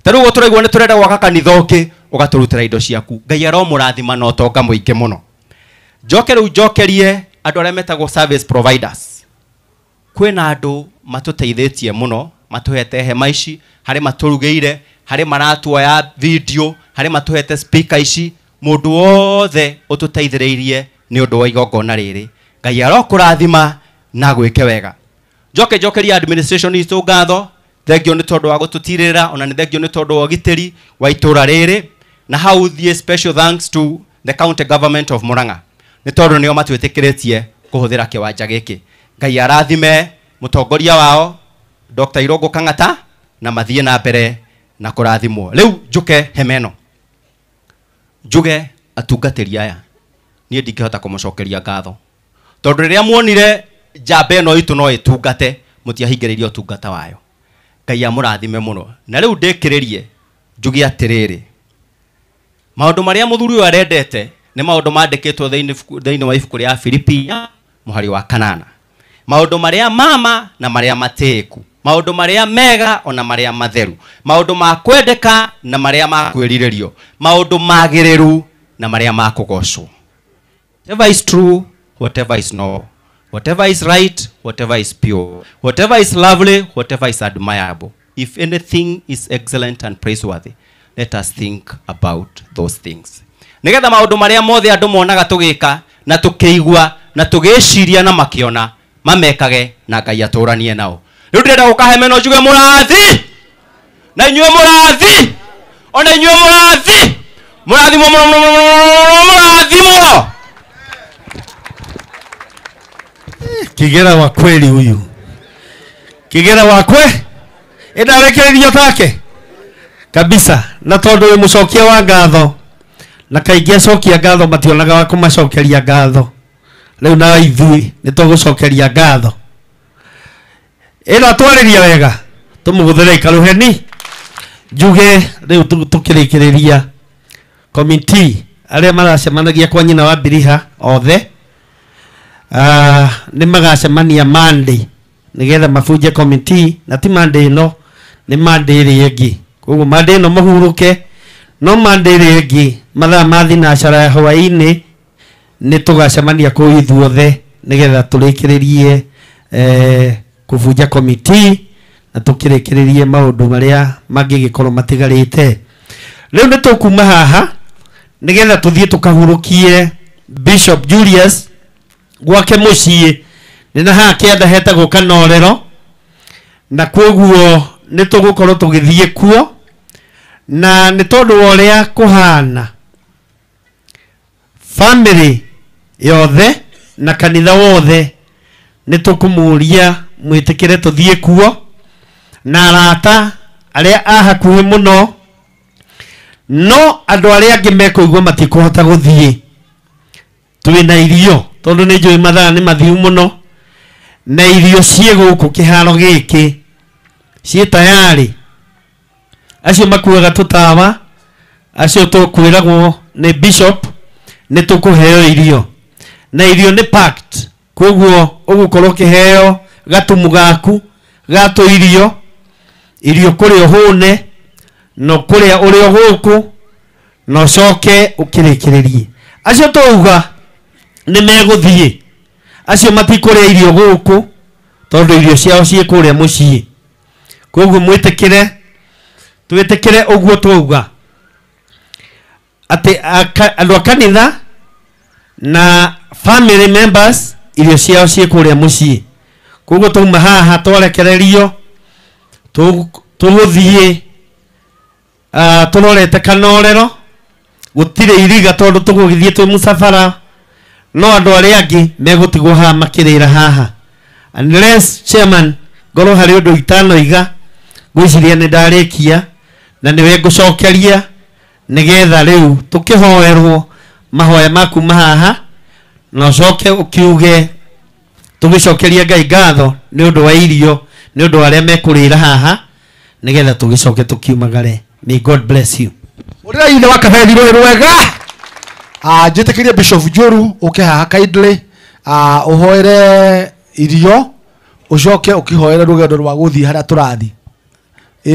Ta rĩu ũguo tũraigua nĩ tũrenda gwaka kanitha ũngĩ, ũgatũrutĩra indo ciaku. Ngai aromũrathima na ũtonga mũingĩ mũno. Njoke rĩu njokerie andũ arĩa metagwo service providers. Kwĩna andũ matũteithĩtie mũno, matũhete hema ici, harĩ matũrugĩire, harĩ maratuoya video, harĩ matũhete speaker ici. Mũndũ wothe ũtũteithĩrĩirie nĩ ũndũ wa igongona rĩrĩ, Ngai arokũrathima na gwĩke wega. Njoke njokerie administration itũ ngatho, thengio nĩ tondũ wa gũtũtirĩrĩra, ona nĩ thengio nĩ tondũ wa ũgitĩri wa itũra rĩrĩ. Na hau thiĩ special thanks to the county government of Murang'a nĩ tondũ nĩo matwĩtĩkĩrĩtie kũhũthĩra kĩwanja gĩkĩ. Ngai arathime mũtongoria wao Dr. Irungu Kang'ata na mathiĩ na mbere na kũrathimwo. Rĩu njũke hema ĩno, njuge atungatĩri aya, niĩ ndingĩhota kũmũcokeria ngatho tondũ rĩrĩa muonire njamba ĩno itũ no ĩtungate, mũtiahingĩrĩirie ũtungata wayo. Ngai amũrathime mũno. Na rĩu ndĩkĩrĩrie njuge atĩrĩrĩ, maũndũ marĩa mũthuri ũyũ arendete nĩ maũndũ mandĩkĩtwo thĩinĩ wa ibuku rĩa Filipi mũhari wa 8. Maũndũ marĩa mama na marĩa matĩĩku, maũndũ marĩa mega ona marĩa matheru, maũndũ ma kwendeka na marĩa ma kwĩrirĩrio, maũndũ magĩrĩru na marĩa ma kũgocwo. Whatever is true, whatever is noble, whatever is right, whatever is pure, whatever is lovely, whatever is admirable, if anything is excellent and praiseworthy, let us think about those things. Nĩgetha maũndũ marĩa mothe andũ monaga tũgĩka na tũkĩigua na tũgĩciria na makĩona mamekage na Ngai atũranie nao. Rĩu ndĩrenda gũka hema ĩno njuge mũrathi, na inyuĩ mũrathi, ona inyuĩ mũrathi, mũrathimwo mũno mũno mũno mũrathimwo. Kigera wa kweli huyu, Kigera wa kwe ĩndarekererio take kabisa. Na tondũ wĩ mũcokia wa ngatho, na kaingĩ acokia ngatho mationaga wa kũmacokeria ngatho, rĩu na ithuĩ nĩ tũgũcokeria ngatho. Ĩno twarĩria wega tũmũgũthĩre ikarũheni. Njuge rĩu tũkĩrĩkĩrĩria committee arĩa maracemanagia kwa nyina wa Biriha othe, nĩ magacemania Monday nĩgetha mabunje committee, na ti Monday ĩno, nĩ Monday ĩrĩa ĩngĩ. Koguo Monday ĩno mũhurũke, no Monday ĩrĩa ĩngĩ mathaa ma thinacara ya hwaĩ-inĩ nĩ tũgacemania kũu ithuothe nĩgetha tũrĩkĩrĩrie kũbunja committee na tũkĩrĩkĩrĩrie maũndũ marĩa mangĩgĩkorwo matigarĩte. Rĩu nĩ tũkuma haha nĩgetha tũthiĩ tũkahurũkie Bishop Julius gwake mũciĩ. Nĩ na haha kĩanda hetagwo Kanorero, na kwoguo nĩ tũgũkorwo tũgĩthiĩ kuo, na nĩ tondũ wa ũrĩa kũhana family yothe na kanitha wothe Nĩ tũkũmũria mwĩtĩkĩre tũthiĩ kuo na arata arĩa a hakuhĩ mũno, no andũ arĩa angĩ mekũigua matikũhota gũthiĩ. Twĩna irio tondũ nĩ njũĩ mathaa nĩ mathiu mũno, na irio ciĩ gũkũ kĩharo gĩkĩ ciĩ tayarĩ. Acio makuaga tũtawa, acio tũkwĩragwo nĩ bishop nĩ tũkũheo irio, na irio nĩ packed, koguo ũgũkorwo ũkĩheo gatumu gaku ga tũirio, irio kũrĩa ũhũne no kũrĩa ũrĩ o gũkũ, na ũcoke ũkĩrĩkĩrĩrie. Acio twauga nĩ megũthiĩ, acio matikũrĩa irio gũkũ tondũ irio ciao ciĩ kũrĩa mũciĩ. Koguo mwĩtĩkĩre, twĩtĩkĩre ũguo twauga atĩ andũ a kanitha na family members irio ciao ciĩ kũrĩa mũciĩ. Koguo twauma haha twarekererio tũgũthiĩ tũrorete Kanorero, gũtirĩ iriga tondũ tũgũgĩthiĩ twĩ mũcabara, no andũ arĩa angĩ megũtigwo haha makĩrĩra haha. Unless chairman ngorwo harĩ ũndũ itanoiga, ngwĩciria nĩ ndarĩkia na nĩwe ngũcokeria nĩgetha rĩu tũkĩhoerwo mahoya maku haha, na ũcoke ũkiuge tũgĩcokeria Ngai ngatho nĩ ũndũ wa irio, nĩ ũndũ wa arĩa mekũrĩra haha, nĩgetha tũgĩcoke tũkiumagare. May God bless you. Ũrĩa ithe wa Kabethi rũĩ rwega. Njĩtĩkĩrie Bishop Njũru ũke haha kindly, ũhoere irio, ũcoke ũkĩhoere rũgendo rwa gũthiĩ harĩa tũrathiĩ.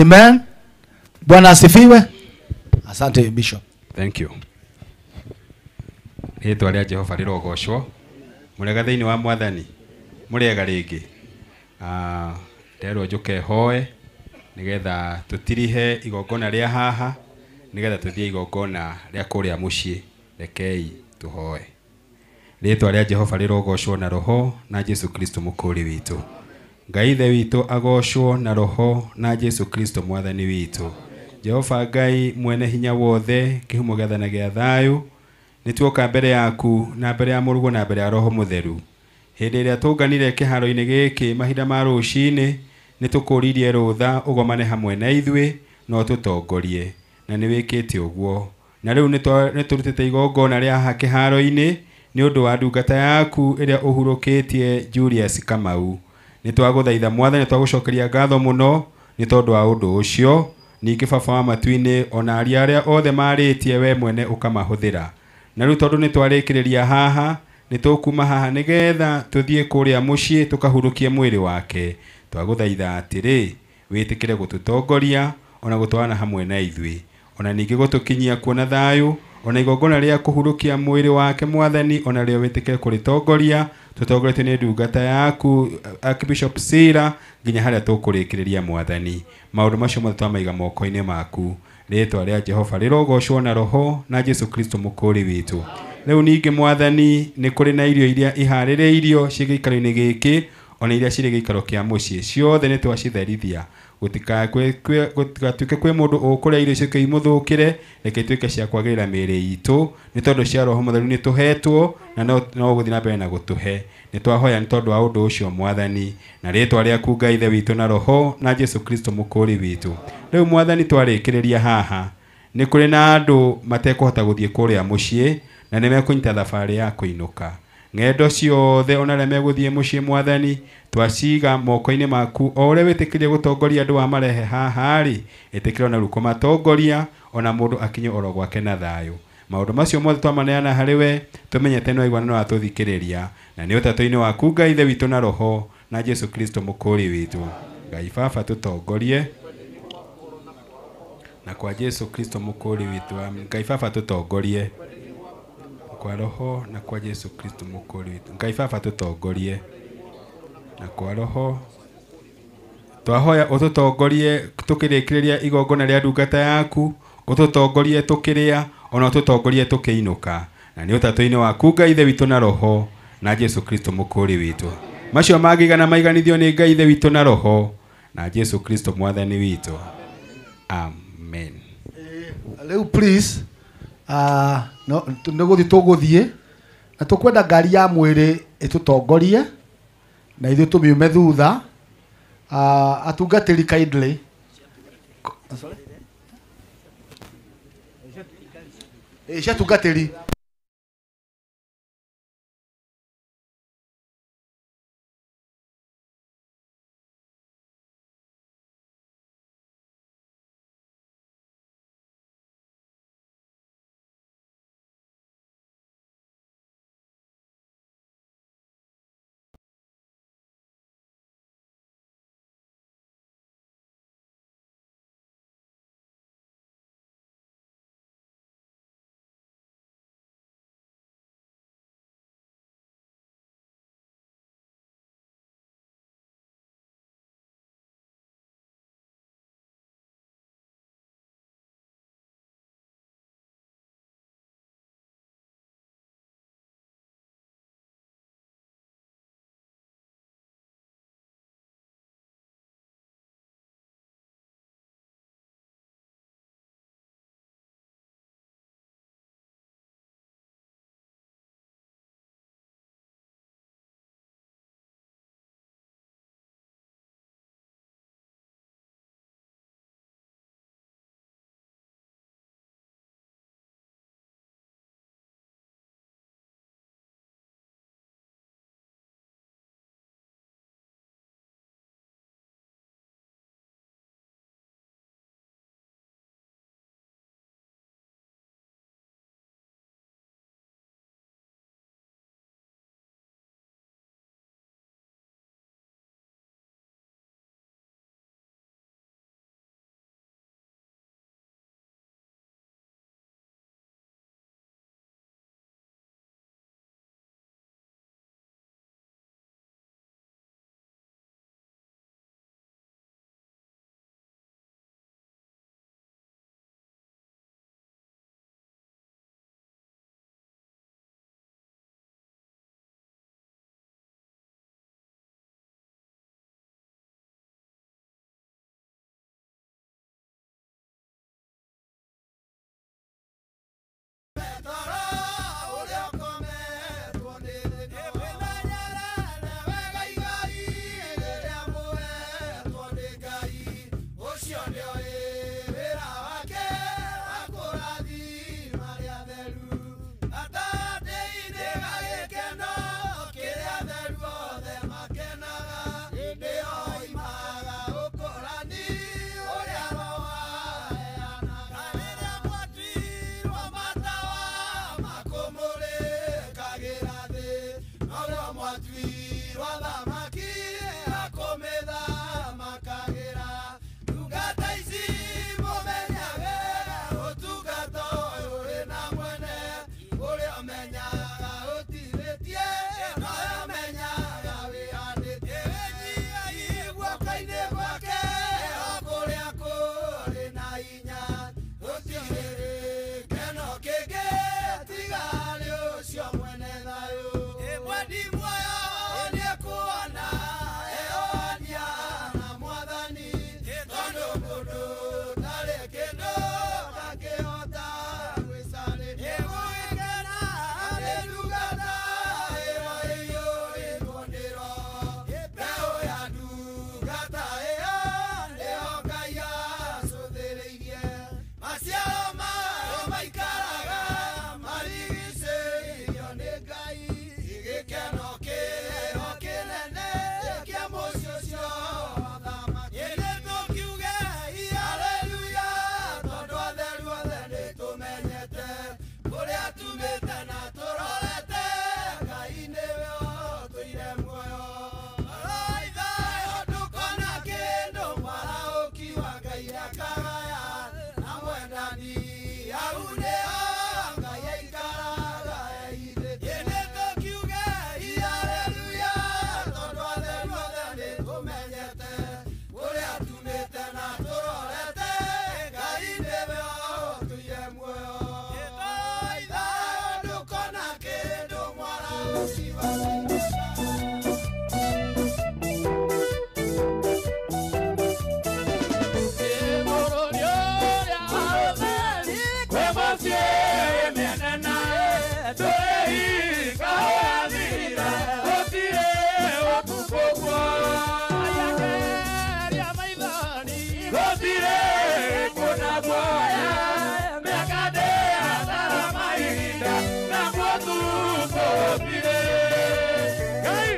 Amen. Bwana asifiwe. Asante Bishop. Thank you. Rĩtwa rĩa Jehova rĩrogocwo. Mũrega thĩinĩ wa Mwathani. Mũrĩega rĩngĩ. Nderwo njũke hoe nĩgetha tũtirihe igongona rĩa haha, nĩgetha tũthiĩ igongona rĩa kũrĩa mũciĩ. Rekei tũhoe. Rĩtwa rĩa Jehova rĩrogocwo na Roho na Jesu Kristo mũkũũri witũ. Ngai Ithe witũ agocwo na Roho na Jesu Kristo mwathani witũ. Jehova Ngai mwene hinya wothe, kĩhumo gĩa tha na gĩa thayũ, nĩ tuoka mbere yaku na mbere ya Mũrũguo na mbere ya Roho Mũtheru. Hĩndĩ ĩrĩa tũnganire kĩharo-inĩ gĩkĩ mahinda ma rũcinĩ, nĩ tũkũririe rũtha ũgomane hamwe na ithuĩ na ũtũtongorie, na nĩ wĩkĩte ũguo. Na rĩu nĩ tũrutĩte igongona rĩa haha kĩharo-inĩ nĩ ũndũ wa ndungata yaku ĩrĩa ũhurũkĩtie Julius Kamau. Nĩ twagũthaitha Mwathani, twagũcokeria ngatho mũno nĩ tondũ wa ũndũ ũcio. Ningĩ Baba wa matu-inĩ, ona aria arĩa othe marĩtie we mwene ũkamahũthĩra. Na rĩu tondũ nĩ twarĩkĩrĩria haha, nĩ tũkuma haha nĩgetha tũthiĩ kũrĩa mũciĩ tũkahurũkie mwĩrĩ wake. Twagũthaitha atĩrĩ, wĩtĩkĩre gũtũtongoria ona gũtwarana hamwe na ithuĩ, ona ningĩ gũtũkinyia kuona thayũ, ona igongona rĩa kũhurũkia mwĩrĩ wake Mwathani, ona rĩo wĩtĩkĩre kũrĩtongoria, tũtongoretio nĩ ndungata yaku Archbishop Sira nginya harĩa tũkũrĩkĩrĩria Mwathani. Maũndũ macio mothe twamaiga moko-inĩ maku. Rĩtwa rĩa Jehova rĩrogocwo na Roho na Jesu Kristo mũkũũri witũ. Rĩu ningĩ Mwathani, nĩ kũrĩ na irio iria iharĩrĩirio ciĩ gĩikaro-inĩ gĩkĩ, ona iria cirĩ gĩikaro kĩa mũciĩ, ciothe nĩ twacitherithia. Gũtigatuĩke kwĩ mũndũ ũkũrĩa irio icio imũthũkĩre, reke ituĩke cia kwagĩrĩra mĩĩrĩ itũ, nĩ tondũ cia Roho Mũtheru nĩ tũhetwo na no ũgũthiĩ na mbere na gũtũhe. Nĩ twahoya nĩ tondũ wa ũndũ ũcio Mwathani, na rĩtwa rĩaku Ngai Ithe witũ na Roho na Jesu Kristo mũkũũri witũ. Rĩu Mwathani, twarĩkĩrĩria haha, nĩ kũrĩ na andũ matekũhota gũthiĩ kũrĩa mũciĩ na nĩ mekũnyita thabarĩ ya kũinũka. Ng'endo ciothe ona arĩa megũthiĩ mũciĩ Mwathani, twaciga moko-inĩ maku. O ũrĩa wĩtĩkĩrie gũtongoria andũ amarehe haha rĩ, ĩtĩkĩra ona rĩu kũmatongoria, ona mũndũ akinye oro gwake na thayũ. Maũndũ macio mothe twamaneana harĩ we, tũmenyete no aiguana no atũthikĩrĩria, na nĩ ũtatũ-inĩ waku Ngai Ithe witũ na Roho na Jesu Kristo mũkũũri witũ. Ngai Baba tũtongorie, na kwa Jesu Kristo mũkũũri witũ. Ngai Baba tũtongorie, kwa Roho na kwa Jesu Kristo mũkũũri witũ. Ngai Baba tũtongorie, na kwa Roho. Twahoya ũtũtongorie tũkĩrĩkĩrĩria igongona rĩa ndungata yaku, ũtũtongorie tũkĩrĩa, ona ũtũtongorie tũkĩinũka, na nĩ ũtatũ-inĩ waku Ngai Ithe witũ na Roho na Jesu Kristo mũkũũri witũ. Macio mangĩigana maiganithio nĩ Ngai Ithe witũ na Roho na Jesu Kristo mwathani witũ. Amen. Rĩu please, no nĩ gũthiĩ tũgũthiĩ na tũkwenda ngari ya mwĩrĩ ĩtũtongorie Na ithuĩ tũmiume thutha. Atungatĩri kindly. Sorry? Cia atungatĩri. Gũtirĩ kuona guoya mĩaka ndĩatara mahinda naguo thutha ũthire. Hey!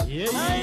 Yeah.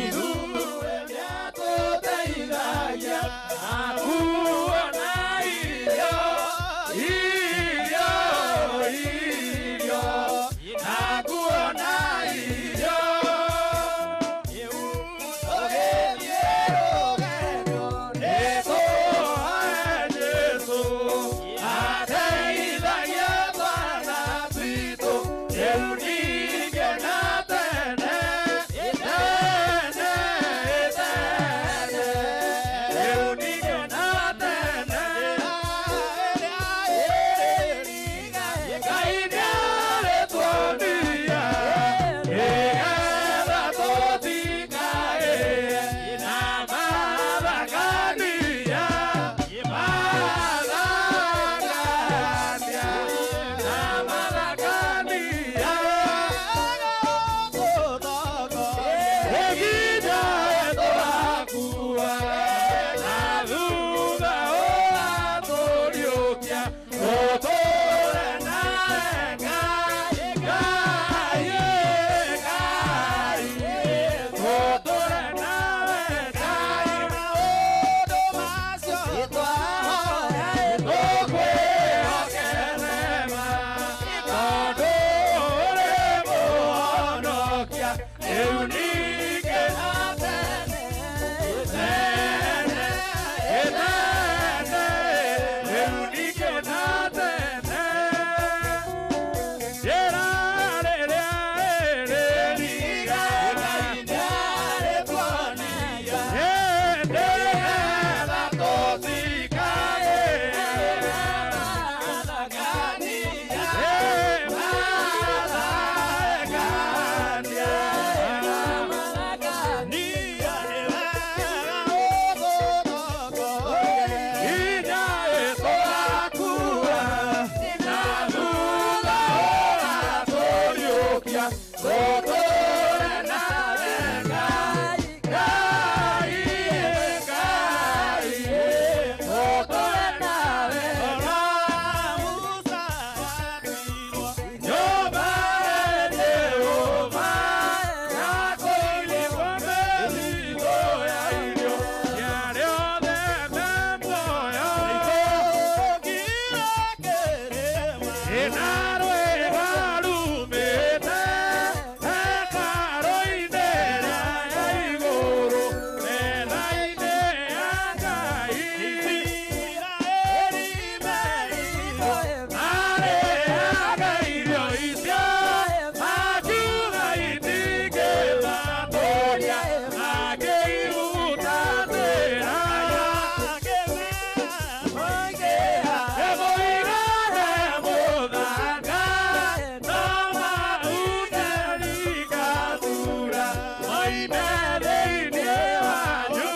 Moime thĩinĩ wanyu.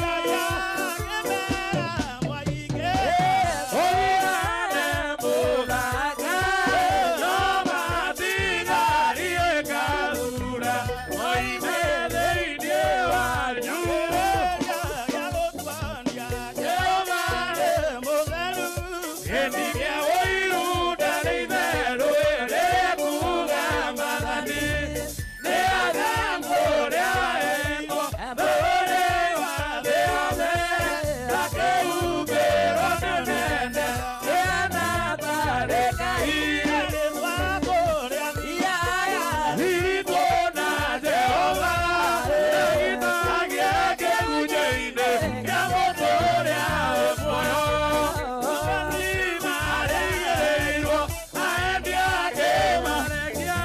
Ũigane mũthaka, no matigari ĩkathura. Moime thĩinĩ wanyu. Jehova nĩ mũtheru, gĩti kĩa ũiru ndarĩ itherũ, rĩkuuga Mwathani. Nĩ Adamu ũrĩa waheirwo mũhũrĩ wa thĩ yothe, akĩhumbĩrwo nĩ ũnene, Iritwo na Jehova, gĩta kĩgunyo-inĩ kĩa mũtĩ ũrĩa wĩ muoyo. Mũkathi marĩigĩrĩirwo, aendi akĩmarekia,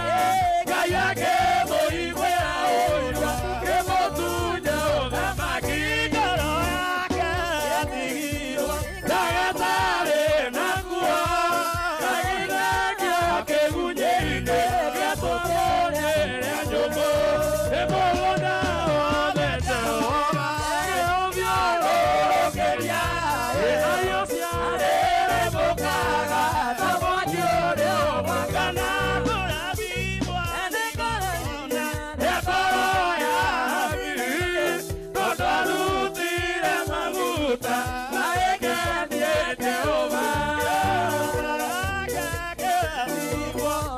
Ngai akĩmũiguĩra ũiru, akĩmũtunya ũthamaki. Ngoro yake yatigirwo ndagatarĩ na nguo, agĩtengio kĩgunyĩ-inĩ gĩa tũtũrĩrĩa nyũmũ. Nĩ mũgũnda wothe Jehova akĩũthiũrũrũkĩria, ĩnayo ciarĩrĩmbũkaga ta mwaki ũrĩa ũmwakana. Ngoro ya Habili, tondũ arutire maguta agĩkenie Jehova.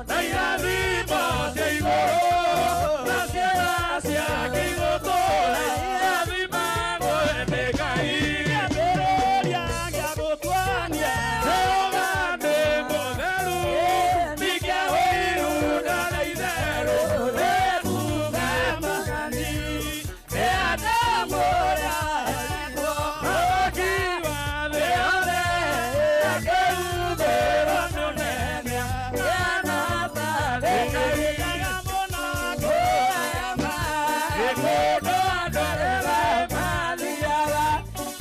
Na irathimo cia igũrũ na ciana ciake igũtũũra irathimagwo nĩ Ngai. Jehova nĩ mũtheru, ningĩ ũiru ndarĩ itherũ, rĩkuuga Mwathani. Nĩ Adamu ũrĩa waheirwo ũhoti wa thĩ yothe, akĩhumbĩrwo nĩ ũnene, Ĩkũndũ andũ arĩa mathiaga,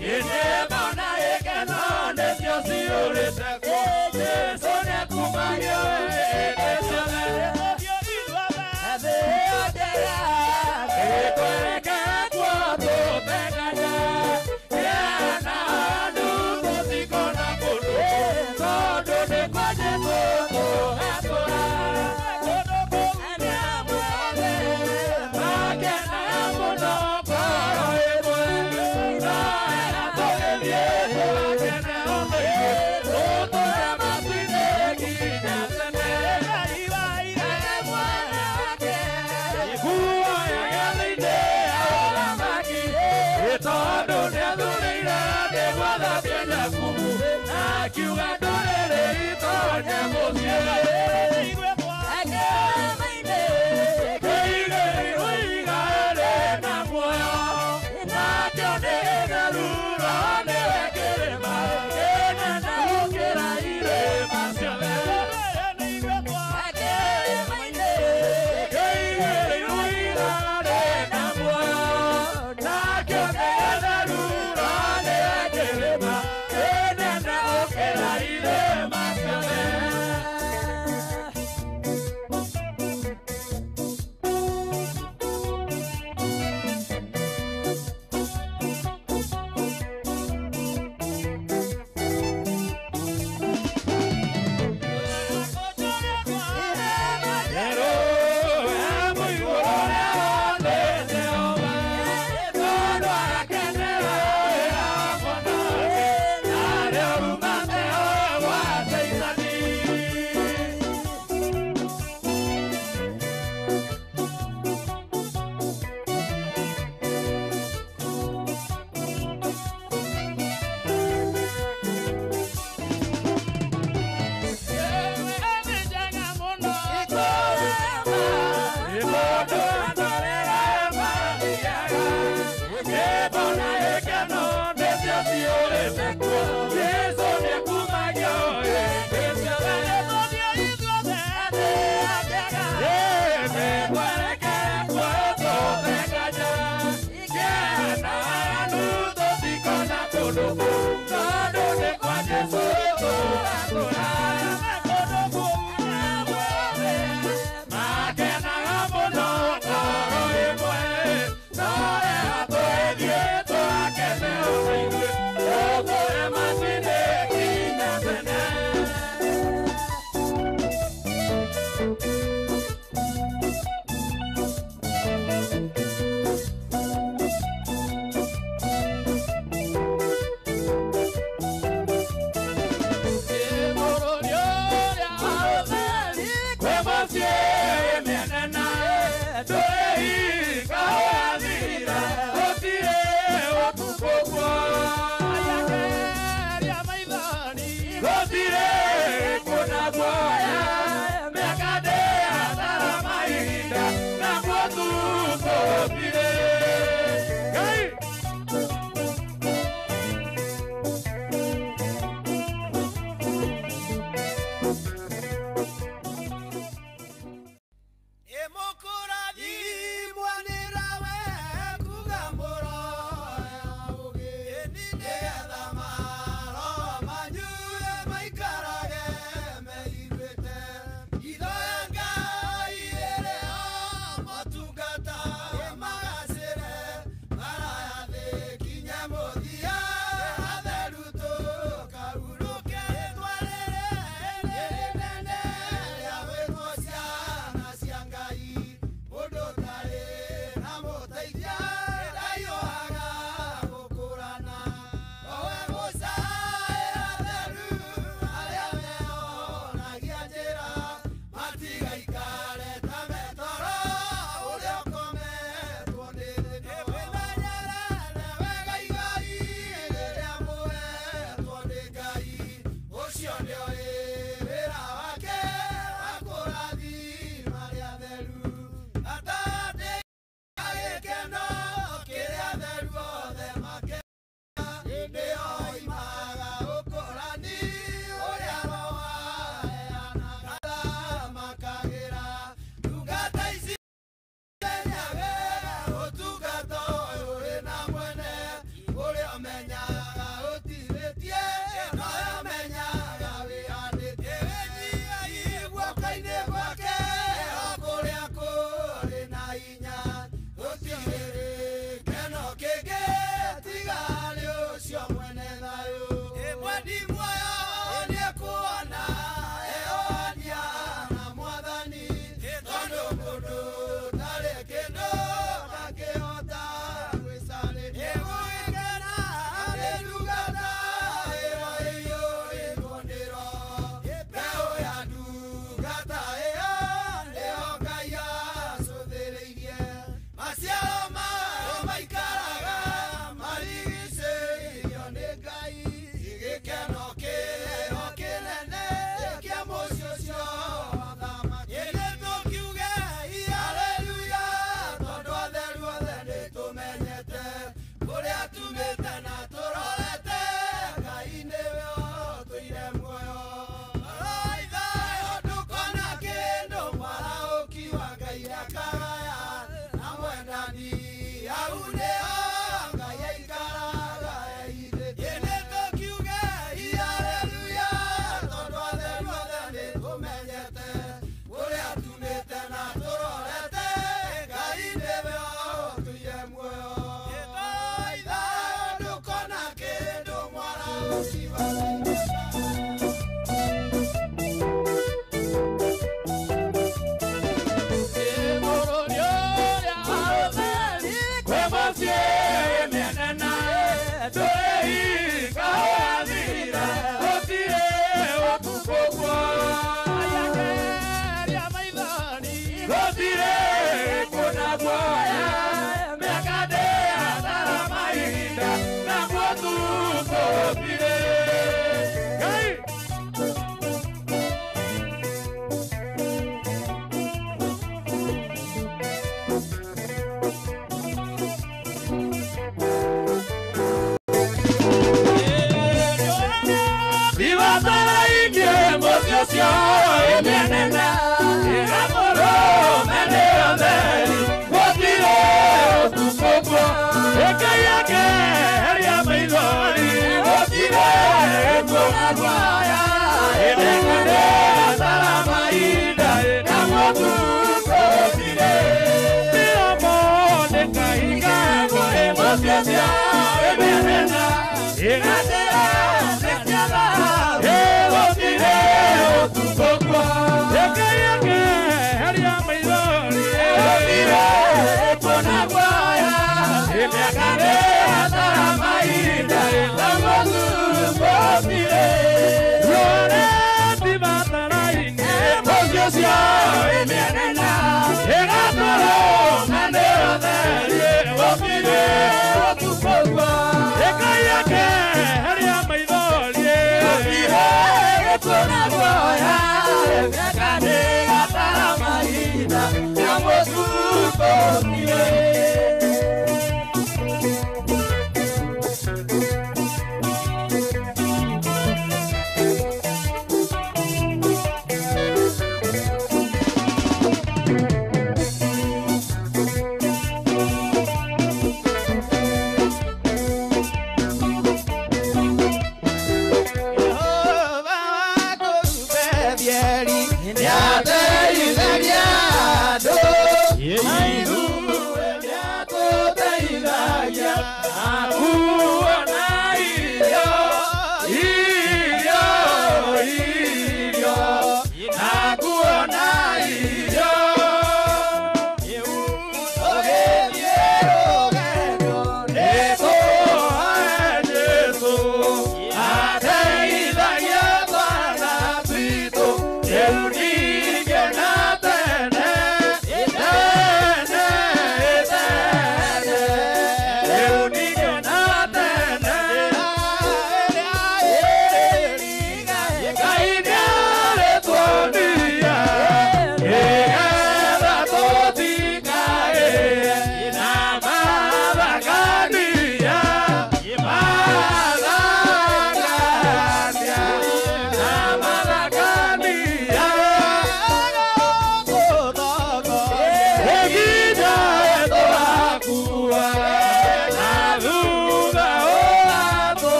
gĩthimo na gĩkeno nĩcio ciyũrĩte kuo. Jesũ nĩakumagio hĩndĩ ciothe. Ĩtwerekera kuo tũtenganya, kĩana handũ tũtikona kũndũ, tondũ nĩ kwa Jesũ tũgatũra. Makenaga mũno ngoro ĩmwe, noera tũgĩthiĩ tũgakene o tũigue, tũtũre matu-inĩ nginya tene. Nguo ya gĩathĩ-inĩ ya ũthamaki, ĩ tondũ nĩathurĩire nĩgwathambia Jakubu, na akiuga ndũrĩrĩ itonye mũciĩ. Kĩigĩrĩirwo iga rĩ na muoyo, nakĩo nĩ gĩtheru, Roho nĩwe kĩrĩma kĩnene gũkĩra irĩma ciothe. Kĩigĩrĩirwo iga rĩ na muoyo, nakĩo nĩ gĩtheru, Roho nĩwe kĩrĩma kĩnene gũkĩra irĩma ciothe.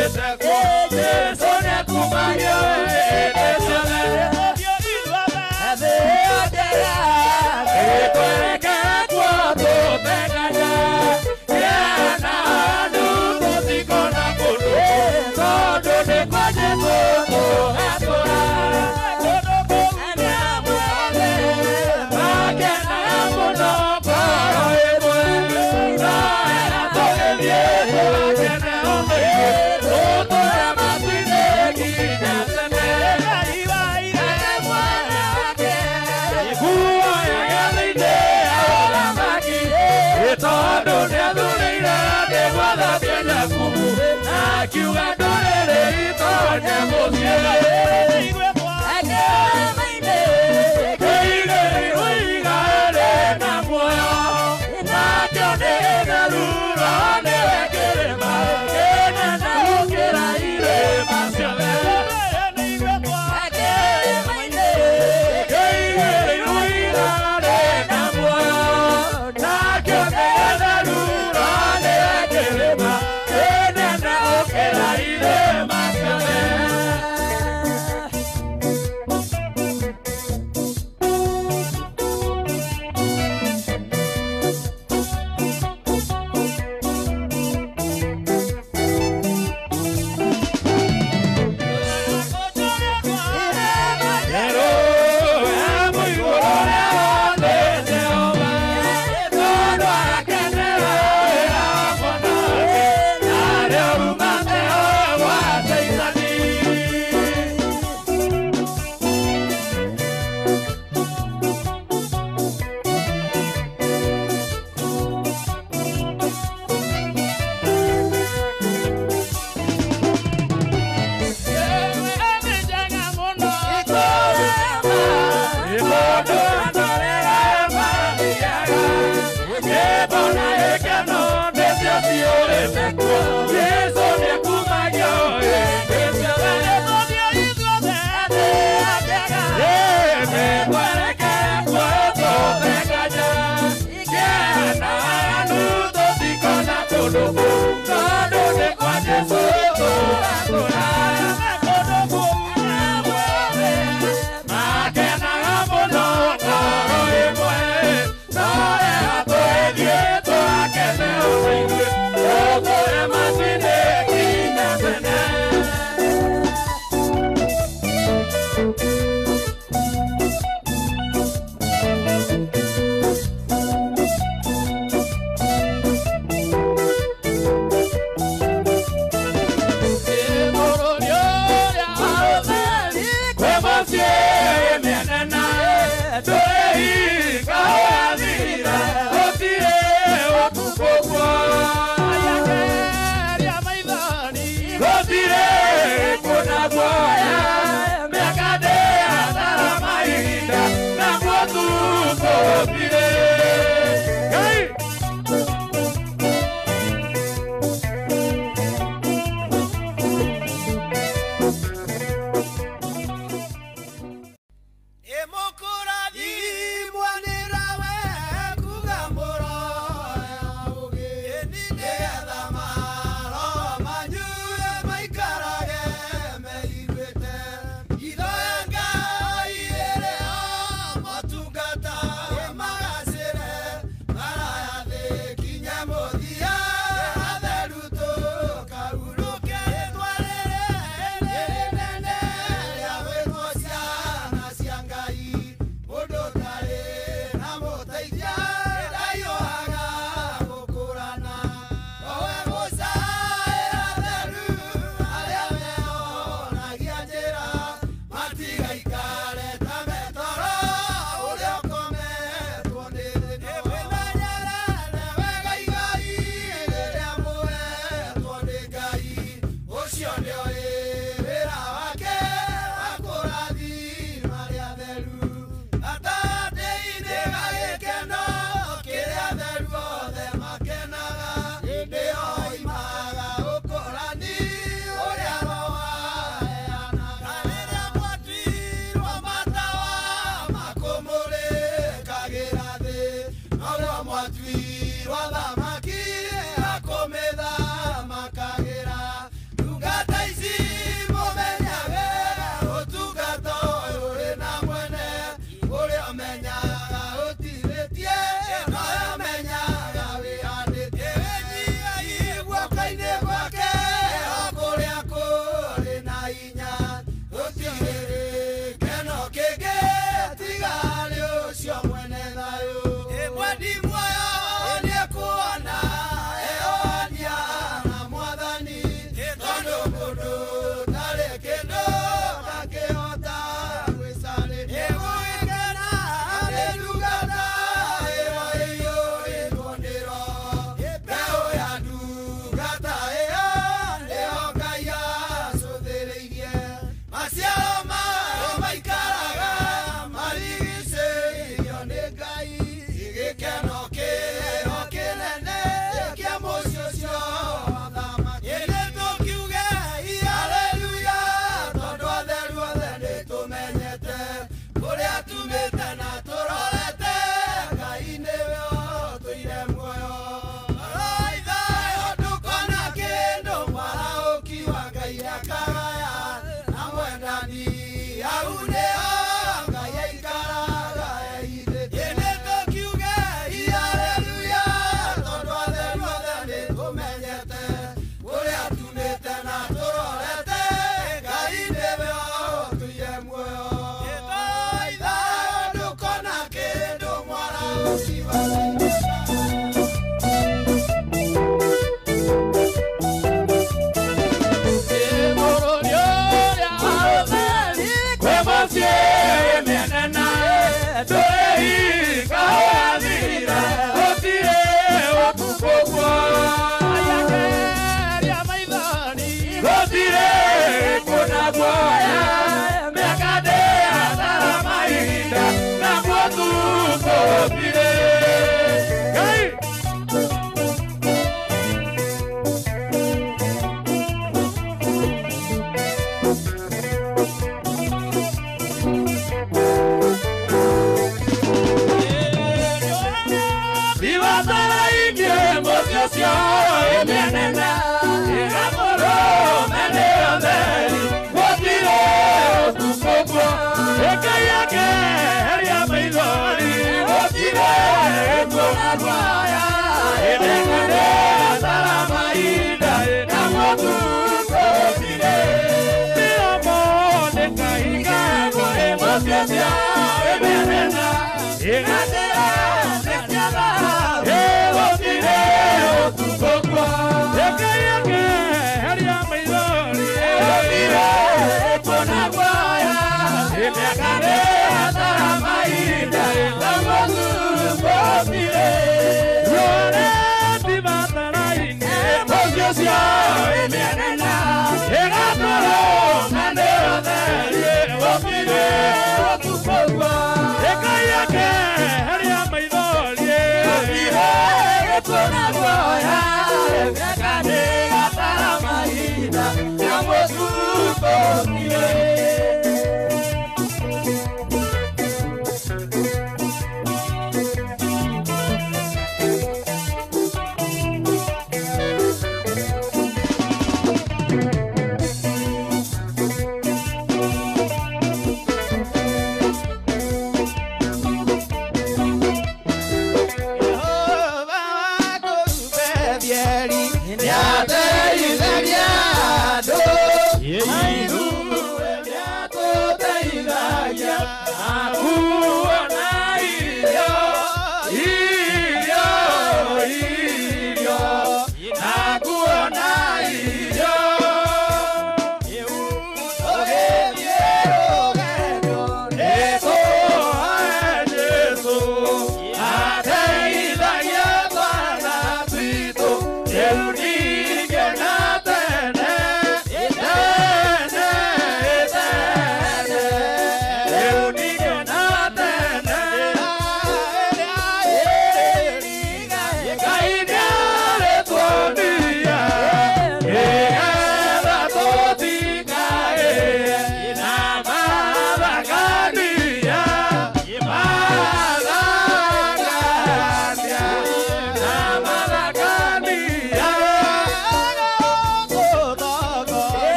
ciũrĩte kuo Jesũ nĩakumagio hĩndĩ ciothe Ĩkwerekera kuo tũtenganya Kĩana andũ tũtikona kũndũ tondũ nĩ kwa Jesũ tũgatũra Makenaga mũno ngoro ĩmwe Noera tũgĩthiĩ tũgakene o ithuĩ Tũtũre matu-inĩ nginya tene Tondũ nĩathurĩire nĩgwathambia Jakubu akiuga ndũrĩrĩ itonye mũciĩ Kĩigĩrĩirwo ihiga rĩna muoyo nakĩo nĩ gĩtheru Roho nĩwe kĩrĩma kĩnene gũkĩra irĩma ciothe Kĩigĩrĩirwo ihiga rĩna muoyo nakĩo nĩ gĩtheru Roho nĩwe kĩrĩma kĩnene gũkĩra irĩma ciothe. Thank you.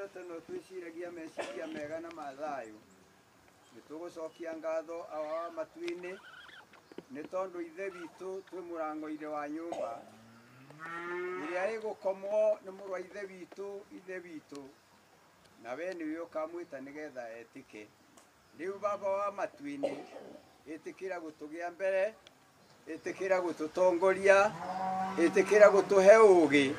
ũtwendete na ũtwĩciragia meciria mega na mathayo. Nĩ tũgũcokia ngatho awa wa matu-inĩ nĩ tondũ ithe witũ twĩ mũrango-inĩ wa nyũmba ĩrĩa ĩgũkomwo nĩ mũrũ wa ithe witũ na we nĩwe ũkamwĩta nĩgetha etĩke. Rĩu baba wa matu-inĩ ĩtĩkĩra gũtũgĩa mbere, ĩtĩkĩra gũtũtongoria, ĩtĩkĩra gũtũhe ũũgĩ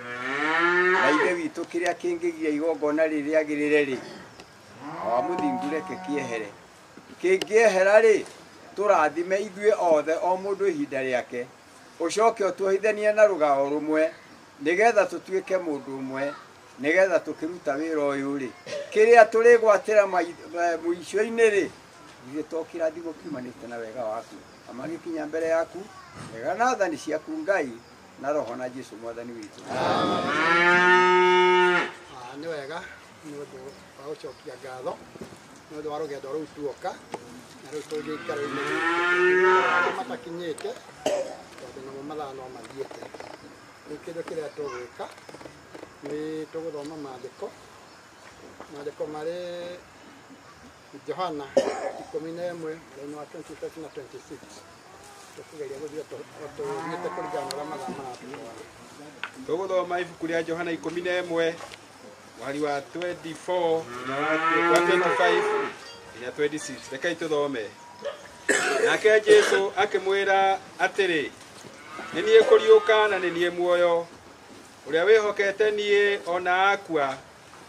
na ithe witũ kĩrĩa kĩngĩgia igongona rĩrĩagĩrĩre rĩ awa mũthingu reke kĩehere kĩngĩehera rĩ tũrathime ithuĩ othe o mũndũ ihinda rĩake ũcoke ũtuohithanie na rũgao rũmwe nĩgetha tũtuĩke mũndũ ũmwe nĩgetha tũkĩruta wĩra ũyũ rĩ kĩrĩa tũrĩgwatĩra mũico-inĩ rĩ githĩ to kĩrathimo kiumanĩte na wega waku amagĩkinya mbere yaku wega na athani ciaku Ngai na roho na Jesu mwathani witũ. Nĩ wega nĩ ũndũ wa gũcokia ngatho nĩ ũndũ wa rũgendo rũu tuoka na rĩu tũrĩ gĩikaro-inĩ gĩkĩ matakinyĩte tondũ namo mathaa no mathiĩte. Rĩu kĩndũ kĩrĩa tũgwĩka nĩ tũgũthoma maandĩko marĩ Johana 11 mũraini wa 25 na 26. Tũkũgeria gũthiĩ tũthiĩte kũringana na ũrĩa mathaa maratũtwara. Tũgũthoma ibuku rĩa Johana 11 mweri wa 24 na wa 25 nginya 26. Rekei tũthome. Nake Jesu akĩmwĩra atĩrĩ, nĩ niĩ kũriũka na nĩ niĩ muoyo, ũrĩa wĩhokete niĩ ona akua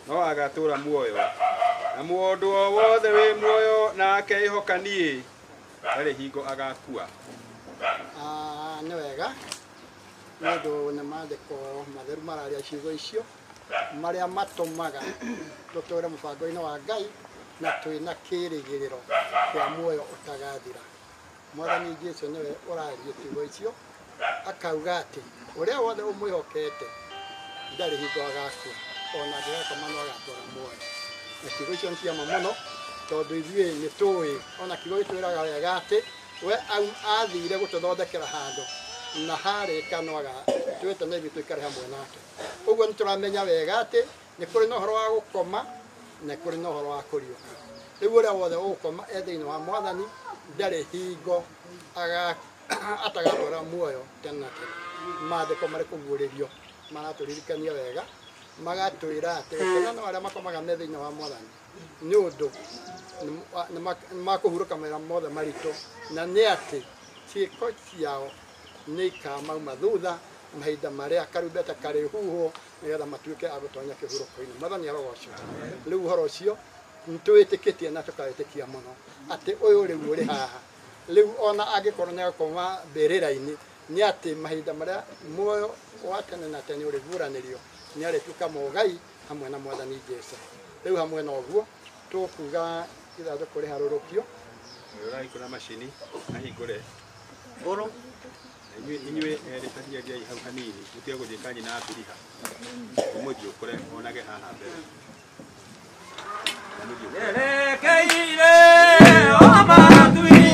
no agatũũra muoyo, na mũndũ o wothe wĩ muoyo na akeĩhoka niĩ ndarĩ hingo agakua. Nĩ wega nĩ ũndũ nĩ maandĩko matheru mararia ciugo icio marĩa matũmaga tũtũũre mũbango-inĩ wa Ngai na twĩna kĩĩrĩgĩrĩro kĩa muoyo ũtagathira. Mwathani Jesu nĩwe ũraria ciugo icio akauga atĩ ũrĩa wothe ũmwĩhokete ndarĩ hingo agakua ona angĩgakoma no agatũũra muoyo. Na ciugo icio nĩ ciama mũno tondũ ithuĩ nĩ tũĩ ona kiugo gĩtwĩraga wega atĩ we athire gũtũthondekera handũ na harĩka no agatwĩte na ithuĩ tũikare hamwe nake. Ũguo nĩ tũramenya wega atĩ nĩ kũrĩ na ũhoro wa gũkoma na kũrĩ na ũhoro wa kũriũka. Rĩu ũrĩa wothe ũgũkoma e thĩinĩ wa mwathani ndarĩ hingo atagatũũra muoyo tene na tene. Maandĩko marĩ kũguũrĩrio maratũririkania wega magatwĩra atĩ gũkena no arĩa makomaga me thĩinĩ wa mwathani nĩ ũndũ nĩ makũhurũka mawĩra mothe maritũ na nĩ atĩ ciĩko ciao nĩ ikamauma thutha mahinda marĩa karumbeta karĩhuhwo nĩgetha matuĩke a gũtonya kĩhurũko-inĩ. Mwathani arogocwo. Rĩu ũhoro ũcio nĩtũwĩtĩkĩtie na tũkawĩtĩkia mũno atĩ ũyũ rĩu ũrĩ haha rĩu ona angĩkorwo nĩ agũkoma mbĩrĩra-inĩ nĩ atĩ mahinda marĩa muoyo wa tene na tene ũrĩguũranĩrio nĩ arĩtuĩka mũgai hamwe na mwathani Jesu. Rĩu hamwe na ũguo tũkuga ithandũkũ rĩharũrũkio. Ũyũ ũrahingũra macini ahingũre inyuĩ erĩ tahiagiai hau hanini mũtige gũthiĩ ka nyina mbiriha ũmũthiĩ ũkũre onage haha mbere. Erekeire o matu-inĩ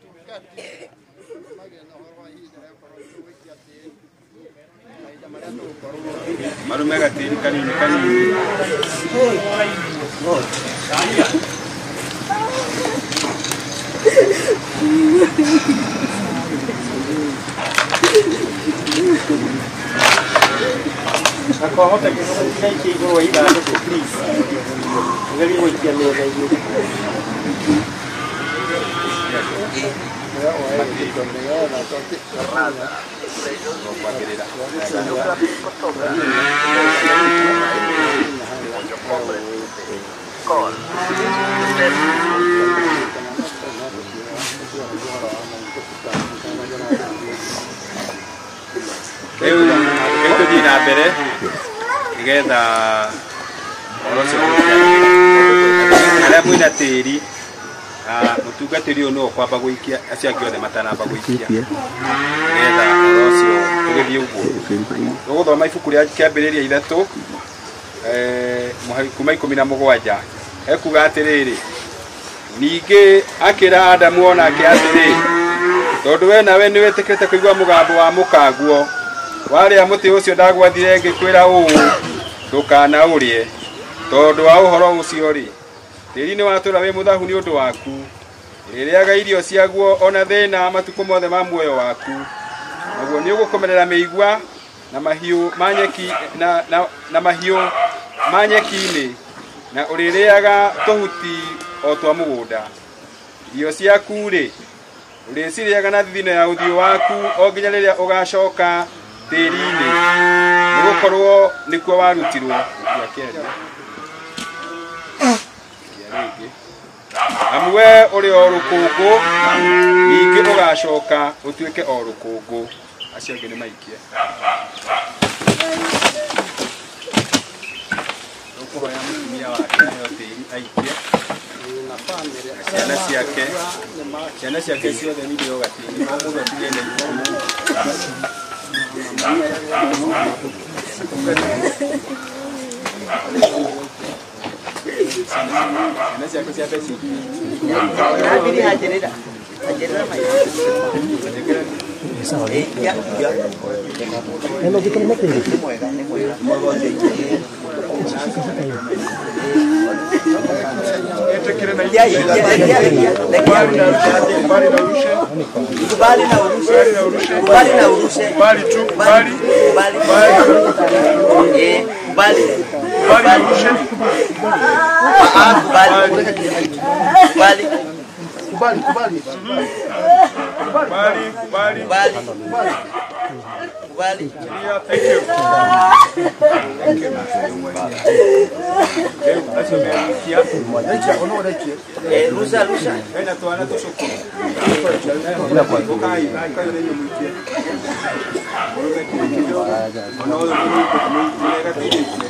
Atungati magĩa na ũhoro wa ihinda rĩa gũkorwo tũgũikia tĩri mahinda marĩa tũgũkorwo Marume gatĩri kanini kanini. Akwahota gũtigaikia igũrũ wa ithandũkũ please. Ũgerie gũikia metha-inĩ. Rĩu rĩu tũthiĩ na mbere nĩgetha ũhoro ũcio arĩa mwĩna tĩri mũtungatĩri ũyũ nĩwe ũkwamba gũikia acio angĩ othe matanamba gũikia nĩgetha ũhoro ũcio tũgĩthiĩ ũguo. Tũgũthoma ibuku rĩa kĩambĩrĩria 3 kuma 17 ekuga atĩrĩrĩ, ningĩ akĩra Adamu onake atĩrĩ, tondũ we nawe nĩwĩtĩkĩrĩte kũigua mũgambo wa mũkaguo warĩa mũtĩ ũcio ndagwathire ngĩkwĩra ũũ ndũkanaũrĩe, tondũ wa ũhoro ũcio rĩ, tĩri nĩwatũũra wĩ mũthahu nĩ ũndũ waku, ũrĩrĩaga irio ciaguo ona thĩna matukũ mothe ma muoyo waku, naguo nĩũgũkomerera mĩigua na mahiũ ma nyeki na mahiũ ma nyeki-inĩ, na ũrĩrĩaga tũhuti o twa mũgũnda. Irio ciaku rĩ, ũrĩcirĩaga na thithino ya ũthiũ waku o nginya rĩrĩa ũgacoka tĩri-inĩ, nĩgũkorwo nĩkuo warutirwo. Amu we ũrĩ o rũkũngũ, ningĩ ũgacoka ũtuĩke o rũkũngũ. Acio angĩ nĩmaikie. Tũkũhoya mũtumia wake aheo tĩri aikie. Ciana ciake ciothe nĩ iheo gatĩri, o mũndũ atigie na ibuku. Ciana ciaku ciambe ciikie. Kubali na urushe. Kubali na urushe. Kubali tu, kubali. Kubali. Kubali. Kubali na urushe. Kubali. Kubali. Kubali, kubali. Kubali, kubali. Kubali. Kubali. Yeah, thank you. Thank you. Rusha, rusha. Hena twana tũcukuru. Ũkai, ũkai na inyuĩ mũikie. Mũrũme kĩrĩkĩrio. Ona ũyũ mũrega tĩrĩkie.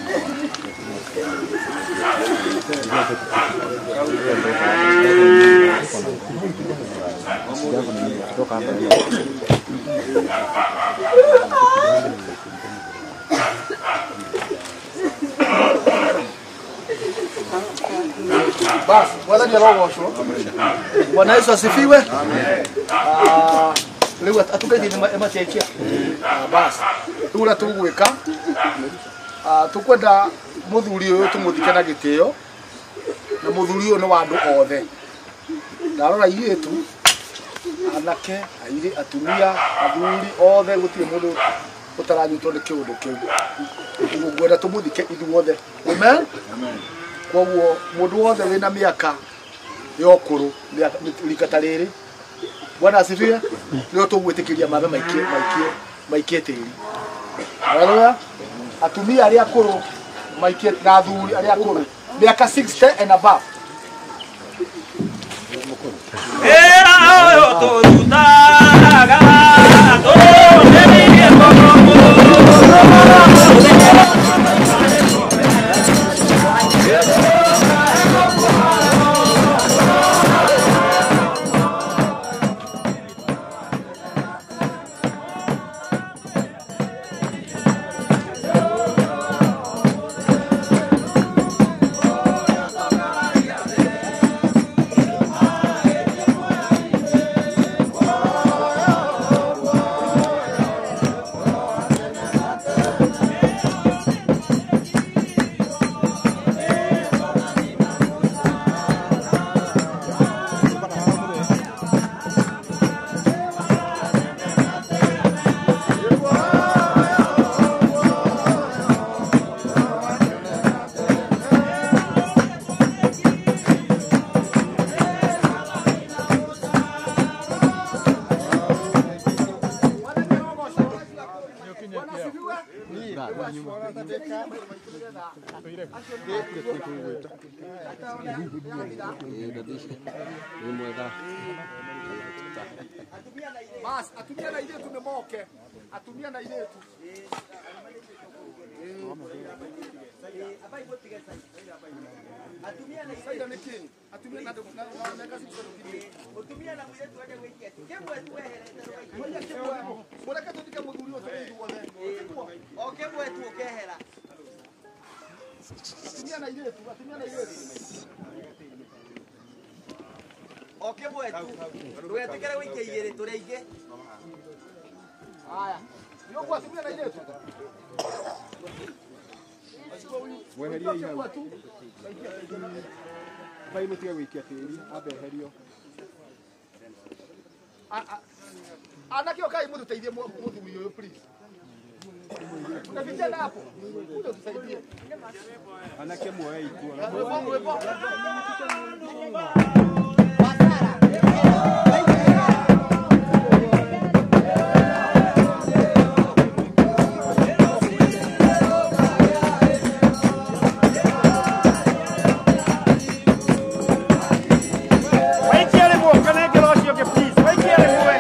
Basi, Mwathani arogocwo. Bwana Yesu asifiwe. Amen. Rĩu atungatĩri nĩmacenjia. Basi, rĩu ũrĩa tũgwĩka, tũkwenda mũthuri ũyũ tũmũthike na gĩtĩo, na mũthuri ũyũ nĩ wa andũ othe. Ndarora airĩtu, anake, atumia, athuri othe, gũtirĩ mũndũ ũtaranyitwo nĩ kĩũndũ kĩu. Ũguo ngwenda tũmũthike ithuothe. Amen. Koguo mũndũ wothe wĩna mĩaka ya ũkũrũ rika ta rĩrĩ, Bwana asifiwe, nĩo tũgwĩtĩkĩria mambe maikie maikie maikie tĩri. Haleluya. Atumia arĩa akũrũ maikie na athuri arĩa akũrũ mĩaka 60 and above. Era ũyũ tũrutaga tũrũmĩrĩire Bas, atumia na airĩtu nĩ moke. Atumia na airĩtu. Saida nĩ kĩ? Atumia na na Mutumia na mũirĩtu ende gwĩtia tu. Kĩmwe tu weherete rũgaikia. Mũreke tũthike mũthuri ũcio ithuothe. O kĩmwe tu ũkehera. Atumia na airĩtu, atumia na airĩtu. O kĩmwe tu. Ndũgetĩkĩre gũikia igĩrĩ tũrĩ aingĩ. Haya. Nĩ ũguo atumia na airĩtu. Mweherie hau. Bai mũtige gũikia tĩri, ambe eherio. Anake okai mũtũteithie mũthuri ũyũ please. Kuna vijana hapo. Kuja tusaidie. Anake muoe ikuo. Rwĩmbo rwĩmbo. Waikia rĩmwe ũkanengera ũcio ũngĩ please. Waikia rĩmwe.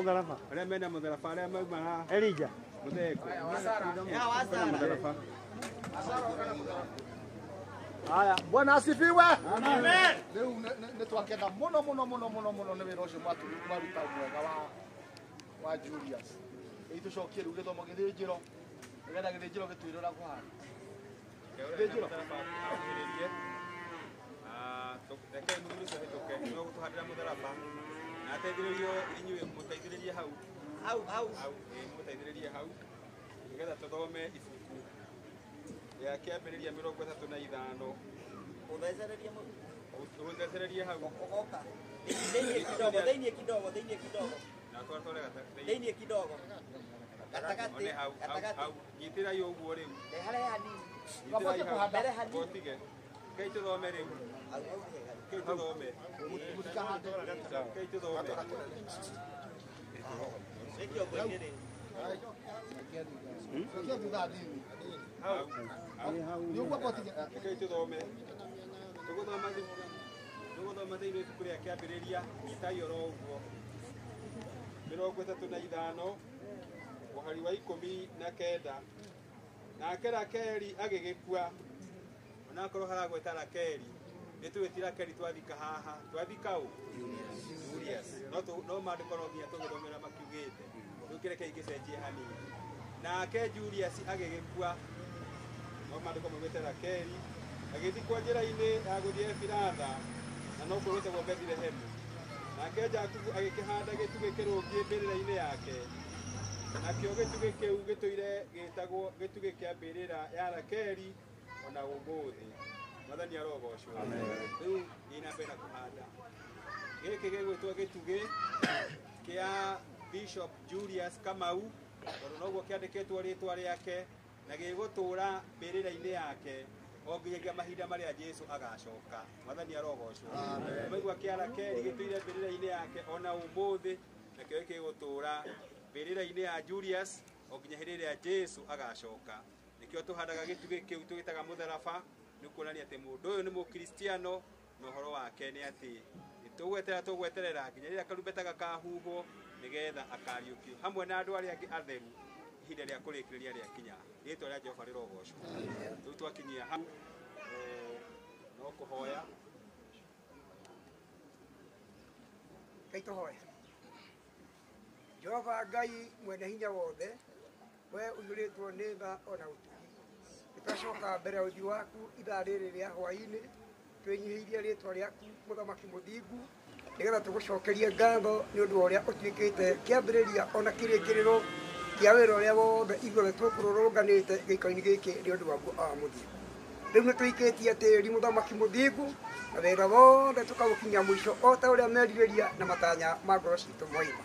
Mũtharaba. Arĩa mena mũtharaba arĩa mauma haha. Elija. Mũtheko. Kwĩna mũtharaba. Haya, Bwana asifiwe. Amen. Rĩu nĩ twakena mũno mũno mũno mũno mũno nĩ wĩra ũcio mwaruta mwega wa Julius. Ĩ tũcokie rĩu gĩthomo gĩthĩnjĩro nĩgetha gĩthĩnjĩro gĩtwĩre ũrĩa kũhana. Gĩthĩnjĩro. Akuhĩrĩrie. Rekei mũthuri ũcio ahĩtũke nĩwe ũgũtũhandĩra mũtharaba na ateithĩrĩrio inyuĩ mũteithĩrĩrie hau. Hau hau. Hau, ĩĩ mũteithĩrĩrie hau nĩgetha tũthome ibuku rĩa kĩambĩrĩria 35. Ũthecererie mũhu. Ũthecererie hau. Ũgoka. Thĩinĩ kidogo, thĩinĩ kidogo, thĩinĩ kidogo. Na twatware gatagatĩ. Thĩinĩ kidogo. Gatagatĩ. One hau, hau, Gatagatĩ. hau. Nyitĩrai ũguo rĩu. Rehere hanini. Nyitĩrai hau. Mbere hanini. Ũtige. Rekei tũthome rĩu. Rekei tũthome. Rekei tũthome. Kĩongo-inĩ rĩu. Cokia thutha hanini. Hau. Hau. Nĩ ũguo ũtige. Rekei tũthome. Tũgũthoma thĩinĩ wa ibuku rĩa kĩambĩrĩria, nyitai oro ũguo. 35 mũhari wa 19. Nake Rakeli agĩgĩkua. Onakorwo haragweta Rakeli, nĩ tũĩ ti Rakeli twathika haha, twathika ũ? Julius. No maandĩko no nginya tũgĩthomera makiugĩte. Rĩu kĩreke ingĩcenjie hanini. Nake Julius agĩgĩkua. No maandĩko maugĩte Rakeli agĩthikwo njĩra-inĩ ya gũthiĩ Efiratha, na no kuo gwĩtagwo Bethilehemu. Nake Jakubu agĩkĩhanda gĩtugĩ kĩrũngiĩ mbĩrĩra-inĩ yake. Nakĩo gĩtugĩ kĩu gĩtũire gĩtagwo gĩtugĩ kĩa mbĩrĩra ya Rakeli ona ũmũthĩ. Mwathani arogocwo. Rĩu thiĩ na mbere na kũhanda. Gĩkĩ gĩgwĩtwo gĩtugĩ kĩa Bishop Julius Kamau, tondũ noguo kĩandĩkĩtwo rĩtwa rĩake, na gĩgũtũũra mbĩrĩra-inĩ yake o nginyagia mahinda marĩa Jesu agacoka. Mwathani arogocwo. Maigua kĩa Rakeli gĩtũire mbĩrĩra-inĩ yake ona ũmũthĩ, nakĩo gĩgũtũũra mbĩrĩra-inĩ ya Julius o nginya hĩndĩ ĩrĩa Jesu agacoka. Nĩkĩo tũhandaga gĩtugĩ kĩu tũgĩtaga mũtharaba, nĩ kuonania atĩ mũndũ ũyũ nĩ mũkristiano, na ũhoro wake nĩ atĩ nĩ tũgweterera nginya rĩrĩa karumbeta gakahuhwo nĩgetha akariũkio hamwe na andũ arĩa angĩ atheru ihinda rĩa kũrĩkĩrĩria rĩakinya. Rĩtwa rĩa Jehova rĩrogocwo. Rĩu twakinyia hau, no kũhoya. Ngai tũhoe. Jehova Ngai mwene hinya wothe, we ũiyũrĩtwo nĩ tha ona ũtugi. Nĩtwacoka mbere ya ũthiũ waku ithaa rĩrĩ rĩa hwaĩ-inĩ, twĩnyihĩirie rĩtwa rĩaku mũthamaki mũthingu, nĩgetha tũgũcokerie ngatho nĩ ũndũ wa ũrĩa ũtuĩkĩte kĩambĩrĩria ona kĩrĩkĩrĩro kĩa wĩra ũrĩa wothe ithuothe tũkũrũrũnganĩte gĩikaro-inĩ gĩkĩ nĩ ũndũ waguo awa mũthingu. Rĩu nĩ tũikĩtie tĩri mũthamaki mũthingu, na wĩra wothe tũkaũkinyia mũico o ta ũrĩa merirĩria na matanya ma ngoro citũ moima.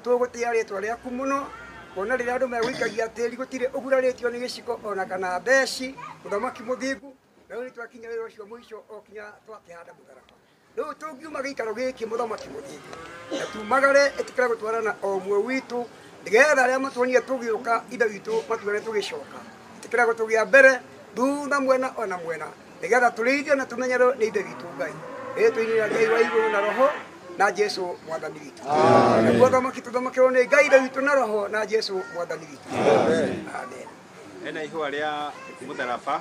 Tũgũtĩĩa rĩtwa rĩaku mũno, kuona rĩrĩa andũ megũikagia tĩri gũtirĩ ũgurarĩtio nĩ gĩciko ona kana theci, mũthamaki mũthingu. Na rĩu nĩ twakinya wĩra ũcio mũico o kinya twakĩhanda mũtharaba. Rĩu tũngiuma gĩikaro gĩkĩ mũthamaki mũthingu, na tumagare ĩtĩkĩra gũtwarana o ũmwe witũ, nĩgetha arĩa matuonire tũgĩũka ithe witũ matuone tũgĩcoka. Ĩtĩkĩra gũtũgĩa mbere thutha mwena ona mwena, nĩgetha tũrĩithio na tũmenyerwo nĩ ithe witũ Ngai. Rĩtwa-inĩ rĩa Ngai wa igũrũ na roho na Jesu mwathani witũ. Naguo thamaki tũthamakĩrwo nĩ Ngai ithe witũ na roho na Jesu mwathani witũ. Amen. Hena ihũa rĩa mũtharaba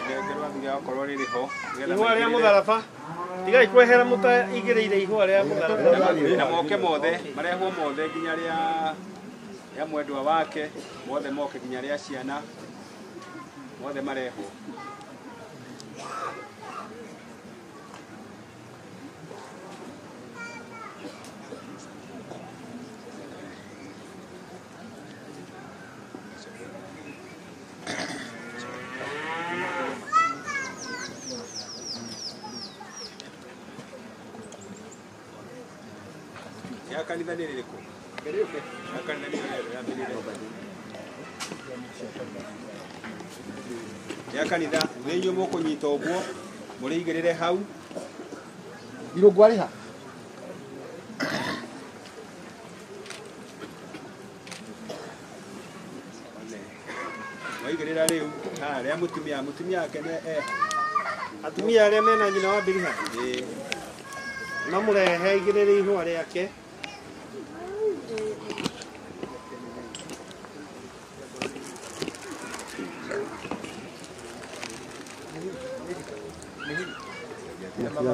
nĩngerwo athuri akorwo rĩrĩ ho. Ihũa rĩa mũtharaba. Tigai kwehera mũtaigĩrĩire ihũa rĩa mũtharaba. Na moke mothe, marehwo mothe nginya rĩa mwendwa wake, mothe moke nginya rĩa ciana, mothe marehwo. Ya kanitha nĩ rĩrĩkũ? Ya kanitha nĩ rĩrĩkũ? Ya kanitha nĩ inyuĩ mũkũnyita ũguo mũrĩigĩrĩre hau. Irũngũ arĩ ha? Waigĩrĩra rĩu haha rĩa mũtumia wake nĩ eha. Atumia arĩa mena nyina wa mbiriha. Ĩĩ. Mamũrehe aigĩrĩre ihũa rĩake.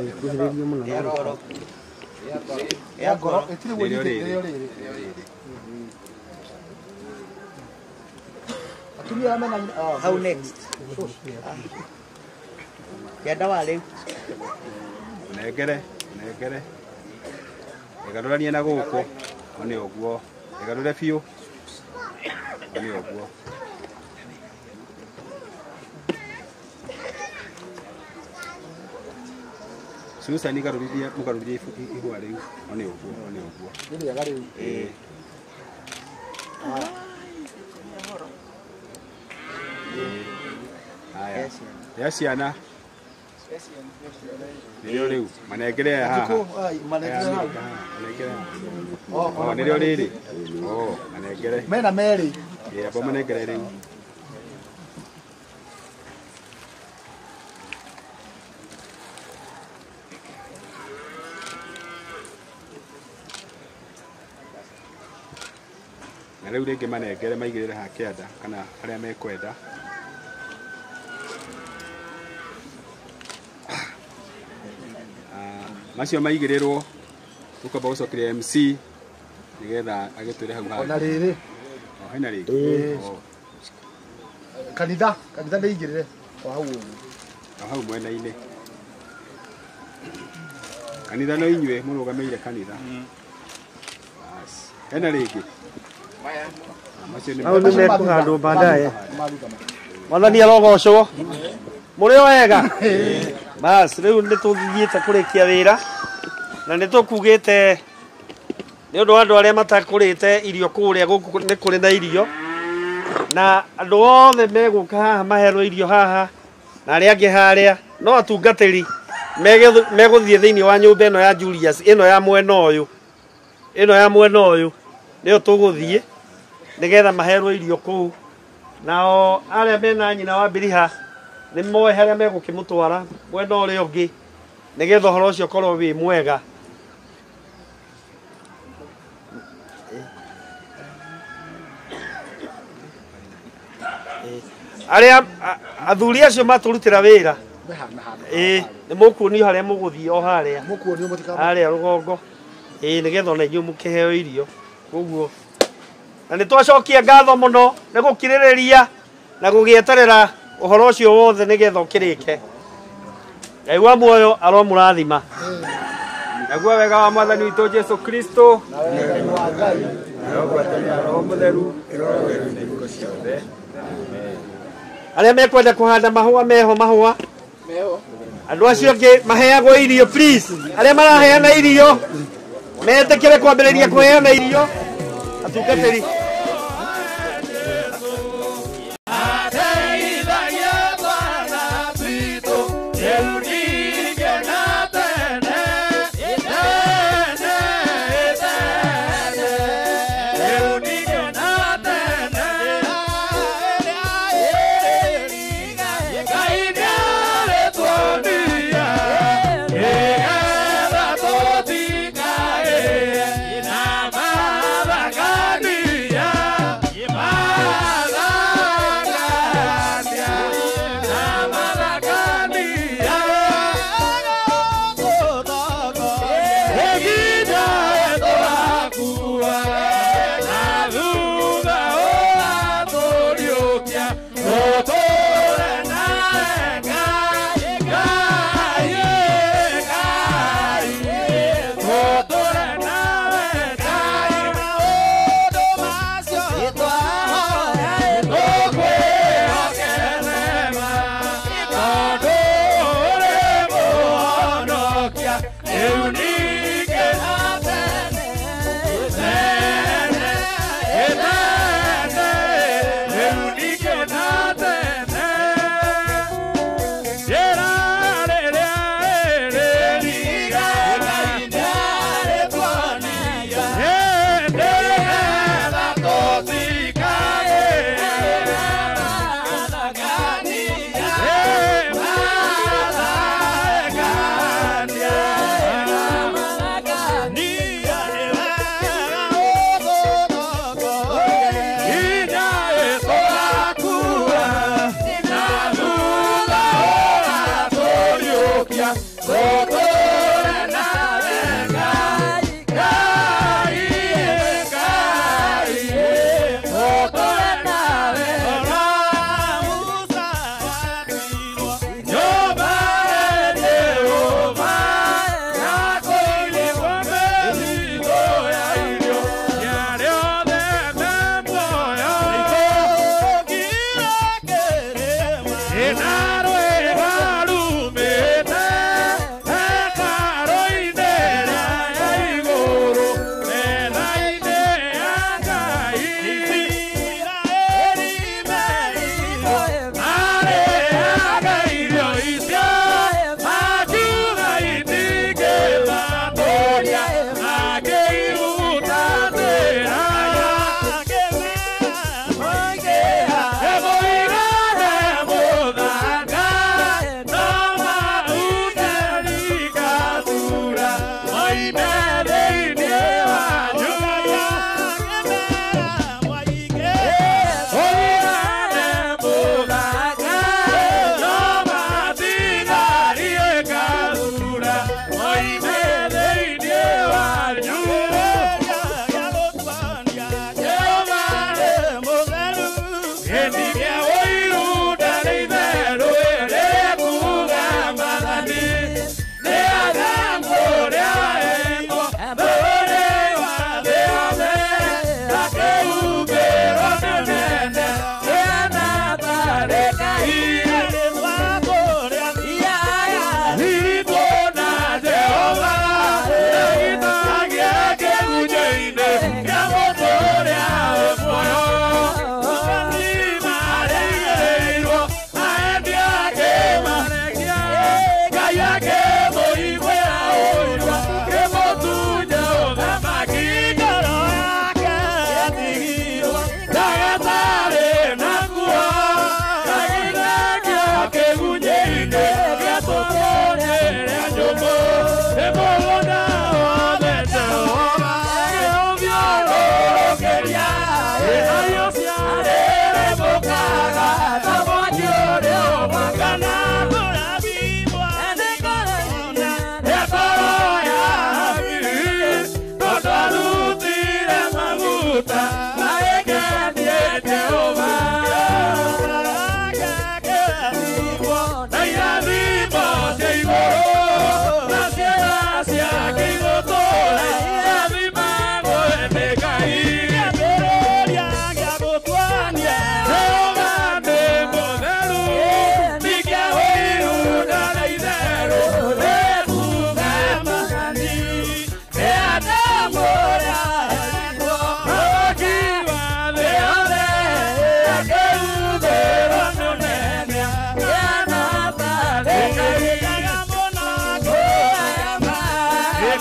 Ndũgaikuhĩrĩrie mũno na ngoro. Ya ngoro ĩtirĩ guo nyitĩte rĩo rĩrĩ. Atumia arĩa mena Hau next. Kĩanda wa rĩu. Nengere, nengere. Ĩgarũranie na gũkũ. One ũguo. Ĩgarũre biũ. One ũguo. Susan igarũrithie mũgarũrithie ihũa rĩu. One ũguo, one ũguo. Nĩ rĩega rĩu. Ĩĩ. Haya. Rĩa ciana. Nĩrĩo rĩu. Manengere aya haha. Njukũ, ai, manengere hau. Manengere haha. Oh, Oh, nĩrĩo rĩrĩ. Oh, manengere. Mena merĩ. Ĩĩ, amba manengere rĩu. Na rĩu rĩngĩ manengere maigĩrĩre ha kĩanda kana harĩa mekwenda. Ah, macio maigĩrĩrwo tũkwamba gũcokeria MC nĩgetha agĩtwĩre hau hangĩ. Ona rĩrĩ. Oh, hena rĩngĩ. Ĩĩ. Oh, Kanitha, kanitha nĩ igĩrĩre o hau ũguo. o hau mwena-inĩ. Kanitha no inyuĩ mũrũgamĩire kanitha. Bas. Hena rĩngĩ. Macio nĩ Hau nĩ mekũhandwo baadaye. Mwathani arogocwo. Mũrĩ o wega? Bas, rĩu nĩ tũthiĩte kũrĩkia wĩra na nĩ tũkugĩte nĩ ũndũ wa andũ arĩa matakũrĩte irio kũrĩa gũkũ nĩ kũrĩ na irio na andũ othe megũka haha maherwo irio haha na arĩa angĩ harĩa no atungatĩri megũthiĩ thĩinĩ wa nyũmba ĩno ya Julius ĩno ya mwena ũyũ ĩno ya mwena ũyũ nĩyo tũgũthiĩ nĩgetha maherwo irio kũu nao arĩa mena nyina wa Biriha nĩ moĩ harĩa megũkĩmũtwara mwena ũrĩa ũngĩ nĩgetha ũhoro ũcio ũkorwo wĩ mwega. Arĩa athuri acio matũrutĩra wĩra ĩĩ nĩ mũkuonio harĩa mũgũthiĩ o harĩa harĩa rũgongo ĩĩ nĩgetha ona inyuĩ mũkĩheo irio koguo na nĩ twacokia ngatho mũno nĩ gũkirĩrĩria na gũgĩeterera ũhoro ũcio wothe nĩgetha ũkĩrĩke. Ngai wa muoyo aromũrathima. Naguo wega wa Mwathani witũ Jesu Kristo na ngwatanĩro ya Roho Mũtheru ĩroragwo na hingo ciothe. Arĩa mekwenda kũhanda mahũa meho mahũa andũ acio angĩ maheagwo irio please. Arĩa maraheana irio metĩkĩre kwambĩrĩria kũheana irio atungatĩri. Yeah.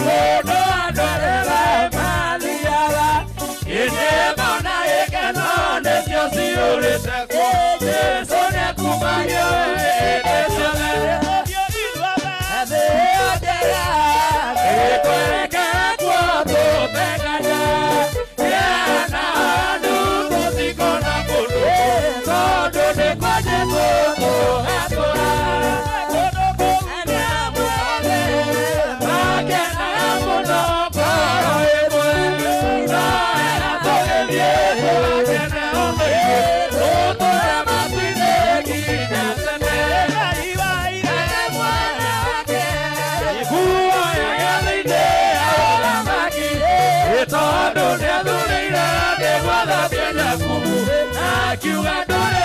Kũndũ andũ arĩa mathiaga Ĩndĩ gĩkeno nĩcio ciyũrĩte kuo Jesũ nĩakumagio hĩndĩ ciothe Thĩ ĩyo njega ĩtwerekera kuo tũtekanya Na andũ tũtikona kũndũ tondũ nĩ kwa Jesũ tũgatũra Makenaga mũno ngoro ĩmwe Noera tũgĩthiĩ tũgakene o tũigue Tũtũre matu-inĩ nginya tene Iguaga thĩinĩ ya ũthamaki Tondũ nĩathurĩire nĩguo athambie Jakubu Akiuga ndũre